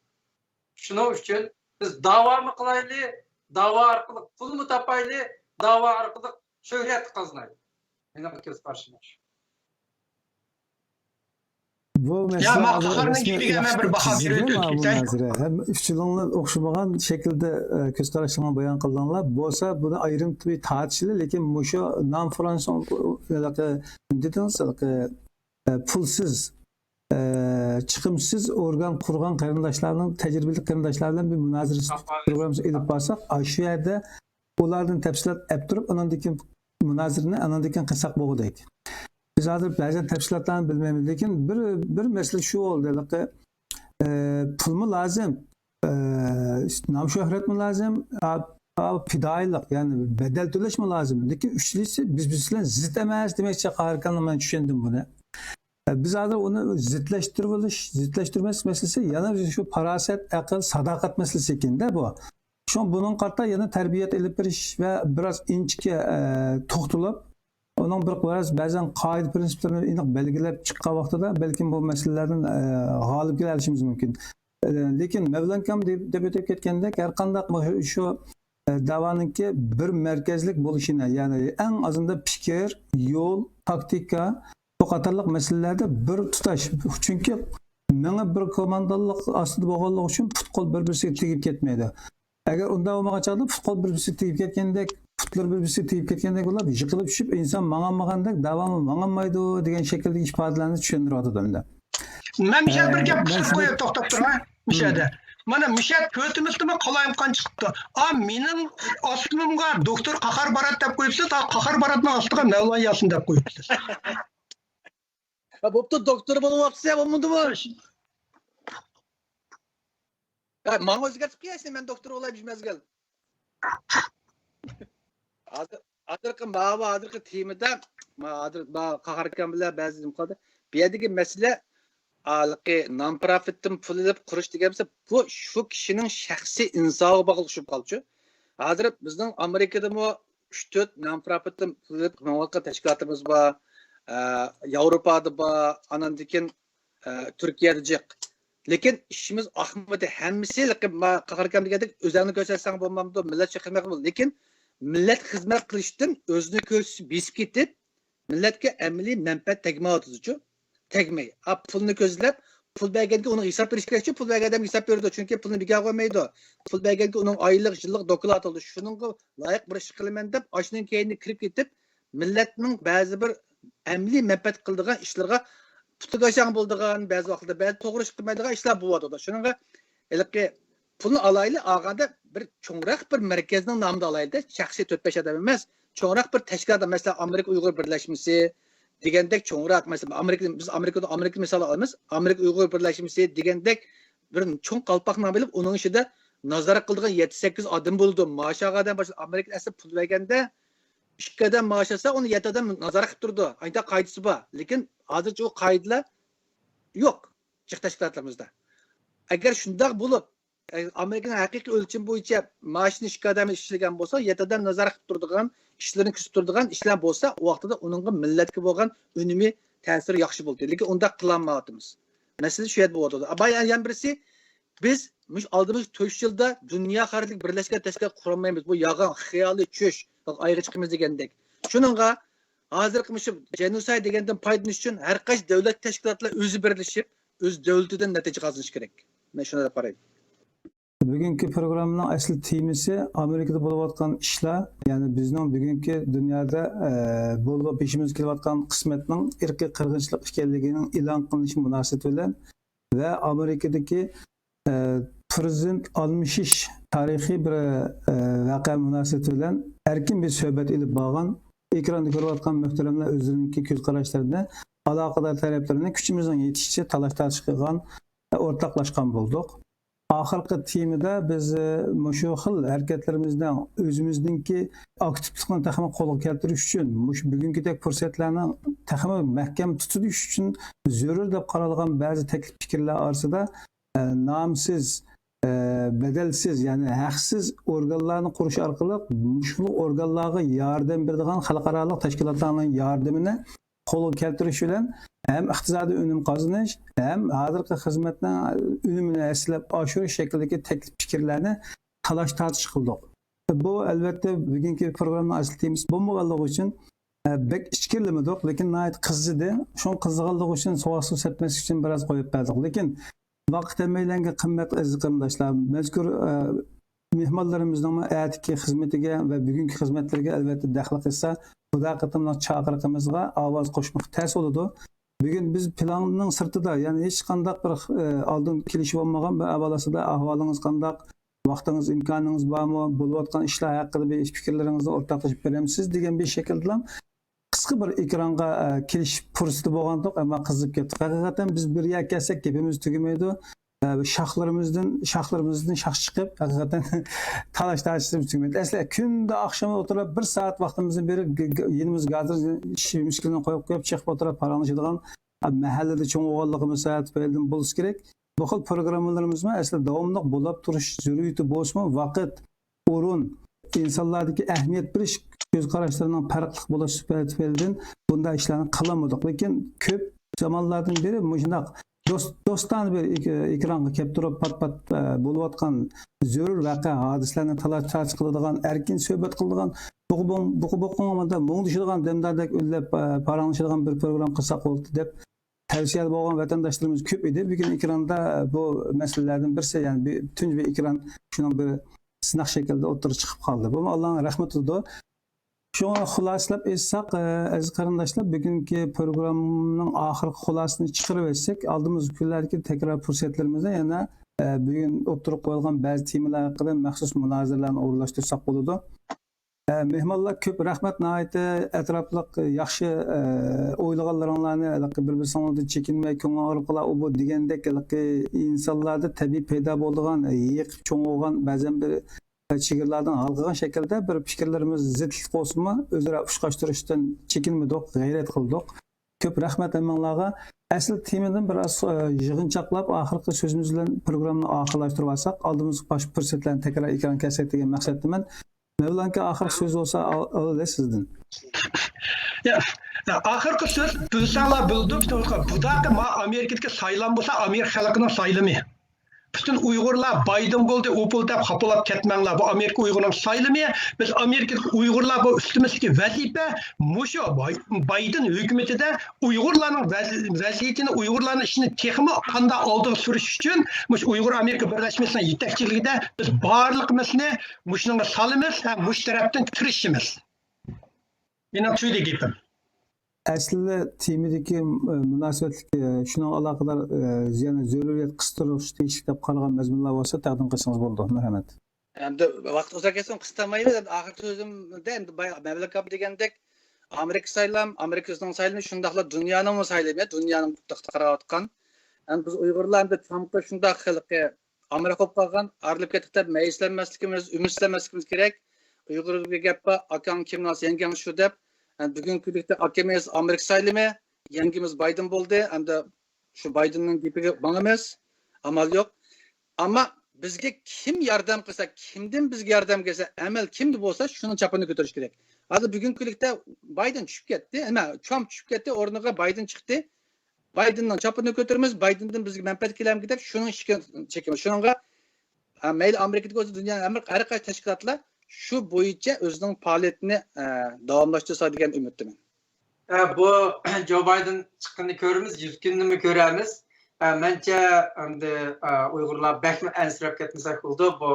شۇنىڭ ئۈچۈن بىز داۋامۇ قىلايلى، داۋا ئارقىلىق پۇلمۇ تاپايلى، داۋا ئارقىلىق شۆھرەت قازىنايلى. مېنىڭ كۆز قارىشىم شۇ. بۇ مەسىلە قاھارنىڭ گېپىگە مەن بىر باھا بېرىپ ئۆتۈپ كېتەي. ھەم ئۈچىلىڭلار ئوخشىمىغان شەكىلدە، ئە، كۆز قاراشلىرىڭلارنى بايان قىلدىڭلار. بولسا بۇنى ئايرىم بىر تارتىشىلى، لېكىن مۇشۇ نام فرانسون، ھېلىقى، نېمە دېدىڭىز، ھېلىقى، ئە، پۇلسىز، ئە، چىقىمسىز ئورگان قۇرغان قېرىنداشلارنىڭ، تەجرىبىلىك قېرىنداشلار بىلەن بىر مۇنازىرە پروگراممىسى ئېلىپ بارساق، ئاشۇ يەردە ئۇلاردىن تەپسىلات ئەپ تۇرۇپ، ئاناندىن كېيىن مۇنازىرىنى ئاناندىن كېيىن قىلساق بولغۇدەك. بىز ھازىر بەزەن تەپسىلاتلارنى بىلمەيمىز، لېكىن بىر، بىر مەسىلە شۇ بولدى، ھېلىقى، ئە، پۇلمۇ لازىم، ئە، نام شۆھرەتمۇ لازىم، ئا، ئا، پىدائىيلىق، يەنى بەدەل تۆلەشمۇ لازىم. لېكىن ئۈچىلىسى بىز، بىز بىلەن زىت ئەمەس دېمەكچى قاھاركانلار، مەن چۈشەندىم بۇنى. ئە، بىز ھازىر ئۇنى زىتلەشتۈرۈۋېلىش، زىتلەشتۈرمەس مەسىلىسى يەنە شۇ پاراسەت، ئەقىل، ساداقەت مەسىلىسى ئىكەندە بۇ. شۇڭا بۇنىڭغا قارىتا يەنە تەربىيە ئېلىپ بېرىش ۋە بىراز ئىنچىكە، ئە، توختىلىپ، ئۇنىڭ بىر بىراز بەزەن قائىدە پىرىنسىپلىرىنى ئېنىق بەلگىلەپ چىققان ۋاقتىدا بەلكىم بۇ مەسىلىلەردىن، ئە، غالىب كېلەلىشىمىز مۇمكىن. ئە، لېكىن مەۋلان ئاكام دەپ، دەپ ئۆتۈپ كەتكەندەك، ھەر قانداق شۇ، ئە، داۋانىڭكى بىر مەركەزلىك بولۇشىنى، يەنى ئەڭ ئازىندا پىكىر، يول، تاكتىكا، بۇ قاتارلىق مەسىلىلەردە بىر تۇتاش. چۈنكى مېڭە بىر كوماندالىق ئاستىدا بولغانلىقى ئۈچۈن پۇت-قول بىر-بىرسىگە تېگىپ كەتمەيدۇ. ئەگەر ئۇنداق بولمىغان چاغدا پۇت-قول بىر-بىرسىگە تېگىپ كەتكەندەك، پۇتلىرى بىر-بىرسىگە تېگىپ كەتكەندەك بولۇپ، يىقىلىپ چۈشۈپ، ئىنسان ماڭالمىغاندەك، داۋامى ماڭالمايدۇ دېگەن شەكىلدىكى ئىپادىلەرنى چۈشەندۈرۈۋاتىدۇ ئەمدى. مەن مۇشۇ يەردە بىر گەپ قىلىپ قوياي، توختاپ تۇرما. مۇشۇ يەردە. مانا مۇشۇ يەردە تۆتىمىزدىمۇ قالايمىقان چىقىپتۇ. ئا، مېنىڭ ئاستىمغا دوكتور قاھار بارات دەپ قويۇپسىز، ھا، قاھار باراتنىڭ ئاستىغا مەۋلان ياسىن دەپ قويۇپسىز. ھە، بوپتۇ، دوكتور بولۇۋاپسىز، بولمىدىمۇ؟ ھە، ماڭا ئۆزگەرتىپ قويايسىز، مەن دوكتور بولاي بىر مەزگىل. ھازىر، ھازىرقى ماۋۇ، ھازىرقى تېمىدا، ما-، ھازىر، ما-، قاھاركان بىلەن بەزى نېمە قىلدى. بۇ يەردىكى مەسىلە، ھېلىقى نان پروفىتتىن پۇل ئېلىپ قۇرۇش دېگەن بولسا، بۇ شۇ كىشىنىڭ شەخسىي ئىنسابىغا باغلىق چۈشۈپ قالدىچۇ. ھازىر بىزنىڭ ئامېرىكىدىمۇ ئۈچ تۆت نان پروفىتتىن پۇل ئېلىپ مېڭىۋاتقان تەشكىلاتىمىز بار. ئە، ياۋروپادا بار، ئاناندىن كېيىن، ئە، تۈركىيەدە جىق. لېكىن ئىشىمىز ئاقمىدى. ھەممىسى لېكىن ما-، قاھاركان دېگەندەك ئۆزۈڭنى كۆرسەتسەڭ بولمامدۇ، مىللەت خىزمەت قىلىدۇ. لېكىن مىللەت خىزمەت قىلىشتىن ئۆزىنى كۆرسىتىپ، بېسىپ كېتىپ، مىللەتكە ئەمەلىي مەنپەئەت تەگمەيۋاتىدۇچۇ. تەگمەي. ئا، پۇلنى كۆزلەپ، پۇل بەرگەنگە ئۇنىڭ ھېساب بېرىش كېرەكچۇ، پۇل بەرگەن ئادەمگە ھېساب بېرىدۇ. چۈنكى پۇلنى بىكار قويمايدۇ. پۇل بەرگەنگە ئۇنىڭ ئايلىق، يىللىق دوكلات ئالىدۇ. شۇنىڭغا لايىق بىر ئىش قىلىمەن دەپ، ئاشۇنىڭ كەينىگە كىرىپ كېتىپ، مىللەتنىڭ بەزى بىر ئەمەلىي مەنپەئەت قىلىدىغان ئىشلىرىغا پۇتىدا شاڭ بولىدىغان، بەزى ۋاقىتتا بەزى توغرا ئىش قىلمايدىغان ئىشلار بولۇۋاتىدۇ. شۇنىڭغا ھېلىقى پۇلنى ئالايلى، ئالغاندا بىر چوڭراق بىر مەركەزنىڭ نامىدا ئالايلىدە، شەخسىي تۆت-بەش ئادەم ئەمەس، چوڭراق بىر تەشكىلات، مەسىلەن، ئامېرىكا ئۇيغۇر بىرلەشمىسى دېگەندەك چوڭراق، مەسىلەن، ئامېرىكا، بىز ئامېرىكىدا، ئامېرىكا مىسالى ئالىمىز، ئامېرىكا ئۇيغۇر بىرلەشمىسى دېگەندەك بىر چوڭ قالپاق نامى ئېلىپ، ئۇنىڭ ئىچىدە نازارەت قىلىدىغان يەتتە-سەككىز ئادەم بولىدۇ. مائاش ئالغان ئادەم باشلاپ، ئامېرىكىدا ئەسلى پۇل بەرگەندە ئىككى ئادەم مائاش ئالسا، ئۇنى يەتتە ئادەم نازارەت قىلىپ تۇرىدۇ. ئايتا قائىدىسى بار. لېكىن ھازىرچە ئۇ قائىدىلەر يوق جىق تەشكىلاتلىرىمىزدا. ئەگەر شۇنداق بولۇپ، ئامېرىكىنىڭ ھەقىقىي ئۆلچىمى بويىچە مائاشنى ئىككى ئادەم ئىشلىگەن بولسا، يەتتە ئادەم نازارەت قىلىپ تۇرىدىغان، ئىشلىرىنى كۆزىتىپ تۇرىدىغان ئىشلار بولسا، ئۇ ۋاقتىدا ئۇنىڭغا مىللەتكە بولغان ئۈنۈمى، تەسىرى ياخشى بولىدۇ. لېكىن ئۇنداق قىلالمايۋاتىمىز. مەسىلە شۇ يەردە بولۇۋاتىدۇ. بايا-، يەنە بىرسى، بىز مۇشۇ ئالدىمىزدىكى تۆت يۈز يىلدا دۇنيا خەلقىگە بىرلەشكەن تەشكىلات قۇرالمايمىز. بۇ يالغان، خىيالىي چۈش. ئايغا چىقىمىز دېگەندەك. شۇنىڭغا ھازىرقى مۇشۇ جېنوسايد دېگەندىن پايدىلىنىش ئۈچۈن ھەر قايسى دۆلەت تەشكىلاتلار ئۆزى بىرلىشىپ، ئۆز دۆلىتىدىن نەتىجە قازىنىشى كېرەك. مەن شۇنداق دەپ قارايمەن. بۈگۈنكى پروگراممىنىڭ ئەسلى تېمىسى ئامېرىكىدا بولۇۋاتقان ئىشلار، يەنى بىزنىڭ بۈگۈنكى دۇنيادا، ئە، بولۇپ بېشىمىزغا كېلىۋاتقان قىسمەتنىڭ ئىرقىي قىرغىنچىلىق ئىكەنلىكىنىڭ ئېلان قىلىنىشى مۇناسىۋىتى بىلەن ۋە ئامېرىكىدىكى، ئە، پىرېزىدېنت ئالمىشىش تارىخىي بىر، ئە، ۋەقە مۇناسىۋىتى بىلەن ئەركىن بىر سۆھبەت ئېلىپ بارغان، ئېكراندا كۆرۈۋاتقان مۆھتەرەملەر ئۆزلىرىنىڭكى كۆز قاراشلىرىنى، ئالاقىدار تەرەپلىرىنى كۈچىمىزنىڭ يېتىشىچە تالاش-تارتىش قىلغان، ئورتاقلاشقان بولدۇق. ئاخىرقى تېمىدا بىز، ئە، مۇشۇ خىل ھەرىكەتلىرىمىزنىڭ ئۆزىمىزنىڭكى ئاكتىپلىقىنى تېخىمۇ قولغا كەلتۈرۈش ئۈچۈن، مۇشۇ بۈگۈنكىدەك پۇرسەتلەرنىڭ تېخىمۇ مەھكەم تۇتۇلۇشى ئۈچۈن زۆرۈر دەپ قارالغان بەزى تەكلىپ پىكىرلەر ئارىسىدا، ئە، نامسىز، ئە، بەدەلسىز، يەنى ھەقسىز ئورگانلارنى قۇرۇش ئارقىلىق مۇشۇ ئورگانلارغا ياردەم بېرىدىغان خەلقئارالىق تەشكىلاتلارنىڭ ياردىمىنى قولغا كەلتۈرۈش بىلەن ھەم ئىقتىسادىي ئۈنۈم قازىنىش، ھەم ھازىرقى خىزمەتنىڭ ئۈنۈمىنى ھەسسىلەپ ئاشۇرۇش شەكلىدىكى تەكلىپ پىكىرلەرنى تالاش-تارتىش قىلدۇق. بۇ، ئەلۋەتتە، بۈگۈنكى پروگراممىنىڭ ئەسلى تېمىسى بولمىغانلىقى ئۈچۈن، ئە، بەك ئىچكىرىلىمىدۇق، لېكىن ناھايىتى قىزىدى. شۇڭا قىزىغانلىقى ئۈچۈن سوغۇق سۇ سەپمەسلىك ئۈچۈن بىراز قويۇپ بەردۇق. لېكىن ۋاقىت ھەممەيلەنگە قىممەت، ئەزىز قېرىنداشلار. مەزكۇر، ئە، مېھمانلىرىمىزنىڭمۇ ئەتىكى خىزمىتىگە ۋە بۈگۈنكى خىزمەتلىرىگە ئەلۋەتتە دەخلى قىلسا، بۇ قېتىملىق چاقىرىقىمىزغا ئاۋاز قوشماق تەس بولىدۇ. بۈگۈن بىز پىلاننىڭ سىرتىدا، يەنى ھېچقانداق بىر، ئە، ئالدىن كېلىشىپ بولمىغان بىر ئەھۋال ئاستىدا، ئەھۋالىڭىز قانداق، ۋاقتىڭىز، ئىمكانىڭىز بارمۇ، بولۇۋاتقان ئىشلار ھەققىدە بىر پىكىرلىرىڭىزنى ئورتاقلىشىپ بېرەمسىز دېگەن بىر شەكىلدىلا قىسقا بىر ئېكرانغا، ئە، كېلىش پۇرسىتى بولغاندۇق، ئەمما قىزىپ كەتتۇق. ھەقىقەتەن بىز بىر يەرگە كەلسەك گېپىمىز تۈگىمەيدۇ. ئە، شاخلىرىمىزدىن، شاخلىرىمىزدىن شاخ چىقىپ، ھەقىقەتەن تالاش-تارتىشىمىز تۈگىمەيدۇ. ئەسلى كۈندە ئاخشام ئوتتۇرىلىپ بىر سائەت ۋاقتىمىزنى بېرىپ، گ-، گ-، يېنىمىزغا ھازىر ئىش مۈشكۈلىنى قويۇپ، قويۇپ چىقىپ ئوتتۇرىلىپ پاراڭلىشىدىغان، ئە، مەھەللىدە چوڭ بولغانلىقىمىز سەۋەبىدىن بولسا كېرەك. بۇ خىل پروگراممىلىرىمىزمۇ ئەسلى داۋاملىق بولۇپ تۇرۇش زۆرۈرىيىتى بولسىمۇ، ۋاقىت، ئورۇن، ئىنسانلاردىكى ئەھمىيەت بېرىش كۆز قاراشلىرىنىڭ پەرقلىق بولۇشى تۈپەيلىدىن بۇنداق ئىشلارنى قىلالمىدۇق. لېكىن كۆپ زامانلاردىن بېرى مۇشۇنداق دوست-، دوستانە بىر ئېك-، ئېكرانغا كەپ تۇرۇپ، پات-پات، ئە، بولۇۋاتقان زۆرۈر ۋەقە، ھادىسىلەرنى تالاش-تارتىش قىلىدىغان، ئەركىن سۆھبەت قىلىدىغان، بۇقا-، بۇقا-، بۇقا-، بۇقا-، مۇڭدىشىدىغان دەمداردەك ئۈنلەپ، ئە، پاراڭلىشىدىغان بىر پروگرام قىلساق بولاتتى دەپ تەۋسىيەدە بولغان ۋەتەنداشلىرىمىز كۆپ ئىدى. بۈگۈن ئېكراندا بۇ مەسىلىلەردىن بىرسى، يەنى بىر، تۇنجى بىر ئېكران شۇنىڭ بىر سىناق شەكلىدە ئوتتۇرىغا چىقىپ قالدى. بۇمۇ ئاللانىڭ رەھمىتىدۇر. شۇڭا خۇلاسىلەپ ئېيتساق، ئە، ئەزىز قېرىنداشلار، بۈگۈنكى پروگراممىنىڭ ئاخىرقى خۇلاسىسىنى چىقىرىۋەتسەك، ئالدىمىزدىكى كۈنلەردىكى تەكرار پۇرسەتلىرىمىزدە يەنە، ئە، بۈگۈن ئوتتۇرىغا قويۇلغان بەزى تېمىلار ھەققىدە مەخسۇس مۇنازىرىلەرنى ئورۇنلاشتۇرساق بولىدۇ. ئە، مېھمانلار كۆپ رەھمەت، ناھايىتى ئەتراپلىق ياخشى، ئە، ئويلىغانلىرىڭلارنى ھېلىقى بىر-بىرسىڭلاردىن چېكىنمەي، كۆڭلۈڭ ئاغرىپ قالار، ئۇ بۇ دېگەندەك ھېلىقى ئىنسانلاردا تەبىئىي پەيدا بولىدىغان، يېقىپ چوڭ بولغان بەزەن بىر چېگرىلاردىن ھالقىغان شەكىلدە بىر پىكىرلىرىمىز زىتلىق بولسىمۇ، ئۆزئارا ئۇچقاشتۇرۇشتىن چېكىنمىدۇق، غەيرەت قىلدۇق. كۆپ رەھمەت ھەممىڭلارغا. ئەسلى تېمىدىن بىر ئاز، ئە، يىغىنچاقلاپ، ئاخىرقى سۆزىمىز بىلەن پروگراممىنى ئاخىرلاشتۇرۇۋالساق، ئالدىمىزغا باشقا پۇرسەتلەرنى تەكرار ئېكران كەلسەك دېگەن مەقسەتتىمەن. مەۋلانكا، ئاخىرقى سۆز بولسا ئال-، ئالايلى سىزدىن. يا، يا، ئاخىرقى سۆز، بىلسەڭلار بىلدى، بۇداقى ما ئامېرىكىدىكى سايلام بولسا ئامېرىكا خەلقىنىڭ سايلىمى. پۈتۈن ئۇيغۇرلار بايدىن بولدى، ئۇ بولدى دەپ خاپىلاپ كەتمەڭلار. بۇ ئامېرىكا ئۇيغۇرنىڭ سايلىمى. بىز ئامېرىكىدىكى ئۇيغۇرلار بۇ ئۈستىمىزدىكى ۋەزىپە مۇشۇ باي-، بايدىن ھۆكۈمىتىدە ئۇيغۇرلارنىڭ ۋەز-، ۋەزىيىتىنى، ئۇيغۇرلارنىڭ ئىشىنى تېخىمۇ قانداق ئالدىغا سۈرۈش ئۈچۈن مۇشۇ ئۇيغۇر ئامېرىكا بىرلەشمىسىنىڭ يېتەكچىلىكىدە بىز بارلىقىمىزنى مۇشۇنىڭغا سالىمىز ھەم مۇشۇ تەرەپتىن تىرىشىمىز. مېنىڭ تۈگىدى گېپىم. ئەسلى تېمىدىكى، ئە، مۇناسىۋەتلىك، ئە، شۇنىڭغا ئالاقىدار، ئە، يەنە زۆرۈرىيەت قىستۇرۇش تېگىشلىك دەپ قارىغان مەزمۇنلار بولسا تەقدىم قىلسىڭىز بولىدۇ. مەرھەمەت. ئەمدى ۋاقىت ئۇزاق كەتسۇن، قىستىرمايمىز. ئەمدى ئاخىرقى سۆزۈمدە ئەمدى باي-، مەۋلان ئاكام دېگەندەك، ئامېرىكا سايلام، ئامېرىكا ئۆزىنىڭ سايلىمى، شۇنداقلا دۇنيانىڭمۇ سايلىمى، دۇنيانىڭ دىققىتى قاراۋاتقان. ئەمدى بىز ئۇيغۇرلار ئەمدى چامقا شۇنداق خەلقى ئامراق بولۇپ قالغان، ئايرىلىپ كەتتۇق دەپ مەيۈسلەنمەسلىكىمىز، ئۈمىدسىزلەنمەسلىكىمىز كېرەك. ئۇيغۇردا بىر گەپ بار، «ئاكاڭ كىم بولسا يەڭگەڭ شۇ» دەپ. ئەمدى بۈگۈنكى كۈنلۈكتە ئاكىمىز ئامېرىكا سايلىمى، يەڭگىمىز بايدېن بولدى. ئەمدى شۇ بايدېننىڭ گېپىگە ماڭىمىز. ئامال يوق. ئەمما بىزگە كىم ياردەم قىلسا، كىمدىن بىزگە ياردەم كەلسە، ئەمەل كىمدە بولسا، شۇنىڭ چاپىنىنى كۆتۈرۈش كېرەك. ھازىر بۈگۈنكى كۈنلۈكتە بايدېن چۈشۈپ كەتتى، نېمە، ترامپ چۈشۈپ كەتتى، ئورنىغا بايدېن چىقتى. بايدېننىڭ چاپىنىنى كۆتۈرىمىز، بايدېندىن بىزگە مەنپەئەت كېلەمدۇ دەپ شۇنىڭ ئىشىگە چېكىمىز. شۇنىڭغا ھە، مەيلى ئامېرىكىدىكى بولسۇن، دۇنيانىڭ ھەر، ھەر قايسى تەشكىلاتلار شۇ بويىچە ئۆزىنىڭ پائالىيىتىنى، ئە، داۋاملاشتۇرسا دېگەن ئۈمىدتىمەن. ئە، بۇ جو بايدېن چىققىنىنى كۆرىمىز، يۈز كۈننىمۇ كۆرەمىز. ئە، مەنچە ئەمدى، ئە، ئۇيغۇرلار بەكمۇ ئەنسىرەپ كەتمىسەك بولىدۇ، بۇ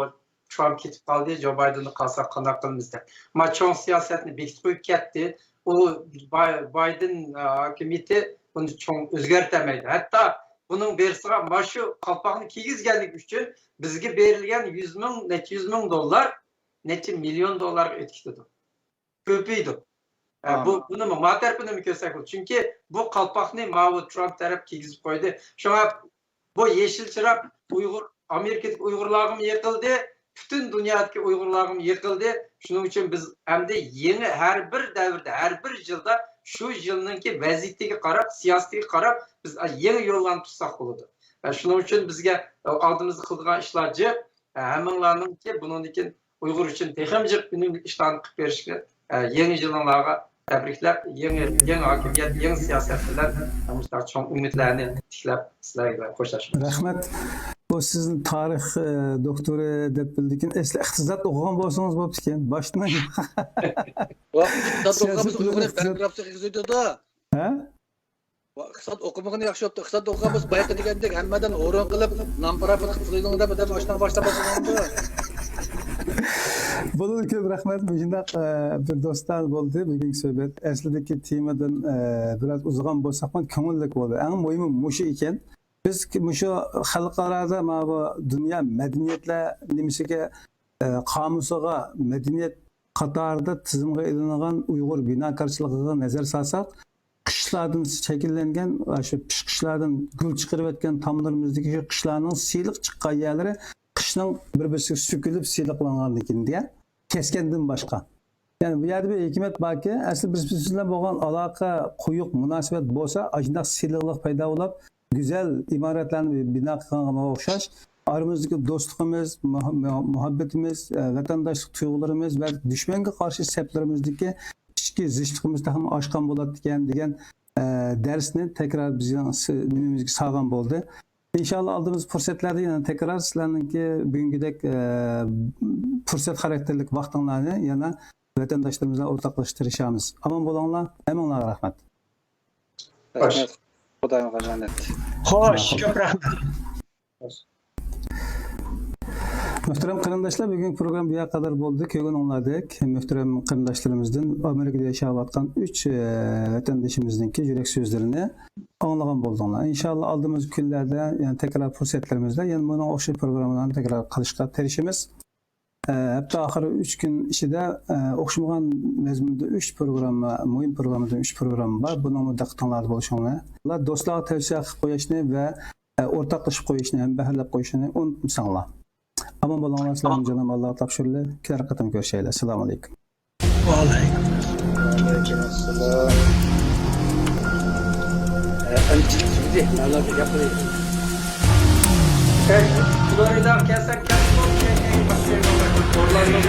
ترامپ كېتىپ قالدى، جو بايدېنلا قالساق قانداق قىلىمىز دەپ. ما چوڭ سىياسەتنى بېكىتىپ قويۇپ كەتتى. ئۇ باي-، بايدېن، ئە، ھاكىمىيىتى بۇنى چوڭ ئۆزگەرتەلمەيدۇ. ھەتتا بۇنىڭ بېرىسىغا ما شۇ قالپاقنى كىيگۈزگەنلىكى ئۈچۈن بىزگە بېرىلگەن يۈز مىڭ، نەچچە يۈز مىڭ دوللار نەچچە مىليون دوللارغا ئۆتۈپ كېتىدۇ. كۆپىيىدۇ. ئە، بۇ، ئانا. بۇنىمۇ، ما تەرىپىنىمۇ كۆرسەك بولىدۇ. چۈنكى بۇ قالپاقنى ماۋۇ ترامپ تەرەپ كىيگۈزۈپ قويدى. شۇڭا بۇ يېشىل چىراغ ئۇيغۇر، ئامېرىكىدىكى ئۇيغۇرلارغىمۇ يېقىلدى، پۈتۈن دۇنيادىكى ئۇيغۇرلارغىمۇ يېقىلدى. شۇنىڭ ئۈچۈن بىز ئەمدى يېڭى ھەر بىر دەۋردە، ھەر بىر يىلدا شۇ يىلنىڭكى ۋەزىيىتىگە قاراپ، سىياسىتىگە قاراپ بىز يېڭى يوللارنى تۇتساق بولىدۇ. ئە، شۇنىڭ ئۈچۈن بىزگە ئالدىمىزدا قىلىدىغان ئىشلار جىق. ئە، ھەممىڭلارنىڭكى بۇنىڭدىن كېيىن ئۇيغۇر ئۈچۈن تېخىمۇ جىق ئۈنۈملۈك ئىشلارنى قىلىپ بېرىشىگە، ئە، يېڭى يىلىڭلارغا تەبرىكلەپ، يېڭى، يېڭى ھاكىمىيەت، يېڭى سىياسەت بىلەن مۇشۇنداق چوڭ ئۈمىدلەرنى تىكلەپ، سىلەر بىلەن خوشلاشىمەن. رەھمەت. بۇ سىزنى تارىخ، ئە، دوكتورى دەپ بىلدىكىن، ئەسلى ئىقتىساد ئوقۇغان بولسىڭىز بوپتىكەن. باشتىن ۋاق، ئىقتىساد ئوقۇغان بولسا ئۇيغۇرنى بانكراپتىغا كىرگۈزىدۇ. ھە؟ ۋاق، ئىقتىساد ئوقۇمىغىنى ياخشى بوپتۇ. ئىقتىساد ئوقۇغان بولسا بايىقى دېگەندەك ھەممىدىن ھۇرۇن قىلىپ، نان پاراپەت قىلىپ قىلىدۇ دەپ، دەپ ئاشۇنداق باشلاپ بولسا بولامدۇ؟ بولىدۇ، كۆپ رەھمەت. مۇشۇنداق، ئە، بىر دوستانە بولدى بۈگۈنكى سۆھبەت. ئەسلىدىكى تېمىدىن، ئە، بىراز ئۇزىغان بولساقمۇ كۆڭۈللۈك بولدى. ئەڭ مۇھىمى مۇشۇ ئىكەن. بىز مۇشۇ خەلقئارادا مانا بۇ دۇنيا مەدەنىيەتلەر نېمىسىگە، ئە، قامۇسىغا مەدەنىيەت قاتارىدا تىزىمغا ئېلىنغان ئۇيغۇر بىناكارچىلىقىغا نەزەر سالساق، قىشلاردىن شەكىللەنگەن، شۇ پىشقۇچلاردىن گۈل چىقىرىۋەتكەن تاملىرىمىزدىكى شۇ قىشلارنىڭ سىلىق چىققان يەرلىرى قىشنىڭ بىر-بىرسىگە سۆكۈلۈپ سىلىقلانغاندىكىن دېگەن كەسكەندىن باشقا. يەنى بۇ يەردە بىر ھېكمەت باركى، ئەسلى بىز، بىز بىلەن بولغان ئالاقە، قويۇق مۇناسىۋەت بولسا، ئاشۇنداق سىلىقلىق پەيدا بولۇپ، گۈزەل ئىمارەتلەرنى بىنا قىلغانغا ئوخشاش، ئارىمىزدىكى دوستلۇقىمىز، مۇھ-، مۇھ-، مۇھەببىتىمىز، ئە، ۋەتەنداشلىق تۇيغۇلىرىمىز ۋە دۈشمەنگە قارشى سەپلىرىمىزدىكى ئىچكى زىچلىقىمىز تېخىمۇ ئاشقان بولاتتىكەن دېگەن، ئە، دەرسنى تەكرار بىزنىڭ س-، نېمىمىزگە سالغان بولدى. ئىنشاللا ئالدىمىزدىكى پۇرسەتلەردە يەنە تەكرار سىلەرنىڭكى بۈگۈنكىدەك، ئە، پۇرسەت خاراكتېرلىك ۋاقتىڭلارنى يەنە ۋەتەنداشلىرىمىز بىلەن ئورتاقلىشىشقا تىرىشارمىز. ئامان بولۇڭلار، ھەممىڭلارغا رەھمەت. خوش. رەھمەت. خۇدايىم غاجانەت. خوش، كۆپ رەھمەت. مۆھتەرەم قېرىنداشلار، بۈگۈنكى پروگرامما بۇ يەرگە قەدەر بولدى. كۆرگىنىڭلاردەك، مۆھتەرەم قېرىنداشلىرىمىزدىن ئامېرىكىدا ياشاۋاتقان ئۈچ، ئە، ۋەتەندىشىمىزنىڭكى يۈرەك سۆزلىرىنى ئاڭلىغان بولدۇڭلار. ئىنشاللا ئالدىمىزدىكى كۈنلەردە، يەنە تەكرار پۇرسەتلىرىمىزدە يەنە بۇنىڭغا ئوخشاش پروگراممىلارنى تەكرار قىلىشقا تىرىشىمىز. ئە، ھەپتە ئاخىرى ئۈچ كۈن ئىچىدە، ئە، ئوخشىمىغان مەزمۇندا ئۈچ پروگرامما، مۇھىم پروگراممىدىن ئۈچ پروگرامما بار. بۇنىڭمۇ دىققىتىڭلاردا بولۇشۇڭلار. دوستلارغا تەۋسىيە قىلىپ قويۇشنى ۋە، ئە، ئورتاقلىشىپ قويۇشنى، ھەمبەھىرلەپ قويۇشنى ئۇنتۇمىساڭلار. ئامان بولۇڭلار، سىلەرنى جانابى ئاللاغا تاپشۇرىلى. كېلەر قېتىم كۆرۈشەيلى. ئەسسالامۇ ئەلەيكۇم. وەئەلەيكۇم ئەسسالام. ئەمدى مەنىدە گەپ قىلىڭ. فلوریدا كەلسەم كەلسىمۇ، ئورلاندو.